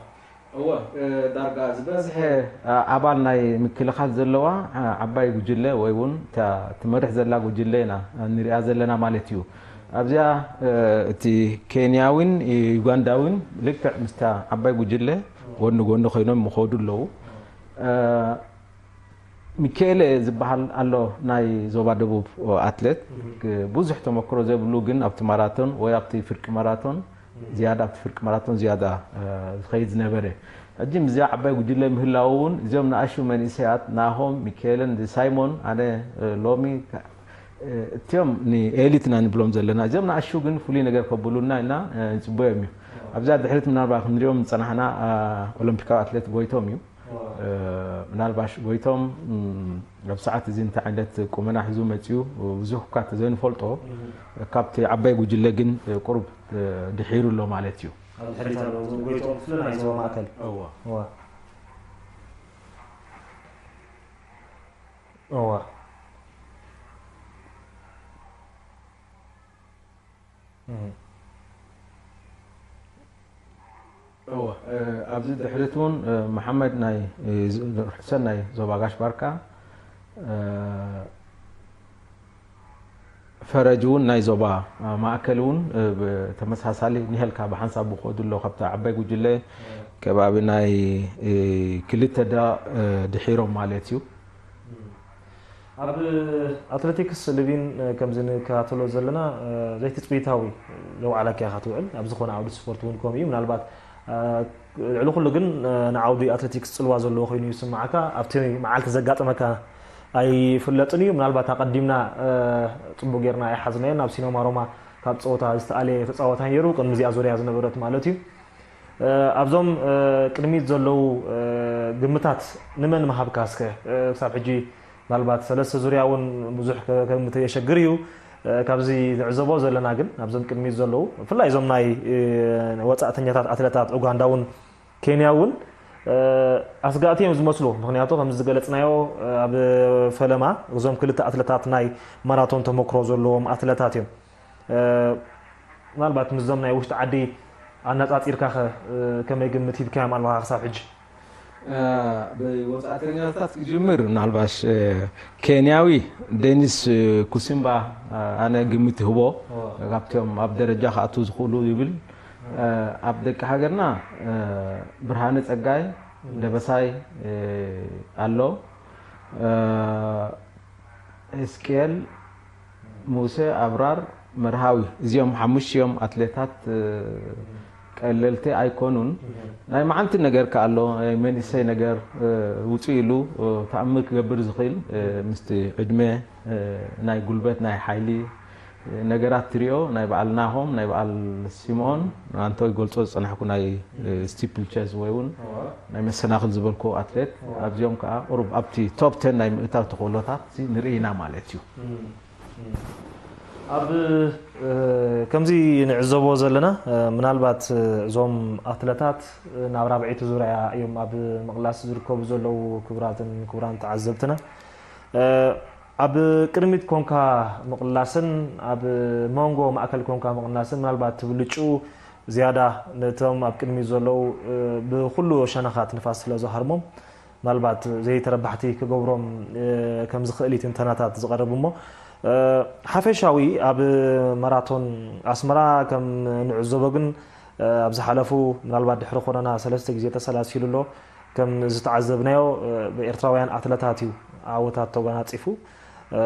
እወ፣ ዳርጋ ዝበዝሐ ኣባል ናይ ምክልኻል ዘለዋ ዓባይ ጉጅለ ወይ እውን እታ ትመርሕ ዘላ ጉጅለ ኢና ንሪኣ ዘለና ማለት እዩ። ኣብዚኣ እቲ ኬንያዊን ዩጋንዳዊን ልክዕ ምስታ ዓባይ ጉጅለ ጎኒ ጎኒ ኮይኖም ይኸዱ ኣለዉ። ሚካኤለ ዝበሃል ኣሎ ናይ ዞባ ደቡብ ኣትሌት፣ ብዙሕ ተመክሮ ዘይብሉ ግን ኣብቲ ማራቶን ወይ ኣብቲ ፍርቂ ማራቶን ዝያዳ ኣብቲ ፍርቂ ማራቶን ዝያዳ ዝኸይድ ዝነበረ፣ ሕጂ ምስዚኣ ዓባይ ጉጅለ ምህላው እውን እዚኦም ንኣሽቱ መንእሰያት ናሆም፣ ሚካኤልን ሳይሞን፣ ኣነ ሎሚ እቲኦም ንኤሊት ኢና ንብሎም ዘለና፣ እዚኦም ንኣሽቱ ግን ፍሉይ ነገር ከብሉና ኢልና ንጽበዮም እዩ። ኣብዛ ድሕሪት ምናልባት ክንሪኦም ዝጸናሕና ኦሎምፒካዊ ኣትሌት ጎይቶም እዩ። ምናልባሽ ጎይቶም ኣብ ሰዓት እዚ እንታይ ዓይነት ቁመና ሒዙ መፅዩ ብዙሕ እኳ ተዘይንፈልጦ፣ ካብቲ ዓባይ ጉጅለ ግን ቁሩብ ድሒሩ ኣሎ ማለት እዩ። ኣብ ድሕሪት ኣሎ፣ እዞም ጎይቶም ክፍሊ ናይ ዞባ ማእከል። እወ። እወ። እወ። እህ። እወ፣ ኣብዚ ድሕሪት እውን መሓመድ ናይ፣ ሕሰን ናይ ዞባ ጋሽ ባርካ፣ ፈረጅ እውን ናይ ዞባ ማእከል እውን ብተመሳሳሊ ንሄልካ ብሓንሳብ ብኸዱ ኣሎ። ካብታ ዓባይ ጉጅለ ከባቢ ናይ ክልተ ደቂቕ ድሒሮም ማለት እዩ። ኣብ ኣትሌቲክስ ልቪን፣ ከምዚ ንከታተሎ ዘለና፣ ዘይትጽቢታዊ ዘውዓለካ ኢኻ ትውዕል። ኣብ ዝኾነ ዓውዲ ስፖርት እውን ከምኡ እዩ። ምናልባት፣ ልዕሊ ኩሉ ግን፣ ንዓውዲ ኣትሌቲክስ ጽልዋ ዘለዎ ኮይኑ ይስምዓካ። ኣብቲ መዓልቲ ዘጋጠመካ ኣይፍለጥን እዩ። ምናልባት ኣቐዲምና፣ ጽቡቕ ጌርና ኣይሓዝናዮን። ናብ ሲኖማ ሮማ ካብ ጸወታ ዝተኣለየ ተጻዋታይ ነይሩ፣ ቅድሚ እዚኣ ዙርያ ዝነበረት ማለት እዩ። ኣብዞም ቅድሚት ዘለዉ ግምታት ንመን ምሃብካ እስከ? ክሳብ ሕጂ ምናልባት ሰለስተ ዙርያ እውን ብዙሕ ከግምት የሸግር እዩ። ካብዚ ንዕዘቦ ዘለና ግን ኣብዞም ቅድሚት ዘለዉ ብፍላይ እዞም ናይ ወጻእተኛታት ኣትለታት ኡጋንዳ እውን ኬንያ እውን ኣስጋእቲ እዮም ዝመስሉ። ምኽንያቱ ከምዚ ዝገለጽናዮ ኣብ ፈለማ እዞም ክልተ ኣትለታት ናይ ማራቶን ተመክሮ ዘለዎም ኣትለታት እዮም። ምናልባት ምስዞም ናይ ውሽጢ ዓዲ ኣነጻጺርካ ኸ ከመይ ግምት ሂብካዮም ኣለኻ ክሳብ ሕጂ? ብወጻእተኛታት ክጅምር ምናልባሽ ኬንያዊ ዴኒስ ኩሲምባ ኣነ ግምት ይህቦ። ካብቶም ኣብ ደረጃ ክኣትዉ ዝኽእሉ ይብል። ኣብ ደቂ ሃገርና ብርሃነ ጸጋይ፣ ደበሳይ ኣሎ። ህዝቅኤል፣ ሙሴ፣ ኣብራር፣ መርሃዊ፣ እዚኦም ሓሙሽቲኦም ኣትሌታት ቀለልቲ ኣይኮኑን። ናይ መዓልቲ ነገር ከኣ ኣሎ፣ ናይ መንእሰይ ነገር ውፅእ ኢሉ ተኣምር ክገብር ዝኽእል ምስቲ ዕድመ፣ ናይ ጉልበት፣ ናይ ሓይሊ ነገራት ትሪኦ፣ ናይ በዓል ናሆም፣ ናይ በዓል ሲምኦን፣ ኣንተ ይገልጾ ዝጸናሕኩ ናይ ስቲፕል ቸዝ ወይ እውን ናይ መሰናኽል ዝበልኩ ኣትሌት፣ ኣብዚኦም ከኣ ቁሩብ ኣብቲ ቶፕ ቴን ናይ ምእታው ተኽእሎታት ንርኢ ኢና ማለት እዩ። ኣብ ከምዚ ንዕዘቦ ዘለና ምናልባት እዞም ኣትለታት ናብ ራብዐይቲ ዙርያ እዮም ኣብ ምቕላስ ዝርከቡ ዘለዉ። ክቡራትን ክቡራን ተዓዘብትና፣ ኣብ ቅድሚት ኮንካ ምቕላስን ኣብ መንጎ ማእከል ኮንካ ምቕላስን ምናልባት እቲ ብልጭኡ ዝያዳ ነቶም ኣብ ቅድሚት ዘለዉ ብኹሉ ሸነኻት ንፋስ ስለ ዝሃርሞም ምናልባት ዘይተረባሕቲ ክገብሮም ከም ዝኽእል እዩ ትንተናታት ዝቐርብ። እሞ ሓፈሻዊ ኣብ ማራቶን ኣስመራ ከም ንዕዘቦ ግን ኣብ ዝሓለፉ ምናልባት ድሕሪ ኮሮና ሰለስተ ግዜ ተሰላሲሉ ኣሎ። ከም ዝተዓዘብናዮ፣ እ፣ ብኤርትራውያን ኣትለታት እዩ ዓወታት ተጎናጺፉ። እ፣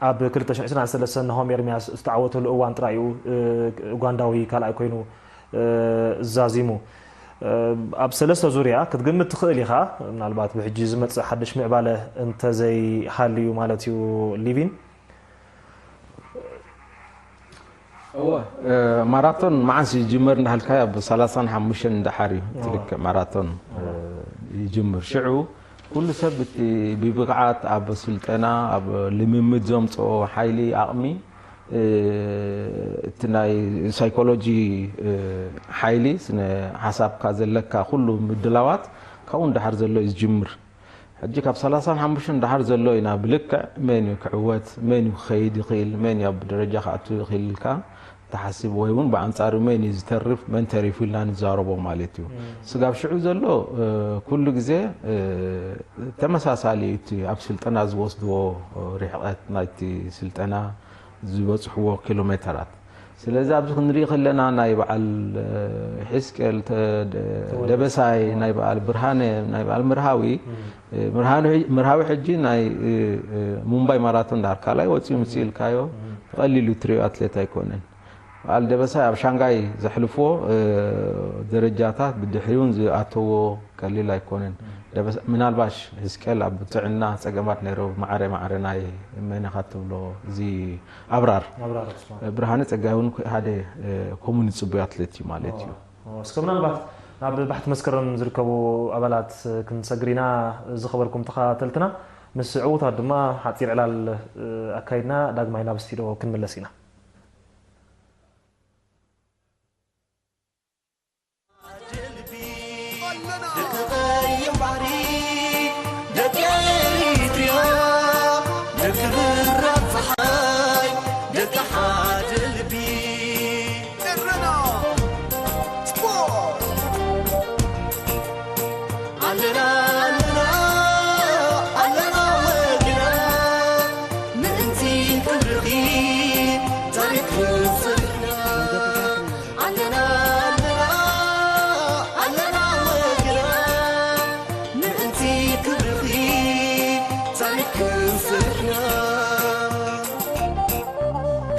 ኣብ ክልተ ሽሕን ዕስራን ሰለስተን ናሆም ኤርምያስ ዝተዓወተሉ እዋን ጥራይ እዩ፣ እ፣ ኡጋንዳዊ ካልኣይ ኮይኑ፣ እ፣ ዛዚሙ። እ፣ ኣብ ሰለስተ ዙርያ ክትግምት ትኽእል ኢኻ። ምናልባት ብሕጂ ዝመጽእ ሓድሽ ምዕባለ እንተዘይሃልዩ ማለት እዩ። ሊቪን። እወ፣ እ፣ ማራቶን መዓስ ይጅመር እንዳሃልካዮ፣ ኣብ ሰላሳን ሓሙሽተን እንዳሓር እዩ። እወ። ትልክዕ፣ ማራቶን፣ እ፣ ይጅምር። ሽዑ ኩሉ ሰብ እቲ ብብቕዓት ኣብ ስልጠና፣ ኣብ ልምምድ ዘምጽኦ ሓይሊ፣ ዓቕሚ፣ እ፣ እቲ ናይ ሳይኮሎጂ፣ እ፣ ሓይሊ፣ ስነ ሓሳብካ ዘለካ ኩሉ ምድላዋት ካብኡ እንዳሓር ዘሎ እዩ ዝጅምር። ሕጂ ካብ ሰላሳን ሓሙሽተን ዳሓር ዘሎ ኢና ብልክዕ መን እዩ ክዕወት፣ መን እዩ ክኸይድ ይኽእል፣ መን እዩ ኣብ ደረጃ ክኣቱ ይኽእል ኢልካ ትሓስብ፣ ወይ እውን ብኣንጻሩ መን እዩ ዝተርፍ፣ መን ተሪፉ ኢልና ንዛረቦ ማለት እዩ። ስጋብ ሽዑ ዘሎ፣ እ፣ ኩሉ ግዜ፣ እ፣ ተመሳሳሊ እዩ እቲ ኣብ ስልጠና ዝወስድዎ ርሕቀት ናይቲ ስልጠና ዝበጽሕዎ ኪሎ ሜተራት። ስለዚ ኣብዚ ክንርኢ ከለና ናይ በዓል፣ እ፣ ሕዝቅኤል ተ-፣ ደ-፣ ተወልደ። ደበሳይ፣ ናይ በዓል ብርሃነ፣ ናይ በዓል መርሃዊ፣ እ፣ መርሃዊ፣ መርሃዊ ሕጂ ናይ፣ እ፣ እ፣ ሙምባይ ማራቶን ዳር ካልኣይ ወፂኡ ምፅእ ኢልካዮ ብቐሊሉ ትሪኦ ኣትሌት ኣይኮነን። በዓል ደበሳይ ኣብ ሻንጋይ ዘሕልፎ፣ እ፣ ደረጃታት ብድሕሪውን ዝኣተዎ ቀሊል ኣይኮነን። ደበሳ-፣ ምናልባሽ ህዝቅኤል ኣብ ጥዕና ጸገማት ነይሩ፣ ማዕረ ማዕረ ናይ መን ኢኻ ትብሎ፣ እዚ ኣብራር ኣብራር ኣስፋ። ብርሃነ ጸጋይ እውን ሓደ፣ እ፣ ከምኡ ንጽቡይ ኣትሌት እዩ ማለት እዩ። ኦ፣ እስከ ምናልባት ናብ ባሕቲ መስከረም ዝርከቡ ኣባላት ክንሰግር ኢና። ዝኸበርኩም ተኸታተልትና፣ ምስ ዕዉታት ድማ ሓጺር ዕላል፣ እ፣ ኣካይድና ዳግማይ ናብ ስቱዲዮ ክንምለስ ኢና። ደቂ ቀይሕ ባሕሪ፣ ደቂ ኤሪትሪያ፣ ደቂ ብራቕ ጸሓይ፣ ደቂ ሓደ ልቢ። ኤረና ስፖርት። ኣለና፣ ኣለና፣ ኣለና ወግና፣ ምእንቲ ክብርኺ ታሪኽ ክንሰርሕና። ኣለና፣ ኣለና፣ ኣለና ወግና፣ ምእንቲ ክብርኺ ታሪኽ ክንሰርሕና።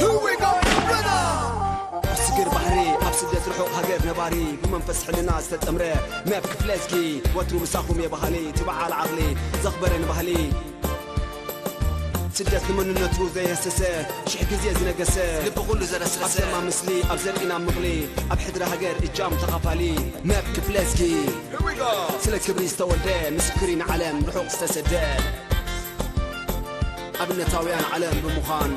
Here we go, ኤረና! ኣብ ስግር ባሕሪ፣ ኣብ ስደት ርሑቕ ሃገር ነባሪ፣ ብመንፈስ ሕልና ዝተጠምረ መብ ክፍለ እዝጊ፣ ወትሩ ምሳኹም እየ በሃሊ፣ እቲ በዓል ዓቕሊ ዘኽበረ ንባህሊ። ስደት ንመንነቱ ዘየህሰሰ፣ ሽሕ ግዜ ዝነገሰ፣ ልቢ ኩሉ ዘረስረሰ፣ ኣብ ደማ ምስሊ፣ ኣብ ዘርኢ ናብ ምቕሊ፣ ኣብ ሕድሪ ሃገር እጃም ተኻፋሊ፣ መብ ክፍለ እዝጊ። Here we go! ስለ ክብሪ ዝተወልደ፣ ምስክር እዩ ንዓለም ርሑቕ ዝተሰደ። ኣብነታውያን ዓለም ብምዃን፣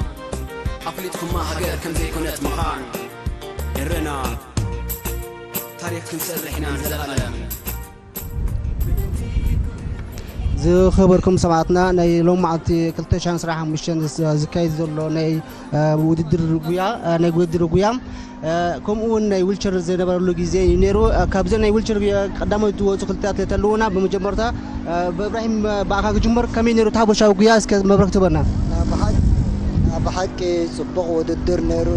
ኣፍሊጥኩማ ሃገር ከም ዘይኮነት ምዃን። ኤረና፣ ታሪኽ ክንሰርሕ ኢና ንዘለኣለም። ዝኸበርኩም ሰማዕትና፣ ናይ ሎም መዓልቲ ክልተ ሽሕን ዕስራን ሓሙሽተን ዝስ-፣ ዝካየድ ዘሎ ናይ፣ እ፣ ውድድር ጉያ፣ እ፣ ናይ ውድድር ጉያ፣ እ፣ ከምኡ እውን ናይ ዊልቸር ዝነበረሉ ግዜ እዩ ነይሩ። እ፣ ካብዘን ናይ ዊልቸር ጉያ ቀዳሞት ዝወፁ ክልተ ኣትሌት ኣለዉና። ብመጀመርታ፣ እ፣ ብእብራሂም፣ እ፣ ብኣኻ ክጅመር። ከመይ ነይሩ እቲ ሓፈሻዊ ጉያ? እስከ መብረኽቲ በና። ብሓቂ፣ ብሓቂ ጽቡቕ ውድድር ነይሩ።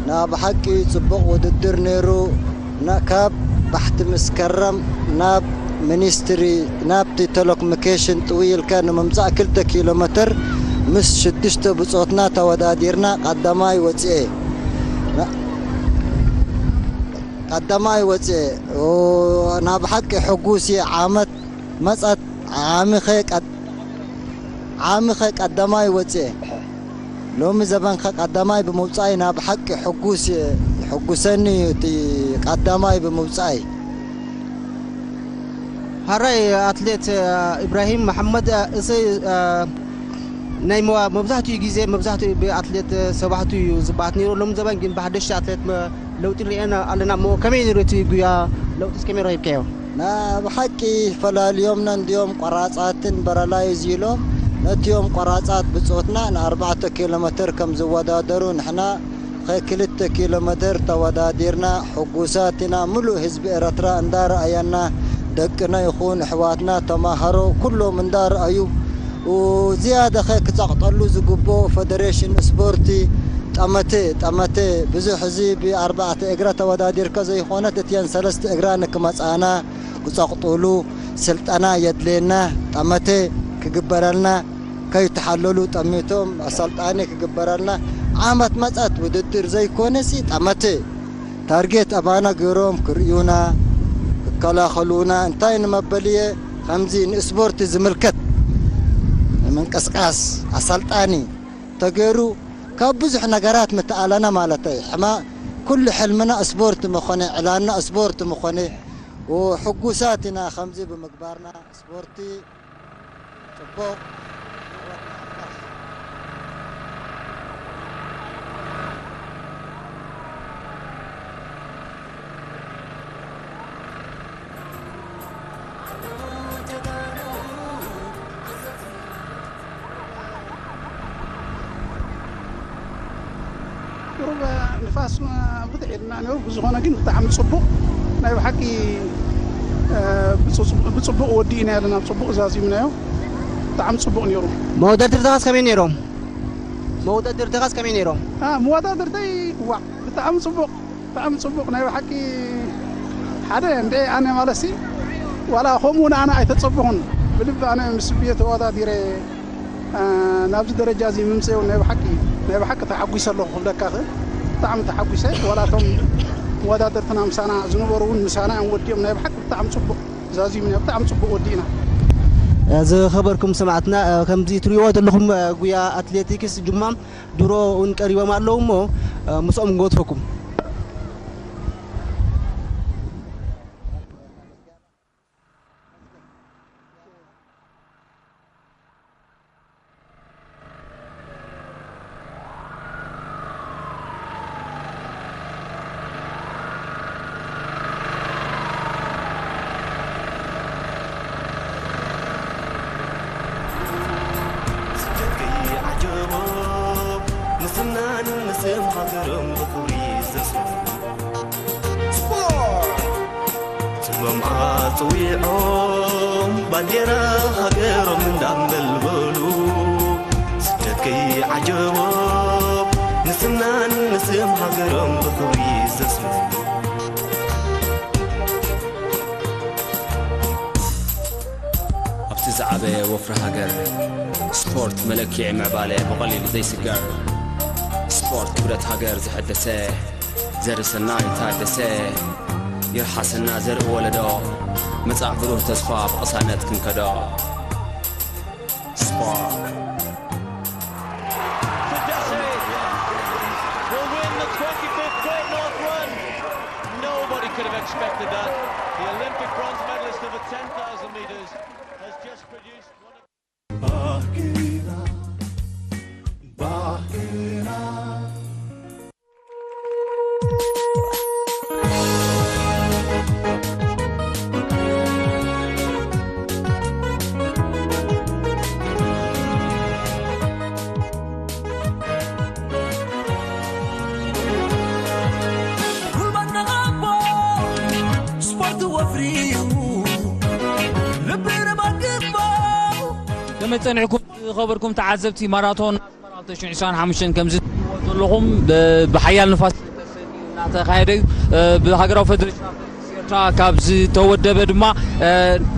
ናብ ሓቂ ጽቡቕ ውድድር ነይሩ። ና-፣ ካብ ባሕቲ መስከረም ናብ ሚኒስትሪ፣ ናብቲ ቴሌኮሙኒኬሽን ጥውይ ኢልካ ንምምጻእ ክልተ ኪሎ ሜተር ምስ ሽዱሽተ ብጾትና ተወዳዲርና ቀዳማይ ወጽኤ። ና-፣ ቀዳማይ ወጽኤ። ኦ፣ ናብ ሓቂ ሕጉስ እየ። ዓመት መጻት ዓሚኸ ቀድ-፣ ዓሚኸ ቀዳማይ ወጽኤ። ሎሚ ዘበንኸ ቀዳማይ ብምውጻእይ ናብ ሓቂ ሕጉስ፣ ይሕጉሰኒ እዩ እቲ ቀዳማይ ብምውጻእይ። ሃራይ ኣትሌት፣ እ፣ ኢብራሂም መሓመድ፣ እ፣ እሰይ፣ እ፣ ናይ መዋ-፣ መብዛሕትኡ ግዜ፣ መብዛሕትኡ ብኣትሌት፣ እ፣ ሰባሕቱ እዩ ዝበኣት ነይሩ። ሎሚ ዘበን ግን ብሓደሽቲ ኣትሌት መ-፣ ለውጢ ንሪኤና ኣለና እሞ፣ ከመይ ነይሩ እቲ ጉያ? ለውጢስ ከመይ ረኺብካዮ? ናብ ሓቂ ፈላልዮምና እንድዮም ቆራጻትን በረላይዝ ኢሎም፣ ነቲኦም ቆራጻት ብጾትና ንኣርባዕተ ኪሎ ሜተር ከም ዝወዳደሩ፣ ንሕና ኸ ክልተ ኪሎ ሜተር ተወዳዲርና፣ ሕጉሳት ኢና። ምሉእ ህዝቢ ኤረትራ እንዳረኣየና፣ ደቅና ይኹን ኣሕዋትና፣ ተማሃሮ፣ ኩሎም እንዳረኣዩ፣ ዝያዳ ኸ ክጸቕጠሉ ዝግብኦ ፈደሬሽን ስፖርቲ ጠመተ፣ ጠመተ ብዙሕ እዚ ብኣርባዕተ እግራ ተወዳዲርካ ዘይኾነት እትየን ሰለስተ እግራ ንክመጻና ክጸቕጡሉ ስልጠና የድልየና። ጠመተ ክግበረልና፣ ከይተሓለሉ ጠሚቶም ኣሰልጣኒ ክግበረልና። ዓመት መጸት ውድድር ዘይኮነሲ ጠመተ ታርጌት ኣባና ገይሮም ክርእዩና፣ ክከላኸሉና፣ እንታይ ንመበልየ ከምዚ ንስፖርት ዝምልከት ንምንቅስቃስ ኣሰልጣኒ ተገይሩ ካብ ብዙሕ ነገራት ምተኣለና ማለተይ። ሕማ ኩሉ ሕልምና ስፖርት ምኾነ፣ ዕላና ስፖርት ምኾነ፣ ወሕጉሳት ኢና ከምዚ ብምግባርና። ስፖርቲ ጽቡቕ። ቁሩብ ንፋስ ብድሕ ኢልና ነይሩ። ብዝኾነ ግን ብጣዕሚ ጽቡቕ፣ ናይ ብሓቂ፣ እ፣ ብጽ-፣ ብጽቡቕ ወዲእና ኣለና፣ ብጽቡቕ ዛዚምናዮ። ብጣዕሚ ጽቡቕ ነይሩ። መወዳድርትኻስ ከመይ ነይሮም? መወዳድርትኻስ ከመይ ነይሮም? አ፣ መወዳድርተይ፣ ዋዕ፣ ብጣዕሚ ጽቡቕ፣ ብጣዕሚ ጽቡቕ፣ ናይ ብሓቂ ሓደ እንደ ኣነ ማለትሲ፣ ዋላ ከምኡ ንኣነ ኣይተጸበኹን። ብልቢ ኣነ ምስ ብየ ተወዳዲረ፣ አ፣ ናብዚ ደረጃ እዚ ምምፀኡ ናይ ብሓቂ፣ ናይ ብሓቂ ተሓጒሰ ኣለኹ ክብለካ እኽእል። ብጣዕሚ ተሓጒሰ። ዋላ እቶም መወዳደርትና ምሳና ዝነበሩ እውን ምሳና እዮም ወዲኦም። ናይ ብሓቂ ብጣዕሚ ጽቡቕ ዛዚምና፣ ብጣዕሚ ጽቡቕ ወዲእና። ዝኸበርኩም ሰማዕትና፣ ከምዚ ትሪእዎ ዘለኹም ጉያ ኣትሌቲክስ ጅማም ድሮ እውን ቀሪቦም ኣለዉ እሞ ምስኦም ንገድፈኩም። ስደት ከይዓጀቦም ንስናን ንስም ሃገሮም ብኽብሪ ዘስሙ። ስፖርት! ስሞም ኣጽዊዖም ባንዴራ ሃገሮም እንዳንበልበሉ፣ ስደት ከይዓጀቦም ንስናን ንስም ሃገሮም ብኽብሪ ዘስሙ። ኣብቲ ዝዓበየ ወፍሪ ሃገር፣ ስፖርት መለክዒ ምዕባለ ብቐሊሉ ዘይስገር። ስፖርት ክብረት ሃገር ዘሐደሰ፣ ዘርኢ ሰናይ ታደሰ፣ ይርሓሰና ዘርኢ ወለዶ፣ መጻኢ ብሩህ ተስፋ ብቕሳነት ክንከዶ። Spadassi will win the twenty-fifth Great North Run. Nobody could have expected that. The Olympic bronze medalist of the ten thousand meters has just produced one of ከመይ ጸኒሕኩም ዝኸበርኩም ተዓዘብቲ ማራቶን ኣስመራ ክልተ ሽሕን ዕስራን ሓሙሽተን? ከምዚ ትሪእዎ ዘለኹም ብ-፣ ብሓያል ንፋስ እናተኻየደ እዩ። እ፣ ብሃገራዊ ፌደሬሽን ኣትሌቲክስ ኤርትራ ካብ ዝተወደበ ድማ፣ እ፣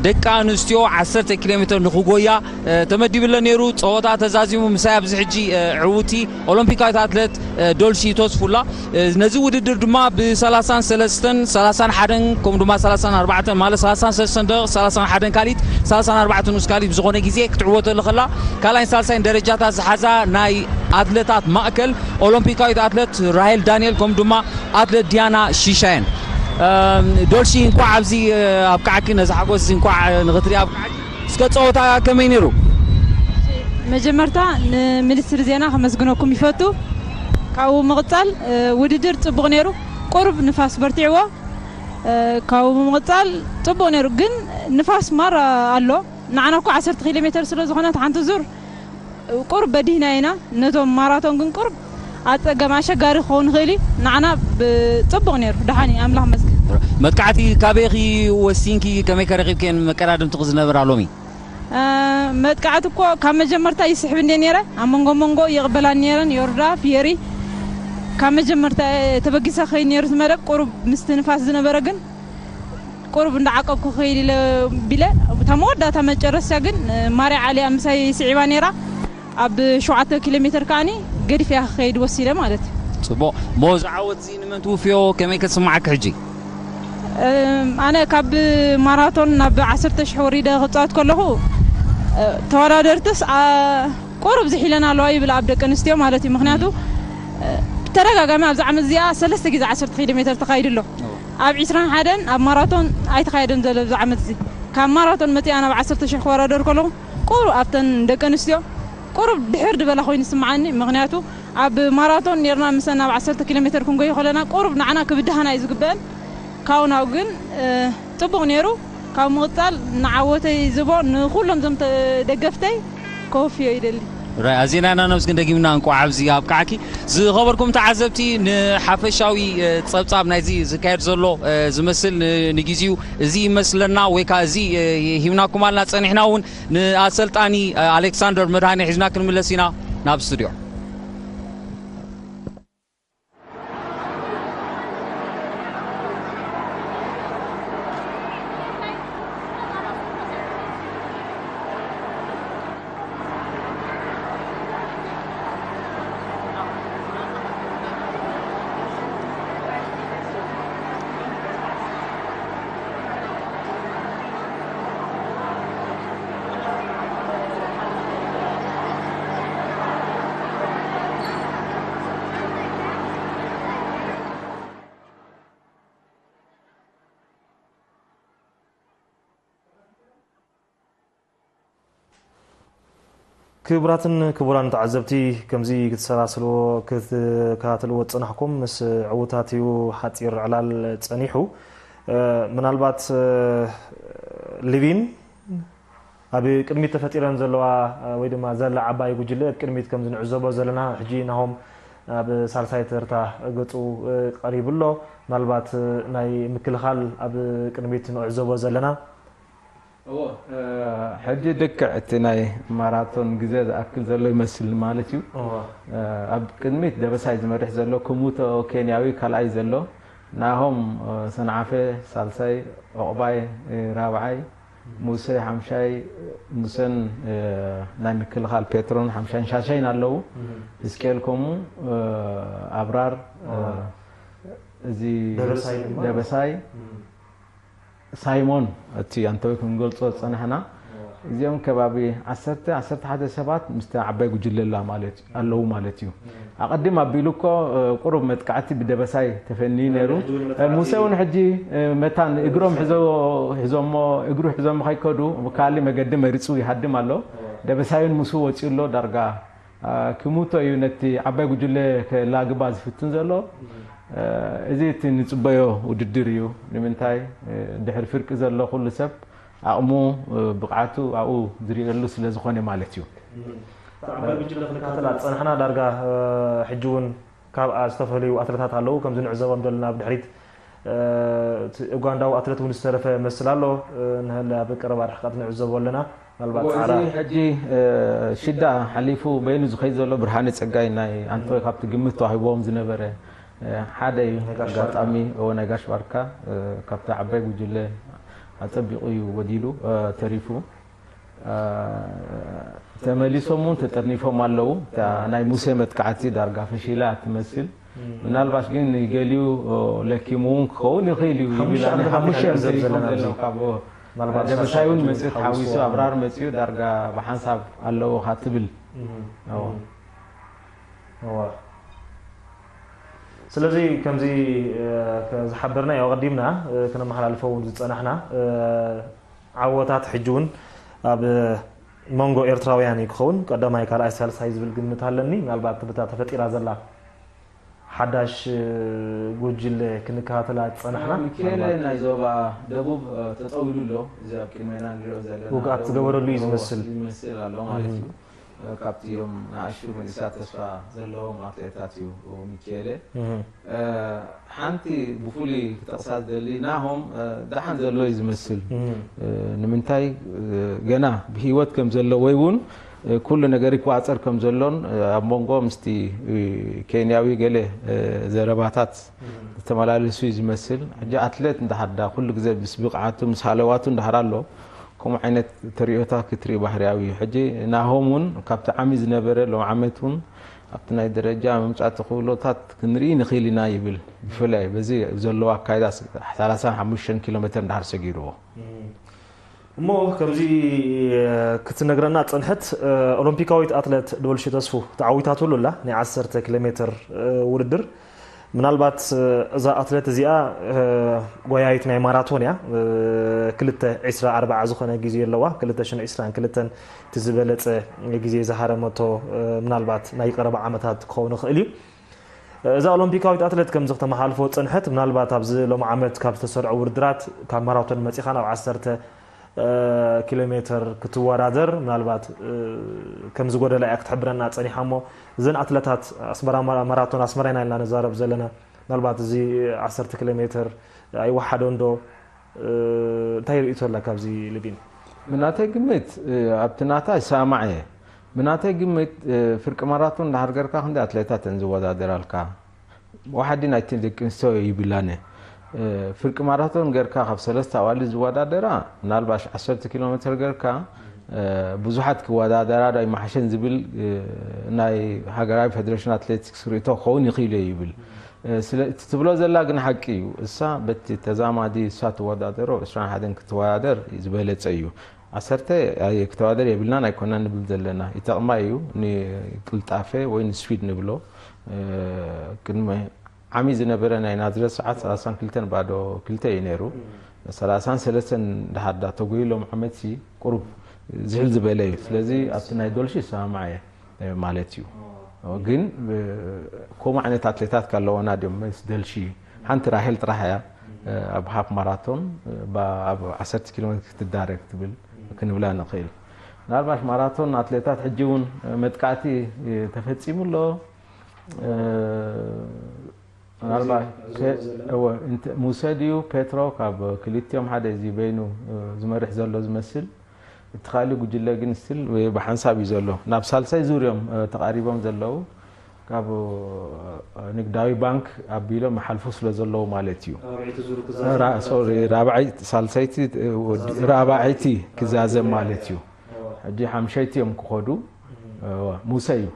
ደቂ ኣንስትዮ ዓሰርተ ኪሎ ሜትር ንኽጎያ፣ እ፣ ተመዲብለን ነይሩ። ጸወታ ተዛዚሙ። ምሳይ ኣብዚ ሕጂ፣ እ፣ ዕውቲ ኦሎምፒካዊት ኣትሌት፣ እ፣ ዶልሺ ተስፉላ። እ፣ ነዚ ውድድር ድማ ብ ሰላሳን ሰለስተን፣ ሰላሳን ሓደን፣ ከምኡ ድማ ሰላሳን ኣርባዕተን፣ ማለት ሰላሳን ሰለስተን ደቂቕ፣ ሰላሳን ሓደን ካልኢት፣ ሰላሳን ኣርባዕተን ንኡስ ካልኢት ብዝኾነ ግዜ ክትዕወተሉ ከላ፣ ካልኣይን ሳልሳይን ደረጃታት ዝሓዛ ናይ ኣትለታት ማእከል ኦሎምፒካዊት ኣትለት ራሄል ዳንኤል፣ ከምኡ ድማ ኣትለት ዲያና ሽሻየን። እም፣ ዶልሺ፣ እንኳዕ ኣብዚ፣ እ፣ ኣብቅዓኪ፣ ነዚ ሓጎስ እዚ እንኳዕ፣ እ፣ ንኽትርኢ ኣብቅዓኪ። እስከ ጸወታ ከመይ ነይሩ? መጀመርታ ንሚኒስትሪ ዜና ከመስግነኩም ይፈቱ። ካብኡ ምቕጻል፣ እ፣ ውድድር ጽቡቕ ነይሩ። ቁሩብ ንፋስ በርቲዕዎ። እ፣ ካብኡ ብምቕጻል ጽቡቕ ነይሩ፣ ግን ንፋስ ማራ ኣሎ። ንዓና እኮ ዓሰርተ ኪሎ ሜተር ስለ ዝኾነት ሓንቲ ዙር ቁሩብ በዲህና ኢና። ነቶም ማራቶን ግን ቁሩብ ኣጸገም ኣሸጋሪ ክኸውን ይኽእል እዩ። ንዓና ብ-፣ ጽቡቕ ነይሩ። ደሓን እዩ፣ ኣምላኽ መስገን። መጥቃዕቲ ካበይኺ ወሲንኪ፣ ከመይ ከ ረኺብክየን መቀዳድምትኺ ዝነበራ ሎሚ? እ፣ መጥቃዕቲ እኮ ካብ መጀመርታ ይስሕብ እንደ ነይረ፣ ኣብ መንጎ መንጎ ይቕበላን ነይረን፣ ዮርዳ፣ ፊየሪ። ካብ መጀመርታ ተበጊሰ ከይድ ነይሩ እቲ መደብ፣ ቁሩብ ምስቲ ንፋስ ዝነበረ ግን ቁሩብ እንዳዓቀብኩ ክኸይድ ኢለ ቢለ፣ እታ መወዳእታ መጨረስታ ግን ማርያ ዓሊ ኣብ ምሳይ ስዒባ ነይራ። ኣብ ሸውዓተ ኪሎ ሜትር ከዓኒ ገዲፈያ ክኸይድ ወሲደ ማለት እዩ። ጽቡቕ። እሞ እዚ ዓወት እዚ ንመን ትውፍዮ? ከመይ ከስምዓኪ ሕጂ? ኣነ ካብ ማራቶን ናብ ዓሰርተ ሽሕ ወሪደ ክጻወት ከለኹ፣ ተወዳደርትስ ቁሩብ ዝሒለና ኣለዋ ይብል ኣብ ደቂ ኣንስትዮ ማለት እዩ። ምክንያቱ ብተደጋጋሚ ኣብዚ ዓመት እዚኣ ሰለስተ ግዜ ዓሰርተ ኪሎ ሜትር ተኻይዱ ኣሎ። ኣብ ዕስራን ሓደን ኣብ ማራቶን ኣይተኻየደን ዘሎ ኣብዚ ዓመት እዚ። ካብ ማራቶን መጺኣ ናብ ዓሰርተ ሽሕ ክወዳደር ከለኹ ቁሩብ ኣብተን ደቂ ኣንስትዮ ቁሩብ ድሕር ዝበላ ኮይኑ ይስምዓኒ። ምክንያቱ ኣብ ማራቶን ኔርና ምሰን ኣብ ዓሰርተ ኪሎ ሜትር ክንጎዮ ከለና ቁሩብ ንዓና ክብድሃና እዩ ዝግበአን። ካብኡ ናብኡ ግን ጽቡቕ ነይሩ። ካብ ምቕጻል ንዓወተይ ዝቦ ንኹሎም ዞም ደገፍተይ ከወፍዮ ይደሊ። ራይ ኣዜና ኢና ነምስግን። ደጊምና እንቋዕ ኣብዚ ኣብቃዕኪ። ዝኸበርኩም ተዓዘብቲ፣ ንሓፈሻዊ ጸብጻብ ናይዚ ዝካየድ ዘሎ ዝመስል ንግዜኡ እዚ ይመስለና ወይ ከዓ እዚ ሂብናኩም ኣልና። ጸኒሕና እውን ንኣሰልጣኒ ኣሌክሳንደር መድሃኔ ሒዝና ክንምለስ ኢና ናብ ስቱድዮ። ክቡራትን ክቡራን ተዓዘብቲ፣ ከምዚ ክትሰላስልዎ ክትከታተልዎ ዝጸናሕኩም ምስ ዕዉታት እዩ ሓጺር ዕላል ጸኒሑ። ምናልባት ሊቪን ኣብ ቅድሚት ተፈጢረን ዘለዋ ወይ ድማ ዘላ ዓባይ ጉጅለ ኣብ ቅድሚት ከም ዝንዕዘቦ ዘለና፣ ሕጂ ናሆም ኣብ ሳልሳይ ተርታ ገጹ ቀሪቡ ኣሎ። ምናልባት ናይ ምክልኻል ኣብ ቅድሚት ንዕዘቦ ዘለና። እዎ፣ ሕጂ ልክዕ እቲ ናይ ማራቶን ግዜ ዝኣክል ዘሎ ይመስል ማለት እዩ። እዎ። ኣብ ቅድሚት ደበሳይ ዝመርሕ ዘሎ፣ ክሙቶ ኬንያዊ ካልኣይ ዘሎ፣ ናሆም ሰንዓፈ ሳልሳይ፣ ዑቕባይ ራብዓይ፣ ሙሴ ሓምሻይ፣ ሙሴን ናይ ምክልኻል ፔትሮን ሓምሻይን ሻሻይን ኣለዉ። እም። እስቄል ከምኡ፣ ኣብራር፣ እዋ። እዚ ደበሳይ ድማ? ደበሳይ፣ እም። ሳይሞን፣ እቲ ኣንተወይ ክንገልጾ ዝጸናሕና፣ እዚኦም ከባቢ ዓሰርተ፣ ዓሰርተ ሓደ ሰባት ምስቲ ዓባይ ጉጅለ ኣላ ማለት፣ ኣለዉ ማለት እዩ። ኣቐድም ኣቢሉ እኮ፣ እ፣ ቁሩብ መጥቃዕቲ ብደበሳይ ተፈንዩ ነይሩ። ሕጂ እውን እ፣ መጥቃዕቲ ሙሴ እውን ሕጂ፣ እ፣ መታን እግሮም ሒዞ-፣ ሒዞሞ፣ እግሩ ሒዞሞ ከይከዱ፣ ካልእ መገዲ መሪጹ ይሃድም ኣሎ። ደበሳይ እውን ምስኡ ወጺኡ ኣሎ ዳርጋ። ኣ፣ ክሙቶ እዩ ነቲ ዓባይ ጉጅለ ከላግባ ዝፍትን ዘሎ። እ፣ እዚ እቲ ንጽበዮ ውድድር እዩ። ንምንታይ? እ፣ ድሕሪ ፍርቂ ዘሎ ኩሉ ሰብ ዓቕሙ፣ እ፣ ብቕዓቱ ኣብኡ ዝርእየሉ ስለ ዝኾነ ማለት እዩ። እታ ዓባይ ጉጅለ ክንከታተላ ዝጸናሕና ዳርጋ፣ እ፣ ሕጂ እውን ካብኣ ዝተፈለዩ ኣትለታት ኣለዉ። ከምዚ ንዕዘቦም ዘለና ኣብ ድሕሪት እ፣ እቲ ኡጋንዳዊ ኣትለት እውን ዝተረፈ መስል ኣሎ። እ፣ ንሀለ ኣብ ቀረባ ርሕቀት ንዕዘቦ ኣለና። ምናልባት እዎ፣ ጻዕራ እዚ ሕጂ፣ እ፣ ሽዳ ሓሊፉ በይኑ ዝኸይድ ዘሎ ብርሃነ ጸጋይ ናይ ኣንቶይ ካብቲ ግምት ተዋሂቦም ዝነበረ፣ እ፣ ሓደ እዩ። ናይ ጋሽ ኣጋጣሚ፣ ባርካ። እዎ፣ ናይ ጋሽ ባርካ፣ እ፣ ካብቲ ዓባይ ጉጅለ ኣጸቢቑ እዩ ወዲሉ፣ እ፣ ተሪፉ። እ፣ ተመሊሶም እውን ተጠርኒፎም ኣለዉ። እታ ናይ ሙሴ መጥቃዕቲ ዳርጋ ፈሺላ ትመስል። እም። ምናልባሽ ግን ገሊኡ፣ ኦ፣ ለኪሙ እውን ክኸውን ይኽእል እዩ ሓሙሽተ ይብል። ኣነ ዓመት ሓሙሽተ ኢና ንዕዘብ እንተይኮን ዘለና ዘሎ ኣብዚ። ካብ፣ ኦ፣ ምናልባት ደበሳይ እውን ሻሻ መጽዩ ተሓዊሱ፣ ሓዊስዎ። ኣብራር መጽዩ ዳርጋ ብሓንሳብ ኣለዎ ካ ትብል። እም። እዎ። እም። እዎ። ስለዚ ከምዚ፣ እ፣ ከ-፣ ዝሓበርና እዩ ኣቐዲምና፣ እ፣ ከነመሓላልፎ እውን ዝጸናሕና፣ እ፣ ዓወታት ሕጂ እውን ኣብ መንጎ ኤርትራውያን እዩ ክኸውን። ቀዳማይ፣ ካልኣይ፣ ሳልሳይ ዝብል ግምት ኣለኒ። ምናልባት ብታ ተፈጢራ ዘላ ሓዳሽ ጉጅለ ክንከታተላ ዝጸናሕና። ሚካኤለ ምናልባት ናይ ዞባ ደቡብ፣ እ፣ ተጠውሉ ኣሎ። እዚ ኣብ ቅድሜና ንሪኦ ዘለና ውግኣት ደቡብ ዝገበረሉ እዩ ዝመስል። ይመስል ኣሎ ማለት እዩ። እም። እ፣ ካብቲ እዮም ንኣሽቱ መንእሰያት ተስፋ ዘለዎም ኣትሌታት እዩ ሚካኤለ። እም። እ፣ ሓንቲ ብፍሉይ ክጠቕሳ ዝደሊ ናሆም፣ እ፣ ደሓን ዘሎ እዩ ዝመስል። እም። እ፣ ንምንታይ፣ እ፣ ገና ብህይወት ከም ዘሎ ወይ እውን ኩሉ ነገር ይቋጸር ከም ዘሎን ኣብ መንጎ ምስቲ ኬንያዊ ገለ ዘረባታት ዝተመላለሱ እዩ ዝመስል። ሕጂ ኣትሌት እንድሕር ዳ ኩሉ ግዜ ምስ ብቕዓቱ ምስ ሃለዋቱ እንድሕር ኣሎ ከምኡ ዓይነት ተርእዮታት ክትርኢ ባህርያዊ እዩ። ሕጂ ናሆም እውን ካብቲ ዓሚ ዝነበረ ሎም ዓመት እውን ኣብቲ ናይ ደረጃ ምምጻእ ተኽእሎታት ክንርኢ ንኽእል ኢና ይብል። ብፍላይ በዚ ዘለዎ ኣካይዳ ሰላሳን ሓሙሽተን ኪሎ ሜትር እንድሕር ሰጊርዎ። እሞ ከምዚ ክትነግረና ጸንሐት ኦሎምፒካዊት ኣትለት ዶልሺ ተስፉ ተዓዊታትሉ ኣላ ናይ ዓሰርተ ኪሎ ሜትር ውድድር። ምናልባት እዛ ኣትለት እዚኣ ጎያይት ናይ ማራቶን እያ። ክልተ ዒስራ ኣርባዓ ዝኾነ ግዜ ኣለዋ። ክልተ ሽሕን ዒስራን ክልተን እቲ ዝበለጸ ግዜ ዝሃረመቶ ምናልባት ናይ ቀረባ ዓመታት ክኸውን ይኽእል እዩ። እዛ ኦሎምፒካዊት ኣትለት ከምዚ ከተመሓልፎ ዝጸንሐት ምናልባት ኣብዚ ሎም ዓመት ካብ ዝተሰርዑ ውድድራት ካብ ማራቶን መጺኻ ናብ ዓሰርተ ኪሎ ሜትር ክትወዳደር ምናልባት ከም ዝጎደላ እያ ክትሕብረና ጸኒሓ። እሞ እዘን ኣትለታት ኣስመራ ማራ- ማራቶን ኣስመራ ኢና ኢልና ንዛረብ ዘለና። ምናልባት እዚ ዓሰርተ ኪሎ ሜትር ኣይወሓዶን ዶ? እንታይ ርእቶ ኣለካ ኣብዚ ልቢን? ብናተይ ግምት ኣብቲ ናታ ይሰማማዕ እየ። ብናተይ ግምት ፍርቂ ማራቶን እንድሕር ጌርካ ክንደይ ኣትሌታት እየን ዝወዳደራልካ? ዋሓዲ ናይቲ ደቂ ኣንስትዮ ይብላነ። ፍርቂ ማራቶን ጌርካ ካብ ሰለስተ ኣዋልድ ዝወዳደራ ምናልባሽ ዓሰርተ ኪሎ ሜትር ጌርካ ብዙሓት ክወዳደራ ዶ ኣይመሓሸን ዝብል ናይ ሃገራዊ ፌደሬሽን ኣትሌቲክስ ርእቶ ክኸውን ይኽእል እዩ ይብል። ስለ እቲ ትብሎ ዘላ ግን ሓቂ እዩ። እሳ በቲ ተዛማዲ እሳ ትወዳደሮ ዕስራን ሓደን ክትወዳደር ዝበለጸ እዩ። ዓሰርተ ኣየ- ክተወዳደር የብልናን ኣይኮናን ንብል ዘለና። ይጠቕማ እዩ ንቅልጣፈ ወይ ንስፒድ ንብሎ። ቅድሚ ዓሚ ዝነበረ ናይ ናዝሬት ሰዓት ሰላሳን ክልተን ባዶ ክልተ እዩ ነይሩ። ሰላሳን ሰለስተን ድሓር ዳ ተጎይሎም ዓመት ሲ ቁሩብ ዝሕል ዝበለ እዩ። ስለዚ ኣብቲ ናይ ዶልሺ ይሰማማዕ እየ ማለት እዩ። ግን ከምኡ ዓይነት ኣትሌታት ካለዋና ድዮም ምስ ደልሺ ሓንቲ ራሄል ጥራሕ እያ ኣብ ሃፍ ማራቶን ኣብ ዓሰርተ ኪሎ ሜትር ክትዳረግ ትብል ክንብላ ንኽእል። ምናልባሽ ማራቶን ኣትሌታት ሕጂ እውን መጥቃዕቲ ተፈፂሙ ኣሎ። ምናልባት ሙሴ ድዩ ፔትሮ ካብ ክልቲኦም ሓደ እዚ በይኑ ዝመርሕ ዘሎ ዝመስል። እቲ ካልእ ጉጅለ ግን ስቲል ብሓንሳብ እዩ ዘሎ። ናብ ሳልሳይ ዙር እዮም ተቓሪቦም ዘለዉ። ካብ ንግዳዊ ባንክ ኣቢሎም ይሓልፉ ስለ ዘለዉ ማለት እዩ። ራብዐይቲ ዙር ክዛዘም ራ- ሶሪ፣ ራብዓይ ሳልሰይቲ ወዲ- ራብዐይቲ ክዛዘም ማለት እዩ። ሕጂ ሓምሸይቲ እዮም ክኸዱ። ሙሰ እዩ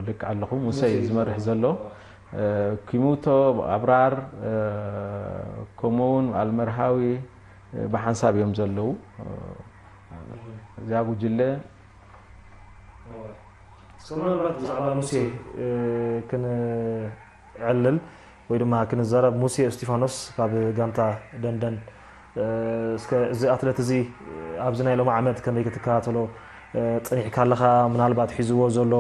ልክ ኣለኹ። ሙሰ እዩ ዝመርሕ ዘሎ። ኪሙቶ ኣብራር ከምኡ እውን ኣልመርሃዊ ብሓንሳብ እዮም ዘለዉ። እዚኣ ጉጅለ እስከ ምናልባት ብዛዕባ ሙሴ ክንዕልል ወይ ድማ ክንዛረብ፣ ሙሴ እስጢፋኖስ ካብ ጋንታ ደንደን፣ እስከ እዚ ኣትለት እዚ ኣብዚ ናይ ሎሚ ዓመት ከመይ ክትከታተሎ ጸኒሕካ ኣለኻ? ምናልባት ሒዝዎ ዘሎ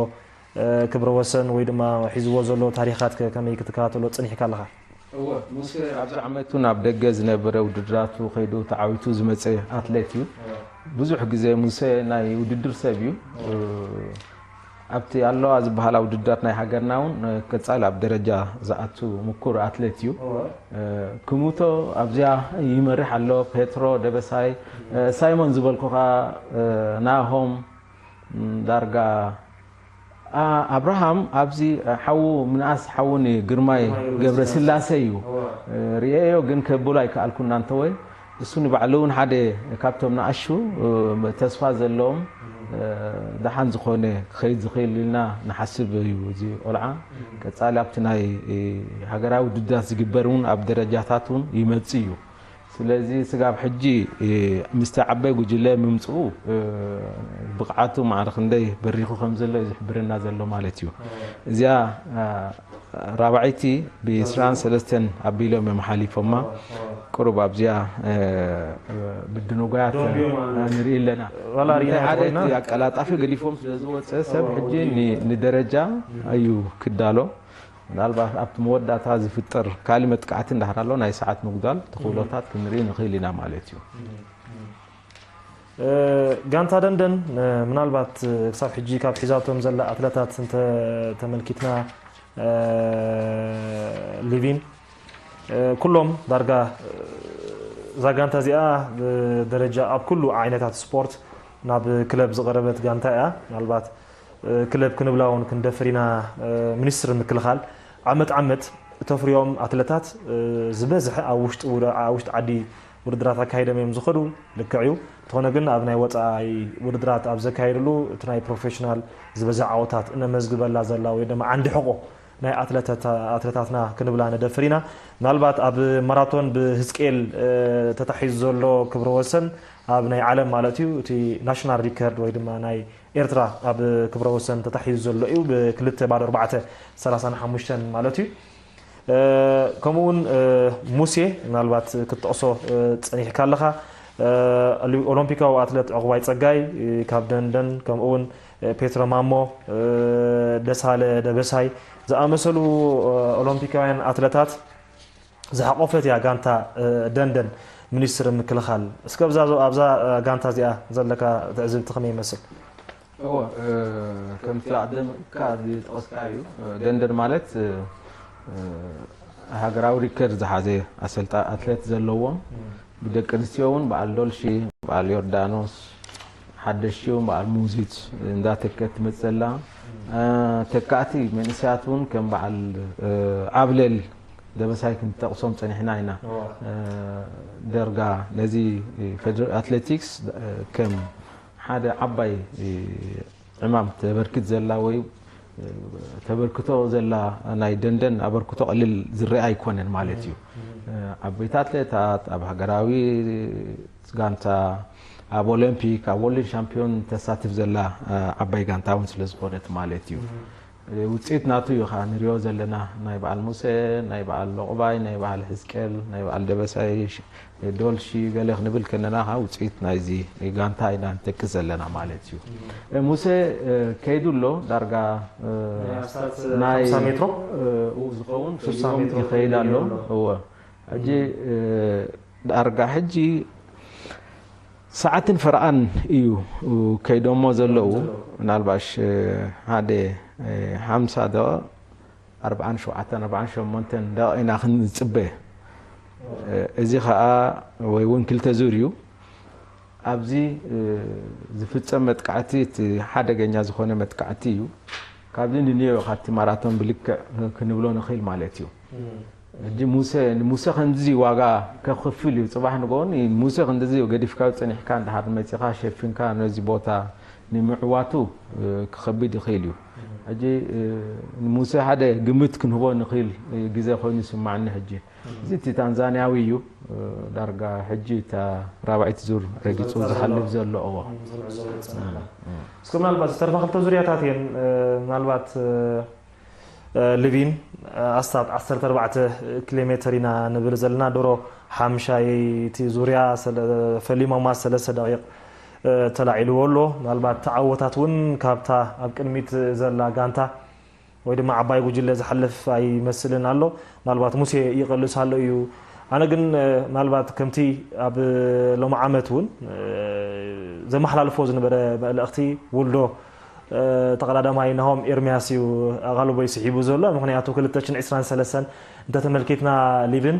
ክብረ ወሰን ወይ ድማ ሒዝዎ ዘሎ ታሪኻት ከ ከመይ ክትከታተሎ ጸኒሕካ ኣለኻ? እወ፣ ሙሴ ኣብዚ ዓመት እውን ኣብ ደገ ዝነበረ ውድድራቱ ከይዱ ተዓዊቱ ዝመጸ ኣትሌት እዩ። ብዙሕ ግዜ ሙሴ ናይ ውድድር ሰብ እዩ። ኣብቲ ኣለዋ ዝበሃላ ውድድራት ናይ ሃገርና እውን ቀጻሊ ኣብ ደረጃ ዝኣቱ ምኩር ኣትሌት እዩ። ክሙቶ ኣብዚኣ ይመርሕ ኣሎ፣ ፔትሮ ደበሳይ፣ ሳይሞን ዝበልኩኻ፣ ናሆም፣ ዳርጋ ኣብርሃም ኣብዚ ሓዉ ምንኣስ ሓዉ ንግርማይ ገብረስላሴ እዩ። ርእየዮ ግን ከብሎ ኣይከኣልኩን እናንተወ እሱ ንባዕሉ እውን ሓደ ካብቶም ንኣሹ ተስፋ ዘለዎም ደሓን ዝኾነ ክኸይድ ዝኽእል ኢልና ንሓስብ እዩ። እዚ ቆልዓ ቀጻሊ ኣብቲ ናይ ሃገራዊ ውድድራት ዝግበር እውን ኣብ ደረጃታት እውን ይመጽእ እዩ። ስለዚ ስጋብ ሕጂ ምስቲ ዓባይ ጉጅለ ምምፅኡ ብቕዓቱ ማዕረ ክንደይ በሪኹ ከም ዘሎ እዩ ዝሕብረና ዘሎ ማለት እዩ። እዚኣ ራብዐይቲ ብዒስራን ሰለስተን ኣቢሎም እዮም ሓሊፎማ። ቁሩብ ኣብዚኣ ብድንጓያት ንርኢ ኣለና። ዋላ ርኢና እንታይ ሓደ ኮይና እቲ ኣቀላጣፊ ገዲፎም ስለ ዝወፀ ሰብ ሕጂ ን- ንደረጃ እዩ ክዳሎ። ምናልባት ኣብቲ መወዳእታ ዝፍጠር ካልእ መጥቃዕቲ እንዳሕር ኣሎ ናይ ሰዓት ምጉዳል ተኽእሎታት ክንርኢ ንኽእል ኢና ማለት እዩ። ጋንታ ደንደን ምናልባት ክሳብ ሕጂ ካብ ሒዛቶም ዘላ ኣትለታት እንተ ተመልኪትና ሊቪን ኩሎም ዳርጋ እዛ ጋንታ እዚኣ ብደረጃ ኣብ ኩሉ ዓይነታት ስፖርት ናብ ክለብ ዝቐረበት ጋንታ እያ። ምናልባት ክለብ ክንብላ እውን ክንደፍር ኢና። ሚኒስትሪ ምክልኻል ዓመት ዓመት እተፍርዮም ኣትለታት ዝበዝሐ ኣብ ውሽጢ ዓዲ ውድድራት ኣካይዶም እዮም ዝኸዱ። ልክዕ እዩ። እንተኾነ ግን ኣብ ናይ ወፃኢ ውድድራት ኣብ ዘካየድሉ እቲ ናይ ፕሮፌሽናል ዝበዝሕ ዓወታት እነመዝግበላ ዘላ ወይ ድማ ዓንዲ ሕቆ ናይ ኣትለታትና ክንብላ ንደፍር ኢና። ምናልባት ኣብ ማራቶን ብህዝቅኤል ተታሒዙ ዘሎ ክብረ ወሰን ኣብ ናይ ዓለም ማለት እዩ እቲ ናሽናል ሪከርድ ወይ ድማ ናይ ኤርትራ ኣብ ክብረ ወሰን ተታሒዙ ዘሎ እዩ፣ ብ2 ባዶ 4:35 ማለት እዩ። ከምኡ እውን ሙሴ፣ ምናልባት ክትጠቕሶ ጸኒሕካ ኣለኻ፣ ኦሎምፒካዊ ኣትለት ዕቑባይ ጸጋይ ካብ ደንደን፣ ከምኡ እውን ፔትሮ ማሞ፣ ደሳለ ደበሳይ ዝኣመሰሉ ኦሎምፒካውያን ኣትለታት ዝሓቆፈት እያ ጋንታ ደንደን ሚኒስትሪ ምክልኻል። እስከ ኣብዛ ጋንታ እዚኣ ዘለካ ትዕዝብቲ ከመይ ይመስል? እወ፣ ከምቲ ኣቐደምካ ዝጠቐስካ እዩ። ደንደን ማለት ሃገራዊ ሪከርድ ዝሓዘ ኣሰልጣ ኣትሌት ዘለዎም፣ ብደቂ ኣንስትዮ እውን በዓል ዶልሺ፣ በዓል ዮርዳኖስ፣ ሓደሽቲ እውን በዓል ሙዚት እንዳተከት ትመፅእ ዘላ። ተካእቲ መንእሰያት እውን ከም በዓል ኣብለል ደበሳይ ክንጠቕሶም ፀኒሕና ኢና። ደርጋ ነዚ ኣትሌቲክስ ከም ሓደ ዓባይ ዕማም ተበርክት ዘላ ወይ ተበርክቶ ዘላ ናይ ደንደን ኣበርክቶ ቀሊል ዝረኣ ኣይኮነን ማለት እዩ። ዓበይቲ ኣትሌታት ኣብ ሃገራዊ ጋንታ፣ ኣብ ኦሎምፒክ፣ ኣብ ወርልድ ሻምፒዮን ተሳትፍ ዘላ ዓባይ ጋንታ እውን ስለ ዝኾነት ማለት እዩ። ውፅኢት ናቱ እዩ ከዓ ንሪኦ ዘለና። ናይ በዓል ሙሴ፣ ናይ በዓል ሎቕባይ፣ ናይ በዓል ሕዝቅኤል፣ ናይ በዓል ደበሳይ፣ ዶልሺ ገለ ክንብል ከለና ከዓ ውፅኢት ናይዚ ጋንታ ኢና ንጠቅስ ዘለና ማለት እዩ። ሙሴ ከይዱ ኣሎ ዳርጋ ናይ ሜትሮ ዝኸውን ይኸይድ ኣሎ። እወ፣ ሕጂ ዳርጋ ሕጂ ሰዓትን ፈረቓን እዩ ከይዶሞ ዘለዉ። ምናልባሽ ሓደ ሓምሳ ደቂቕ፣ ኣርባዓን ሸውዓተን ኣርባዓን ሸሞንተን ደቂቕ ኢና ክንፅበ። እዚ ከዓ ወይ እውን ክልተ ዙር እዩ። ኣብዚ ዝፍፀም መጥቃዕቲ እቲ ሓደገኛ ዝኾነ መጥቃዕቲ እዩ። ካብዚ ንንዮ ካብቲ ማራቶን ብልክዕ ክንብሎ ንኽእል ማለት እዩ። ሕጂ ሙሴ ንሙሴ ከምዚ ዋጋ ከኽፍል እዩ። ፅባሕ ንጎኒ ሙሴ ክንድዚ ገዲፍካ ፀኒሕካ እንድሓር መፂኻ ሸፊንካ ነዚ ቦታ ንምዕዋቱ ክኸብድ ይኽእል እዩ። ሕጂ ንሙሴ ሓደ ግምት ክንህቦ ንኽእል ግዜ ኮይኑ ይስማዕኒ። ሕጂ እዚ እቲ ታንዛንያዊ እዩ። ዳርጋ ሕጂ እታ ራብዐይቲ ዙር ረጊፁ ዝሓልፍ ዘሎ እዎ። እስከ ምናልባት ዝተርፋ ክልተ ዙርያታት እየን። ምናልባት ሊቪን ኣስታት ዓሰርተ ኣርባዕተ ኪሎ ሜትር ኢና ንብል ዘለና። ድሮ ሓምሻይቲ ዙርያ ፈሊሞማ ሰለስተ ደቂቕ ተላዒልዎ ኣሎ። ምናልባት ተዓወታት እውን ካብታ ኣብ ቅድሚት ዘላ ጋንታ ወይ ድማ ዓባይ ጉጅለ ዝሓልፍ ኣይመስልን ኣሎ። ምናልባት ሙሴ ይቐልስ ኣሎ እዩ። ኣነ ግን ምናልባት ከምቲ ኣብ ሎሚ ዓመት እውን ዘመሓላልፎ ዝነበረ መልእኽቲ ውልዶ ተቐዳዳማይ ናሆም ኤርሚያስ እዩ ኣቓልቦይ ስሒቡ ዘሎ። ምኽንያቱ ክልተ ሽሕን ዕስራን ሰለስተን እንተተመልኪትና ሊብን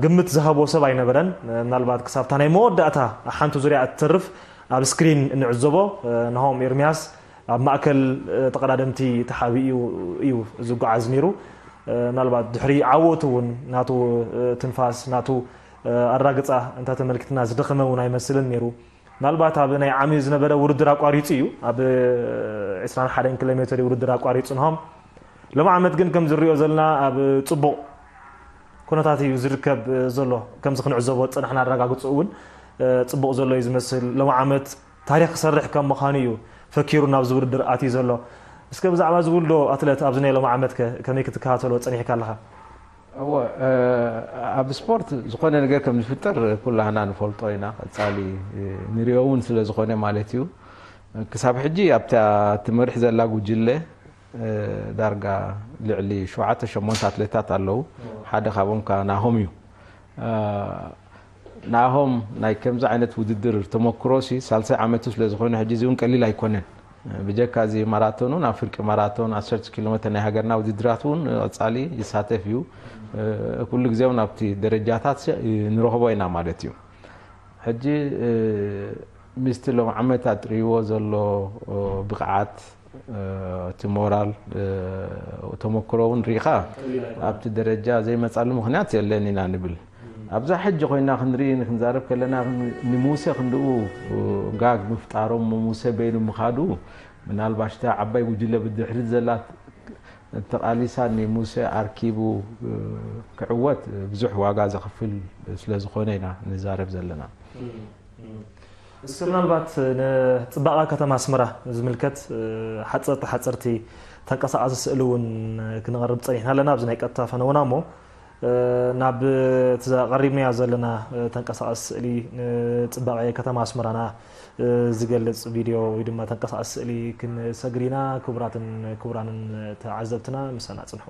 ግምት ዝሃቦ ሰብ ኣይነበረን። ምናልባት ክሳብታ ናይ መወዳእታ ሓንቲ ዙርያ እትተርፍ ኣብ ስክሪን እንዕዘቦ ናሆም ኤርሚያስ ኣብ ማእከል ተቐዳደምቲ ተሓቢኡ እዩ ዝጓዓዝ ነይሩ። ምናልባት ድሕሪ ዓወቱ እውን ናቱ ትንፋስ ናቱ ኣራግፃ እንተተመልኪትና ዝደኸመ እውን ኣይመስልን ነይሩ። ምናልባት ኣብ ናይ ዓሚ ዝነበረ ውድድር ኣቋሪፁ እዩ። ኣብ ዕስራን ሓደን ኪሎ ሜትር ውድድር ኣቋሪፁ ንሆም። ሎም ዓመት ግን ከም ዝሪኦ ዘለና ኣብ ፅቡቕ ኩነታት እዩ ዝርከብ ዘሎ። ከምዚ ክንዕዘቦ ዝፀናሕና ኣረጋግፅኡ እውን ፅቡቕ ዘሎ እዩ ዝመስል። ሎም ዓመት ታሪክ ክሰርሕ ከም ምዃኑ እዩ ፈኪሩ ናብዚ ውድድር ኣትዩ ዘሎ። እስከ ብዛዕባ ዝውልዶ ኣትለት ኣብዚ ናይ ሎም ዓመት ከ ከመይ ክትከታተሎ ፀኒሕካ ኣለኻ? እወ፣ ኣብ ስፖርት ዝኾነ ነገር ከም ዝፍጠር ኩላህና ንፈልጦ ኢና። ቀፃሊ ንሪኦ እውን ስለ ዝኾነ ማለት እዩ። ክሳብ ሕጂ ኣብታ ትመርሕ ዘላ ጉጅለ ዳርጋ ልዕሊ ሸውዓተ ሸሞንተ ኣትሌታት ኣለዉ። ሓደ ካብኦም ከኣ ናሆም እዩ። ናሆም ናይ ከምዚ ዓይነት ውድድር ተመክሮሲ ሳልሳይ ዓመቱ ስለ ዝኾነ ሕጂ እዚ እውን ቀሊል ኣይኮነን። ብጀካ እዚ ማራቶን እውን ኣብ ፍርቂ ማራቶን ዓሰርተ ኪሎ ሜትር ናይ ሃገርና ውድድራት እውን ቀፃሊ ይሳተፍ እዩ። ኩሉ ግዜ እውን ኣብቲ ደረጃታት ንረኽቦ ኢና ማለት እዩ። ሕጂ ምስቲ ሎም ዓመታት ርእይዎ ዘሎ ብቕዓት፣ እቲ ሞራል፣ ተመክሮ እውን ርኢኻ ኣብቲ ደረጃ ዘይመፃሉ ምኽንያት የለን ኢና ንብል። ኣብዛ ሕጂ ኮይና ክንርኢ ክንዛረብ ከለና፣ ንሙሴ ክንድኡ ጋግ ምፍጣሮም፣ ሙሴ በይኑ ምኻዱ፣ ምናልባሽ እታ ዓባይ ጉጅለ ብድሕሪት ዘላ ተቓሊሳ ንሙሴ ኣርኪቡ ክዕወት ብዙሕ ዋጋ ዘኽፍል ስለ ዝኾነ ኢና ንዛረብ ዘለና። እስከ ምናልባት ንፅባቐ ከተማ ኣስመራ ዝምልከት ሓፀርቲ ሓፀርቲ ተንቀሳቐሲ ስእሊ እውን ክነቕርብ ፀኒሕና ኣለና ኣብዚ ናይ ቀጥታ ፈነውና እሞ፣ ናብ እቲ ቀሪብናዮ ዘለና ተንቀሳቐሲ ስእሊ ንፅባቐ ከተማ ኣስመራና ዝገልፅ ቪድዮ ወይ ድማ ተንቀሳቐሲ ስእሊ ክንሰግር ኢና። ክቡራትን ክቡራንን ተዓዘብትና ምሳና ፅንሑ።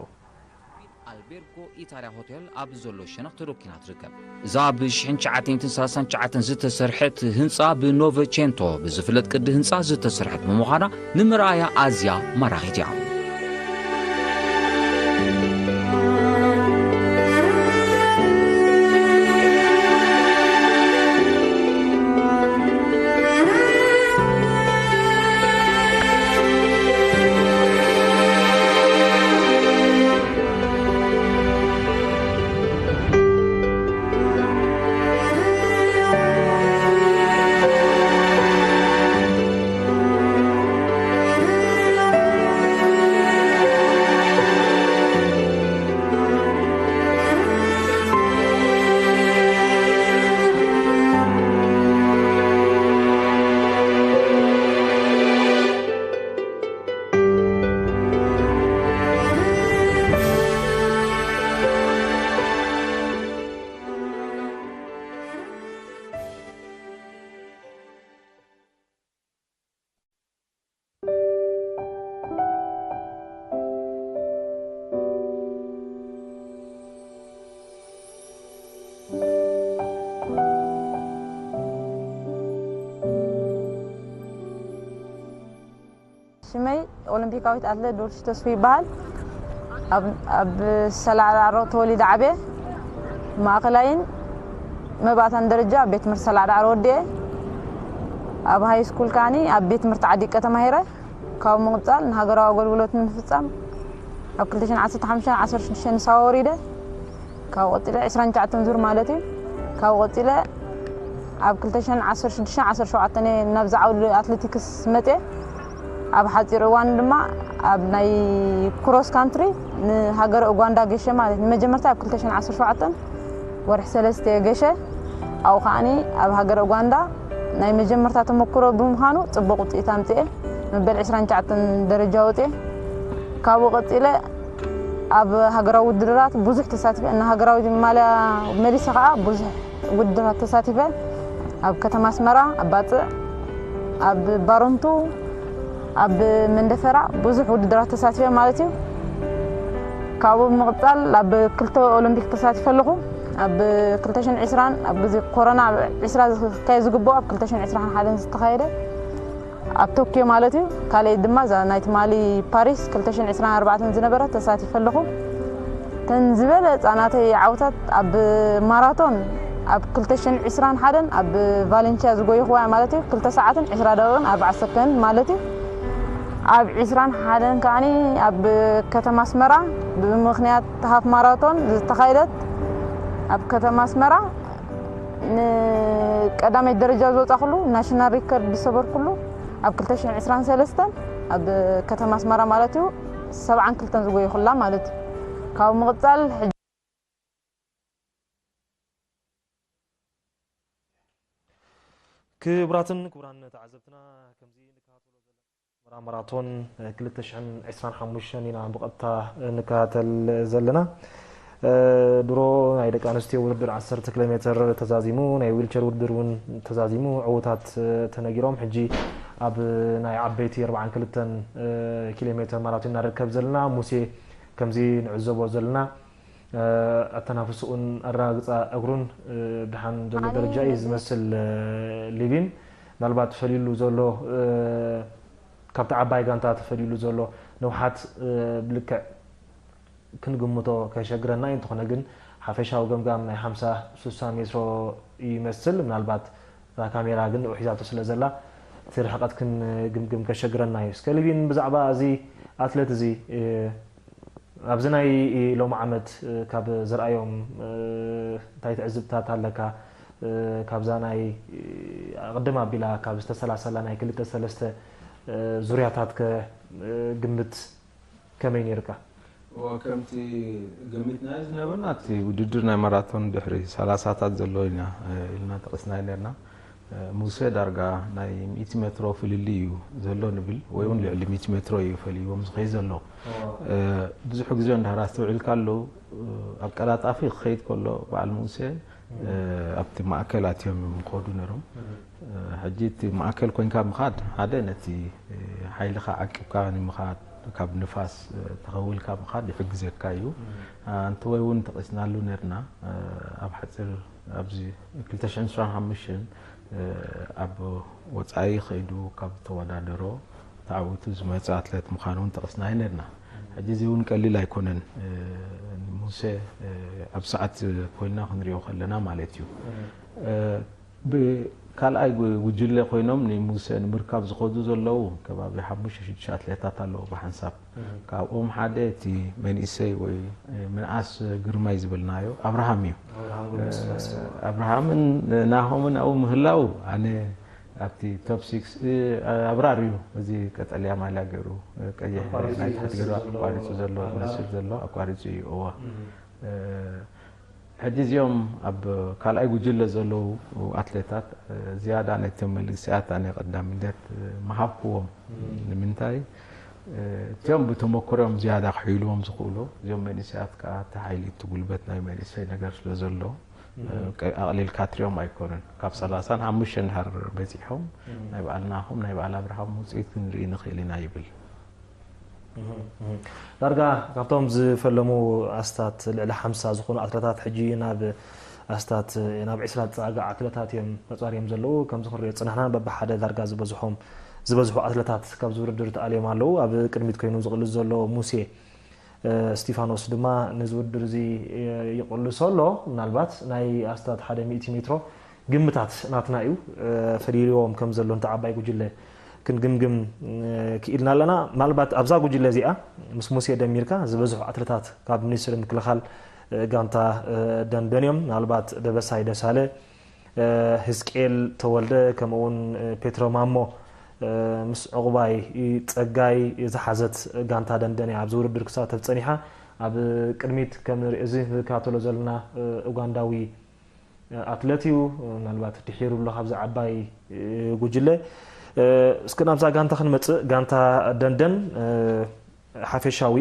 ኣልቤርጎ ኢታልያ ሆቴል ኣብ ዘሎ ሸነኽ ተደኪና ትርከብ። እዛ ብ ሽሕን ትሽዓተይትን ሰላሳን ትሽዓተን ዝተሰርሐት ህንጻ ብኖቨቼንቶ ብዝፍለጥ ቅዲ ህንጻ ዝተሰርሐት ብምዃና ንምርኣያ ኣዝያ ማራኺት እያ። ሽመይ ኦሎምፒካዊት ኣትሌት ዶልሽ ተስፉ ይበሃል። ኣብ ሰላዕ ዳዕሮ ተወሊደ ዓብየ። ማእኸላይን መባእታን ደረጃ ኣብ ቤት ትምህርቲ ሰላዕ ዳዕሮ ወዲኤ። ኣብ ሃይ ስኩል ከዓኒ ኣብ ቤት ትምህርቲ ዓዲቀ ተማሂረ። ካብኡ ምቕጻል ንሃገራዊ ኣገልግሎት ንምፍጻም ኣብ ክልተ ሽሕን ዓሰርተ ሓሙሽተን ዓሰርተ ሽዱሽተን ንሳዋ ወሪደ። ካብኡ ቀጺለ ዕስራን ትሽዓተን ዙር ማለት እዩ። ካብኡ ቀጺለ ኣብ ክልተ ሽሕን ዓሰርተ ሽዱሽተን ዓሰርተ ሸውዓተን እየ ናብዚ ዓውዲ ኣትሌቲክስ መጽየ። ኣብ ሓጺር እዋን ድማ ኣብ ናይ ክሮስ ካንትሪ ንሃገረ ኡጋንዳ ገሸ ማለት እዩ። ንመጀመርታ ኣብ ክልተ ሽሕን ዓሰርተ ሸውዓተን ወርሒ ሰለስተ እየ ገሸ። ኣብኡ ከዓኒ ኣብ ሃገረ ኡጋንዳ ናይ መጀመርታ ተመክሮ ብምዃኑ ጽቡቕ ውጽኢት ኣምጽኤ። መበል ዕስራን ትሽዓተን ደረጃ ወጽየ። ካብኡ ቀጺለ ኣብ ሃገራዊ ውድድራት ብዙሕ ተሳቲፈ። ንሃገራዊ ማልያ መሊሰ ከኣ ብዙሕ ውድድራት ተሳቲፈ። ኣብ ከተማ ኣስመራ፣ ኣብ ባጽዕ፣ ኣብ ባረንቱ፣ ኣብ መንደፈራ ብዙሕ ውድድራት ተሳቲፈ ማለት እዩ። ካብኡ ብምቕጻል ኣብ ክልተ ኦሎምፒክ ተሳቲፈ ኣለኹ። ኣብ ክልተ ሽሕን ዕስራን ኣብ ግዜ ኮሮና ኣብ ዕስራ ክካየድ ዝግብኦ ኣብ ክልተ ሽሕን ዕስራን ሓደን ዝተኻየደ ኣብ ቶክዮ ማለት እዩ። ካልኣይ ድማ እዛ ናይ ትማሊ ፓሪስ ክልተ ሽሕን ዕስራን ኣርባዕተን ዝነበረት ተሳቲፈ ኣለኹ። እተን ዝበለፃ ናተይ ዓውታት ኣብ ማራቶን ኣብ ክልተ ሽሕን ዕስራን ሓደን ኣብ ቫሌንሲያ ዝጎየኽዋ ማለት እዩ። ክልተ ሰዓትን ዕስራ ደቂቕን ኣርባዕተ ሰከንድ ማለት እዩ። ኣብ ዕስራን ሓደን ከዓኒ ኣብ ከተማ ኣስመራ ብምኽንያት ሃፍ ማራቶን ዝተኻየደት ኣብ ከተማ ኣስመራ ንቀዳማይ ደረጃ ዝወፃእኩሉ ናሽናል ሪከርድ ዝሰበርኩሉ ኣብ ክልተ ሽሕን ዕስራን ሰለስተን ኣብ ከተማ ኣስመራ ማለት እዩ ሰብዓን ክልተን ዝጎየኹላ ማለት እዩ። ካብኡ ምቕፃል ሕጂ ክቡራትን ክቡራን ተዓዘብትና ከምዚ ንከታተሎ ዘለና ኣስመራ ማራቶን ክልተ ሽሕን ዕስራን ሓሙሽተን ኢና ብቐጥታ ንከታተል ዘለና። ድሮ ናይ ደቂ ኣንስትዮ ውድድር ዓሰርተ ኪሎ ሜትር ተዛዚሙ፣ ናይ ዊልቸር ውድድር እውን ተዛዚሙ፣ ዕዉታት ተነጊሮም። ሕጂ ኣብ ናይ ዓበይቲ ኣርባዓን ክልተን ኪሎ ሜትር ማራቶን ኢና ንርከብ ዘለና። ሙሴ ከምዚ ንዕዘቦ ዘለና ኣተናፍስኡን ኣረጋግጻ እግሩን ደሓን ዘሎ ደረጃ እዩ ዝመስል። ሊቪን ምናልባት ተፈልዩሉ ዘሎ ካብቲ ዓባይ ጋንታ ተፈልዩሉ ዘሎ ንውሓት ብልክዕ ክንግምቶ ከሸግረና እዩ። እንተኾነ ግን ሓፈሻዊ ገምጋም ናይ ሓምሳ ስሳ ሜትሮ ይመስል። ምናልባት እታ ካሜራ ግን ንኡ ሒዛቶ ስለ ዘላ እቲ ርሕቀት ክንግምግም ከሸግረና እዩ። እስከ ሊቪን ብዛዕባ እዚ ኣትለት እዚ ኣብዚ ናይ ሎሚ ዓመት ካብ ዘርኣዮም እንታይ ትዕዝብታት ኣለካ? ካብዛ ናይ ቅድም ኣቢላ ካብ ዝተሰላሰላ ናይ ክልተ ሰለስተ ዙርያታት ከ ግምት ከመይ ነይርካ? ከምቲ ገሚትናዮ ዝነበርና እቲ ውድድር ናይ ማራቶን ድሕሪ ሰላሳታት ዘሎ ኢና ኢልና ጠቂስናዮ ነርና። ሙሴ ዳርጋ ናይ ሚእቲ ሜትሮ ፍልልይ እዩ ዘሎ ንብል ወይ እውን ልዕሊ ሚእቲ ሜትሮ እዩ ፈልይዎም ዝኸይ ዘሎ። ብዙሕ ግዜ እንድሕር ኣስተውዒልካ ኣሎ ኣቀላጣፊ ክኸይድ ከሎ በዓል ሙሴ ኣብቲ ማእከል ኣትዮም እዮም ዝኸዱ ነሮም። ሕጂ እቲ ማእከል ኮይንካ ምኻድ ሓደ ነቲ ሓይልኻ ዓቂብካ ንምኻድ ካብ ንፋስ ተኸውልካ ምኻድ ይሕግዘካ እዩ። ኣንተ ወይ እውን ተቂስናሉ ነርና ኣብ ሓፂር ኣብዚ ክልተ ሽሕን ዕስራን ሓሙሽተን ኣብ ወፃኢ ከይዱ ካብ ተወዳደሮ ተዓዊቱ ዝመፀ ኣትሌት ምዃኑ እውን ጠቂስናዮ ነርና። ሕጂ እዚ እውን ቀሊል ኣይኮነን። ሙሴ ኣብ ሰዓት ኮይንና ክንሪኦ ከለና ማለት እዩ። ብካልኣይ ጉጅለ ኮይኖም ንሙሴ ንምርካብ ዝኸዱ ዘለዉ ከባቢ ሓሙሽተ ሽዱሽተ ኣትሌታት ኣለዉ ብሓንሳብ። ካብኦም ሓደ እቲ መንእሰይ ወይ ምንኣስ ግርማይ ዝበልናዮ ኣብርሃም እዩ። ኣብርሃምን ናሆምን ኣብኡ ምህላው ኣነ ኣብቲ ቶፕ ሲክስ ኣብራር እዩ። እዚ ቀጠልያ ማልያ ገይሩ ቀይሕ ናይ ታሕቲ ገይሩ ኣቋሪፁ ዘሎ ዝመስል ዘሎ ኣቋሪፁ እዩ። እዋ ሕጂ እዚኦም ኣብ ካልኣይ ጉጅለ ዘለዉ ኣትሌታት ዝያዳ ነቶም መንእሰያት ኣነ ቀዳምነት ምሃብክዎም። ንምንታይ እቲኦም ብተመክሮም ዝያዳ ክሕይልዎም ዝኽእሉ እዚኦም መንእሰያት ከዓ እቲ ሓይሊ እቲ ጉልበት ናይ መንእሰይ ነገር ስለ ዘሎ ኣቕሊልካ ትሪኦም ኣይኮኑን። ካብ ሰላሳን ሓሙሽተን ድሓር በፂሖም ናይ በዓል ናሆም ናይ በዓል ኣብርሃም ውፅኢት ክንርኢ ንኽእል ኢና ይብል። ዳርጋ ካብቶም ዝፈለሙ ኣስታት ልዕሊ ሓምሳ ዝኾኑ ኣትለታት ሕጂ ናብ ኣስታት ናብ ዕስራ ዝፀጋጋ ኣትለታት እዮም ተፃርዮም ዘለዉ። ከምዚ ክንሪኦ ዝፅናሕና በብሓደ ዳርጋ ዝበዝሖም ዝበዝሑ ኣትለታት ካብዚ ውድድር ተኣልዮም ኣለዉ። ኣብ ቅድሚት ኮይኑ ዝቕልስ ዘሎ ሙሴ እስቲፋኖስ ድማ ነዚ ውድድር እዚ ይቕልሶ ኣሎ። ምናልባት ናይ ኣስታት ሓደ ሚእቲ ሜትሮ ግምታት ናትና እዩ። ፈሊልዎም ከም ዘሎ እንተ ዓባይ ጉጅለ ክንግምግም ክኢልና ኣለና። ምናልባት ኣብዛ ጉጅለ እዚኣ ምስ ሙሴ ደሚርካ ዝበዝሑ ኣትለታት ካብ ሚኒስትሪ ምክልኻል ጋንታ ደንደን እዮም። ምናልባት ደበሳይ ደሳለ፣ ህዝቅኤል ተወልደ ከምኡውን ፔትሮ ማሞ ምስ ዕቑባይ ጸጋይ ዝሓዘት ጋንታ ደንደን እያ ኣብዚ ውድድር ክሳተፍ ጸኒሓ። ኣብ ቅድሚት ከም ንርኢ እዚ ንከታተሎ ዘለና ኡጋንዳዊ ኣትለት እዩ። ምናልባት ድሒሩ ኣሎ ካብዚ ዓባይ ጉጅለ። እስኪ ናብዛ ጋንታ ክንመጽእ፣ ጋንታ ደንደን ሓፈሻዊ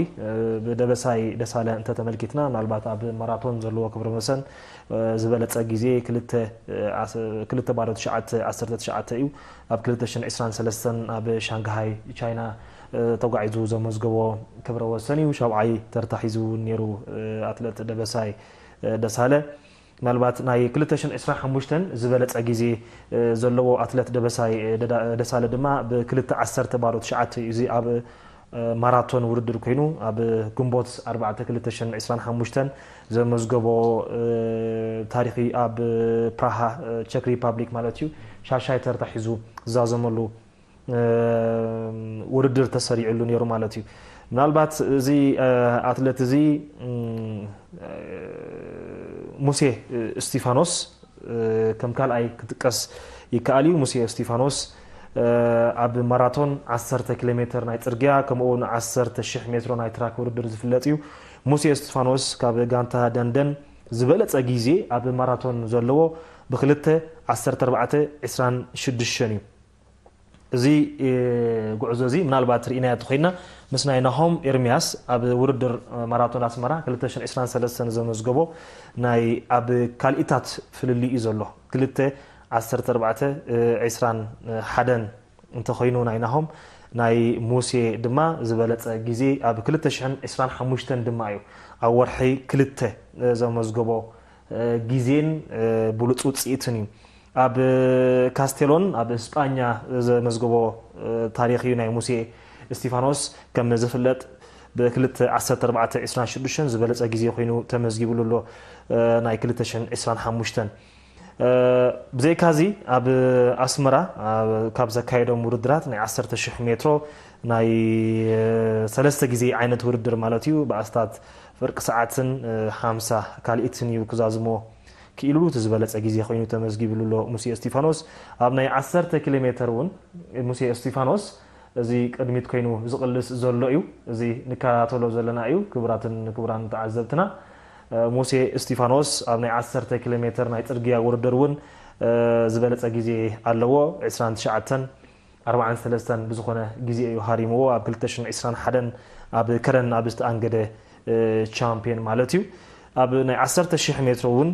ብደበሳይ ደሳለ እንተተመልኪትና፣ ምናልባት ኣብ ማራቶን ዘለዎ ክብረ ወሰን ዝበለጸ ግዜ ክልተ ባዶ ትሽዓተ ዓሰርተ ትሽዓተ እዩ። ኣብ ክልተ ሽሕን ዕስራን ሰለስተን ኣብ ሻንግሃይ ቻይና ተጓዒዙ ዘመዝገቦ ክብረ ወሰን እዩ። ሻብዓይ ተርታ ሒዙ እውን ነይሩ ኣትለት ደበሳይ ደሳለ። ምናልባት ናይ ክልተ ሽሕን ዕስራን ሓሙሽተን ዝበለጸ ግዜ ዘለዎ ኣትለት ደበሳይ ደሳለ ድማ ብክልተ ዓሰርተ ባዶ ትሽዓተ እዩ። እዚ ኣብ ማራቶን ውድድር ኮይኑ ኣብ ግንቦት ኣርባዕተ ክልተ ሽሕን ዕስራን ሓሙሽተን ዘመዝገቦ ታሪኽ ኣብ ፕራሃ ቸክ ሪፓብሊክ ማለት እዩ ሻሻይ ተርታ ሒዙ ዝዛዘመሉ ውድድር ተሰሪዕሉ ነይሩ ማለት እዩ። ምናልባት እዚ ኣትለት እዚ ሙሴ እስቲፋኖስ ከም ካልኣይ ክጥቀስ ይከኣል እዩ። ሙሴ እስቲፋኖስ ኣብ ማራቶን ዓሰርተ ኪሎ ሜትር ናይ ጽርግያ ከምኡ እውን ዓሰርተ ሽሕ ሜትሮ ናይ ትራክ ውድድር ዝፍለጥ እዩ። ሙሴ እስቲፋኖስ ካብ ጋንታ ደንደን ዝበለጸ ግዜ ኣብ ማራቶን ዘለዎ ብክልተ ዓሰርተ ኣርባዕተ ዕስራን ሽዱሽተን እዩ። እዚ ጉዕዞ እዚ ምናልባት ርኢናዮ እንተኾይና ምስ ናይ ናሆም ኤርሚያስ ኣብ ውድድር ማራቶን ኣስመራ ክልተ ሽሕን ዕስራን ሰለስተን ዘመዝገቦ ናይ ኣብ ካልኢታት ፍልልይ እዩ ዘሎ። ክልተ ዓሰርተ ኣርባዕተ ዕስራን ሓደን እንተኾይኑ ናይ ናሆም ናይ ሙሴ ድማ ዝበለጸ ግዜ ኣብ ክልተ ሽሕን ዕስራን ሓሙሽተን ድማ እዩ ኣብ ወርሒ ክልተ ዘመዝገቦ ግዜን ብሉፅ ውፅኢትን እዩ። ኣብ ካስቴሎን ኣብ እስጳኛ ዘመዝገቦ ታሪኽ እዩ ናይ ሙሴ እስቲፋኖስ ከም ዝፍለጥ ብ ክልተ ዓሰርተ ኣርባዕተ ዕስራን ሽዱሽተን ዝበለፀ ግዜ ኮይኑ ተመዝጊብሉ ኣሎ። ናይ ክልተ ሽሕን ዕስራን ሓሙሽተን ብዘይካዚ ኣብ ኣስመራ ካብ ዘካየዶም ውድድራት ናይ ዓሰርተ ሽሕ ሜትሮ ናይ ሰለስተ ግዜ ዓይነት ውድድር ማለት እዩ፣ ብኣስታት ፍርቂ ሰዓትን ሓምሳ ካልኢትን እዩ ክዛዝሞ ክኢሉ። እቲ ዝበለጸ ግዜ ኮይኑ ተመዝጊብሉ ኣሎ ሙሴ እስቲፋኖስ። ኣብ ናይ ዓሰርተ ኪሎ ሜትር እውን ሙሴ እስቲፋኖስ እዚ ቅድሚት ኮይኑ ዝቕልስ ዘሎ እዩ። እዚ ንከታተሎ ዘለና እዩ። ክቡራትን ክቡራን ተዓዘብትና፣ ሙሴ እስቲፋኖስ ኣብ ናይ ዓሰርተ ኪሎ ሜትር ናይ ጽርግያ ውድድር እውን ዝበለጸ ግዜ ኣለዎ። ዕስራን ትሽዓተን ኣርባዓን ሰለስተን ብዝኾነ ግዜ እዩ ሃሪምዎ። ኣብ ክልተ ሽሕን ዕስራን ሓደን ኣብ ከረን ኣብ ዝተኣንገደ ቻምፒዮን ማለት እዩ። ኣብ ናይ ዓሰርተ ሽሕ ሜትሮ እውን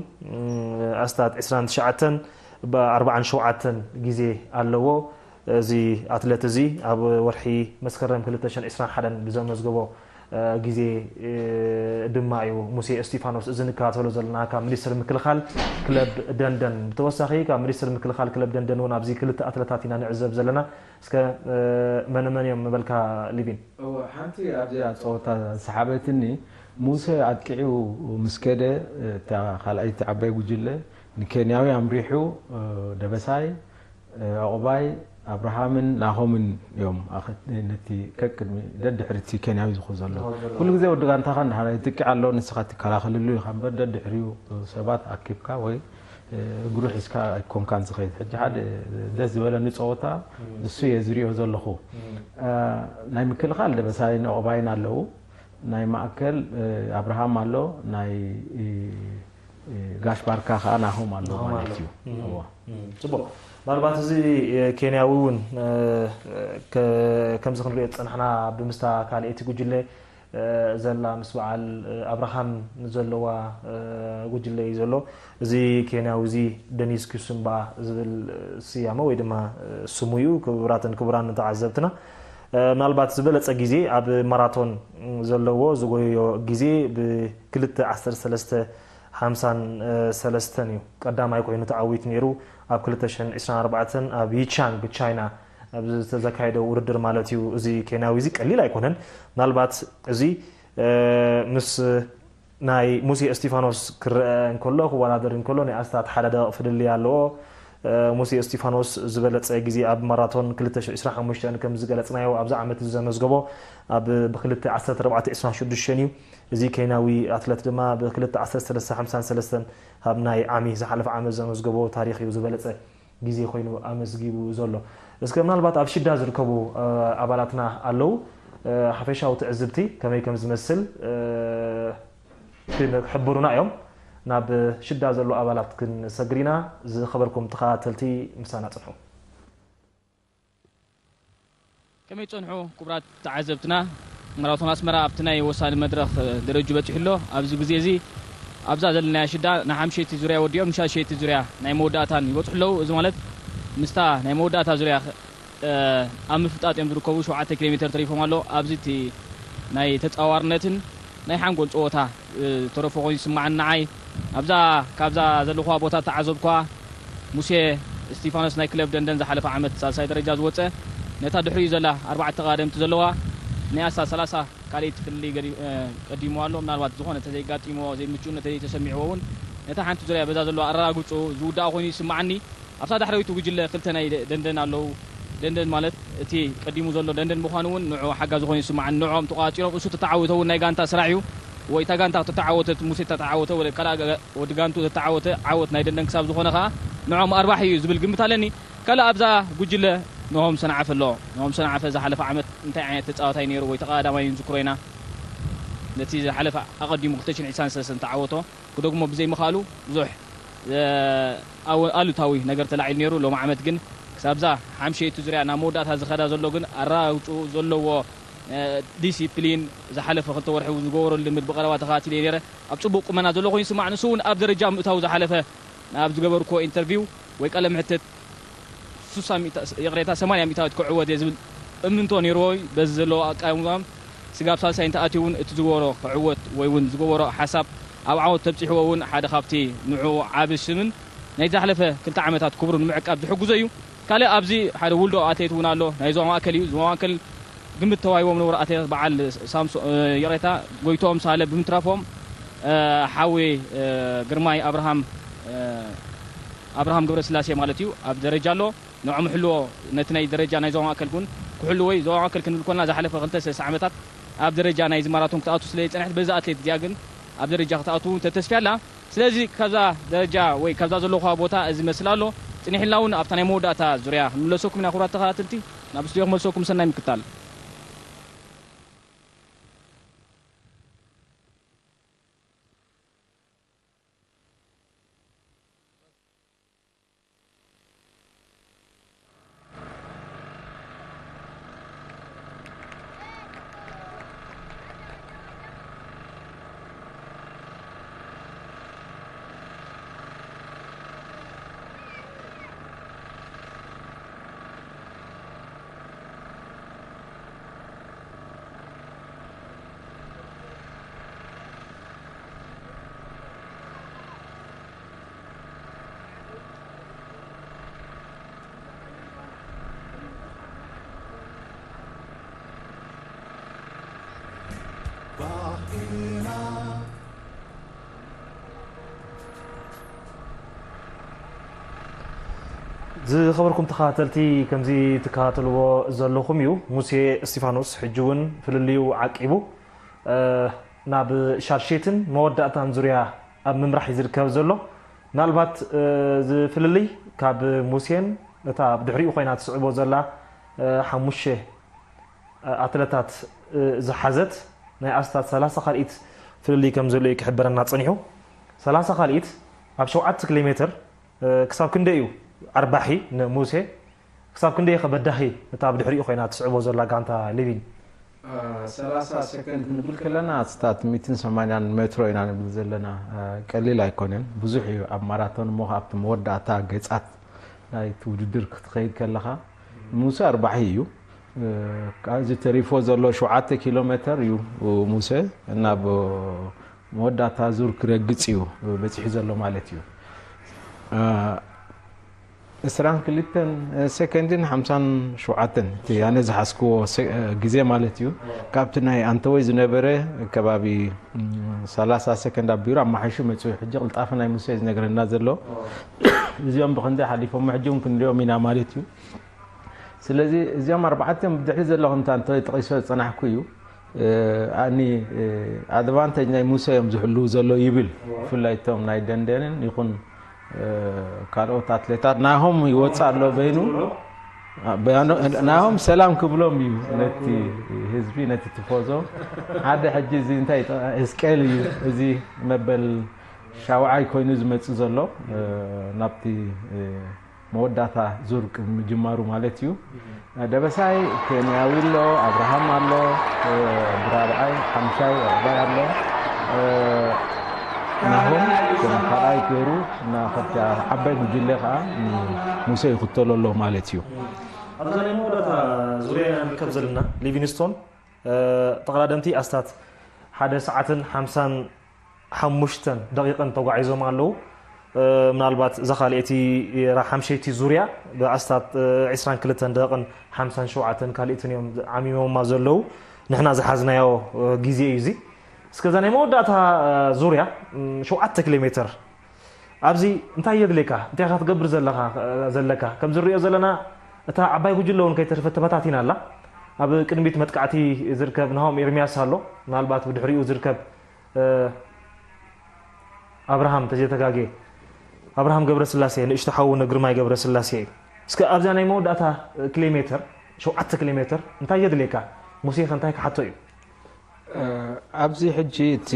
ኣስታት ዕስራን ትሽዓተን ብኣርባዓን ሸውዓተን ግዜ ኣለዎ። እዚ ኣትለት እዚ ኣብ ወርሒ መስከረም ክልተ ሽሕን ዕስራን ሓደን ብዘመዝገቦ ግዜ ድማ እዩ ሙሴ እስቲፋኖስ፣ እዚ ንከታተሎ ዘለና ካብ ሚኒስትሪ ምክልኻል ክለብ ደንደን። ብተወሳኺ ካብ ሚኒስትሪ ምክልኻል ክለብ ደንደን እውን ኣብዚ ክልተ ኣትለታት ኢና ንዕዘብ ዘለና። እስከ መን መን እዮም ምበልካ ሊቪን? እወ፣ ሓንቲ ኣብዚኣ ጸወታ ዝሰሓበትኒ፣ ሙሴ ኣጥቂዑ ምስ ከደ፣ እታ ካልኣይቲ ዓባይ ጉጅለ ንኬንያዊ ኣምሪሑ፣ ደበሳይ፣ ዑቕባይ፣ ኣብርሃምን ናሆምን እዮም ኣኸ-፣ ነቲ ከቅድሚ ደድሕሪ እቲ ኬንያዊ ዝኹ ዘሎ። ዝኹ ዘሎ። ኩሉ ግዜ ወዲ ጋንታኻ እንድሕር ይጥቅዕ ኣሎ፣ ንስኻ ትከላኸለሉ ኢኻ እምበር፣ ደድሕሪኡ ሰባት ኣኪብካ ወይ እግሩ ሒዝካ ኣይኮንካን ዝኸይድ። ሕጂ ሓደ ደስ ዝበለኒ ጸወታ እም። ንሱ እየ ዝሪኦ ዘለኹ። እም። እ፣ ናይ ምክልኻል ደበሳይን ዑቕባይን ኣለዉ። ናይ ማእከል፣ እ፣ ኣብርሃም ኣሎ። ናይ፣ እ፣ እ፣ ጋሽ ባርካ ከኣ ናሆም ኣሎ ናሆም ማለት ኣሎ። እዩ። እም። እዎ። እም። ጽቡቕ። ምናልባት እዚ፣ እ፣ ኬንያዊ እውን፣ እ፣ ከ-፣ ከምዚ ክንሪኦ ዝጸናሕና ብምስታ ካልኣይቲ ጉጅለ ዘላ ምስ በዓል ኣብርሃም ዘለዋ ጉጅለ እዩ ዘሎ። እዚ ኬንያዊ እዚ ደኒስ ኩስምባ ዝብል ስያመ ወይ ድማ ስሙ እዩ። ክቡራትን ክቡራን ተዓዘብትና፣ ምናልባት ዝበለጸ ግዜ ኣብ ማራቶን ዘለዎ ዝጎየዮ ግዜ ብክልተ ዓሰርተ ሰለስተ ሓምሳን ሰለስተን እዩ ቀዳማይ ኮይኑ ተዓዊቱ ነይሩ። ኣብ ክልተ ሽሕን ዕስራን ኣርባዕተን ኣብ ይቻንግ ቻይና ኣብ ዝተካየደ ውድድር ማለት እዩ። እዚ ኬንያዊ እዚ ቀሊል ኣይኮነን። ምናልባት እዚ፣ እ፣ ምስ ናይ ሙሴ እስቲፋኖስ ክረአ እንከሎ፣ ክወዳደር እንከሎ ናይ ኣስታት ሓደ ደቂቕ ፍልልይ ኣለዎ። እ፣ ሙሴ እስቲፋኖስ ዝበለጸ ግዜ ኣብ ማራቶን ክልተ ሽሕ ዕስራን ሓሙሽተን ከም ዝገለጽናዮ ኣብዚ ዓመት እዚ ዘመዝገቦ ኣብ ብክልተ ዓሰርተ ኣርባዕተ ዕስራን ሽዱሽተን እዩ። እዚ ኬንያዊ ኣትለት ድማ ብክልተ ዓሰርተ ሰለስተ ሓምሳን ሰለስተን ኣብ ናይ ዓሚ ዝሓለፈ ዓመት ዘመዝገቦ ታሪኽ እዩ ዝበለጸ ግዜ ኮይኑ ኣመዝጊቡ ዘሎ። እስከ ምናልባት ኣብ ሽዳ ዝርከቡ፣ እ፣ ኣባላትና ኣለዉ። እ፣ ሓፈሻዊ ትዕዝብቲ ከመይ ከም ዝመስል፣ እ፣ ክሕብሩና እዮም። ናብ ሽዳ ዘለዉ ኣባላት ክንሰግር ኢና። ዝኸበርኩም ተኸታተልቲ ምሳና ጽንሑ። ከመይ ትጸንሑ ክቡራት ተዓዘብትና? ማራቶን ኣስመራ ኣብቲ ናይ ወሳኒ መድረኽ ደረጁ በጺሑ ኣሎ። ኣብዚ ግዜ እዚ ኣብዛ ዘለናያ ሽዳ ንሓምሸይቲ ዙርያ ወዲኦም ንሻሸይቲ ዙርያ ናይ መወዳእታን ይበጽሑ ኣለዉ። እዚ ማለት ምስታ ናይ መወዳእታ ዙርያ፣ እ፣ ኣብ ምፍጣጥ እዮም ዝርከቡ። ሸውዓተ ኪሎ ሜተር ተሪፎም ኣሎ። ኣብዚ እቲ ናይ ተጻዋርነትን ናይ ሓንጎል ጸወታ፣ እ፣ ተረፎ ኮይኑ ይስምዓኒ ንዓይ። ኣብዛ፣ ካብዛ ዘለኹዋ ቦታ ተዓዘብኳ። ሙሴ እስቲፋኖስ ናይ ክለብ ደንደን ዝሓለፈ ዓመት ሳልሳይ ደረጃ ዝወጸ፣ ነታ ድሕሪኡ ዘላ ኣርባዕተ ቀዳደምቲ ዘለዋ ናይ ኣስታት ሰላሳ ካልኣይቲ ፍልልይ ገዲ-፣ እ፣ ቀዲምዋ ኣሎ። ምናልባት ዝኾነ ተዘይጋጢምዎ፣ ዘይምቹእነት ተዘይተሰሚዕዎ እውን ነታ ሓንቲ ዙርያ በዛ ዘለዋ ኣረጋግጹ ዝውዳእ ኮይኑ ይስምዓኒ። ኣብታ ዳሕረወይቲ ጉጅለ ክልተ ናይ ደ-፣ ደንደን ኣለዉ። ደንደን ማለት እቲ ቀዲሙ ዘሎ ደንደን ምዃኑ እውን ንዑ ሓጋዚ ኮይኑ ይስምዓኒ። ንዕኦም ተቋጺሮም እሱ ተተዓወተ እውን ናይ ጋንታ ስራሕ እዩ። ወይ እታ ጋንታ ተተዓወተት፣ ሙሴ ተተዓወተ፣ ወይ ካልኣ ገ-፣ ወዲ ጋንቱ ተተዓወተ፣ ዓወት ናይ ደንደን ክሳብ ዝኾነ ከኣ ንዕኦም ኣርባሒ እዩ ዝብል ግምት ኣለኒ። ካልእ ኣብዛ ጉጅለ ንሆም ሰንዓፈ ኣሎ። ንሆም ሰንዓፈ ዝሓለፈ ዓመት እንታይ ዓይነት ተጻዋታይ ነይሩ ወይ ተቐዳዳማይ ንዝክሮ ኢና። ነቲ ዝሓለፈ ኣቐዲሙ ክልተ ሽሕን ዕስራን ሰለስተን ተዓወቶ ክደግሞ ብዘይምኽኣሉ ብዙሕ፣ እ፣ ኣወ-፣ ኣሉታዊ ነገር ተላዒሉ ነይሩ። ሎም ዓመት ግን ክሳብዛ ሓምሸይቲ ዙርያ ናብ መወዳእታ ዝኸዳ ዘሎ ግን ኣረጋግጹ ዘለዎ፣ እ፣ ዲሲፕሊን ዝሓለፈ ክልተ ወርሒ ዝገበሮ ልምድ ብቐረባ ተኸታቲለ ነይረ። ኣብ ጽቡቕ ቁመና ዘሎ ኮይኑ ይስማዕ። ንሱ እውን ኣብ ደረጃ ምእታው ዝሓለፈ ኣብ ዝገበርክዎ ኢንተርቪው ወይ ቃለ ምሕትት ሱሳ ሚእታ፣ ይቕሬታ፣ ሰማንያ ሚእታዊት ክዕወት እየ ዝብል እምንቶ ነይርዎ እዩ። በዚ ዘለዎ ኣቃውማም ስጋብ ሳልሳይ እንተኣትዩ እውን እቲ ዝገበሮ ክዕወት ወይ እውን ዝገበሮ ሓሳብ ኣብ ዓወት ተብጺሕዎ እውን ሓደ ካብቲ ንዕኡ ዓቢ ስምን ናይ ዝሓለፈ ክልተ ዓመታት ክብሩ ንምዕቃብ ዝሕግዞ እዩ። ካልእ ኣብዚ ሓደ ውልዶ ኣትሌት እውን ኣሎ። ናይ ዞባ ማእከል እዩ። ዞባ ማእከል ግምት ተዋሂቦም ነበሩ ኣትሌታት በዓል ሳምሶ-፣ እ፣ ይቕሬታ፣ ጎይትኦም ሳህለ ብምትራፎም፣ እ፣ ሓዊ፣ እ፣ ግርማይ ኣብርሃም፣ እ፣ ኣብርሃም ገብረስላሴ ማለት እዩ ኣብ ደረጃ ኣሎ። ንዕኦም ሕልዎ፣ ነቲ ናይ ደረጃ ናይ ዞባ ማእከል እውን ክሕልዎ እዩ። ዞባ ማእከል ክንብል ኮና ዝሓለፈ ክልተ ሰለስተ ዓመታት ኣብ ደረጃ ናይዚ ማራቶን ክትኣቱ ስለ ዝጸንሐት በዛ ኣትሌት እዚኣ ግን ኣብ ደረጃ ክትኣቱ ተተስፍያ ኣላ። ስለዚ ካብዛ ደረጃ ወይ ካብዛ ዘለኹዋ ቦታ እዚ መስል ኣሎ። ጽኒሕልና እውን ኣብታ ናይ መወዳእታ ዙርያ ክንምለሰኩም ኢና ክቡራት ተኸታተልቲ። ናብ ስቱዲዮ ክመልሰኩም ሰናይ ምክታል። ዝኸበርኩም ተኸታተልቲ፣ ከምዚ ትከታተልዎ ዘለኹም እዩ። ሙሴ እስቲፋኖስ ሕጂ እውን ፍልልዩ ዓቂቡ፣ እ፣ ናብ ሻድሸይትን መወዳእታን ዙርያ ኣብ ምምራሕ እዩ ዝርከብ ዘሎ። ምናልባት፣ እ፣ እዚ ፍልልይ ካብ ሙሴን እታ ብድሕሪኡ ኮይና ትስዕቦ ዘላ፣ እ፣ ሓሙሽተ ኣትለታት፣ እ፣ ዝሓዘት ናይ ኣስታት ሰላሳ ካልኢት ፍልልይ ከም ዘሎ እዩ ክሕበረና ጸኒሑ። ሰላሳ ካልኢት ኣብ ሸውዓተ ኪሎ ሜትር፣ እ፣ ክሳብ ክንደይ እዩ ኣርባሒ ንሙሴ? ክሳብ ክንደይ ከ በዳሂ እታ ብድሕሪኡ ኮይና ትስዕቦ ዘላ ጋንታ ሊቪን? አ፣ ሰላሳ ሰከንድ ክንብል ከለና ኣስታት ሚእትን ሰማንያን ሜትሮ ኢና ንብል ዘለና። አ፣ ቀሊል ኣይኮነን፣ ብዙሕ እዩ። ኣብ ማራቶን እሞ ኣብቲ መወዳእታ ገጻት ናይቲ ውድድር ክትኸይድ ከለኻ፣ ሙሴ ኣርባሒ እዩ። እ፣ ካብዚ ተሪፎ ዘሎ ሸውዓተ ኪሎ ሜትር እዩ ሙሴ ናብ መወዳእታ ዙር ክረግጽ እዩ በጺሑ ዘሎ ማለት እዩ። እ፣ ዕስራን ክልተን ሰከንድን ሓምሳን ሸውዓተን እቲ ኣነ ዝሓዝክዎ ሰ-፣ ግዜ ማለት እዩ። ካብቲ ናይ ኣንተወይ ዝነበረ ከባቢ፣ ም፣ ሰላሳ ሰከንድ ኣቢሩ ኣማሓይሹ መጺኡ። ሕጂ ቅልጣፈ ናይ ሙሴ ዝነግረና ዘሎ። እዚኦም ብኸንዚ ሓሊፎም ሕጂ እውን ክንሪኦም ኢና ማለት እዩ። ስለዚ እዚኦም ኣርባዕቲኦም ብድሕሪ ዘለኹም እታ እንተ ጠቒሶ ዝጸናሕኩ እዩ። እ፣ ኣኒ፣ እ፣ ኣድቫንቴጅ ናይ ሙሴ እዮም ዝሕልዉ ዘሎ ይብል። እዎ። ብፍላይ እቶም ናይ ደንደንን ይኹን፣ እ፣ ካልኦት ኣትሌታት ናሆም ይወጽእ ኣሎ በይኑ። አ፣ በያኖ-፣ ናሆም ሰላም ክብሎም እዩ ነቲ ህዝቢ፣ ነቲ ቲፎዞ። ሓደ ሕጂ እዚ እንታይ ይጠ-፣ ህዝቅኤል እዩ እዚ መበል ሻውዓይ ኮይኑ ዝመጽእ ዘሎ፣ እ፣ ናብቲ፣ እ፣ መወዳእታ ዙር ቅድሚ ምጅማሩ ማለት እዩ። ደበሳይ ኬንያዊ ኣሎ፣ ኣብርሃም ኣሎ፣ እ፣ ብራብዓይ ሓምሻይ ዕባይ ኣሎ። እ፣ ናሆም ከም ካልኣይ ገይሩ እና ከብቲ ዓባይ ጉጅለ ከዓ ንሙሴ ይኽተሎ ኣሎ ማለት እዩ። ኣብዛ ናይ መወዳእታ ዙርያ ኢና ንርከብ ዘለና። ሊቪንግስቶን፣ እ፣ ተቐዳደምቲ ኣስታት ሓደ ሰዓትን ሓምሳን ሓሙሽተን ደቂቕን ተጓዒዞም ኣለዉ። እ፣ ምናልባት እዛ ካልኣይቲ ራ-፣ ሓምሸይቲ ዙርያ ብኣስታት፣ እ፣ ዕስራን ክልተን ደቂቕን ሓምሳን ሸውዓተን ካልእትን እዮም ዓሚሞማ ዘለዉ። ንሕና ዝሓዝናዮ፣ እ፣ ግዜ እዩ እዚ። እስከ እዛ ናይ መወዳእታ፣ እ፣ ዙርያ፣ ም፣ ሸውዓተ ኪሎ ሜትር ኣብዚ እንታይ የድልየካ? እንታይ ኢኻ ትገብር ዘለኻ፣ እ፣ ዘለካ? ከም ዝሪኦ ዘለና እታ ዓባይ ጉጅለ እውን ከይተርፈት ተበታቲና ኣላ። ኣብ ቅድሚት መጥቃዕቲ ዝርከብ ናሆም ኤርሚያስ ኣሎ። ምናልባት ብድሕሪኡ ዝርከብ እ፣ ኣብርሃም ተዘይተጋግየ፣ ኣብርሃም ገብረስላሴ፣ ንእሽቶ ሓዉ ንግርማይ ገብረስላሴ እዩ። እስከ ኣብዛ ናይ መወዳእታ ኪሎ ሜትር፣ ሸውዓተ ኪሎ ሜትር እንታይ የድልየካ? ሙሴኸ እንታይ ክሓቶ እዩ? እ፣ ኣብዚ ሕጂ እቲ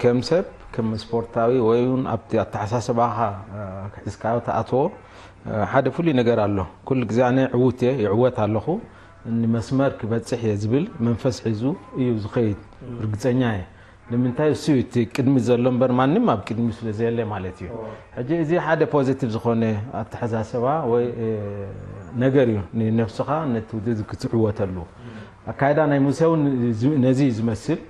ከም ሰብ፣ ከም ስፖርታዊ ወይ እውን ኣብቲ ኣተሓሳስባኻ፣ እ፣ ሒዝካዮ ትኣትዎ፣ እ፣ ሓደ ፍሉይ ነገር ኣሎ። ኩሉ ግዜ ኣነ ዕዉት እየ፣ ይዕወት ኣለኹ፣ ንመስመር ክበጽሕ እየ ዝብል መንፈስ ሒዙ እዩ ዝኸይድ፣ ርግጸኛ እየ። ንምንታይ እሱ እዩ እቲ ቅድሚ ዘሎ እምበር ማንም ኣብ ቅድሚ ስለ ዘየለ ማለት እዩ። ሕጂ እዚ ሓደ ፖዚቲቭ ዝኾነ ኣተሓሳስባ ወይ፣ እ፣ ነገር እዩ ንነፍስኻ ነቲ ውድድር ክትዕወተሉ። ኣካይዳ ናይ ሙሴ እውን ዝ-፣ ነዚ እዩ ዝመስል።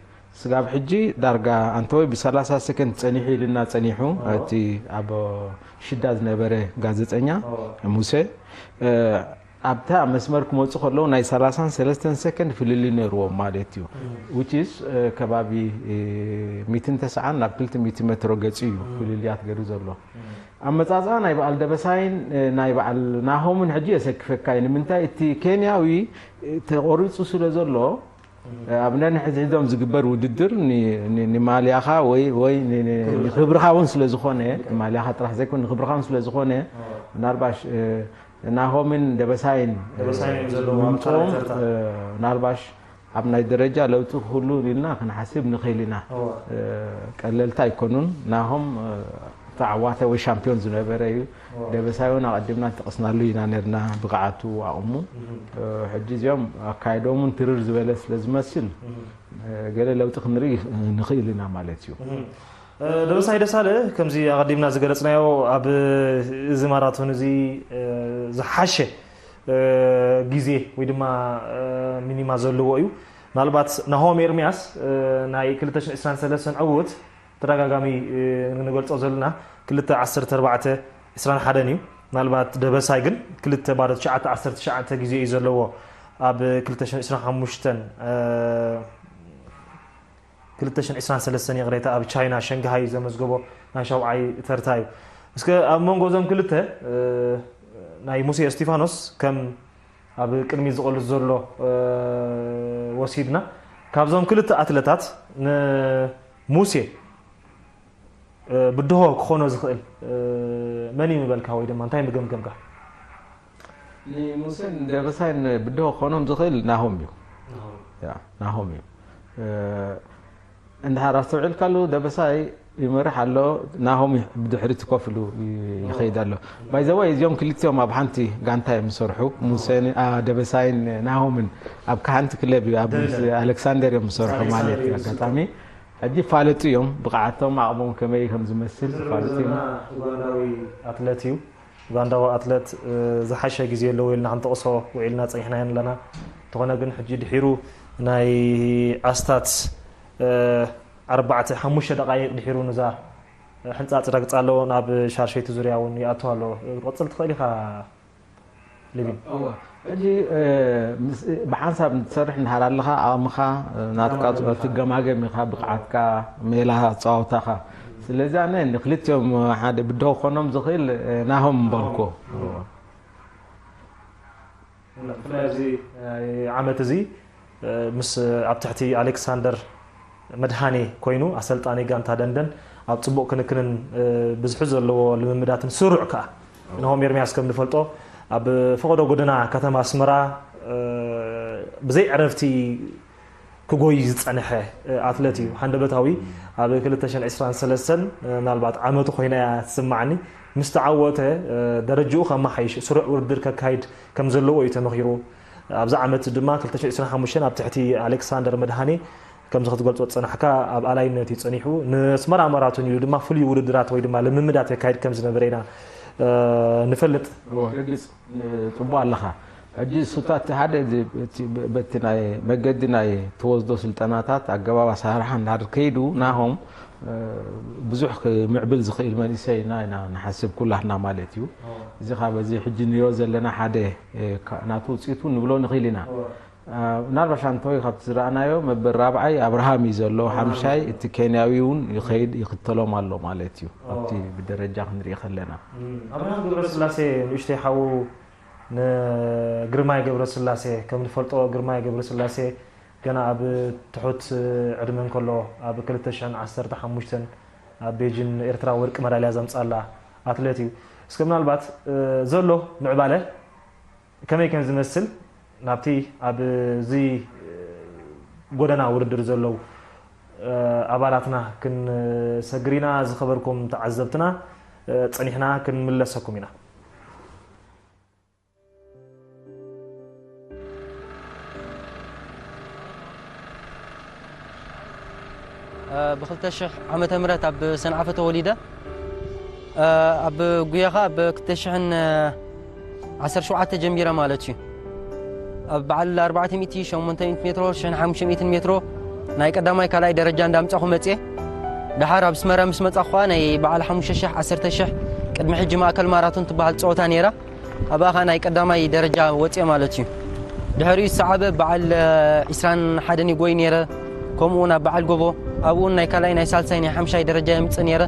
ስጋብ ሕጂ ዳርጋ ኣንተ ወይ ብሰላሳ ሰከንድ ጸኒሑ ኢልና ጸኒሑ፣ እቲ ኣብ ሽዳ ዝነበረ ጋዜጠኛ ሙሴ፣ እ፣ ኣብታ መስመር ክመጹ ከለዉ ናይ ሰላሳን ሰለስተን ሰከንድ ፍልልይ ነይርዎም ማለት እዩ። Which is፣ እ፣ ከባቢ፣ እ፣ ሚእትን ተስዓን ናብ ክልተ ሚእቲ ሜትሮ ገጹ እዩ ፍልልያት ገይሩ ዘሎ። ኣመጻጽኣ ናይ በዓል ደበሳይን ናይ በዓል ናሆምን ሕጂ የሰክፈካ እዩ። ንምንታይ እቲ ኬንያዊ ተቆሪጹ ስለ ዘሎ ኣብ ነንሕድሕዶም ዝግበር ውድድር ንማልያኻ ወይ ወይ ንክብርኻ እውን ስለ ዝኾነ፣ ንማልያኻ ጥራሕ ዘይኮን ንክብርኻ እውን ስለ ዝኾነ፣ ምናልባሽ ናሆምን ደበሳይን ምምፅኦም ምናልባሽ ኣብ ናይ ደረጃ ለውጢ ክህሉ ኢልና ክንሓስብ ንኽእል ኢና። ቀለልቲ ኣይኮኑን። ናሆም ተዓዋታይ ወይ ሻምፒዮን ዝነበረ እዩ። ደበሳይ እውን ኣቐዲምና ተጠቕስናሉ ኢና ነርና፣ ብቕዓቱ፣ ኣቕሙ። ሕጂ እዚኦም ኣካይዶም እውን ትርር ዝበለ ስለ ዝመስል ገለ ለውጢ ክንርኢ ንኽእል ኢና ማለት እዩ። ደበሳይ ደሳለ፣ ከምዚ ኣቐዲምና ዝገለጽናዮ፣ ኣብ እዚ ማራቶን እዚ ዝሓሸ ግዜ ወይ ድማ ሚኒማ ዘለዎ እዩ። ምናልባት ናሆም ኤርሚያስ ናይ ክልተ ሽሕን ዕስራን ሰለስተን ዕውት ተደጋጋሚ ንገልጾ ዘለና ክልተ ዓሰርተ ኣርባዕተ ዕስራን ሓደን እዩ። ምናልባት ደበሳይ ግን ክልተ ባዶ ትሽዓተ ዓሰርተ ትሽዓተ ግዜ እዩ ዘለዎ ኣብ ክልተ ሽሕን ዕስራን ሓሙሽተን ክልተ ሽሕን ዕስራን ሰለስተን ይቕሬታ፣ ኣብ ቻይና ሸንግሃይ ዘመዝገቦ ናይ ሻውዓይ ተርታ እዩ። እስከ ኣብ መንጎ እዞም ክልተ ናይ ሙሴ እስቲፋኖስ ከም ኣብ ቅድሚት ዝቐልስ ዘሎ ወሲድና፣ ካብዞም ክልተ ኣትለታት ንሙሴ ብድሆ ክኾኖ ዝኽእል መን እዩ ምበልካ ወይ ድማ እንታይ ምገምገምካ? ንሙሴን ደበሳይን ብድሆ ክኾኖም ዝኽእል ናሆም እዩ። ናሆም እዩ። እንድሓር ኣስተውዒልካሉ ደበሳይ ይመርሕ ኣሎ፣ ናሆም ብድሕሪት ኮፍ ኢሉ ይኸይድ ኣሎ። ባይዘወይ እዚኦም ክልቲኦም ኣብ ሓንቲ ጋንታ እዮም ዝሰርሑ፣ ሙሴን ደበሳይን ናሆምን ኣብ ሓንቲ ክለብ እዩ፣ ኣብ ኣሌክሳንደር እዮም ዝሰርሑ ማለት እዩ። ኣጋጣሚ ሕጂ ይፋለጡ እዮም፣ ብቕዓቶም ዓቕሞም ከመይ ከም ዝመስል ይፋለጡ እዮም። ኡጋንዳዊ ኣትለት እዩ። ኡጋንዳዊ ኣትለት ዝሓሸ ግዜ ኣለዎ ኢልና ክንጠቕሶ ውዒልና ጸኒሕና ኣለና። እንተኾነ ግን ሕጂ ድሒሩ ናይ ኣስታት ኣርባዕተ ሓሙሽተ ደቓይቕ ድሒሩ ንዛ ሕንጻጽ ረግጻ ኣለዎ፣ ናብ ሻርሸይቲ ዙርያ እውን ይኣቱ ኣሎ። ክትቐጽል ትኽእል ኢኻ። ሊቪን። እወ። ሕጂ ብሓንሳብ ትሰርሕ እንድሓር ኣለኻ፣ ዓቕምኻ ናትካ ትገማገም ኢኻ፣ ብቕዓትካ፣ ሜላ ኣጸዋውታኻ። ስለዚ ኣነ ንክልቲኦም ሓደ ብድሆ ክኾኖም ዝኽእል ናሆም ምበልኩ። ብፍላይ ኣብዚ ዓመት እዚ ምስ ኣብ ትሕቲ ኣሌክሳንደር መድሃኔ ኮይኑ ኣሰልጣኒ ጋንታ ደንደን ኣብ ጽቡቕ ክንክንን ብዝሒ ዘለዎ ልምምዳትን ስሩዕ ከኣ ናሆም ኤርምያስ ከም ንፈልጦ ኣብ ፈቐዶ ጎደና ከተማ ኣስመራ ብዘይ ዕረፍቲ ክጎይ ዝጸንሐ ኣትለት እዩ። ሃንደበታዊ ኣብ ክልተ ሽሕን ዕስራን ሰለስተን ምናልባት ዓመቱ ኮይና እያ ትስማዓኒ። ምስ ተዓወተ ደረጅኡ ከመሓይሽ ስሩዕ ውድድር ከካይድ ከም ዘለዎ እዩ ተመኺሩ። ኣብዚ ዓመት ድማ ክልተ ሽሕን ዕስራን ሓሙሽተን ኣብ ትሕቲ ኣሌክሳንደር መድሃኔ ከምዚ ክትገልጾ ዝጸናሕካ ኣብ ኣላይነት እዩ ጸኒሑ። ንኣስመራ ማራቶን ኢሉ ድማ ፍሉይ ውድድራት ወይ ድማ ልምምዳት የካይድ ከም ዝነበረ ኢና ንፈልጥ። ርግጽ ጽቡቕ ኣለኻ። ሕጂ እሱታት ሓደ በቲ ናይ መገዲ ናይ ትወስዶ ስልጠናታት ኣገባብ ኣሰራርሓ እንዳድር ከይዱ ናሆም ብዙሕ ክምዕብል ዝኽእል መንእሰይ ኢና ኢና ንሓስብ ኩላትና ማለት እዩ። እዚ ካብ እዚ ሕጂ ንሪኦ ዘለና ሓደ ናቱ ውፅኢቱ ንብሎ ንኽእል ኢና። ምናልባሽ ኣንቶይ ካብቲ ዝረኣናዮ መበል ራብዓይ ኣብርሃም እዩ ዘሎ፣ ሓምሻይ እቲ ኬንያዊ እውን ይኸይድ ይኽተሎም ኣሎ ማለት እዩ። ኣብቲ ብደረጃ ክንርኢ ከለና ኣብርሃም ገብረስላሴ ንእሽተይ ሓዉ ንግርማይ ገብረስላሴ ከም ንፈልጦ ግርማይ ገብረስላሴ ገና ኣብ ትሑት ዕድመ እንከሎ ኣብ ክልተ ሽሕን ዓሰርተ ሓሙሽተን ኣብ ቤጂን ኤርትራ ወርቂ መዳልያ ዘምጻላ ኣትሌት እዩ። እስከ ምናልባት ዘሎ ምዕባለ ከመይ ከም ዝመስል ናብቲ ኣብዚ ጎደና ውድድር ዘለዉ ኣባላትና ክንሰግር ኢና። ዝኸበርኩም ተዓዘብትና ጸኒሕና ክንምለሰኩም ኢና። ብ ክልተ ሽሕ ዓመተ ምህረት ኣብ ሰንዓፈ ተወሊደ። ኣብ ጉያ ኸኣ ብ ክልተ ሽሕን ዓሰርተ ሸውዓተ ጀሚረ ማለት እዩ። ኣብ በዓል ኣርባዕተ ሚእቲ፣ ሸሞንተ ሚእቲ ሜትሮ፣ ሽሕን ሓሙሽተ ሚእትን ሜትሮ ናይ ቀዳማይ ካልኣይ ደረጃ እንዳምጻኹ መጽየ። ደሓር ኣብ ኣስመራ ምስ መጻኹ ኸኣ ናይ በዓል ሓሙሽተ ሽሕ፣ ዓሰርተ ሽሕ ቅድሚ ሕጂ ማእከል ማራቶን ትበሃል ጸወታ ነይራ። ኣብኣ ኸኣ ናይ ቀዳማይ ደረጃ ወጽየ ማለት እዩ። ድሕሪኡ ዝሰዓበ በዓል ዒስራን ሓደን ይጎይ ነይረ። ከምኡ እውን ኣብ በዓል ጎቦ ኣብኡ እውን ናይ ካልኣይ ናይ ሳልሳይ ናይ ሓምሻይ ደረጃ የምጽእ ነይረ።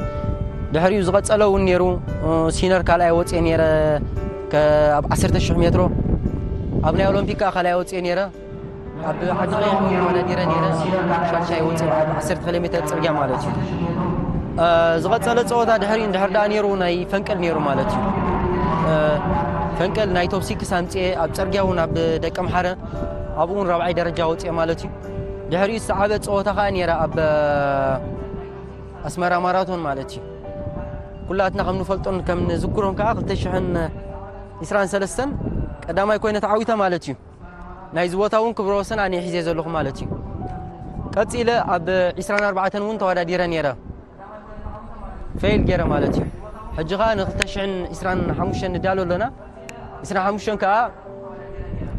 ድሕሪኡ ዝቐጸለ እውን ነይሩ። ሲነር ካልኣይ ወፅየ ነይረ፣ ከ- ኣብ ዓሰርተ ሽሕ ሜትሮ። ኣብ ናይ ኦሎምፒክ ከዓ ካልኣይ ወፅየ ነይረ። ኣብ ዓዲ ቀይሕ እውን ተወዳዲረ ነይረ። ሻድሻይ ወፅየ፣ ኣብ ዓሰርተ ኪሎ ሜትር ፅርግያ ማለት እዩ። ዝቐጸለ ፀወታ ድሕሪኡ እንድሕር ደኣ ነይሩ፣ ናይ ፈንቅል ነይሩ ማለት እዩ። ፈንቅል ናይ ቶፕ ሲክስ ኣምፅኤ፣ ኣብ ፅርግያ እውን ኣብ ደቀምሓረ፣ ኣብኡ እውን ራብዓይ ደረጃ ወፅኤ ማለት እዩ። ድሕሪኡ ዝተዓበ ፀወታ ከዓ ነይረ ኣብ ኣስመራ ማራቶን ማለት እዩ። ኩላትና ከም ንፈልጦን ከም ንዝክሮን ከዓ ክልተ ሽሕን ዕስራን ሰለስተን ቀዳማይ ኮይነ ተዓዊተ ማለት እዩ። ናይዚ ቦታ እውን ክብረ ወሰን ኣነ ሒዘ ዘለኹ ማለት እዩ። ቀፂለ ኣብ ዕስራን ኣርባዕተን እውን ተወዳዲረ ነይረ፣ ፌል ገይረ ማለት እዩ። ሕጂ ከዓ ንክልተ ሽሕን ዕስራን ሓሙሽተን ንዳሎ ኣለና። ዕስራን ሓሙሽተን ከዓ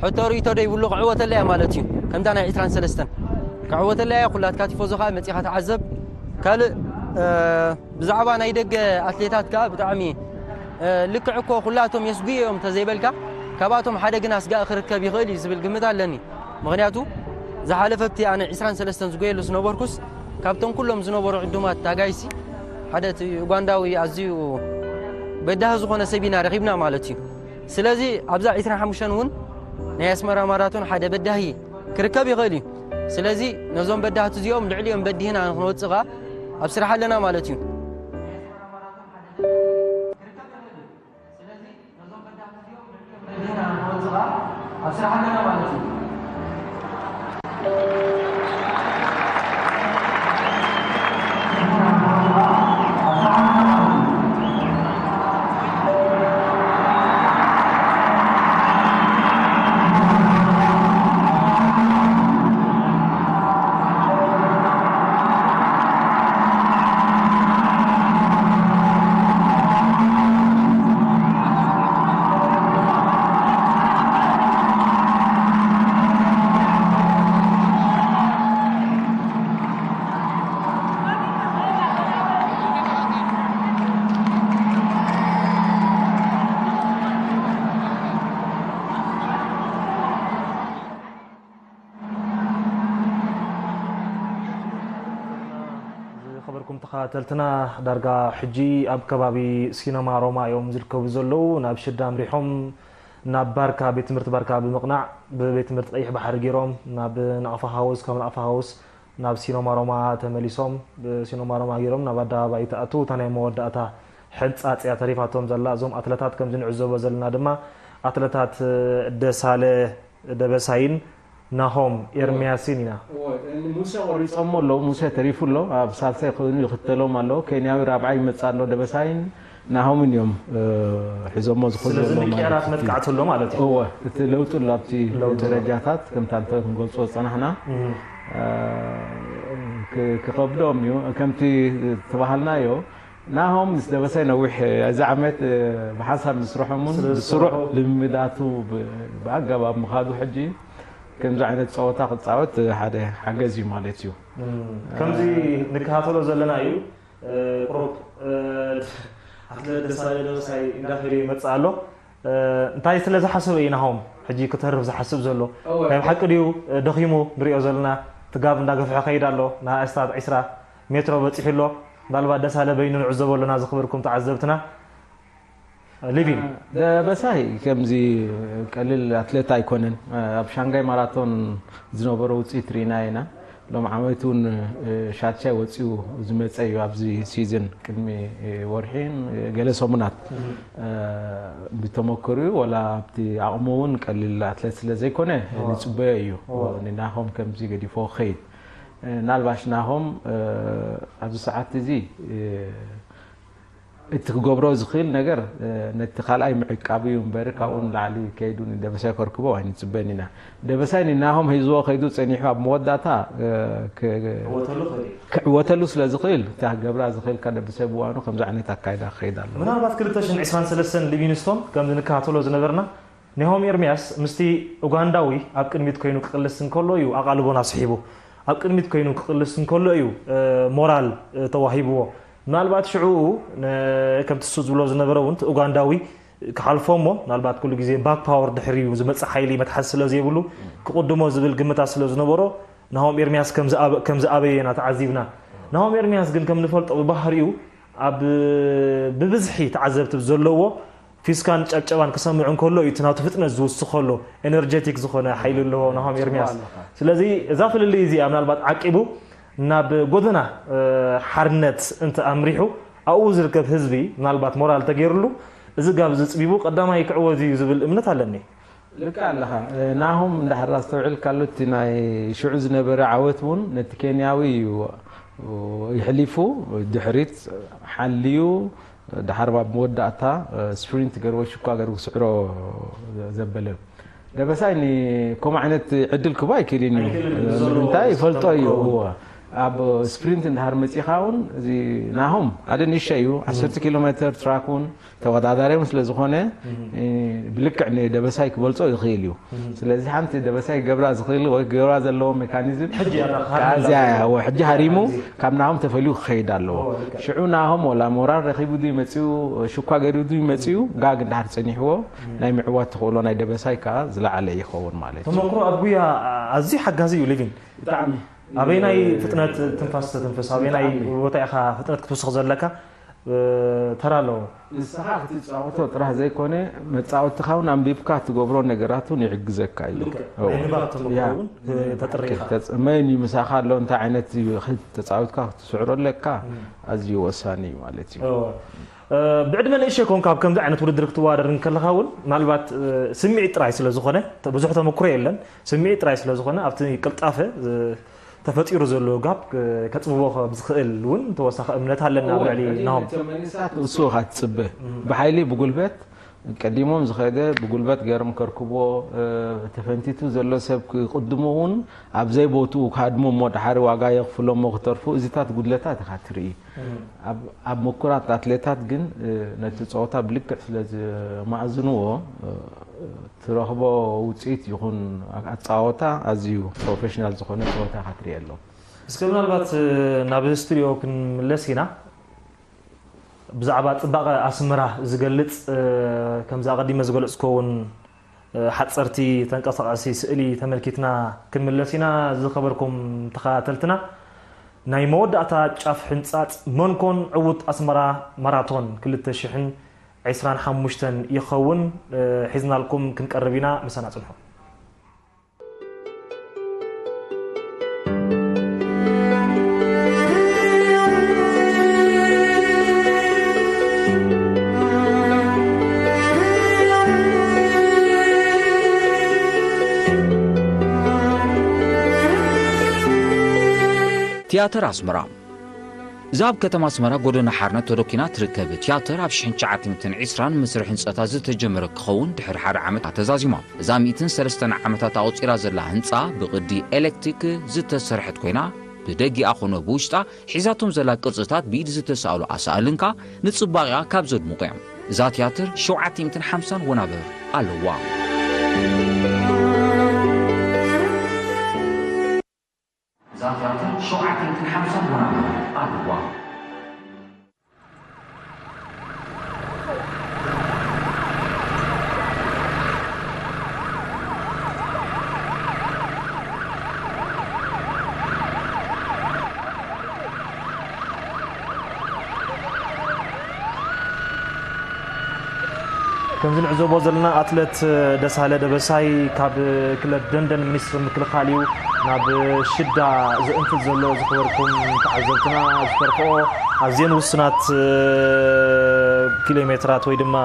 ሕቶ ርእይቶ ደይብሉ ክዕወተላ እያ ማለት እዩ። ከምታ ናይ ዕስራን ሰለስተን ክዕወተላ እያ። ኩላትካ ቲፎዞ ከዓ መፂኻ ተዓዘብ። ካልእ ብዛዕባ ናይ ደገ ኣትሌታት ከዓ ብጣዕሚ ልክዕ እኮ ኩላቶም የስጉ እዮም ተዘይበልካ፣ ካብኣቶም ሓደ ግና ስጋእ ክርከብ ይኽእል እዩ ዝብል ግምት ኣለኒ። ምኽንያቱ ዝሓለፈ ኣብቲ ኣነ ዕስራን ሰለስተን ዝጎየሉ ዝነበርኩስ፣ ካብቶም ኩሎም ዝነበሩ ዕዱማት ታጋይሲ ሓደ እቲ ኡጋንዳዊ ኣዝዩ በዳሂ ዝኾነ ሰብ ኢና ረኺብና ማለት እዩ። ስለዚ ኣብዛ ዕስራን ሓሙሽተን እውን ናይ ኣስመራ ማራቶን ሓደ በዳሂ ክርከብ ይኽእል እዩ። ስለዚ ነዞም በዳህቲ እዚኦም ልዕሊኦም በዲህና ንክንወፅእ ኸዓ ኣብ ስራሕ ኣለና ማለት እዩ። ዝኸበርኩም ተኸታተልትና፣ ዳርጋ ሕጂ ኣብ ከባቢ ሲነማ ሮማ እዮም ዝርከቡ ዘለዉ። ናብ ሽዳ ኣምሪሖም ናብ ባርካ፣ ቤት ትምህርቲ ባርካ ብምቕናዕ፣ ብቤት ትምህርቲ ቀይሕ ባሕሪ ገይሮም ናብ ናቕፋ ሃውስ፣ ካብ ናቕፋ ሃውስ ናብ ሲኖማ ሮማ ተመሊሶም፣ ብሲኖማ ሮማ ገይሮም ናብ ኣደባባይ ተኣትው። እታ ናይ መወዳእታ ሕንጻጽ እያ ተሪፋቶም ዘላ። እዞም ኣትለታት ከምዚ ንዕዘቦ ዘለና ድማ ኣትለታት ደሳለ ደበሳይን ናሆም ኤርምያስን ኢና። እወ፣ ሙሴ ቆሪጾሞ ኣለዉ። ሙሴ ተሪፉ ኣሎ። ኣብ ሳልሳይ ኮይኑ ይኽተሎም ኣሎ። ኬንያዊ ራብዓይ ይመጽእ ኣሎ። ደበሳይን ናሆምን እዮም፣ እ፣ ሒዞሞ ዝኸዱ ስለዚ ዘለዉ ምቅያራት ማለት እዩ። መጥቃዕቲ ኣሎ ማለት እዩ። እወ፣ እቲ ለውጢ ኣሎ ኣብቲ ለውጢ ኣሎ። ደረጃታት፣ ከምታ እንተ ክንገልጾ ዝጸናሕና። እህ። እ፣ ክ-፣ ክኸብዶም እዩ። ከምቲ ዝተባሃልናዮ፣ ናሆም ምስ ደበሳይ ነዊሕ፣ እዚ ዓመት፣ እ፣ ብሓንሳብ ምስርሖም እውን ስለ ብስሩዕ ዝሰርሑ። ልምምዳቱ ብ-፣ ብኣገባብ ምኻዱ፣ ሕጂ ከምዚ ዓይነት ጸወታ ክጻወት ሓደ ሓገዝ እዩ ማለት እዩ። እም፣ ከምዚ ንከታተሎ ዘለና እዩ። እ፣ ቁሩብ፣ እ፣ ኣትሌት ደሳለ ደበሳይ እንዳኸደ ይመጽእ ኣሎ። እ፣ እንታይ ስለ ዝሓሰበ እዩ ናሆም ሕጂ ክተርፍ ዝሓስብ ዘሎ? እወ። ናይ ብሓቂ ድዩ፣ እ፣ ደኺሙ ንሪኦ ዘለና? እቲ ጋብ እንዳገፍሐ ከይድ ኣሎ። ንኣስታት ዕስራ ሜትሮ በጺሑ ኣሎ። ምናልባት ደሳለ በይኑ ንዕዘቦ ኣለና፣ ዝኽበርኩም ተዓዘብትና። ሊቪን። ደበሳይ ከምዚ ቀሊል ኣትሌት ኣይኮነን። ኣብ ሻንጋይ ማራቶን ዝነበሮ ውፅኢት ርኢና ኢና። ሎም ዓመት እውን ሻድሻይ ወፂኡ ዝመፀ እዩ። ኣብዚ ሲዝን ቅድሚ ወርሒን ገለ ሰሙናት ብተመክርኡ፣ ወላ ኣብቲ ዓቕሙ እውን ቀሊል ኣትሌት ስለ ዘይኮነ፣ ንፅበዮ እዩ። ንናሆም ከምዚ ገዲፎ ክኸይድ። ምናልባሽ ናሆም ኣብዚ ሰዓት እዚ እቲ ክገብሮ ዝኽእል ነገር፣ እ፣ ነቲ ካልኣይ ምዕቃብ እዩ እምበር፣ ካብኡ ንላዕሊ ከይዱ ንደበሳይ ከርክቦ ኣይንጽበን ኢና። ደበሳይ ንናሆም ሒዝዎ ከይዱ ጸኒሑ ኣብ መወዳእታ፣ እ፣ ክ-፣ ክዕወተሉ ክእል እዩ። ክዕወተሉ ስለ ዝኽእል፣ እታ ክገብራ ዝኽእልካ ደበሳይ ብእዋኑ ከምዚ ዓይነት ኣካይዳ ክኸይድ ኣለዎ። ምናልባት ክልተ ሽሕን ዕስራን ሰለስተን ሊቪንግስቶን ከምዚ ንከታተሎ ዝነበርና፣ ናሆም ኤርምያስ ምስቲ ኡጋንዳዊ ኣብ ቅድሚት ኮይኑ ክቕልስ እንከሎ እዩ ኣቓልቦና ስሒቡ። ኣብ ቅድሚት ኮይኑ ክቕልስ እንከሎ እዩ፣ እ፣ ሞራል፣ እ፣ ተዋሂብዎ። ምናልባት ሽዑኡ ነ-፣ ከምቲ እሱ ዝብሎ ዝነበረ እውን እቲ ኡጋንዳዊ ክሓልፎ እሞ፣ ምናልባት ኩሉ ግዜ ባክ ፓወር ድሕሪኡ ዝመጽእ ሓይሊ መትሓዚ ስለ ዘይብሉ ክቕድሞ ዝብል ግምታት ስለ ዝነበሮ፣ ናሆም ኤርምያስ ከም ዝኣበ-፣ ከም ዝኣበየ ኢና ተዓዚብና። ናሆም ኤርምያስ ግን ከም ንፈልጦ ብባህሪኡ ኣብ ብብዝሒ ተዓዘብቲ ዘለዎ ፊስካን ጨብጨባን ክሰምዕ እንከሎ እዩ እቲ ናቱ ፍጥነት ዝውስኸሉ። ኤነርጀቲክ ዝኾነ ሓይሊ ኣለዎ ናሆም ኤርሚያስ። ስለዚ እዛ ፍልልይ እዚኣ ምናልባት ዓቂቡ ናብ ጎደና ሓርነት እንተ ኣምሪሑ ኣብኡ ዝርከብ ህዝቢ ምናልባት ሞራል ተገይርሉ እዚ ጋብ ዝፅቢቡ ቀዳማይ ክዕወት እዩ ዝብል እምነት ኣለኒ። ልክ ኣለኻ። ናሆም እንድሕር ኣስተውዒልካሉ እቲ ናይ ሽዑ ዝነበረ ዓወት እውን ነቲ ኬንያዊ እዩ ይሕሊፉ ድሕሪት ሓልዩ ድሓር ኣብ መወዳእታ ስፕሪንት ገርዎ ሽኳ ገር ክስዕሮ ዘበለ ደበሳይ ንከምኡ ዓይነት ዕድል ክቦ ኣይክእልን እዩ። ንምንታይ ይፈልጦ እዩ። እዎ ኣብ ስፕሪንት እንድሓር መፂኻ እውን እዚ ናሆም ሓደ ንእሽቶ እዩ። ዓሰርተ ኪሎ ሜትር ትራክ እውን ተወዳዳሪ እውን ስለ ዝኾነ ብልክዕ ንደበሳይ ክበልፆ ይኽእል እዩ። ስለዚ ሓንቲ ደበሳይ ገብራ ዝኽእል ወይ ገብራ ዘለዎ ሜካኒዝም ሕጂ እያ እታ ካብ እዚኣ እያ። እዎ፣ ሕጂ ሃሪሙ ካብ ናሆም ተፈልዩ ክኸይድ ኣለዎ። እዎ፣ ልክዕ። ሽዑ ናሆም ወላ ሞራል ረኺቡ ድዩ መፂኡ ሽኳ ገይሩ ድዩ መፂኡ ጋግ እንድሓር ፀኒሕዎ ናይ ምዕዋት ተኽእሎ ናይ ደበሳይ ከዓ ዝለዓለ ይኸውን ማለት እዩ። ተመክሮ ኣብ ጉያ ኣዝዩ ሓጋዚ እዩ። ሊቪን ብጣዕሚ ኣበይናይ ፍጥነት ትንፋስ ተትንፍስ ኣበይናይ ቦታ ኢኻ ፍጥነት ክትውስኽ ዘለካ ተራ ኣለዎ። ንስኻ ክትፃወቶ ጥራሕ ዘይኮነ መፃወትኻ እውን ኣንቢብካ ትገብሮ ነገራት እውን ይሕግዘካ እዩ። ልክዕ። ናይ ንባብ ተመክሮ እውን ተጥሪ ኢኻ። መን እዩ ምሳኻ ኣሎ እንታይ ዓይነት እዩ ተፃዊትካ ክትስዕሮ ኣለካ ኣዝዩ ወሳኒ እዩ ማለት እዩ። ብዕድመ ንእሸ ኮንካ ኣብ ከምዚ ዓይነት ውድድር ክትወዳደር እንከለኻ እውን ምናልባት ስምዒት ጥራይ ስለ ዝኾነ ብዙሕ ተመክሮ የለን። ስምዒት ጥራይ ስለ ዝኾነ ኣብቲ ቅልጣፈ ተፈጢሩ ዘሎ ጋፕ ከፅብቦ ከም ዝኽእል እውን ተወሳኺ እምነት ኣለና ኣብ ልዕሊ ናሆም። እሱ ኢኻ ትፅበ ብሓይሊ ብጉልበት ቀዲሞም ዝኸደ ብጉልበት ገይሮም ከርክብዎ ተፈንቲቱ ዘሎ ሰብ ክቕድሙ እውን ኣብ ዘይቦትኡ ክሃድሙ እሞ ድሓሪ ዋጋ የኽፍሎ እሞ ክተርፉ እዚታት ጉድለታት ኢኻ ትርኢ። ኣብ ምኩራት ኣትሌታት ግን ነቲ ፀወታ ብልክዕ ስለ ዝማእዝንዎ ትረኽቦ ውፅኢት ይኹን ኣፃወታ ኣዝዩ ፕሮፌሽናል ዝኾነ ፀወታ ኢኻ ትርእየሎም። እስከ ምናልባት ናብ ስቱዲዮ ክንምለስ ኢና። ብዛዕባ ፅባቐ ኣስመራ ዝገልፅ ከምዚ ኣቐዲመ ዝገለፅኮ እውን ሓፀርቲ ተንቀሳቐሲ ስእሊ ተመልኪትና ክንምለስ ኢና። ዝኸበርኩም ተኸታተልትና ናይ መወዳእታ ጫፍ ሕንፃፅ መንኮን ዕውት ኣስመራ ማራቶን ክልተ ሽሕን ዕስራን ሓሙሽተን ይኸውን ሒዝናልኩም ክንቀርብ ኢና። ምሳና ፅንሑ። ቲያትር ኣስመራ እዛ ኣብ ከተማ ኣስመራ ጎደና ሓርነት ተደኪና ትርከብ ቲያትር ኣብ ሽሕን ትሽዓተ ሚእትን ዕስራን መስርሕ ህንፀታ ዝተጀመረ ክኸውን ድሕሪ ሓደ ዓመት ተዛዚማ። እዛ ሚእትን ሰለስተን ዓመታት ኣቑፂራ ዘላ ህንፃ ብቕዲ ኤሌክትሪክ ዝተሰርሐት ኮይና ብደጊኣ ኮነ ብውሽጣ ሒዛቶም ዘላ ቅርፅታት ብኢድ ዝተሳእሉ ኣሳእልን ከኣ ንፅባቐኣ ካብ ዘድምቑ እዮም። እዛ ቲያትር ሸውዓተ ሚእትን ሓምሳን ወናብር ኣለዋ። እዛ ቲያትር ሸውዓተ ሚእትን ሓምሳን ወናብር ኣለዋ። ከምዚ ንዕዘቦ ዘለና ኣትለት ደሳለ ደበሳይ ካብ ክለብ ደንደን ሚኒስትሪ ምክልኻል እዩ ናብ ሽዳ ዝእንፍት ዘሎ። ዝኸበርኩም ተዓዘብትና ዝተርፍኦ ኣዝየን ውስናት ኪሎ ሜትራት ወይ ድማ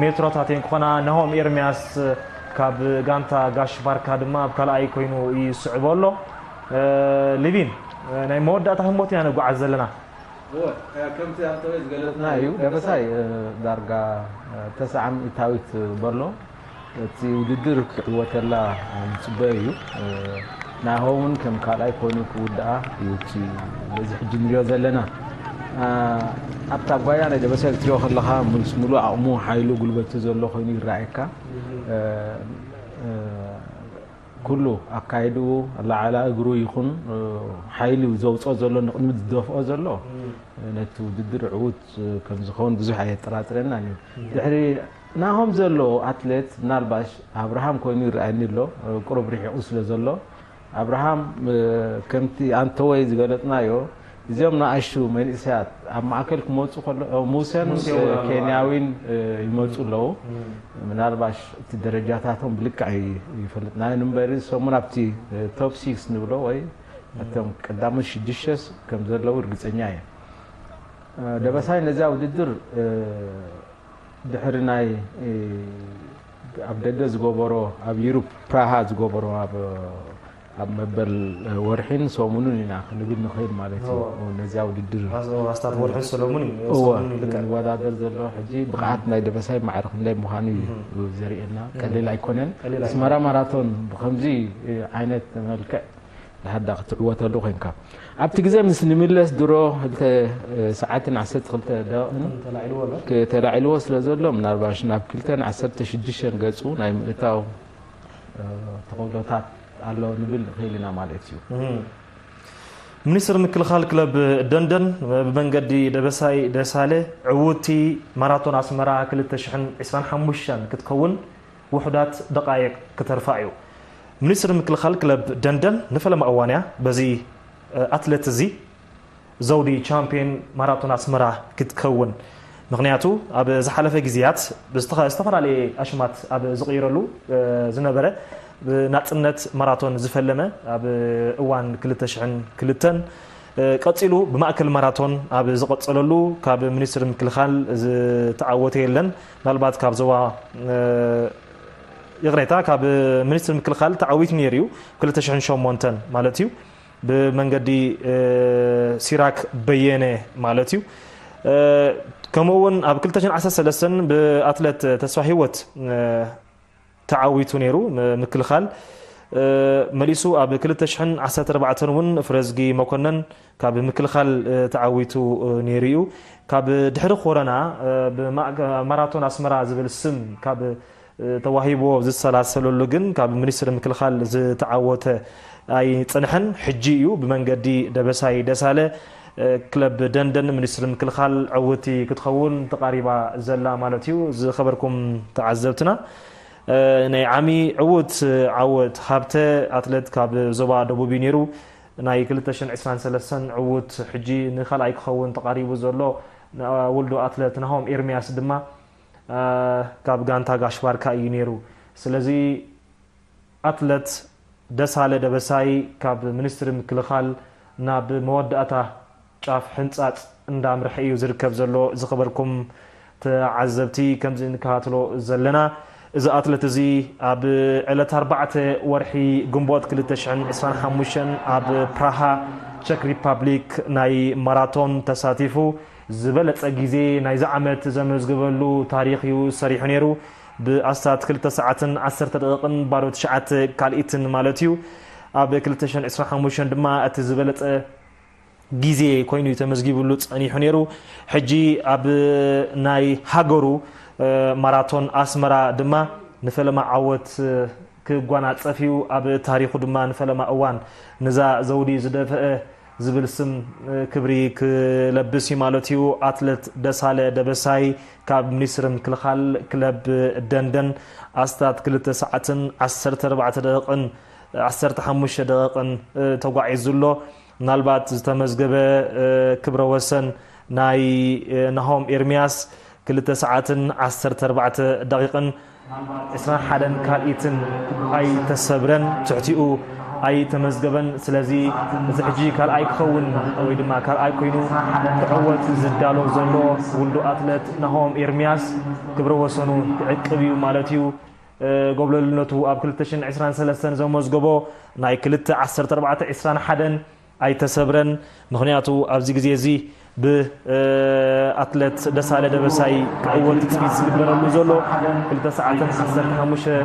ሜትሮታት እየን ክኾና። ናሆም ኤርሚያስ ካብ ጋንታ ጋሽ ባርካ ድማ ኣብ ካልኣይ ኮይኑ ይስዕቦ ኣሎ። ሊቪን ናይ መወዳእታ ህሞት ኢና ንጓዓዝ ዘለና። እወ፣ ከምቲ ኣንተወይ ዝገለጽና እዩ። ደበሳይ ዳርጋ ተስዓ ሚእታዊት በሎ እቲ ውድድር ክዕወተላ ዝጽበዮ እዩ። ናሆ እውን ከም ካልኣይ ኮይኑ ክውድኣ እዩ እቲ በዚ ሕጂ ንሪኦ ዘለና። ኣብታ ጓያ ናይ ደበሳይ ክትሪኦ ከለኻ ሙሉስ ሙሉእ ዓቕሙ፣ ሓይሉ፣ ጉልበቱ ዘሎ ኮይኑ ይረኣየካ። ኩሉ ኣካይድኡ፣ ኣለዓዕላ እግሩ ይኹን ሓይሊ ዘውፅኦ ዘሎ ንቕድሚት ዝደፍኦ ዘሎ ነቲ ውድድር ዕዉት ከም ዝኸውን ብዙሕ ኣየጠራጥረናን እዩ። ድሕሪ ናሆም ዘሎ ኣትሌት ምናልባሽ ኣብርሃም ኮይኑ ይረኣየኒ ኣሎ፣ ቁሩብ ርሒቑ ስለ ዘሎ ኣብርሃም ከምቲ ኣንተወይ ዝገለፅናዮ እዚኦም ንኣሽቱ መንእሰያት ኣብ ማእከል ክመፁ ከሎ ሙሴን ኬንያዊን ይመፁ ኣለዉ። ምናልባሽ እቲ ደረጃታቶም ብልክዕ ይፈልጥና እምበሪ ሰሙን ኣብቲ ቶፕ ሲክስ ንብሎ ወይ እቶም ቀዳሞት ሽዱሽተስ ከም ዘለዉ እርግፀኛ እየ። ደበሳይ ነዚያ ውድድር ድሕሪ ናይ ኣብ ደገ ዝገበሮ ኣብ ዩሩፕ ፕራሃ ዝገበሮ ኣብ ኣብ መበል ወርሒን ሰሙኑን ኢና ክንብል ንኽእል ማለት እዩ። ነዚያ ውድድር ኣስታት ወርሒ ሰለሙን እዩ። እወ፣ ሰለሙን እዩ፣ ልክዕ። ዝወዳደር ዘሎ ሕጂ ብቕዓት ናይ ደበሳይ ማዕረ ክንደይ ምዃኑ እዩ ዘርእየና። ቀሊል ኣይኮነን። ቀሊል ኣይኮነን። ኣስመራ ማራቶን ብኸምዚ ዓይነት መልክዕ ድሓዳ ክትዕወተሉ ኮንካ ኣብቲ ግዜ ምስ ንምለስ ድሮ ክልተ ሰዓትን ዓሰርተ ክልተ ደቂቕን ተላዒልዎ ኣሎ። ተላዒልዎ ስለ ዘሎ ምናልባሽ ናብ ክልተን ዓሰርተ ሽዱሽተን ገጹ ናይ ምእታው ተኸእሎታት ኣሎ ንብል ንኽእል ኢና ማለት እዩ። ሚኒስትር ምክልኻል ክለብ ደንደን ብመንገዲ ደበሳይ ደሳለ ዕውቲ ማራቶን ኣስመራ ክልተ ሽሕን ዕስራን ሓሙሽተን ክትከውን ውሑዳት ደቃይቕ ክተርፋ እዩ። ሚኒስትር ምክልኻል ክለብ ደንደን ንፈለማ እዋን እያ በዚ ኣትለት እዚ ዘውዲ ቻምፒዮን ማራቶን ኣስመራ ክትከውን። ምኽንያቱ ኣብ ዝሓለፈ ግዜያት ብዝተኸ-፣ ዝተፈላለየ ኣሽማት ኣብ ዝቕይረሉ ዝነበረ ብናጽነት ማራቶን ዝፈለመ ኣብ እዋን ክልተ ሽሕን ክልተን ቀጺሉ ብማእከል ማራቶን ኣብ ዝቐጸለሉ ካብ ሚኒስትሪ ምክልኻል ዝተዓወተ የለን። ምናልባት ካብ ዞባ ይቕሬታ ካብ ሚኒስትሪ ምክልኻል ተዓዊቱ ነይሩ እዩ። ክልተ ሽሕን ሸሞንተን ማለት እዩ። ብመንገዲ ሲራክ በየነ ማለት እዩ። ከምኡ እውን ኣብ ክልተ ሽሕን ዓሰርተ ሰለስተን ብኣትለት ተስፋ ህይወት ተዓዊቱ ነይሩ። ምክልኻል መሊሱ ኣብ ክልተ ሽሕን ዓሰርተ ኣርባዕተን እውን ፍረዝጊ መኮነን ካብ ምክልኻል ተዓዊቱ ነይሩ እዩ። ካብ ድሕሪ ኮረና ብማራቶን ኣስመራ ዝብል ስም ካብ ተዋሂብዎ ዝሰላሰለሉ ግን ካብ ሚኒስትሪ ምክልኻል ዝተዓወተ ኣይጸንሐን። ሕጂ እዩ ብመንገዲ ደበሳይ ደሳለ ክለብ ደንደን ሚኒስትሪ ምክልኻል ዕውቲ ክትኸውን ተቓሪባ ዘላ ማለት እዩ። ዝኸበርኩም ተዓዘብትና ናይ ዓሚ ዕውት ዓወት ሃብተ ኣትለት ካብ ዞባ ደቡብ እዩ ነይሩ። ናይ ክልተ ሽሕን ዕስራን ሰለስተን ዕውት ሕጂ ንኻልኣይ ክኸውን ተቓሪቡ ዘሎ ውልዱ ኣትለት ናሆም ኤርሚያስ ድማ ካብ ጋንታ ጋሽ ባርካ እዩ ነይሩ። ስለዚ ኣትለት ደሳለ ደበሳይ ካብ ሚኒስትሪ ምክልኻል ናብ መወዳእታ ጫፍ ሕንጻጽ እንዳምርሐ እዩ ዝርከብ ዘሎ። ዝኸበርኩም ተዓዘብቲ፣ ከምዚ እንከታተሎ ዘለና፣ እዚ ኣትለት እዚ ኣብ ዕለት ኣርባዕተ ወርሒ ግንቦት ክልተ ሽሕን ዕስራን ሓሙሽተን ኣብ ፕራሃ ቸክ ሪፓብሊክ ናይ ማራቶን ተሳቲፉ ዝበለጸ ግዜ ናይዚ ዓመት ዘመዝግበሉ ታሪኽ እዩ ሰሪሑ ነይሩ። ብኣስታት ክልተ ሰዓትን ዓሰርተ ደቂቕን ባዶ ትሽዓተ ካልኢትን ማለት እዩ። ኣብ ክልተ ሽሕን ዕስራን ሓሙሽተን ድማ እቲ ዝበለጸ ግዜ ኮይኑ እዩ ተመዝጊብሉ ጸኒሑ ነይሩ። ሕጂ ኣብ ናይ ሃገሩ ማራቶን ኣስመራ ድማ ንፈለማ ዓወት ክጓናጸፍ እዩ። ኣብ ታሪኹ ድማ ንፈለማ እዋን ነዛ ዘውዲ ዝደፍአ ዝብል ስም ክብሪ ክለብስ እዩ ማለት እዩ። ኣትለት ደሳለ ደበሳይ ካብ ሚኒስትሪ ምክልኻል ክለብ ደንደን ኣስታት ክልተ ሰዓትን ዓሰርተ ኣርባዕተ ደቂቕን ዓሰርተ ሓሙሽተ ደቂቕን ተጓዒዙ ኣሎ። ምናልባት ዝተመዝገበ ክብረ ወሰን ናይ ናሆም ኤርሚያስ ክልተ ሰዓትን ዓሰርተ ኣርባዕተ ደቂቕን ዕስራን ሓደን ካልኢትን ኣይተሰብረን፣ ትሕቲኡ ኣይተመዝገበን። ስለዚ እዚ ሕጂ ካልኣይ ክኸውን ወይ ድማ ካልኣይ ኮይኑ ክዕወት ዝዳሎ ዘሎ ውልዱ ኣትለት ናሆም ኤርሚያስ ክብረ ወሰኑ ክዕቅብ እዩ ማለት እዩ። ጎብለልነቱ ኣብ ክልተ ሽሕን ዕስራን ሰለስተን ዘመዝገቦ ናይ ክልተ ዓሰርተ ኣርባዕተ ዕስራን ሓደን ኣይተሰብረን። ምኽንያቱ ኣብዚ ግዜ እዚ ብኣትለት ደሳለ ደበሳይ ክዕወት ትፅቢት ዝግበረሉ ዘሎ ክልተ ሰዓትን ዓሰርተ ሓሙሽተ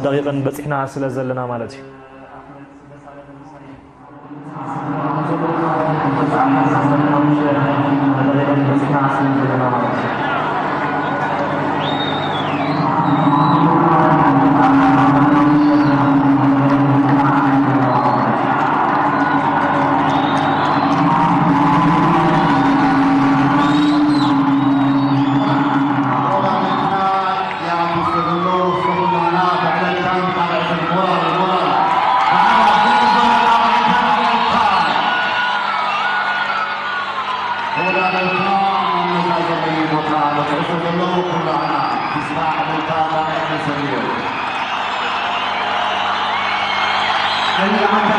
ደቂቕን በፂሕና ስለ ዘለና ማለት እዩ።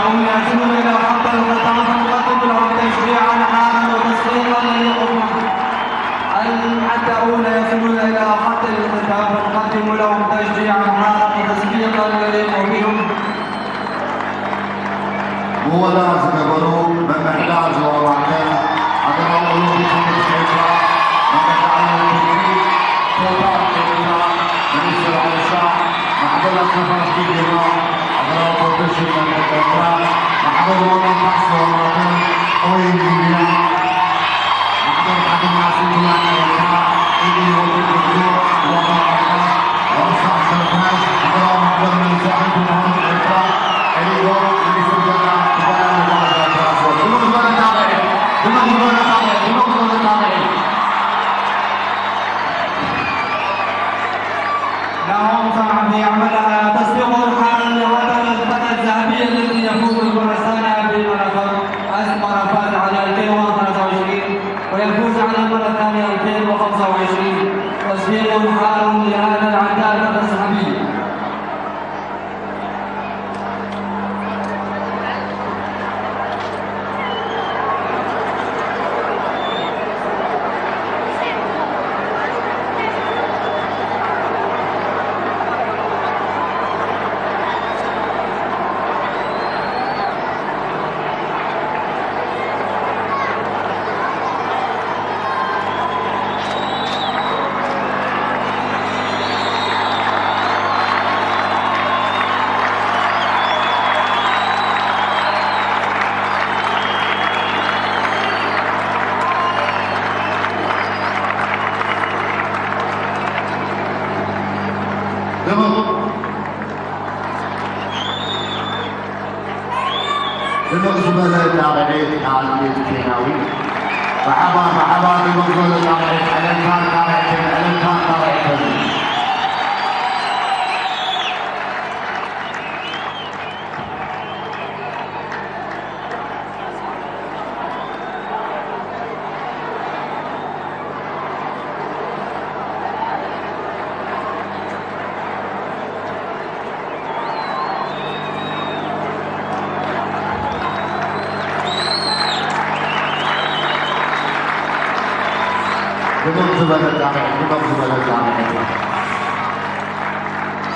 يصلون إلى خط الختام، نقدم لهم تشجيعا حارا وتصفيقا يليق بهم. العداءون يصلون إلى خط الختام، نقدم لهم تشجيعا حارا وتصفيقا يليق بهم. ምወላ ዝገበሩ ምምሕዳር ዞባ ማእከል፣ ሃገራዊ ኦሎምፒክ ኮሚቴ ኤርትራ፣ መምርሒ ኣትሌቲክስ፣ ቶታል ኤርትራ፣ ሚኒስትር ሕርሻ፣ ማሕበር ኣትሌቲክስ ቢሮ፣ ሃገራዊ ኮርፖሬሽን መድረኽ ኤርትራ፣ ማሕበር ኦሎምፒክ ዞባ ማእከል፣ ኦኤምቪቢያ፣ ማሕበር ሓድነት ስንኩላን ኤርትራ፣ ኢዲ ወዲ ጉዕዞ፣ ወፋ ኤርትራ፣ ወርሳ ኢንተርፕራይዝ፣ ሃገራዊ ማሕበር መንእሰያትን ተማሃሮን ኤርትራ፣ ኤሪጎ፣ ሚኒስትር ዜና፣ ኩባንያ መጓዓዝያ ትራንስፖርት። ድምቕ ዝበለ ታብዒ፣ ድምቕ ዝበለ ታብዒ፣ ድምቕ ዝበለ ታብዒ። نعم، صاحبي عملها تصديق الحال لهذا الفتى الذهبي الذي يفوز المرة الثانية بماراثون أسمر، فاز على ألفين وثلاثة وعشرين ويفوز على المرة الثانية ألفين وخمسة وعشرين. تصديق حال لهذا العداء الذهبي. ድምቕ ዝበለ ጣቕዒት ንኣትሌት ኬንያዊ። ብሓባር፣ ብሓባር ድምቕ ዝበለ ጣቕዒት፣ ዕለልታን ጣቕዒትን፣ ዕለልታን ጣቕዒትን። ድምቕ ዝበለ ጣቕዒት፣ ድምቕ ዝበለ ጣቕዒት።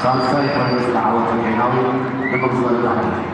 ሳልሳይ ፋይናል ዝዓወተ ኬንያዊ፣ ድምቕ ዝበለ ጣቕዒት።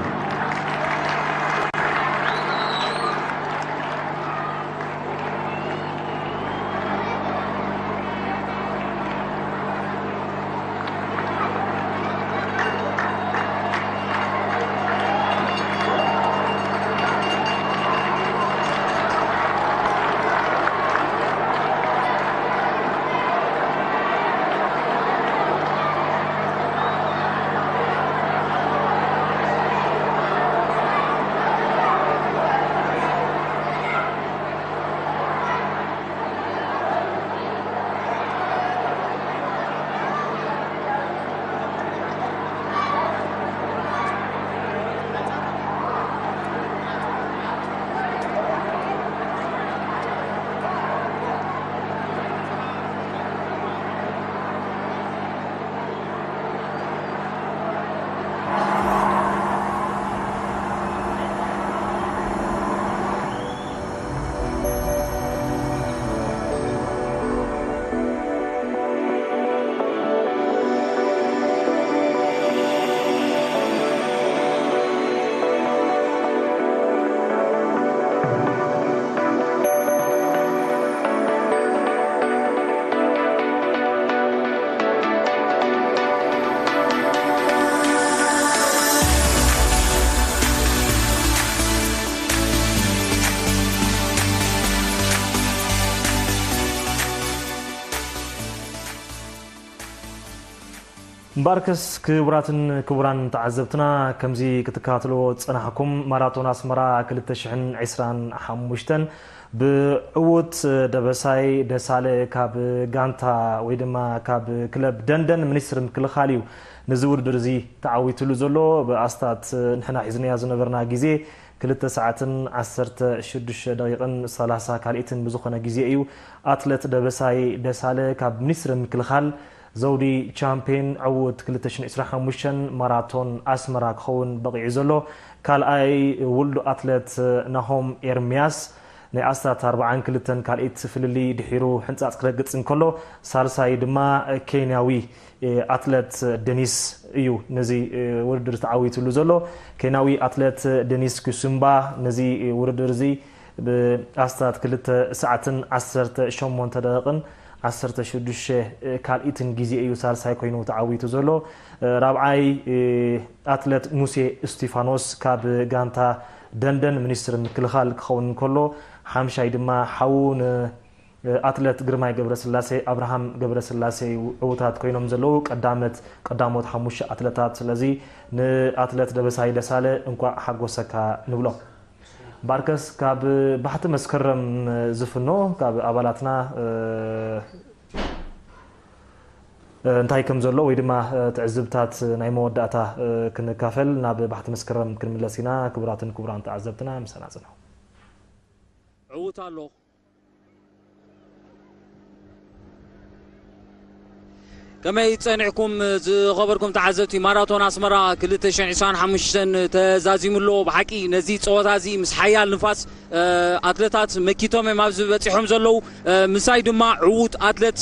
እምበኣርከስ ክቡራትን ክቡራን ተዓዘብትና፣ ከምዚ ክትከታተልዎ ዝጸናሕኩም፣ ማራቶን ኣስመራ ክልተ ሽሕን ዕስራን ሓሙሽተን ብዕዉት ደበሳይ ደሳለ ካብ ጋንታ ወይ ድማ ካብ ክለብ ደንደን ሚኒስትሪ ምክልኻል እዩ ነዚ ውድድር እዚ ተዓዊትሉ ዘሎ። ብኣስታት ንሕና ሒዝናዮ ዝነበርና ግዜ ክልተ ሰዓትን ዓሰርተ ሽዱሽተ ደቂቕን ሰላሳ ካልኢትን ብዝኾነ ግዜ እዩ ኣትለት ደበሳይ ደሳለ ካብ ሚኒስትሪ ምክልኻል ዘውዲ ቻምፒየን ዕውት ክልተ ሽሕን ዕስራን ሓሙሽተን ማራቶን ኣስመራ ክኸውን በቒዑ ዘሎ ካልኣይ ውልዱ ኣትለት ናሆም ኤርምያስ ናይ ኣስታት ኣርብዓን ክልተን ካልኢት ፍልልይ ድሒሩ ሕንጻጽ ክረግጽ እንከሎ፣ ሳልሳይ ድማ ኬንያዊ ኣትለት ደኒስ እዩ ነዚ ውድድር ተዓዊትሉ ዘሎ። ኬንያዊ ኣትለት ደኒስ ኩስምባ ነዚ ውድድር እዚ ብኣስታት ክልተ ሰዓትን ዓሰርተ ሸሞንተ ደቂቕን ዓሰርተ ሽዱሽተ ካልኢትን ግዜ እዩ ሳልሳይ ኮይኑ ተዓዊቱ ዘሎ። ራብዓይ ኣትለት ሙሴ እስቲፋኖስ ካብ ጋንታ ደንደን ሚኒስትሪ ምክልኻል ክኸውን እንከሎ፣ ሓምሻይ ድማ ሓዉ ንኣትለት ግርማይ ገብረስላሴ ኣብርሃም ገብረስላሴ እዩ ዕዉታት ኮይኖም ዘለዉ ቀዳመት ቀዳሞት ሓሙሽተ ኣትለታት። ስለዚ ንኣትለት ደበሳይ ደሳለ እንኳዕ ሓጎሰካ ንብሎ። ባርከስ ካብ ባሕቲ መስከረም ዝፍኖ ካብ ኣባላትና እንታይ ከም ዘሎ ወይ ድማ ትዕዝብታት ናይ መወዳእታ ክንካፈል ናብ ባሕቲ መስከረም ክንምለስ ኢና። ክቡራትን ክቡራን ተዓዘብትና ምሳና ጽንሑ። ዕዉት ኣሎ። ከመይ ጸኒሕኩም ዝኸበርኩም ተዓዘብቲ? ማራቶን ኣስመራ ክልተ ሽሕን ዕስራን ሓሙሽተን ተዛዚሙ ኣሎ። ብሓቂ ነዚ ጸወታ እዚ ምስ ሓያል ንፋስ ኣትለታት መኪቶም እዮም ኣብዚ በጺሖም ዘለዉ። ምሳይ ድማ ዕዉት ኣትለት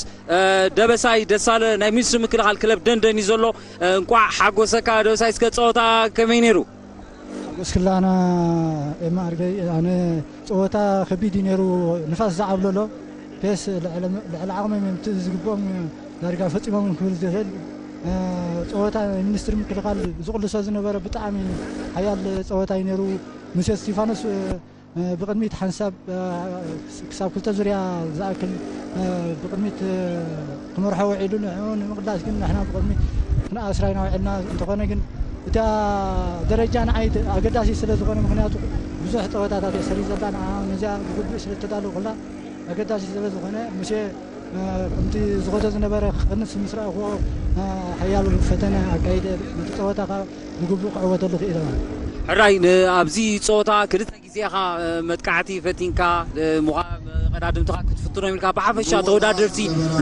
ደበሳይ ደሳለ ናይ ሚኒስትሪ ምክልኻል ክለብ ደንደን እዩ ዘሎ። እንቋዕ ሓጎሰካ ደበሳይ። እስከ ጸወታ ከመይ ነይሩ? እስክላና ኤማ ኣርገይ ኣነ ጸወታ ከቢድ እዩ ነይሩ። ንፋስ ዝዓብለሎ ፔስ ልዕሊ ዓቕሞም እዮም እቲ ዝግብኦም ዳርጋ ፈጺሞም ክብል ዝኽእል ጸወታ ሚኒስትሪ ምክልኻል ዝቕልሶ ዝነበረ ብጣዕሚ ሓያል ጸወታ እዩ ነይሩ። ሙሴ እስቲፋኖስ ብቕድሚት ሓንሳብ ክሳብ ክልተ ዙርያ ዝኣክል ብቕድሚት ክመርሖ ውዒሉ ንዕኡ ንምቕላስ ግን ንሕና ብቕድሚት ክንኣስራ ኢና ውዒልና። እንተኾነ ግን እታ ደረጃ ንዓይ ኣገዳሲ ስለ ዝኾነ ምክንያቱ ብዙሕ ጸወታታት እየ ሰሪዘላ ንዓ ነዚኣ ብግቡእ ስለ እተዳለኹላ ኣገዳሲ ስለ ዝኾነ ሙሴ ከምቲ ዝኸዶ ዝነበረ ክቕንስ ምስ ረኣኹዎ ሓያል ፈተነ ኣካይደ ነቲ ጸወታ ከዓ ብግቡእ ክዕወተሉ ክኢለ። ሕራይ ኣብዚ ጸወታ ክልተ ግዜ ኢኻ መጥቃዕቲ ፈቲንካ ምዃ መቐዳድምትኻ ክትፍትኖም ኢልካ ብሓፈሻ ተወዳደርቲ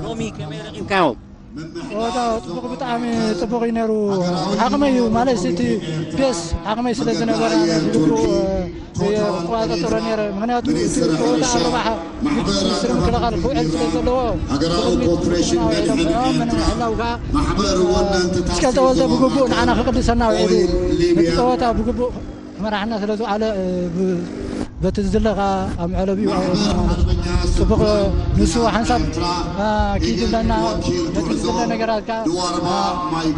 ሎሚ ከመይ ረኺብካዮም? ጸወታ ጽቡቕ ብጣዕሚ ጽቡቕ እዩ ነይሩ። ዓቕመይ እዩ ማለት እቲ ፔስ ዓቕመይ ስለ ዝነበረ ኣነ ብግቡእ እየ ክቆጻጸሮ ነይረ። ምክንያቱ እቲ ጸወታ ኣብ ረብሓ ሚኒስትሪ ምክልኻል ክውዕል ስለ ዘለዎ ብቕድሚት ንሕና ውዒሎም እዮም ንምሕላው ከዓ እስቀል ተወልደ ብግቡእ ንዓና ክቕልሰና ውዒሉ ነቲ ጸወታ ብግቡእ ክመራሕና ስለ ዝውዓለ በቲ ዝድለ ከዓ ኣብ መዕለቢኡ ኣየድና ማለት እዩ። ጽቡቕ ንሱ ሓንሳብ ኪድ ይብለና ነቲ ዝድለ ነገራት ከዓ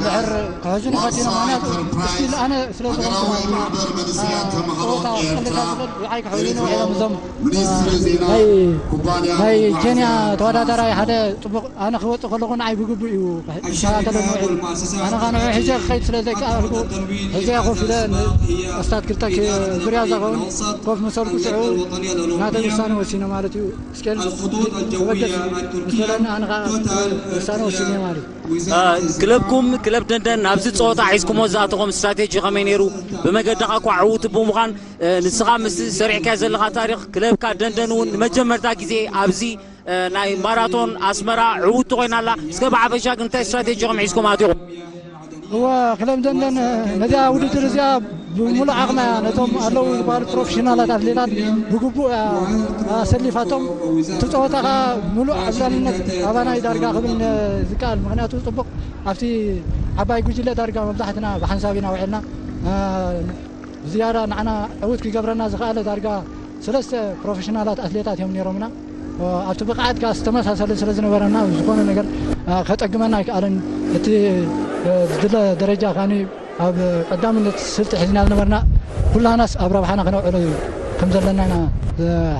ድሕር ክሕዙኒ ፈቲኖም ምክንያቱ ስቲል ኣነ ስለ ዝኾንኩ ጸወታ ክቕልሳ ዝኽእል ንዓይ ክሕዙኒ ውዒሎም እዞም ናይ ኬንያ ተወዳዳራይ ሓደ ጽቡቕ ኣነ ክወጽእ ከለኹ ንዓይ ብግቡእ እዩ ይከታተለኒ ውዒሉ ኣነ ኸኣ ንዕኡ ሒዘ ክኸይድ ስለ ዘይከኣልኩ ሒዘዮ ኮፍ ኢለ ንኣስታት ክልተ ዙርያ ዝኸውን ኮፍ ምስ በልኩ ሽዑ ናተይ ውሳነ ወሲነ ማለት እዩ። እስኬል ተበገስ ምስ በለኒ ኣነ ኸኣ ውሳነ ወሲነ ማለት እዩ። ክለብኩም ክለብ ደንደን ናብዚ ጸወታ ሒዝኩሞ ዝኣተኹም ስትራቴጂ ከመይ ነይሩ? ብመገድኻ እኳ ዕዉት ብምዃን ንስኻ ምስ ሰሪዕካዮ ዘለኻ ታሪኽ ክለብካ ደንደን እውን ንመጀመርታ ግዜ ኣብዚ ናይ ማራቶን ኣስመራ ዕውቲ ኮይና ኣላ። እስከ ብሓፈሻ ግን እንታይ ስትራቴጂኹም ሒዝኩም ኣቲኹም? እወ ክለብ ደንደን ነዚኣ ውድድር እዚኣ ብምሉእ ዓቕማ ነቶም ኣለዉ ዝበሃሉ ፕሮፌሽናላት ኣትሌታት ብግቡእ ኣሰሊፋቶም እቲ ፀወታ ከዓ ምሉእ ዕብላልነት ኣባና እዩ ዳርጋ ክብል ዝከኣል ምክንያቱ ፅቡቅ ኣብቲ ዓባይ ጉጅለ ዳርጋ መብዛሕትና ብሓንሳብ ኢና ውዒልና ዝያዳ ንዓና ዕውት ክገብረና ዝኸኣለ ዳርጋ ሰለስተ ፕሮፌሽናላት ኣትሌታት እዮም ነይሮምና ኣብቲ ብቕዓት ከዓ ዝተመሳሰለ ስለ ዝነበረና ዝኾነ ነገር ከጠግመና ኣይከኣለን እቲ ዝድለ ደረጃ ከዓ ኣብ ቀዳምነት ስልጢ ሒዝና ዝነበርና ኩላናስ ኣብ ረብሓና ክነውዕሎ እዩ ከም ዘለና ኢና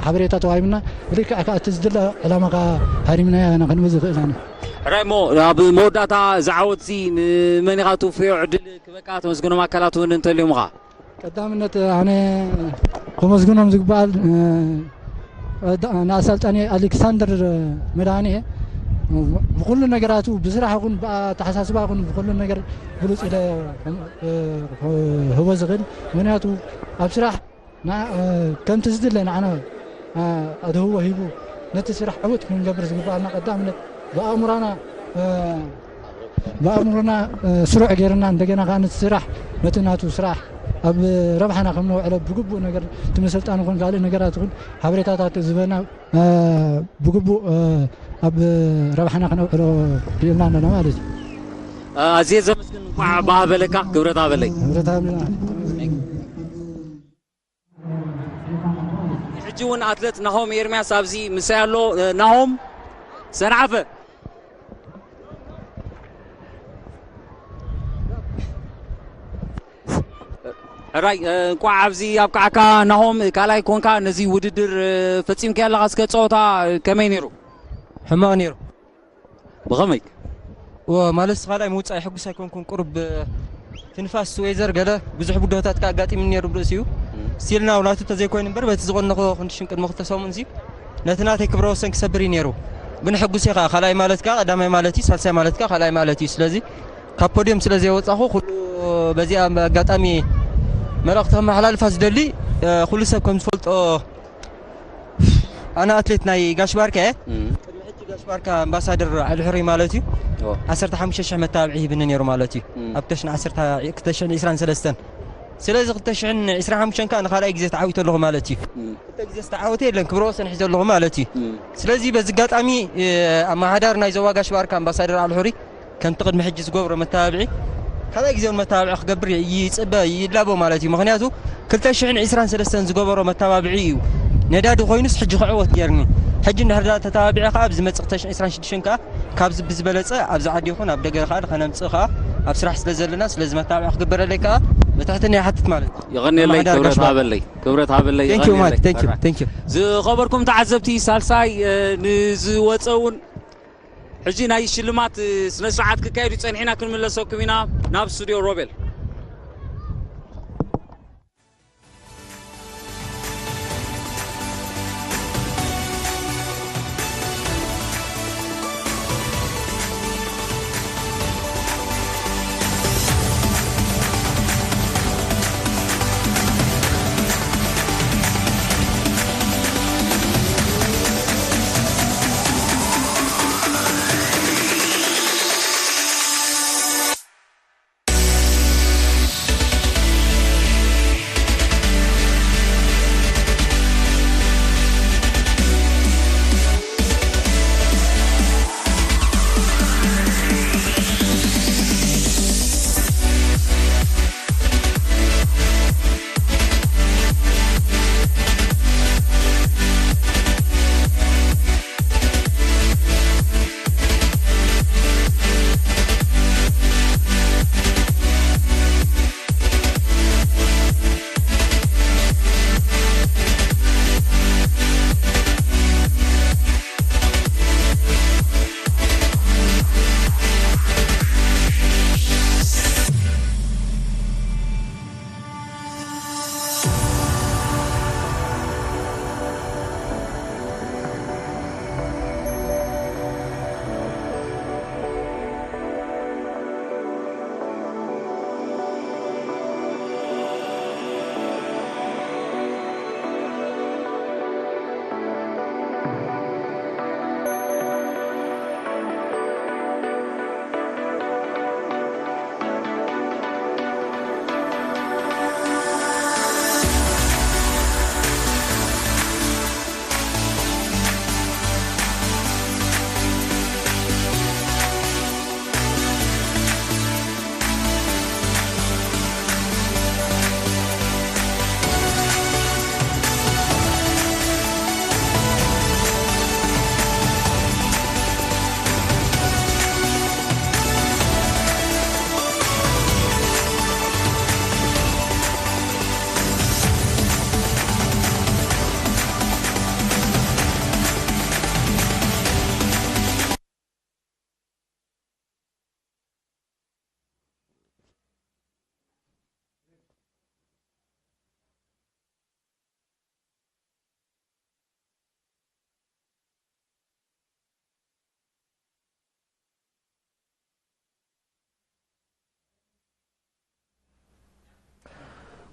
ሓበሬታ ተዋሂብና ብልክዕ ከዓ እቲ ዝድለ ዕላማ ከዓ ሃሪምና ኢና ክንብል ዝኽእል ኣነ ሕራይ እሞ ኣብ መወዳእታ ዝዓወትሲ ንመን ኢኻ ትውፍዮ ዕድል ክበካ ተመስግኖም ኣካላት እውን እንተልዮምኻ ቀዳምነት ኣነ ከመስግኖም ዝግበኣል ንኣሰልጣኒ ኣሌክሳንደር መድሃኔ ብኩሉ ነገራቱ ብስራሕ ይኹን ብኣተሓሳስባ ይኹን ብኩሉ ነገር ብሉፅ ኢለ ህቦ ዝኽእል ምክንያቱ ኣብ ስራሕ ከምቲ ዝድለ ንዓና ኣድህቦ ሂቡ ነቲ ስራሕ ዕውት ክንገብር ዝግበኣልና ቀዳምነት ብኣእምራና ብኣእምሮና ስሩዕ ገይርና እንደገና ከዓ ነቲ ስራሕ ነቲ ናቱ ስራሕ ኣብ ረብሓና ከም ነውዕሎ ብግቡእ ነገር እቲ መሰልጣን ይኹን ካልእ ነገራት ይኹን ሓበሬታታት ዝበና ብግቡእ ኣብ ረብሓና ክነውዕሎ ክኢልና ኣለና ማለት እዩ። ኣዝየ ዘመስግን። እንኳዕ ብኣ በለካ። ክብረት ሃበለይ። ክብረት ሃበለና። ሕጂ እውን ኣትለት ናሆም ኤርሚያስ ኣብዚ ምሳይ ኣሎ። ናሆም ሰንዓፈ። ሕራይ፣ እንኳዕ ኣብዚ ኣብቃዓካ ናሆም። ካልኣይ ኮንካ ነዚ ውድድር ፈፂምካ ኣለካ። እስከ ፀወታ ከመይ ነይሩ? ሕማቕ ነይሩ። ብኸመይ? ማለት ካልኣይ ምውፃእ የሕጉስ ኣይኮንኩን። ቁሩብ ትንፋስ ወይዘር ገለ ብዙሕ ብድሆታት ከኣ ኣጋጢምኒ ነይሩ ብርእሲኡ። ስቲል ናው ናቱ ተዘይኮይኑ እምበር በቲ ዝቐነኹ ኮንዲሽን ቅድሚ ክልተ ሰሙን እዚ ነቲ ናተይ ክብረ ወሰን ክሰብር እዩ ነይሩ። ግን ሕጉስ እየ ከኣ። ካልኣይ ማለት ከኣ ቀዳማይ ማለት እዩ፣ ሳልሳይ ማለት ከኣ ካልኣይ ማለት እዩ። ስለዚ ካብ ፖድዮም ስለ ዘይወጻኹ ኩሉ በዚኣ ኣጋጣሚ መልእኽቲ ከመሓላልፋ ዝደሊ ኩሉ ሰብ ከም ዝፈልጦ ኣነ ኣትሌት ናይ ጋሽ ባርካ እየ። ቅድሚ ሕጂ ጋሽ ባርካ ኣምባሳደር ዓሊ ሕሩይ ማለት እዩ ዓሰርተ ሓሙሽተ ሽሕ መታብዒ ሂብኒ ነይሩ ማለት እዩ። ኣብ ክልተ ሽሕን ዓሰርተ ክልተ ሽሕን ዕስራን ሰለስተን ስለዚ ክልተ ሽሕን ዕስራን ሓሙሽተን ከዓ ንካልኣይ ግዜ ተዓዊተ ኣለኹ ማለት እዩ። ክልተ ግዜ ዝተዓወተ የለን ክብረ ወሰን ሒዘ ኣለኹ ማለት እዩ። ስለዚ በዚ ኣጋጣሚ ኣመሓዳሪ ናይ ዞባ ጋሽ ባርካ ኣምባሳደር ዓሊ ሕሩይ ከምቲ ቅድሚ ሕጂ ዝገብሮ መተባብዒ ካልኣይ ግዜ እውን መተባብዒ ክገብር ይፅበ ይላቦ ማለት እዩ። ምክንያቱ ክልተ ሽሕን ዕስራን ሰለስተን ዝገበሮ መተባብዒ እዩ ነዳዲ ኮይኑስ ሕጂ ክዕወት ገይርኒ። ሕጂ እንድሕር ዳ ተተባቢዐ ከዓ ኣብ ዝመፅእ ክልተ ሽሕን ዕስራን ሽዱሽተን ከዓ ካብዚ ብዝበለፀ ኣብዚ ዓዲ ይኹን ኣብ ደገ ከዓ ከነምፅእ ከዓ ኣብ ስራሕ ስለ ዘለና ስለዚ መተባብዒ ክግበረለይ ከዓ ብትሕትና ይሓትት ማለት እዩ። የቐንየለይ። ክብረት ሃበለይ። ክብረት ሃበለይ። Thank you, Mike. Thank you. Thank you. ዝኸበርኩም ተዓዘብቲ ሳልሳይ ንዝወፀ እውን ሕጂ ናይ ሽልማት ስነ ስርዓት ክካየድ እዩ ጸኒሕና ክንምለሰኩም ኢና ናብ ስቱድዮ ሮቤል።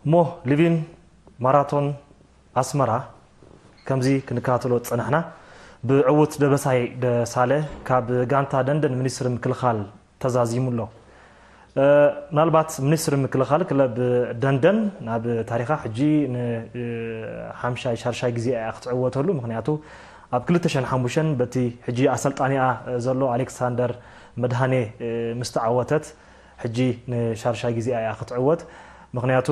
እሞ ሊቪን ማራቶን ኣስመራ ከምዚ ክንከታተሎ ዝጸናሕና ብዕዉት ደበሳይ ደሳለ ካብ ጋንታ ደንደን ሚኒስትሪ ምክልኻል ተዛዚሙ ኣሎ። ምናልባት ሚኒስትሪ ምክልኻል ክለብ ደንደን ናብ ታሪኻ ሕጂ ንሓምሻይ ሻርሻይ ግዜ እያ ክትዕወተሉ። ምክንያቱ ኣብ ክልተ ሽሕን ሓሙሽተን በቲ ሕጂ ኣሰልጣኒኣ ዘሎ ኣሌክሳንደር መድሃኔ ምስ ተዓወተት ሕጂ ንሻርሻይ ግዜ እያ ክትዕወት። ምክንያቱ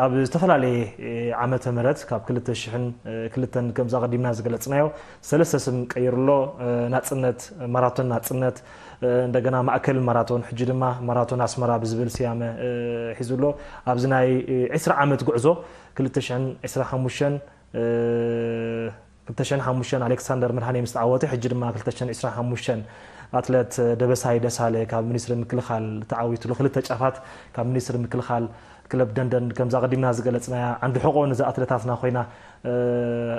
ኣብ ዝተፈላለየ ዓመተ ምህረት ካብ ክልተ ሽሕን ክልተን ከምዛ ቀዲምና ዝገለጽናዮ ሰለስተ ስም ቀይሩ ኣሎ። ናጽነት፣ ማራቶን ናጽነት፣ እንደገና ማእከል ማራቶን፣ ሕጂ ድማ ማራቶን ኣስመራ ብዝብል ስያመ ሒዙ ኣሎ። ኣብዚ ናይ ዕስራ ዓመት ጉዕዞ ክልተ ሽሕን ዕስራን ሓሙሽተን ክልተ ሽሕን ሓሙሽተን ኣሌክሳንደር መድሃኔ ምስ ተዓወተ፣ ሕጂ ድማ ክልተ ሽሕን ዕስራን ሓሙሽተን ኣትለት ደበሳይ ደሳለ ካብ ሚኒስትሪ ምክልኻል ተዓዊትሉ። ክልተ ጫፋት ካብ ሚኒስትሪ ምክልኻል ክለብ ደንደን ከምዛ ቀዲምና ዝገለጽናያ ዓንዲ ሕቆ ነዚ ኣትለታትና ኮይና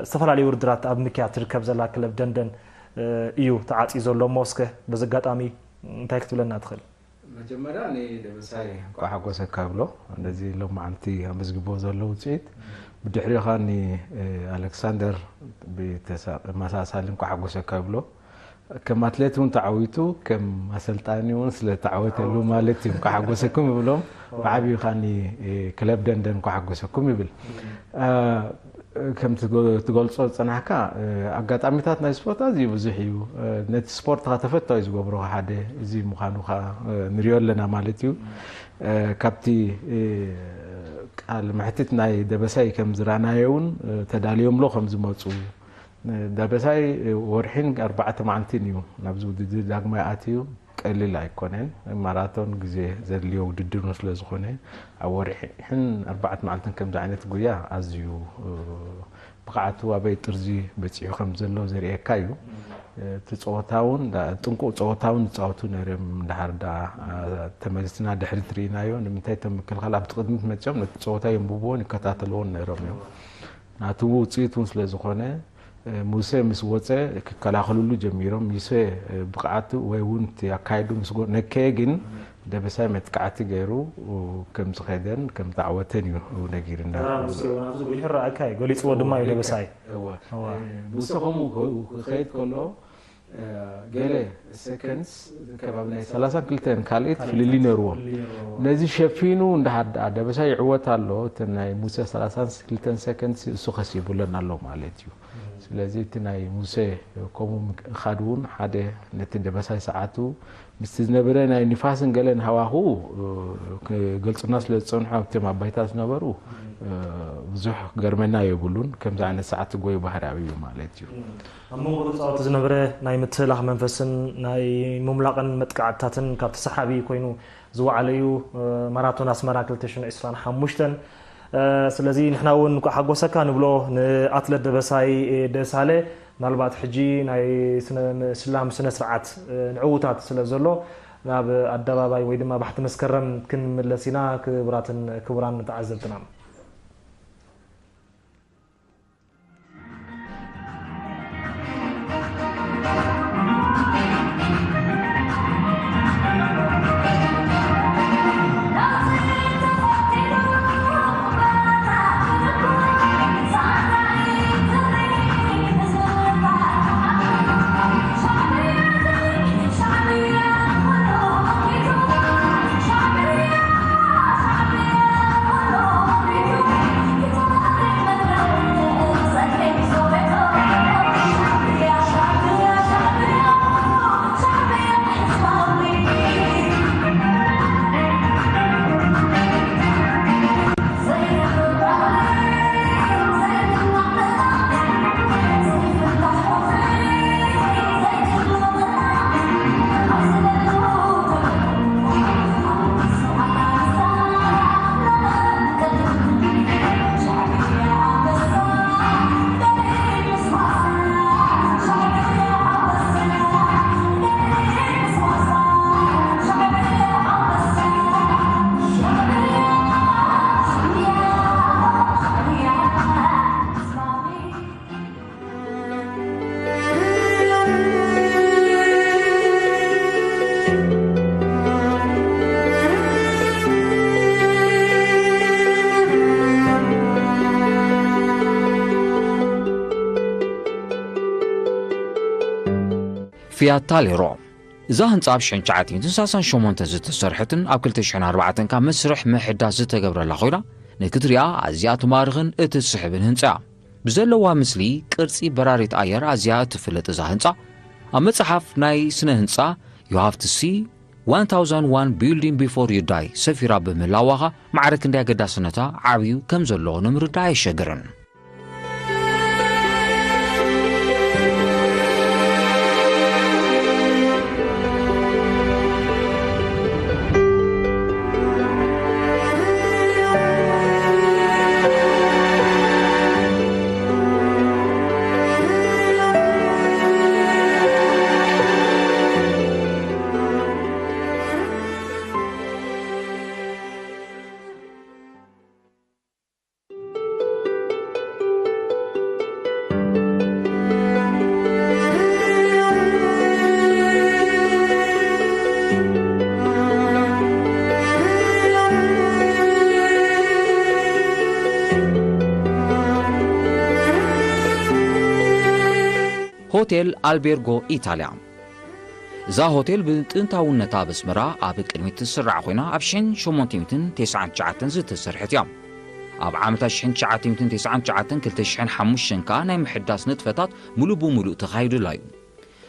ዝተፈላለዩ ውድድራት ኣብ ምክያድ ትርከብ ዘላ ክለብ ደንደን እዩ ተዓጽዩ ዘሎ። እሞ እስከ በዚ ኣጋጣሚ እንታይ ክትብለና ትኽእል? መጀመርያ ንደበሳይ እንኳዕ ሓጎሰካ ብሎ፣ እንደዚ ሎም መዓልቲ ኣመዝግቦ ዘሎ ውፅኢት። ብድሕሪኻ ኒ ኣሌክሳንደር ብተመሳሳሊ እንኳዕ ሓጎሰካ ብሎ። ከም ኣትሌት እውን ተዓዊቱ ከም ኣሰልጣኒ እውን ስለ ተዓወተሉ ማለት እዩ። እንኳዕ ሓጎሰኩም ይብሎም። ብዓብዩ ኻኒ ክለብ ደንደን እንኳዕ ሓጎሰኩም ይብል። ከምቲ ትገልጾ ዝጸናሕካ ኣጋጣሚታት ናይ ስፖርት ኣዝዩ ብዙሕ እዩ። ነቲ ስፖርትኻ ተፈታዊ ዝገብሮ ሓደ እዚ ምዃኑ ኸዓ ንሪኦ ኣለና ማለት እዩ። ካብቲ ቃል መሕትት ናይ ደበሳይ ከም ዝራናዮ እውን ተዳልዮምሎ ከም ዝመፁ፣ ደበሳይ ወርሒን ኣርባዕተ መዓልትን እዩ ናብዚ ውድድር ዳግማይ ኣትዩ። ቀሊል ኣይኮነን። ማራቶን ግዜ ዘድልዮ ውድድር ስለ ዝኾነ ኣብ ወርሕን ኣርባዕተ መዓልትን ከምዚ ዓይነት ጉያ ኣዝዩ ብቕዓቱ ኣበይ ጥርዚ በፂሑ ከም ዘሎ ዘርእየካ እዩ። እቲ ፀወታ እውን ጥንቁቕ ፀወታ እውን ዝፃወቱ ነይሮም። እንድሓር ዳ ተመልስና ድሕሪት ርኢናዮ። ንምንታይ እቶም ምክልኻል ኣብቲ ቅድሚት መፂኦም ነቲ ፀወታ የንብብዎን ይከታተልዎን ነይሮም እዮም። ናቱ ውፅኢት እውን ስለ ዝኾነ ሙሴ ምስ ወፀ ክከላኸልሉ ጀሚሮም። ሙሴ ብቕዓቱ ወይ እውን እቲ ኣካይዱ ምስ ጎ- ነከየ ግን ደበሳይ መጥቃዕቲ ገይሩ ከም ዝኸደን ከም ዝዓወተን እዩ ነጊርና። ተራ ሙሴ እውን ኣብዚ ጉሊሑ ረኣካ እዩ፣ ገሊፅዎ ድማ እዩ ደበሳይ። እወ። እወ። ሙሴ ከምኡ ክኸይድ ከሎ ገለ ሰከንድስ ከባቢ ናይ ሰላሳን ክልተን ካልኢት ፍልልይ ነይርዎም። ነዚ ሸፊኑ እንድሓር ደኣ ደበሳይ ይዕወት ኣሎ፣ እቲ ናይ ሙሴ ሰላሳን ክልተን ሰከንድስ እሱ ከሲቡለን ኣሎ ማለት እዩ። ስለዚ እቲ ናይ ሙሴ ከምኡ ምኻድ እውን ሓደ ነቲ ደበሳይ ሰዓቱ ምስቲ ዝነበረ ናይ ንፋስን ገለን ሃዋህው ክገልጹና ስለ ዝጸንሑ ኣብቶም ኣብ ባይታ ዝነበሩ ብዙሕ ክገርመና የብሉን። ከምዚ ዓይነት ሰዓት ትጎዩ ባህሪ ኣብዩ ማለት እዩ። ኣብ መንጎ ተጻወቲ ዝነበረ ናይ ምትህላኽ መንፈስን ናይ ምምላቕን መጥቃዕትታትን ካብቲ ሰሓቢ ኮይኑ ዝወዓለ እዩ። ማራቶን ኣስመራ ክልተ ሽሕን ዕስራን ሓሙሽተን። ስለዚ ንሕና እውን እንኳዕ ሓጎሰካ ንብሎ ንኣትለት ደበሳይ ደሳለ። ምናልባት ሕጂ ናይ ስነ- ስላም ስነ ስርዓት ንዕውታት ስለ ዘሎ ናብ ኣደባባይ ወይ ድማ ባሕቲ መስከረም ክንምለስ ኢና። ክቡራትን ክቡራን ተዓዘብትና። ፊያት ታሌሮ እዛ ህንጻ ኣብ ሽሕን ትሽዓተ ሚእትን ሰላሳን ሸሞንተን ዝተሰርሐትን ኣብ ክልተ ሽሕን ኣርባዕተን ካብ መስርሕ ምሕዳስ ዝተገብረላ ኮይና፣ ንክትሪኣ ኣዝያ ትማርኽን እትስሕብን ህንጻ እያ። ብዘለዋ ምስሊ ቅርጺ በራሪት ኣየር ኣዝያ እትፍለጥ እዛ ህንጻ፣ ኣብ መጽሓፍ ናይ ስነ ህንጻ You Have to See one thousand one Building Before You Die ሰፊራ ብምህላዋኻ፣ ማዕረ ክንደይ ኣገዳስነታ ዓብዩ ከም ዘሎ ንምርዳእ ኣየሸግርን። ሆቴል ኣልቤርጎ ኢታልያ። እዛ ሆቴል ብጥንታውነታ ኣብ ኣስመራ ኣብ ቅድሚት ትስራዕ ኮይና፣ ኣብ ሽሕን ሸሞንተ ሚእትን ተስዓን ትሽዓተን ዝተሰርሐት እያ። ኣብ ዓመታት ሽሕን ትሽዓተ ሚእትን ተስዓን ትሽዓተን ክልተ ሽሕን ሓሙሽተን ከኣ ናይ ምሕዳስ ንጥፈታት ምሉእ ብምሉእ ተኻይዱላ እዩ።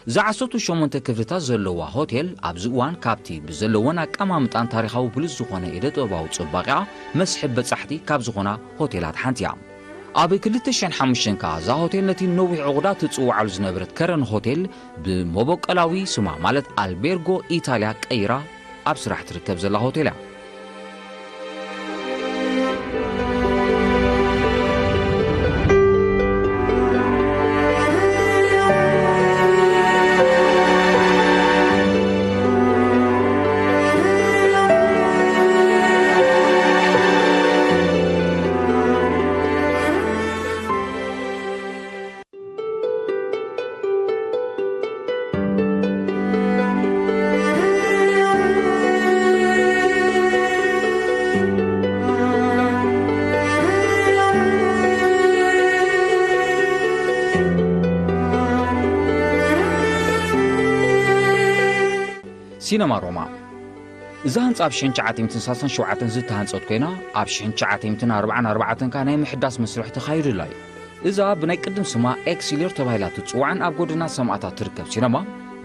እዛ ዓሰርተ ሸሞንተ ክፍልታት ዘለዋ ሆቴል ኣብዚ እዋን ካብቲ ብዘለወን ኣቀማምጣን ታሪኻዊ ብሉጽ ዝኾነ ኢደ ጥበባዊ ጽባቐኣ መስሕብ በጻሕቲ ካብ ዝኾና ሆቴላት ሓንቲ እያ። ኣብ ክልተ ሽሕን ሓሙሽተን ከኣ እዛ ሆቴል ነቲ ነዊሕ ዕቑዳ ትጽውዓሉ ዝነበረት ከረን ሆቴል ብመበቆላዊ ስማ ማለት ኣልቤርጎ ኢታልያ ቀይራ ኣብ ስራሕ ትርከብ ዘላ ሆቴል እያ። ሲነማ ሮማ። እዛ ህንጻ ኣብ ሽሕን ትሽዓተ ሚእትን ሰላሳን ሸውዓተን ዝተሃንጸት ኮይና፣ ኣብ ሽሕን ትሽዓተ ሚእትን ኣርባዓን ኣርባዕተን ከኣ ናይ ምሕዳስ መስርሕ ተኻይዱላ እዩ። እዛ ብናይ ቅድም ስማ ኤክሲሊር ተባሂላ ትጽዋዕን ኣብ ጎደና ሰማእታት ትርከብ ሲነማ፣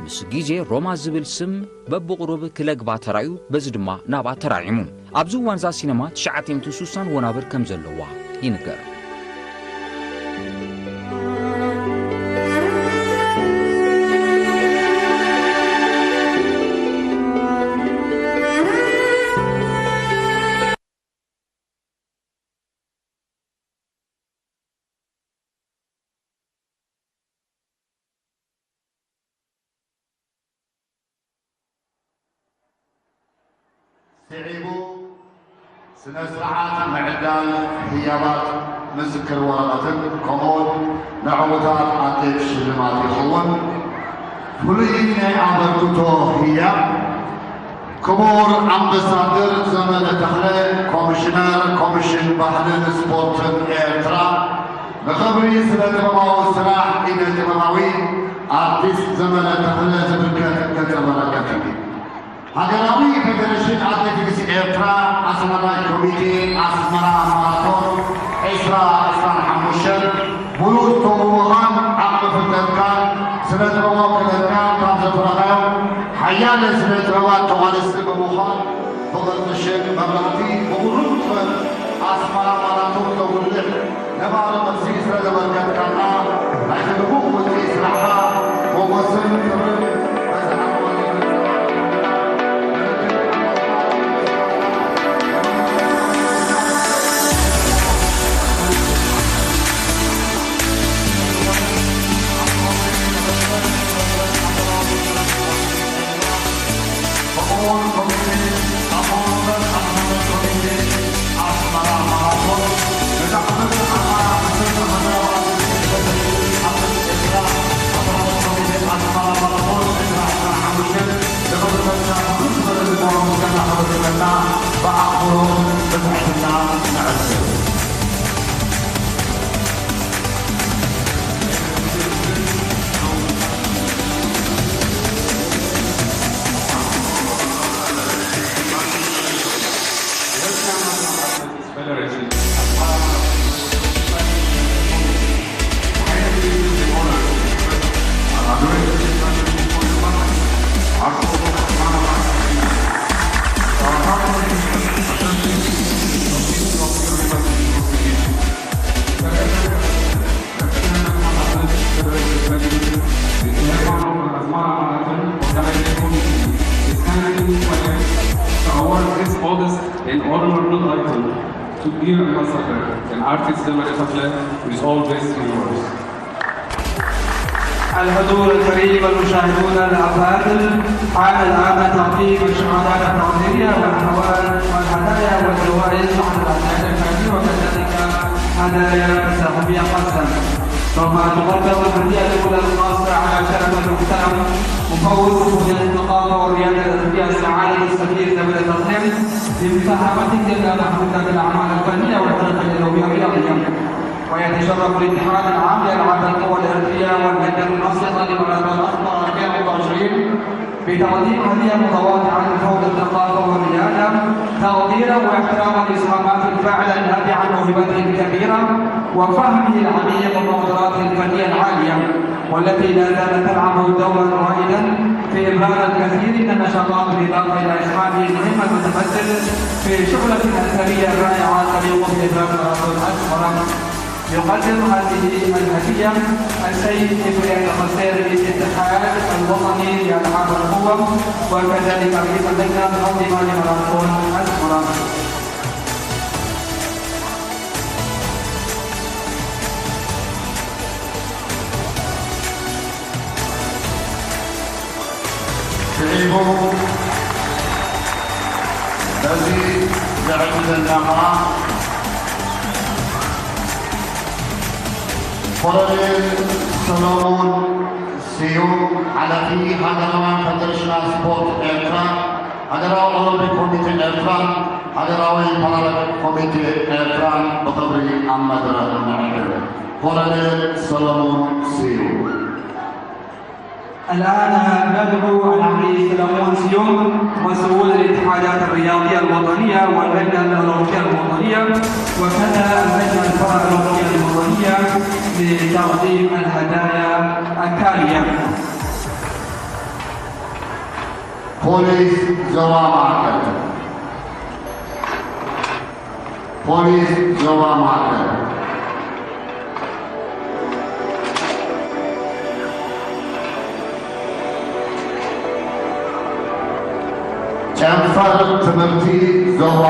ምስ ግዜ ሮማ ዝብል ስም በብቕሩብ ክለግባ ተራእዩ፣ በዚ ድማ ናብኣ ተራዒሙ። ኣብዚ እዋን እዛ ሲነማ ትሽዓተ ሚእትን ስሳን ወናብር ከም ዘለዋ ይንገር። ስዒቡ ስነ ስርዓት ምዕዳል ህያባት ምስክር ወረቐትን ከምኡውን ንዕዉታት ኣትሌት ሽልማት ይኸውን። ፍሉይ ናይ ኣበርክቶ ህያብ ክቡር ኣምባሳደር ዘመደ ተኽለ፣ ኮሚሽነር ኮሚሽን ባህልን ስፖርትን ኤርትራ፣ ንኽብሪ ስነ ጥበባዊ ስራሕ ኢደ ጥበባዊ ኣርቲስት ዘመደ ተኽለ ዝብርከት ገጸ በረከት እዩ። ሃገራዊ ፌደሬሽን ኣትሌቲክስ ኤርትራ፣ ኣስመራይ ኮሚቴ ኣስመራ ማራቶን ዕስራ ዕስራን ሓሙሽተን፣ ብሉጽ ተውህቦኻን ዓቕሚ ፍልጠትካን ስነ ጥበባዊ ክእለትካን ካብ ዘፍረኻዮም ሓያለ ስነ ጥበባት ተቓለስቲ ብምዃን፣ ብቕርጺ ሽግ መብራህቲ፣ ብብሩህ ጥበብ ኣስመራ ማራቶን ዘጉልሕ ነባሪ ቅርሲ ስለ ዘበርከትካና፣ ናይቲ ልሙቕ ውጽኢት ስራሕኻ ሞጎስን ክብርን በዚ ዓወት To give a massacre and artist Zamani Tafle with all best rewards. الحضور الكريم والمشاهدون الأفاضل، حان الآن تقديم الشهادات التقديرية والهوا-، والهدايا والجوائز على الأعداد الكريمة، وكذلك هدايا سهمية خاصة. سوف تقدم الهدية الأولى الخاصة على شرف المحترم مفوض مديرية الثقافة والريادة الأدبية سعادة السفير نبيل التقديم بمساهمته المحدودة في الأعمال الفنية والحرف اليدوية الرياضية. ويتشرف الاتحاد العام لألعاب القوى الأرضية والهيئة المنسقة لمهرجان أسمر ألفين وأربعة وعشرين بتقديم هدية متواضعة لفوضى الثقافة والريادة، تقديرا واحتراما لإسهاماته الفاعلة النابعة عن موهبته الكبيرة وفهمه العميق ومقدراته الفنية العالية، والتي لا زالت تلعب دورا رائدا في إبراز الكثير من النشاطات، بالإضافة إلى إسهامه المهم المتمثل في شعلة الأثرية الرائعة تليق بإبراز الرجل الأسمر. يقدم هذه الهدية السيد إبراهيم القصير للاتحاد الوطني لألعاب القوى، وكذلك رئيس اللجنة المنظمة لماراثون أسمرة. ስዒቡ በዚ ዘዕግበና ኸዓ ኮሎኔል ሰሎሞን ስዩም፣ ሓላፊ ሃገራውያን ፈደረሽናት ስፖርት ኤርትራ፣ ሃገራዊ ኦሎምፒክ ኮሚቴ ኤርትራ፣ ሃገራዊ ፓራሊምፒክ ኮሚቴ ኤርትራ ብኽብሪ ኣብ መድረኽ ንዕድም። ኮሎኔል ሰሎሞን ስዩም። الآن ندعو العميد سلمون سيوم، مسؤول الاتحادات الرياضية الوطنية واللجنة الأولمبية الوطنية، وكذا اللجنة البارالمبية الوطنية، لتقديم الهدايا التالية. ፖሊስ ዞባ ማእከል። ፖሊስ ዞባ ማእከል። ጨንፈር ትምህርቲ ዞባ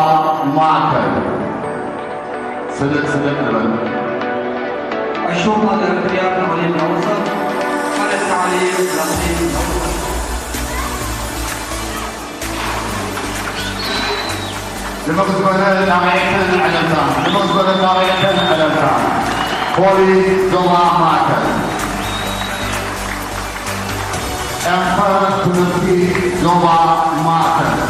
ማእከል። ስልጥ ስልጥ ንበል። الشرطة الأمنية تقديم الأوسط. فرع التعليم تقديم الأوسط. ንመኽዝበነ ጣቕዒትን ዕለልታን፣ ንመኽዝበነ ጣቕዒትን ዕለልታን። ፖሊስ ዞባ ማእከል። ጨንፈር ትምህርቲ ዞባ ማእከል።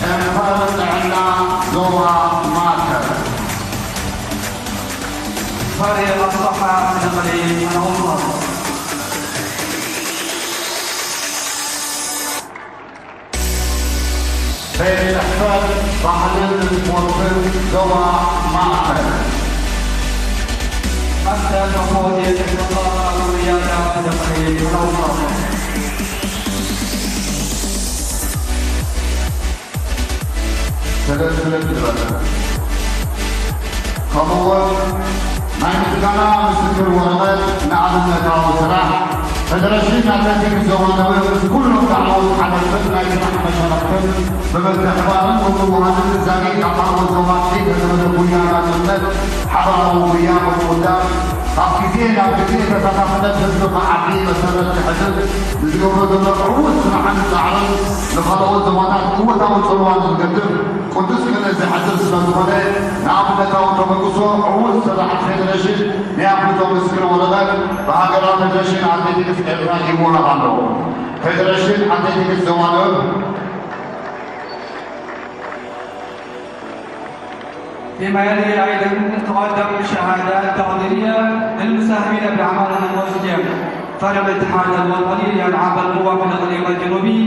ጨንፈር ጥዕና ዞባ ማእከል። فريق الصحة النقلي الأوسط. ቤት ጽሕፈት ባህልን ስፖርትን ዞባ ማእከል። مكتب مفوضية الثقافة والريادة النقلي الأوسط. ሰለስተ ክለብ ዝረከብ። ከምኡውን ናይ ምስጋና ምስክር ወረቐት ንኣብነታዊ ስራሕ ፌደሬሽን ኣትሌቲክስ ዞባ ደቡብ ምስ ኩሎም ላዕለዎት ሓለፍትን ናይ ስራሕ መሻርኽትን ብምትሕብባርን ብምውህሃድን ዛጊድ ኣብ ካልኦት ዞባታት ዘይተለመደ ጉያ ናጽነት ሓባራዊ ጉያ ብምውዳብ ካብ ግዜ ናብ ግዜ ተሳታፍነት ህዝቢ ክዓቢ መሰረት ክሕድር ንዝገብሮ ዘሎ ዕዉት ስራሕን ጻዕርን ንኻልኦት ዞባታት እወታዊ ጽልዋ ንዝገድፍ ቅዱስ ክእለት ዘሕድር ስለ ዝኾነ ንኣብነታዊ ተበግሶ ዕዉት ስራሕቲ ፌደሬሽን ናይ ኣፍልጦ ምስክር ወረቐት ብሃገራዊ ፌደሬሽን ኣትሌቲክስ ኤርትራ ይወሃብ ኣሎ። ፌደሬሽን ኣትሌቲክስ ዞባ ደቡብ فيما يلي أيضًا تقدم شهادات تقديرية للمساهمين بأعمال النموذجية. فريق الاتحاد الوطني لألعاب القوى في الإقليم الجنوبي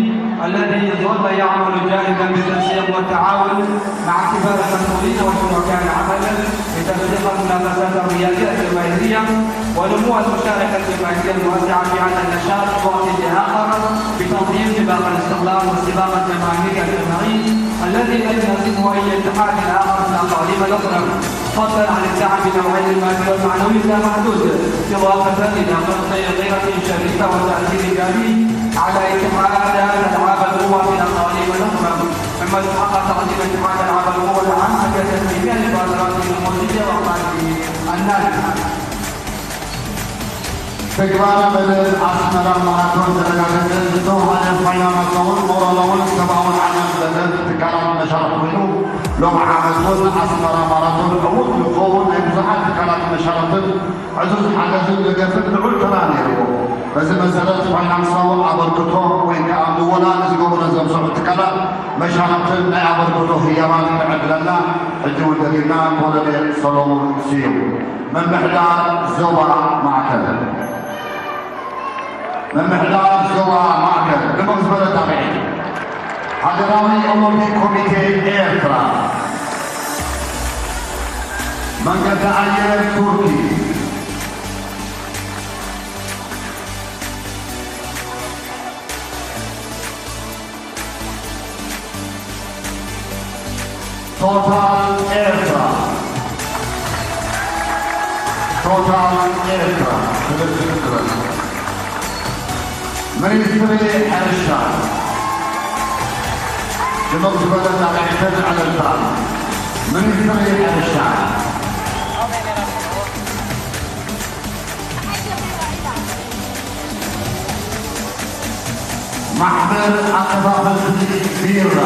الذي ظل يعمل جاهدًا بالتنسيق والتعاون مع كبار المسؤولين وشركاء العمل لتنسيق المنافسات الرياضية الجماهيرية ونمو المشاركة الجماهيرية الواسعة في هذا النشاط وقت لآخر بتنظيم سباق الاستقلال والسباق الجماهيري الجماعي الذي لجنة وأي اتحاد آخر من أقاليم الأخرى، فضلا عن الدعم بنوعين المادي والمعنوي اللامحدود، إضافة إلى قطع غيرة شرسة وتأثير إيجابي على اتحاد ألعاب القوى في الأقاليم الأخرى، مما استحق تقديم اتحاد ألعاب القوى العام بتسليمها لبادرات الموسيقى وأعمال النادي. ተግባረ መደብ ኣስመራ ማራቶን ዘረጋገጸ ዝተውሃደ ፋይናንሳውን ሞራላውን ሰብኣውን ዓመት መደብ ትካላት መሻርኽቲ ኮይኑ፣ ሎም ዓመት እውን ኣስመራ ማራቶን ዕዉት ንክኸውን ናይ ብዙሓት ትካላት መሻርኽትን ዕዙዝ ሓገዝን ደገፍን ልዑል ተራ ነይርዎ። በዚ መሰረት ፋይናንሳዊ ኣበርክቶ ወይ ከዓ ምወላ ንዝገበሩ ዘምስዑ ትካላት መሻርኽትን ናይ ኣበርክቶ ህያባት ክዕድለና ሕጂ እውን ደጊምና ኮሎኔል ሰሎሞን ስዩም። ምምሕዳር ዞባ ማእከል። ምምሕዳር ዞባ ማእከል ድምቕ ዝበለ ጣቕዒት። ሃገራዊ ኦሎምፒክ ኮሚቴ ኤርትራ። መንገዲ ኣየር ቱርኪ። ቶታል ኤርትራ። ቶታል ኤርትራ። ትልቅ ትልቅ ትበል። ሚኒስትሪ ሕርሻ። ድምቕ ዝበለ ጣቕዒትን ዕልልታን። ሚኒስትሪ ሕርሻ። ማሕበር ኣከፋፈልቲ ቢራ።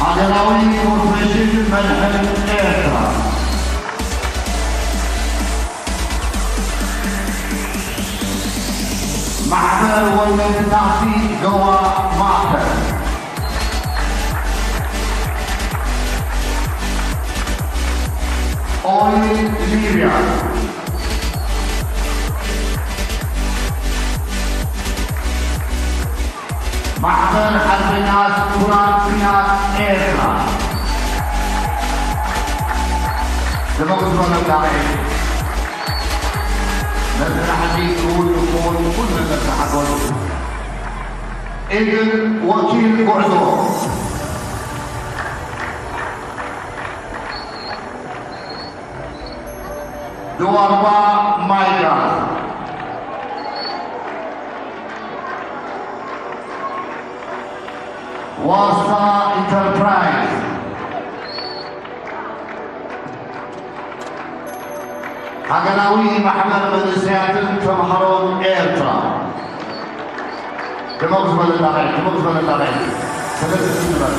ሃገራዊ ኮርፖሬሽን መድሕን ኤርትራ። ማሕበር ወለድ ታክሲ ዞባ ማእከል። ኦይል ሊብያ። ማሕበር ሓርበኛታት ኩራት ኲናት ኤርትራ። ድምቕ ዝበለ ጣቕዒት። መጽናዕቲ ክውን ንክውን ኩሉ ነገር ተሓጎስ። ኤግል ወኪል ጉዕዞ። ድዋርባ ማይ ጋዝ። ዋሳ ኢንተርፕራይዝ። ሃገራዊ ማሕበር መንእሰያትን ተምሃሮን ኤርትራ። ድምቕ ዝበለ ጣቕዒት፣ ድምቕ ዝበለ ጣቕዒት። ሰለስተ ንበል።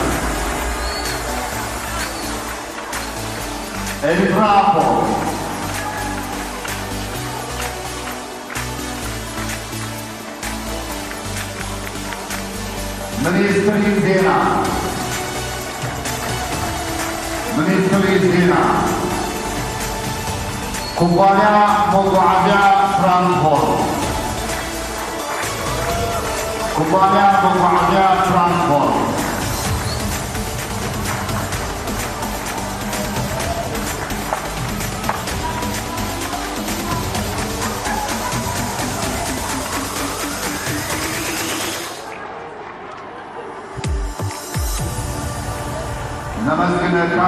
ኤርትራ ፖስት። ሚኒስትሪ ዜና። ሚኒስትሪ ዜና። ኩባንያ መጓዓዝያ ትራንስፖርት። ኩባንያ መጓዓዝያ ትራንስፖርት። ነመስግነካ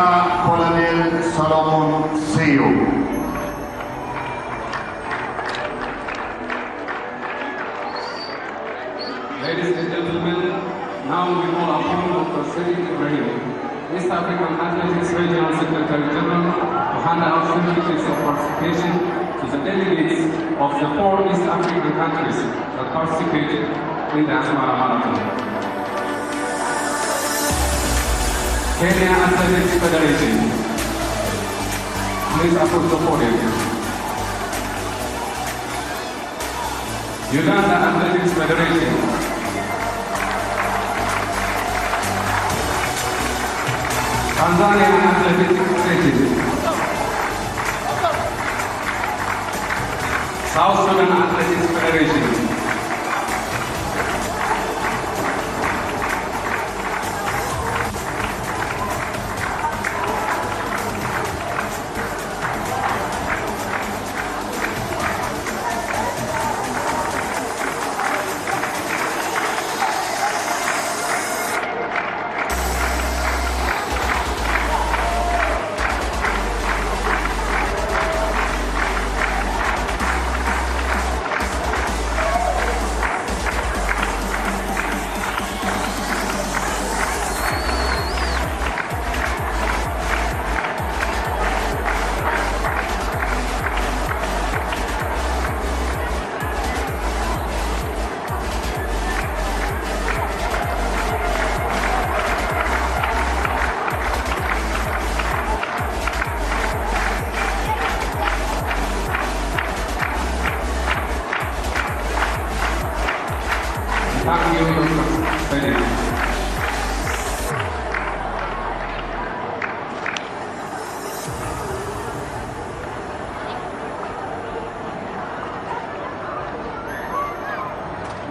ኮሎኔል ሰሎሞን ስዩም። Ladies and gentlemen, now we call upon Doctor Said Ibrahim, East African Athletics Regional Secretary General, to hand out certificates of participation to the delegates of the four East African countries that participated in the Asmara Marathon. Kenya Athletics Federation, please approach the podium. Uganda Athletics Federation. Tanzania Athletics Federation. South Sudan Athletics Federation.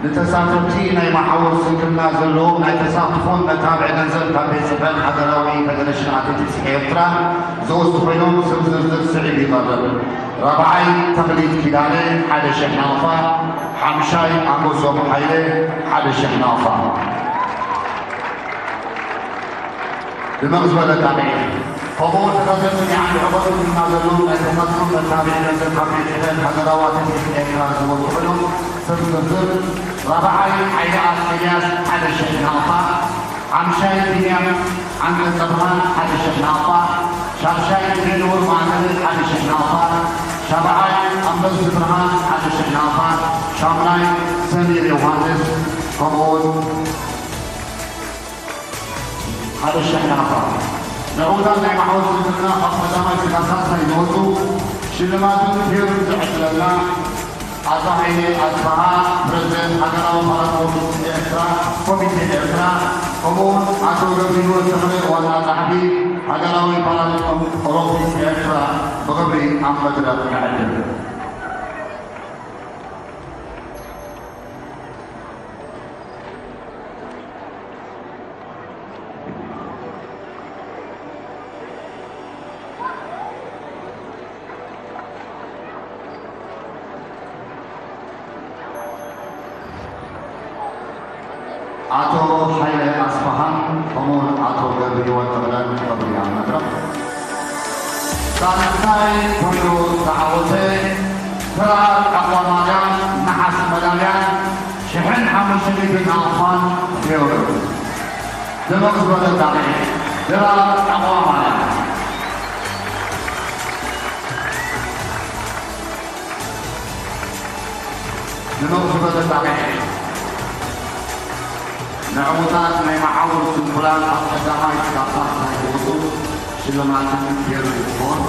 ንተሳተፍቲ ናይ መሓውር ስንክልና ዘለዎም ናይ ተሳትፎን መታብዒ ገንዘብ ካብ ቤት ጽሕፈት ሃገራዊ ፈደረሽን ኣትሌቲክስ ኤርትራ ዝወስዱ ኮይኖም፣ ስም ዝርዝር ስዒቡ ይቐርብ። ራብዓይ፣ ተኽሊት ኪዳነ፣ ሓደ ሽሕ ናቕፋ። ሓምሻይ፣ ኣጎሶም ሓይለ፣ ሓደ ሽሕ ናቕፋ። ድምቕ ዝበለ ጣቕዒት። ከምኡ እውን ተኸተልቲ ናይ ዓንዲ ሕቖ ስንክልና ዘለዎም ናይ ተሳትፎን መታብዒ ገንዘብ ካብ ቤት ጽሕፈት ሃገራዊ ኣትሌቲክስ ኤርትራ ዝወስዱ ኮይኖም፣ ስም ዝርዝር፣ ራብዓይ፣ ሓይለኣብ ኤልያስ፣ ሓደ ሽሕ ናቕፋ። ሓምሻይ፣ ቢንያም ዓንቀጸ ብርሃን፣ ሓደ ሽሕ ናቕፋ። ሻድሻይ፣ ሜንውር ማእከል፣ ሓደ ሽሕ ናቕፋ። ሻብዓይ፣ ኣንበሲ ብርሃን፣ ሓደ ሽሕ ናቕፋ። ሻሙናይ፣ ሰሚር ዮሃንስ፣ ከምኡውን ሓደ ሽሕ ናቕፋ። ንዕዉታት ናይ ማሕበር ስንክልና ካብ ቀዳማይ ክሳብ ሳልሳይ ዝወጹ ሽልማትን ፔሩን ዝዕድለልና ኣቶ ሃይለ ኣስፍሃ፣ ፕረዚደንት ሃገራዊ ፓራኦሎምፒክ ኤርትራ፣ ኮሚቴ ኤርትራ፣ ከምኡውን ኣቶ ገብረህይወት ተኽለ፣ ዋና ጸሓፊ ሃገራዊ ፓራኦሎምፒክ ኤርትራ፣ ብኽብሪ ኣብ መድረኽ ንዕድም። ኣቶ ሃይለ ኣስፍሃን ከምኡውን ኣቶ ገብረህይወት ተኽለን ክቐርቡ እዮም ኣብ መድረኽ። ሳልሳይ ኮይኑ ዝተዓወተ ድራር ኣቕዋ ማርያም፣ ነሓስ መዳልያን ሽሕን ሓሙሽተ ሚእትን ናቕፋን ኔሩ። ድምቕ ዝበለ ጣቕዒት። ድራር ኣቕዋ ማርያም። ድምቕ ዝበለ ጣቕዒት። ንዕዉታት ናይ መሓውር ስንኩላን ካብ ቀዳማይ ክሳብ ሳልሳይ ዝወፁ ሽልማትን ፔሩን ይኸውን።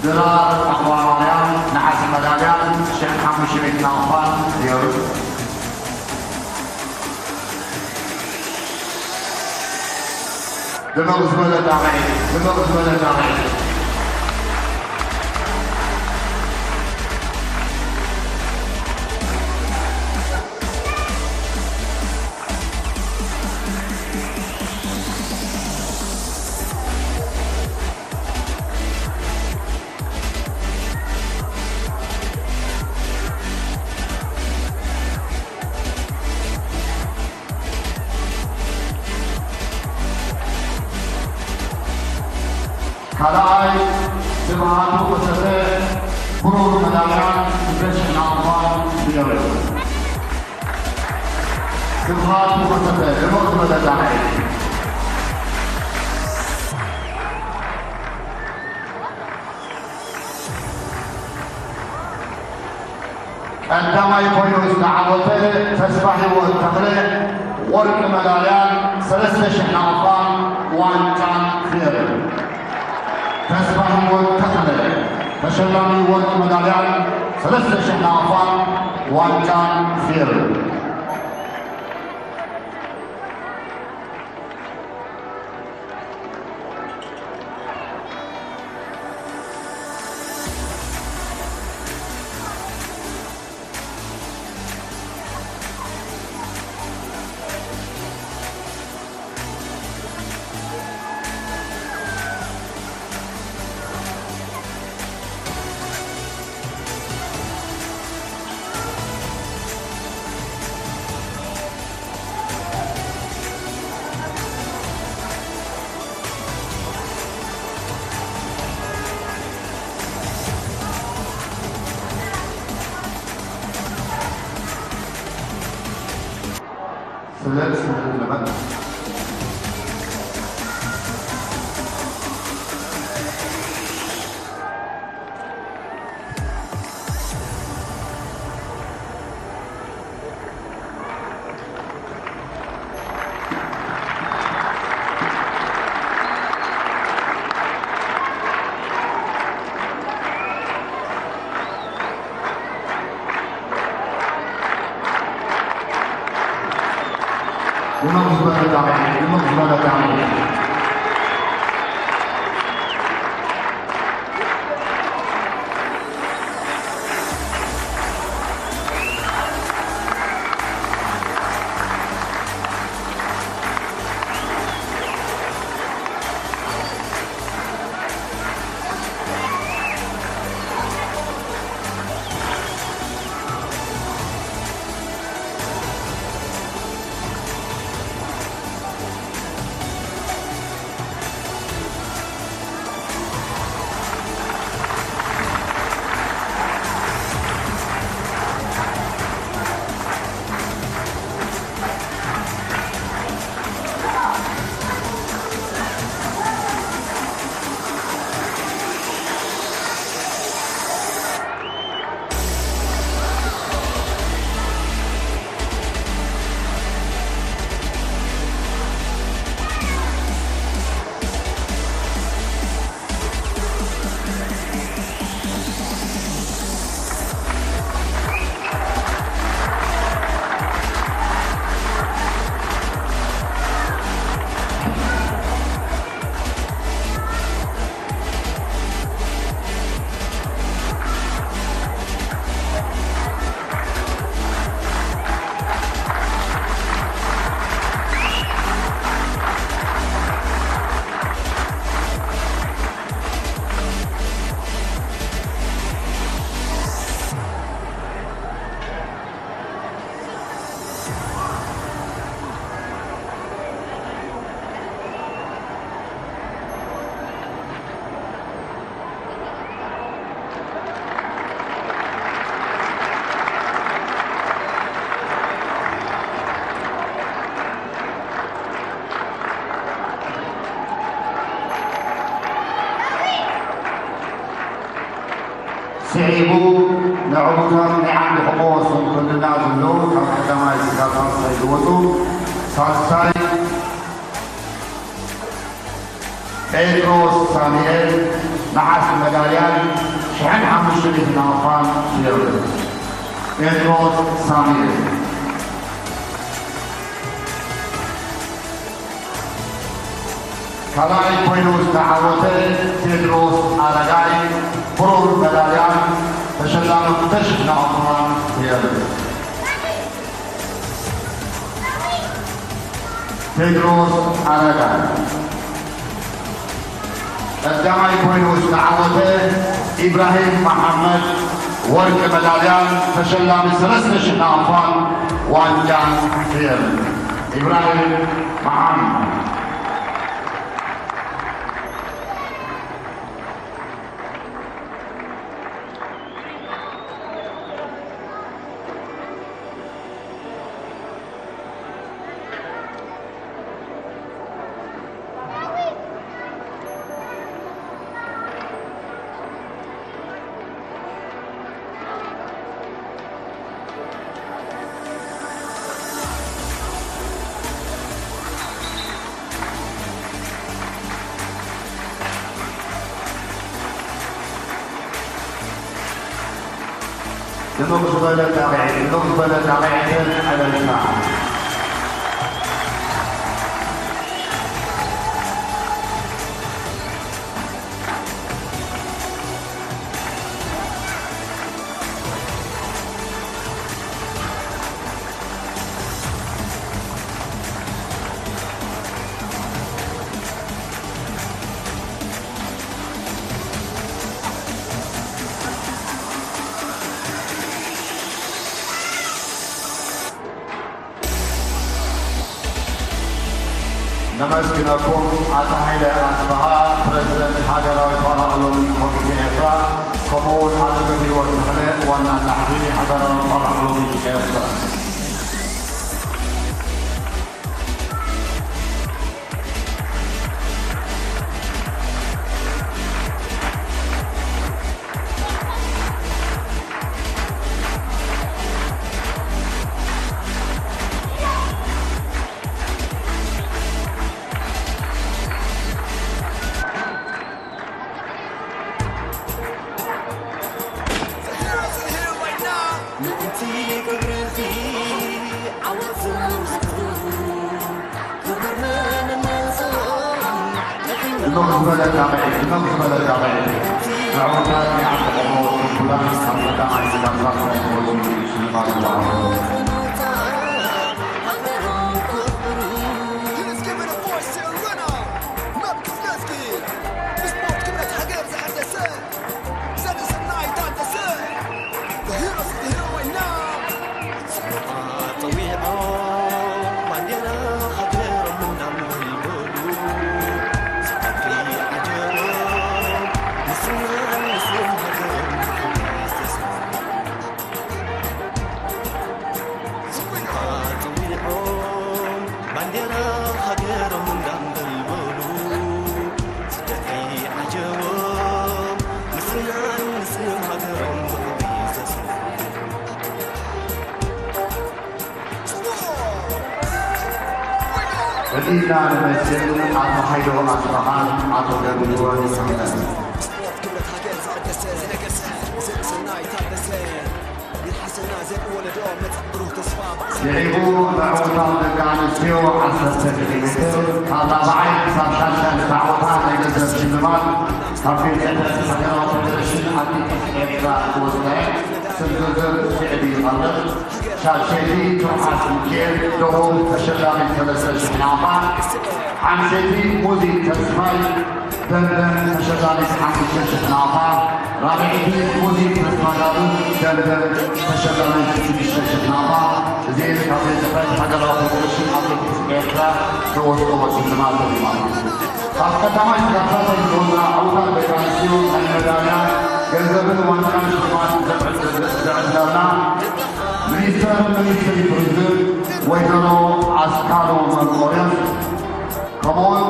ድራር ኣቕዋ ማርያም ነሓስ መዳልያን ሽሕን ሓሙሽተ ሚእትን ናቕፋን ኔሩ። ድምቕ ዝበለ ጣቕዒት፣ ድምቕ ዝበለ ጣቕዒት። ካልኣይ፣ ስብሃቱ ከሰተ፣ ብሩር መዳልያን ክልተ ሽሕ ናቕፋን ኔሩ። ስብሃቱ ከሰተ፣ ድምቕ ዝበለ ጣቕዒት። ቀዳማይ ኮይኑ ዝተዓወተ ተስፋ ህይወት ተኽለ ወርቂ መዳልያን ሰለስተ ሽሕ ናቕፋን ዋንጫን ፌርን። ተስፋ ህይወት ተኽለ ተሸላሚ ወርቂ መዳልያን ሰለስተ ሽሕ ናቕፋን ዋንጫን ፌርን። ስለ ስለ ለመን ድምቕ ዝበለ ጣቕዒት፣ ድምቕ ዝበለ ጣቕዒት። ስዒቡ ንዕዉታት ናይ ዓንዲ ሕቖ ሰንኮልና ዘለዉ ካብ ቀዳማይ ክሳብ ሳልሳይ ዝወፁ፣ ሳልሳይ ጴጥሮስ ሳሙኤል ነሓስ መዳልያን ሽሕን ሓሙሽተ ሚእትን ናቕፋን ይረክብ። ጴጥሮስ ሳሙኤል። ካልኣይ ኮይኑ ዝተዓወተ ቴድሮስ ኣረጋይ ብሩር መዳልያን ተሸላሚ ክልተ ሽሕ ናቕፋን ይረክብ። ቴድሮስ ኣረጋይ። ቀዳማይ ኮይኑ ዝተዓወተ ኢብራሂም መሓመድ ወርቂ መዳልያን ተሸላሚ ሰለስተ ሽሕ ናቕፋን ዋንጫን ክብል። ኢብራሂም መሓመድ። ድምቕ ዝበለ ጣቕዒት፣ ድምቕ ዝበለ ጣቕዒትን ዕልልታ። ነመስግነኩም። ኣቶ ሃይለ ኣስፍሃ፣ ፕረዚደንት ሃገራዊ ፓራኦሎምፒክ ኮሚቴ ኤርትራ፣ ከምኡ እውን ኣቶ ገብረህይወት ተኽለ፣ ዋና ጸሓፊ ሃገራዊ ፓራኦሎምፒክ ኤርትራ። ድምቕ ዝበለ ጣቕዒት፣ ድምቕ ዝበለ ጣቕዒት። ንዕዉታት ናይ ዓዲ ቆቦ ስንኩላን ካብ ቀዳማይ ክሳብ ሳልሳይ ክወጹ ሽልማት ይወሃቦም። Let's give it a voice to the winner! መብት ዝለዝጊ ብስፖርት ክብረት ሃገር ዝሓደሰ ዘርእሰናይ ታደሰ። The heroes of the hill right now. ስምኻ ጸዊዖም ባንዴራ ሃገሮም እናንበልበሉ። ስፖርት ዓጀቦም ንስናን ንስም ሃገሮም ብፍቕሪ ዝተስሙ። ስምኻ ጸዊዖም ባንዴራ ሃገሮም እንዳንበልበሉ። ስደተይ ዓጀቦም ንስናን ንስም ሃገሮም ብኽብሪ ዘስሙ። በሊና ንመስል ኣቶ ሃይለ ኣስፍሃን ኣቶ ገብረህይወት ተኽለን። ስፖርት ክብረት ሃገር ዝቐደሰ ዝነገሰ ዘርእሰናይ ታደሰ። ስዒቡ ንዕዉታት ደቂ ኣንስትዮ ዓሰርተ ኪሎ ሜትር ካብ ራብዓይ ክሳብ ሻድሻይ ዝተዓወታ ናይ ገንዘብ ሽልማት ካብ ቤት ጽሕፈት ሃገራዊ ፌደሬሽን ኣትሌቲክስ ኤርትራ ዝወጸ ስም ዝርዝር ስዒቡ ይቐርብ። ሻድሸይቲ ትርሓስ ሚካኤል ደቡብ ተሸላሚት ሰለስተ ሽሕ ናቕፋ፣ ሓምሸይቲ ሙዚት ተስፋይ ደንደን ተሸላሚት ሓሙሽተ ሽሕ ናቕፋ፣ ራብዐይቲ ሙዚት ተስፋጋብር ደንደን ተሸላሚት ሽዱሽተ ሽሕ ናቕፋ። እዚኤን ካብ ቤት ጽሕፈት ሃገራዊ ፌደሬሽን ኣትሌቲክስ ኤርትራ ዝወጽኦ ሽልማት እዮም ማለት እዩ። ካብ ቀዳማይ ክሳብ ሳልሳይ ዝወጻ ዕዉታት ደቂ ኣንስትዮ ናይ መዳልያ ገንዘብን ዋንጫን ሽልማት ዘዕድለና ሚኒስተር ሚኒስትሪ ቱሪዝም ወይዘሮ ኣስካሉ መርቆርዮስ፣ ከምኡውን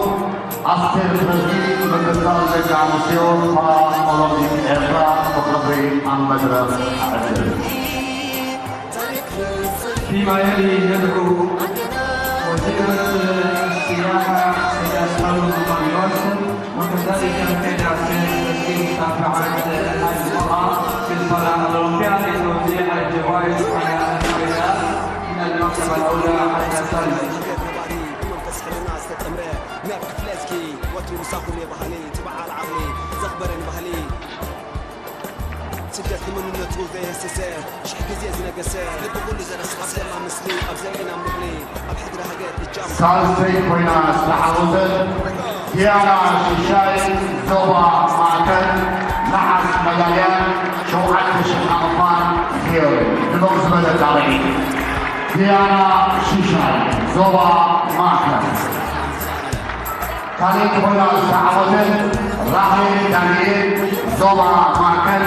ኣስቴር ፕረዚደንት ምክትል ደቂ ኣንስትዮ ፓራኦሎምፒክ ኤርትራ ብኽብሪ ኣብ መድረኽ ኣዕድም። فيما يلي ندعو وزيرة السياحة سيدة سالم مطريوس، وكذلك السيدة سيد الدين تابعة الحلقة في البارالمبيا لتوزيع الجوائز على الفريقات من المرتبة الأولى حتى الثالثة. ወትሩ ምሳኹም እየ ባህሊ፣ እቲ በዓል ዓቕሊ ዘኽበረን ባህሊ። ስደት ንመንነቱ ዘየህሰሰ፣ ሽሕ ግዜ ዝነገሰ፣ ልቢ ኩሉ ዘነስሓሰ፣ ኣብ ደማ ምስሊ፣ ኣብ ዘርኢ ናብ ምቕሊ፣ ኣብ ሕድሪ ሃገር እጃም። ሳልሰይቲ ኮይና ዝተዓወተት ዲያና ሽሻይ፣ ዞባ ማእከል፣ ነሓስ መዳልያን ሸውዓተ ሽሕ ናቕፋን ገይሩ። ድምቕ ዝበለ ጣቕዒት። ዲያና ሽሻይ፣ ዞባ ማእከል። ካልኣይቲ ኮይና ዝተዓወተት ራሄል ዳንኤል፣ ዞባ ማእከል፣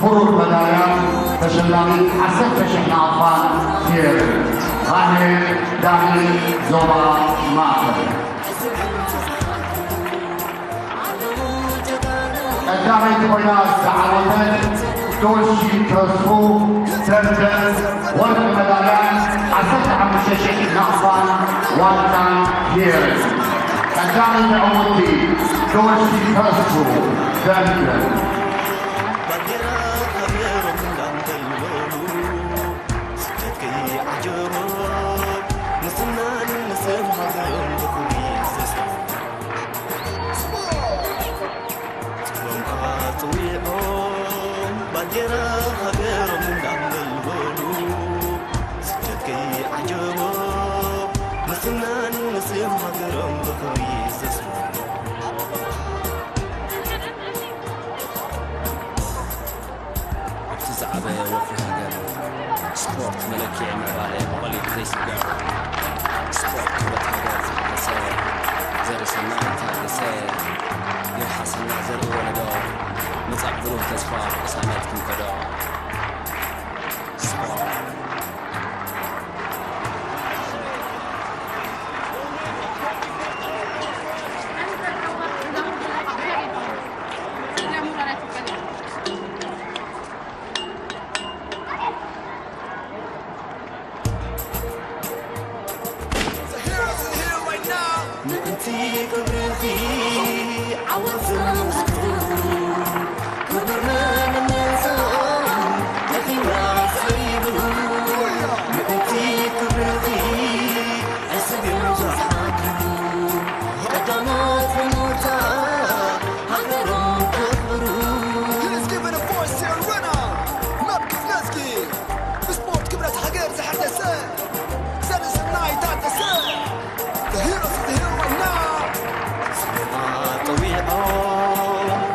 ብሩር መዳልያን ተሸላሚት ዓሰርተ ሽሕ ናቕፋን ገይሩ። ራሄል ዳንኤል፣ ዞባ ማእከል። ቀዳመይቲ ኮይና ዝተዓወተት ዶልሺ ተስፉ፣ ደንደን፣ ወርቂ መዳልያን ዓሰርተ ሓሙሽተ ሽሕ ናቕፋን ዋንጫን ገይሩ። ቀዳመይቲ ዕውትቲ ዶልሺ ተስፉ፣ ደንደን። ኣብቲ ዝዓበየ ወፍሪ ሃገር፣ ስፖርት መለክዒ ምዕባለ ብቐሊሉ ዘይስገር። ስፖርት ክብረት ሃገር ዝሓፈሰ፣ ዘርእሰናይ ታደሰ፣ ይርሓሰና ዘርኢ ወለዶ፣ መጻኢ ብሩህ ተስፋ ብቕሳነት ክንከዶ። ስፖርት። ምእንቲ ክብርኺ ዓወት ዘምስክሩ ክብርና ንምንሳእ ደኺምና ሰሪሩ። ምእንቲ ክብርኺ ዕስብ እዮም ዝሓድሩ ቀዳሞት ብምውጻእ ሃገሮም ከኽብሩ። Let's give it a voice to Arena! መብ ክፍለዝጊ ብስፖርት ክብረት ሃገር ዘሐደሰ ዘርእሰናይ ታደሰ። The heroes of the hill right now! ጠዊዖም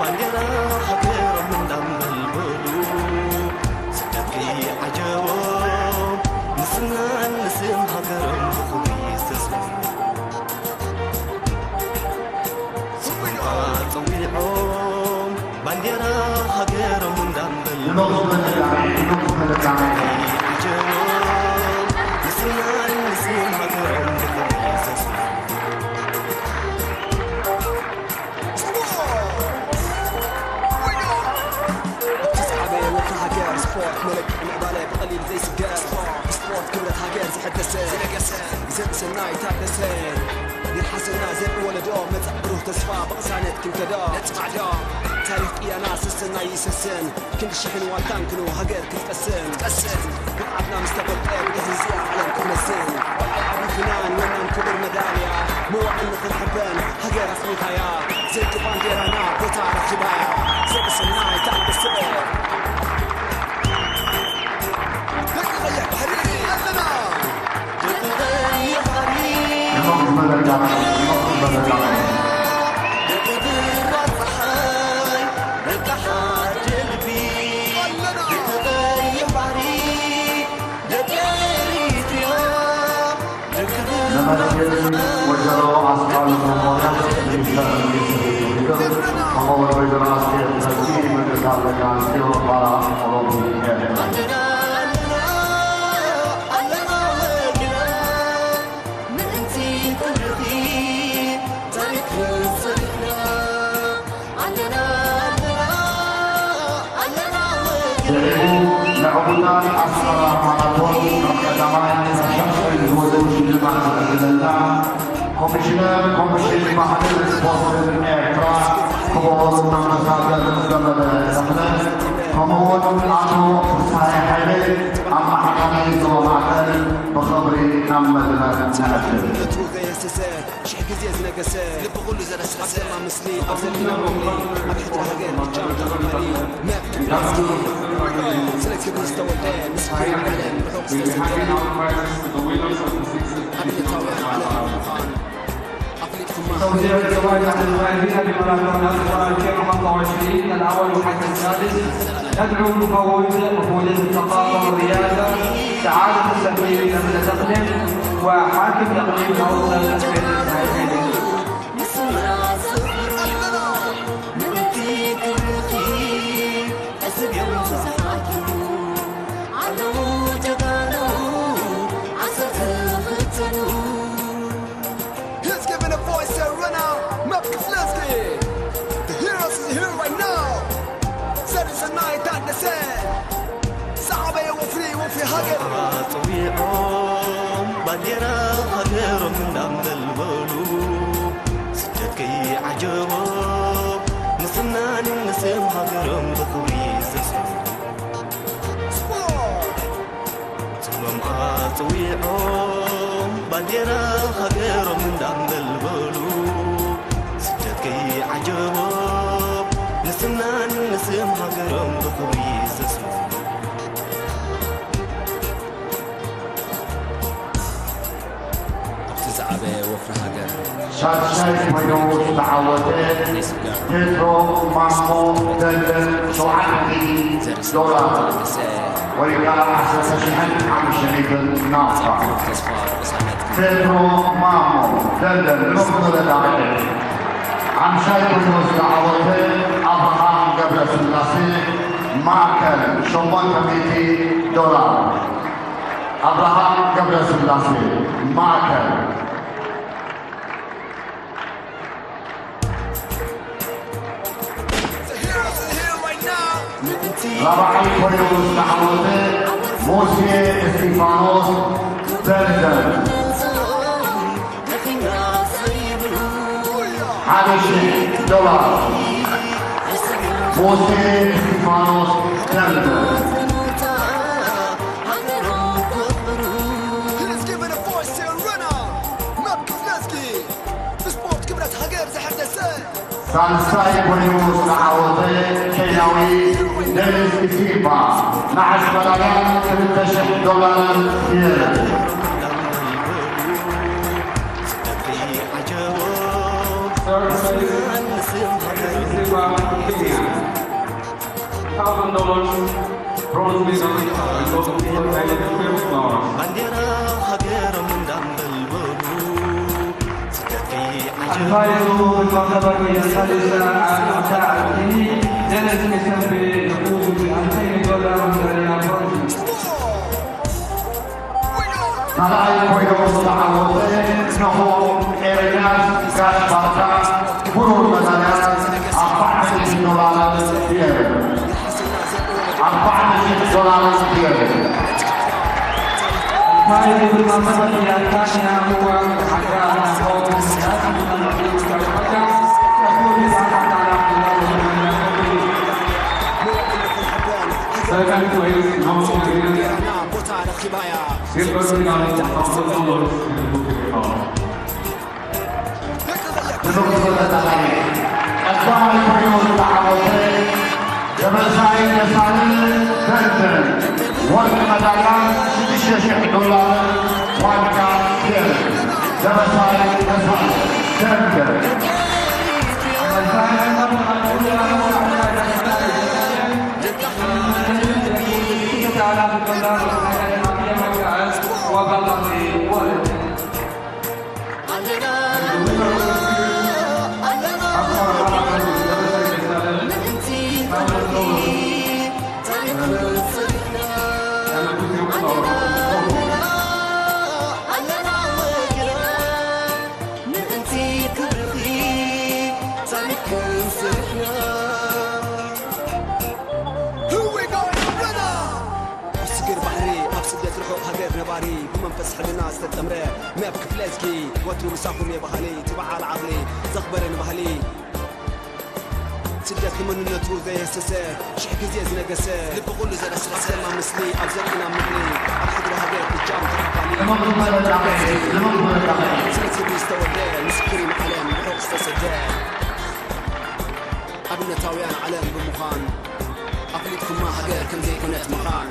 ባንዴራ ሃገሮም እንዳንበልበሉ ስደት ከይዓጀቦም ንስናን ንስም ሃገሮም ብኽብሪ ዝተስሙ። ጽምዋ ጸዊዖም ባንዴራ ሃገሮም እንዳንበሉ ንመቕስመ ተጋሚ ንመቕስመ ተጋሚ ዓጀቦም ንስናን ንስም ሃገሮም ብኽብሪ ዘስሙ። እቲ ዝዓበየ ወፍሪ ሃገር ስፖርት መለክዒ ምዕባለ ብቐሊል ዘይስገር ስፖርት ክብረት ሃገር ዘሐደሰ ዘርእሰናይ ታደሰ ይርሓሰና ዘርኢ ወለዶ መጻኢ ብሩህ ተስፋ ብቕሳነት ክንከዶ ነጽማዕዶ ታሪኽ ቅያና ሰሰናይ ይሰስን ክንዲ ሽሕን ዋልታን ክንው ሃገር ክትቀስን ክትቀስን ብቕዓትና ምስ ተፈልጠ ብድሕሪ እዚኣ ዓለም ክትመዝን በዓል ዓቢ ፍናን ወናን ክቡር መዳልያ መዋዕል ንኽንሕበን ሃገር ኣፍሪኻያ ዘይቲ ባንዴራና ቦታ ረኺባያ ዘርእሰናይ ታደሰ ደቂ ቀይሕ ባሕሪ ኣለና። ነመስግን ወይዘሮ ኣስካሉ መኮንን፣ ሚኒስተር ሚኒስትሪ ቱሪዝም፣ ከምኡውን ወይዘሮ ኣስቴር ፈቲ፣ ሚኒስተር ደቂ ኣንስትዮ፣ ፓራ ኦሎምፒክ ኤርትራ። ምእንቲ ክብርኺ ታሪኽ ንዕዉታት ኣስመራ ማራቶን ካብ ቀዳማይ ክሳብ ሻድሻይ ዝወደቡ ሽልማት ዝዕድለና ኮሚሽነር ኮሚሽን ባህልን ስፖርትን ኤርትራ ክቡር ኣምባሳደር ዘመደ ተኽለ፣ ከምኡ'ውን ኣቶ ፍስሃየ ሃይለ ኣመሓዳሪ ዞባ ማእከል ብኽብሪ ናብ መድረኽ ንዕድም። ሽሕ ግዜ ዝነገሰ ልቢ ኩሉ ዘረስረሰ ኣብ ደማ ምስሊ ኣብ ዘሊና ኩሉ ኣብ ሕድሪ ሃገር እጃም ተቐበሊ መብት ስለ ክብሪ ዝተወልደ ምስ ዓለም ርሑቕ ዝተሰደደ ኣብነታውያን ዓለም ምዃን ኣፍሊጥኩማ። So here is the white and the red, the marathon has gone to خمسة وعشرين، الأول وحتى السادس. ندعو المفوز، مفوز الثقافة والرياضة، سعادة السفير أمينة تقدم، وحاكم إقليم موصل السيد إسماعيل. He's giving a voice to a runner, Map Keflezighi. The heroes is here right now. Said it's a night that they said. Sahabe, we're free, we're free, hug it. ኣጽዊዖም ባንዴራ ሃገሮም እንዳንበልበሉ፣ ስደት ከይዓጀቦም፣ ንስምናን ንስም ሃገሮም ብኽብሪ ዘስሩ። ጽምም ኣጽዊዖም ባንዴራ ሃገሮም እንዳንበልበሉ፣ ስደት ከይዓጀቦም፣ ንስምናን ንስም ሃገሮም ብኽብሪ ዘስሩ። ኣብቲ ዝዓበየ ወፍሪ ሃገር ሻድሻይ ኮይኑ ዝተዓወተ ፔትሮ ማሞ ደንደን ሸውዓተ ሚእቲ ዶላር ወይ ከዓ ዓሰርተ ሽሕን ሓሙሽተ ሚእትን ናቕፋ። ፔትሮ ማሞ ደንደን ብመኽፈለ ዳዕለ ሓምሻይ ኮይኑ ዝተዓወተ ኣብርሃም ገብረስላሴ ማእከል ሸሞንተ ሚእቲ ዶላር። ኣብርሃም ገብረስላሴ ማእከል። ራብዓይ ኮይኑ ዝተዓወተ ሙሴ እስጢፋኖስ ደንደን ሓደ ሺሕ ዶላር። ሙሴ እስጢፋኖስ ደንደን። Let's give it a voice to a runner. Map Keflezighi. ብስፖርት ክብረት ሃገር ዘሐደሰ። ሳልሳይ ኮይኑ ዝተዓወተ ኬንያዊ ደኒስ ኢሲምባ ነሓስ መዳልያን ክልተ ሽሕ ዶላርን ይህብ። Third place, Simba Kenya. Thousand dollars, bronze medal, and gold medal, and fifth flower. ባንዴራ ሃገሮም እንዳንበልበሉ ስደት ከይዓጀቦም። الفائز بالمرتبة الثالثة على أبداع الديني، دينيس كيسمبي، يفوز بألفين دولار ميدالية برونز. ካልኣይ ኮይኑ ዝተዓወተ ናሆም ኤርምያስ ጋሽ ባርካ ብሩር መዳልያ ኣርባዕተ ሚእቲ ዶላር ይህብ። ኣርባዕተ ሚእቲ ዶላር ይህብ። Second place, Nahomi Williams. Silver medal, thousand dollars. ብንጉስ ወለተኻእለ ቀዳማይ ኮይኑ ዝተዓወተ ደበሳይ ደሳለ ደንደን ወርቂ መዳልያን ሽዱሽተ ሽሕ ዶላር ዋንጫ ገይሩ። ደበሳይ ደሳለ ደንደን። Who we going to ሕልና ዝተጠምረ መብ ክፍለ እዝጊ፣ ወትሩ ምሳኹም እየ በሃሊ፣ እቲ በዓል ዓቕሊ ዘኽበረ ንባህሊ፣ ስደት ንመንነቱ ዘየህሰሰ፣ ሽሕ ግዜ ዝነገሰ፣ ልቢ ኩሉ ዘረስረሰ፣ ኣብ ደማ ምስሊ፣ ኣብ ዘርእና ምቕሊ፣ ኣብ ሕድሪ ሃገር ብጃም ተኻፋሊ፣ ንመኽብሪ መረዳኸ፣ ንመኽብሪ መረዳኸ። ስለ ስድሪ ዝተወልደ፣ ምስክር እዩ ንዓለም፣ ርሑቕ ዝተሰደ። ኣብነታውያን ዓለም ብምዃን፣ ኣፍሊጥኩማ ሃገር ከም ዘይኮነት ምዃን።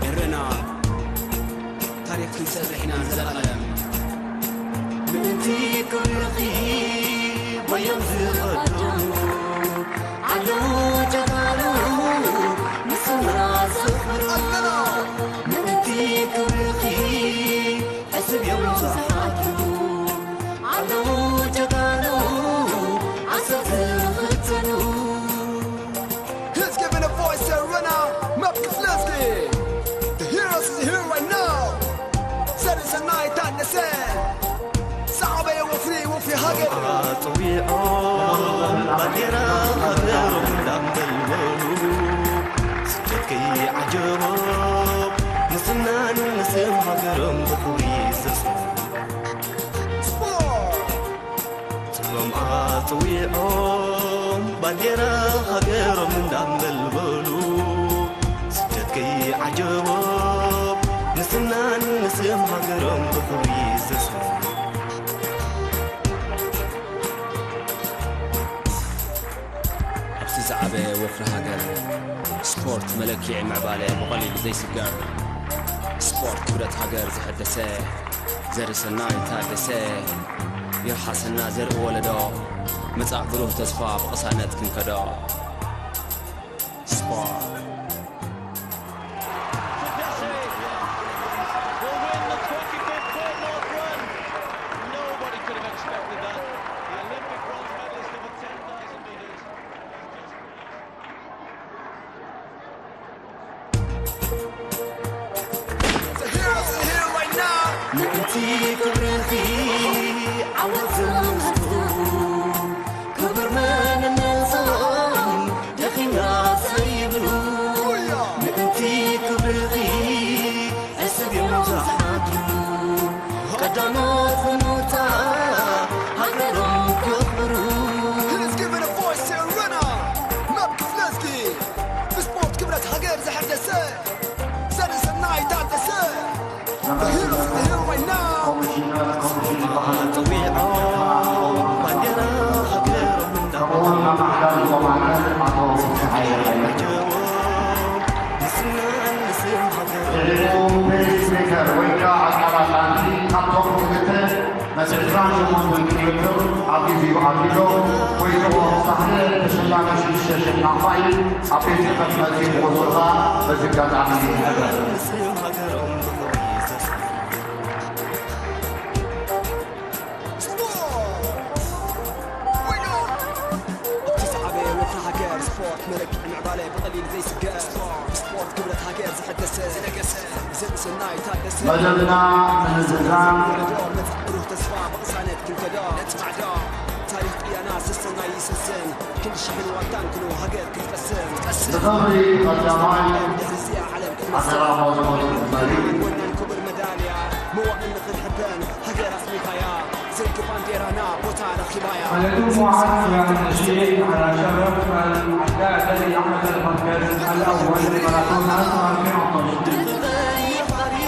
ኤረና፣ ታሪኽ ክንሰርሕ ኢና ንዘለኣለም። ምእንቲ ክብርኺ በዮም ዝቐደሙ ኣለዉ ጀጋኑ ንስና ዘኽብሩ። ምእንቲ ክብርኺ ሕስብ እዮም ዝሓድሩ ኣለዉ ጀጋኑ ዓሰብ ዝኽተሉ። He's giving a voice to Rana Mapkiflesky. The heroes is here right now. That is a night that they say. Sabe, we'll free, we'll free, hug it. ኣጽዊዖም ባንዴራ ሃገሮም እንዳንበልበሉ ስደት ከይዓጀቦም ንስናን ንስም ሃገሮም ብኽብሪ ዘስሙ። Sport. ስሞም ኣጽዊዖም ባንዴራ ሃገሮም እንዳንበልበሉ ስደት ከይዓጀቦም ንስናን ንስም ሃገሮም ብኽብሪ ዘስሙ። ኣብዚ ዝዓበየ ወፍሪ ሃገር ስፖርት መለክዒ ምዕባለ ብቐሊሉ ዘይስገር። ስፖርት ክብረት ሃገር ዘሐደሰ ዘርኢ ሰናይ ታደሰ ይርሓሰና ዘርኢ ወለዶ መጻእ ብሩህ ተስፋ ብቕሳነት ክንከዶ። ስፖርት። ምእንቲ ክብርኺ ዓወት ዘመስክሩ ክብር መንነቶም ደኺምና ዘይብሉ ምእንቲ ክብርኺ ሕስብ እዮም ዝሓድሩ ቀዳሞት ብምውጻእ ሃገሮም ከኽብሩ። He's giving a voice to Rana Mapkiflesky. ብስፖርት ክብረት ሃገር ዘሐደሰ ዘርኢ ሰናይ ታደሰ። The heroes is here right now. ከምኡውን መማሕዳር ዝኾነ ኣቶ ፍስሓየ ገብረ። ልዕሊኡ ፔስ ሜከር ወይ ከዓ ኣቃላጣንቲ ካብቶም ክልተ ነቲ ዕስራን ሸሞንተን ኪሎ ሜትር ኣብ ግዜኡ ኣቢሎ፣ ጎይትኦም ሳህለ ተሸላሚ ሽዱሽተ ሽሕ ናቕፋ እዩ። ኣብ ቤት ጽሕፈት መጺኡ ምቑጽጻ በዚ ኣጋጣሚ ይሕብር። እቲ ዝዓበየ ወፍሪ ሃገር ስፖርት መለክዒ ምዕባለ ብቐሊል ዘይስገር ስፖርት ክብረት ሃገር ዘሐደሰ ዝነገሰ ዘርኢ ሰናይ ታደሰ መደብና ምዝዛም ወለዶ መጻእ ብሩህ ተስፋ ብቕሳነት ክንከዶ ነቲ ማዕዶ ታሪኽ ቅያና ሰሰናይ ይሰስን ክንዲ ሽሕን ዋልታን ክንው ሃገር ክትቀስም ብኽብሪ ቀዳማይ ድሕሪ እዚኣ ዓለም ክትመስል ሓደራ ሞዝሞዝ ክትመሪ ወናን ክቡር መዳልያ መዋእል ንኽንሕበን ሃገር ኣስሚኻያ ዘንጊ ባንዴራና ቦታ ረኺባያ። فلتم معاذ يا نشيد على شرف العداء الذي أخذ المركز الأول ماراثون ألف وألفين وعشرين.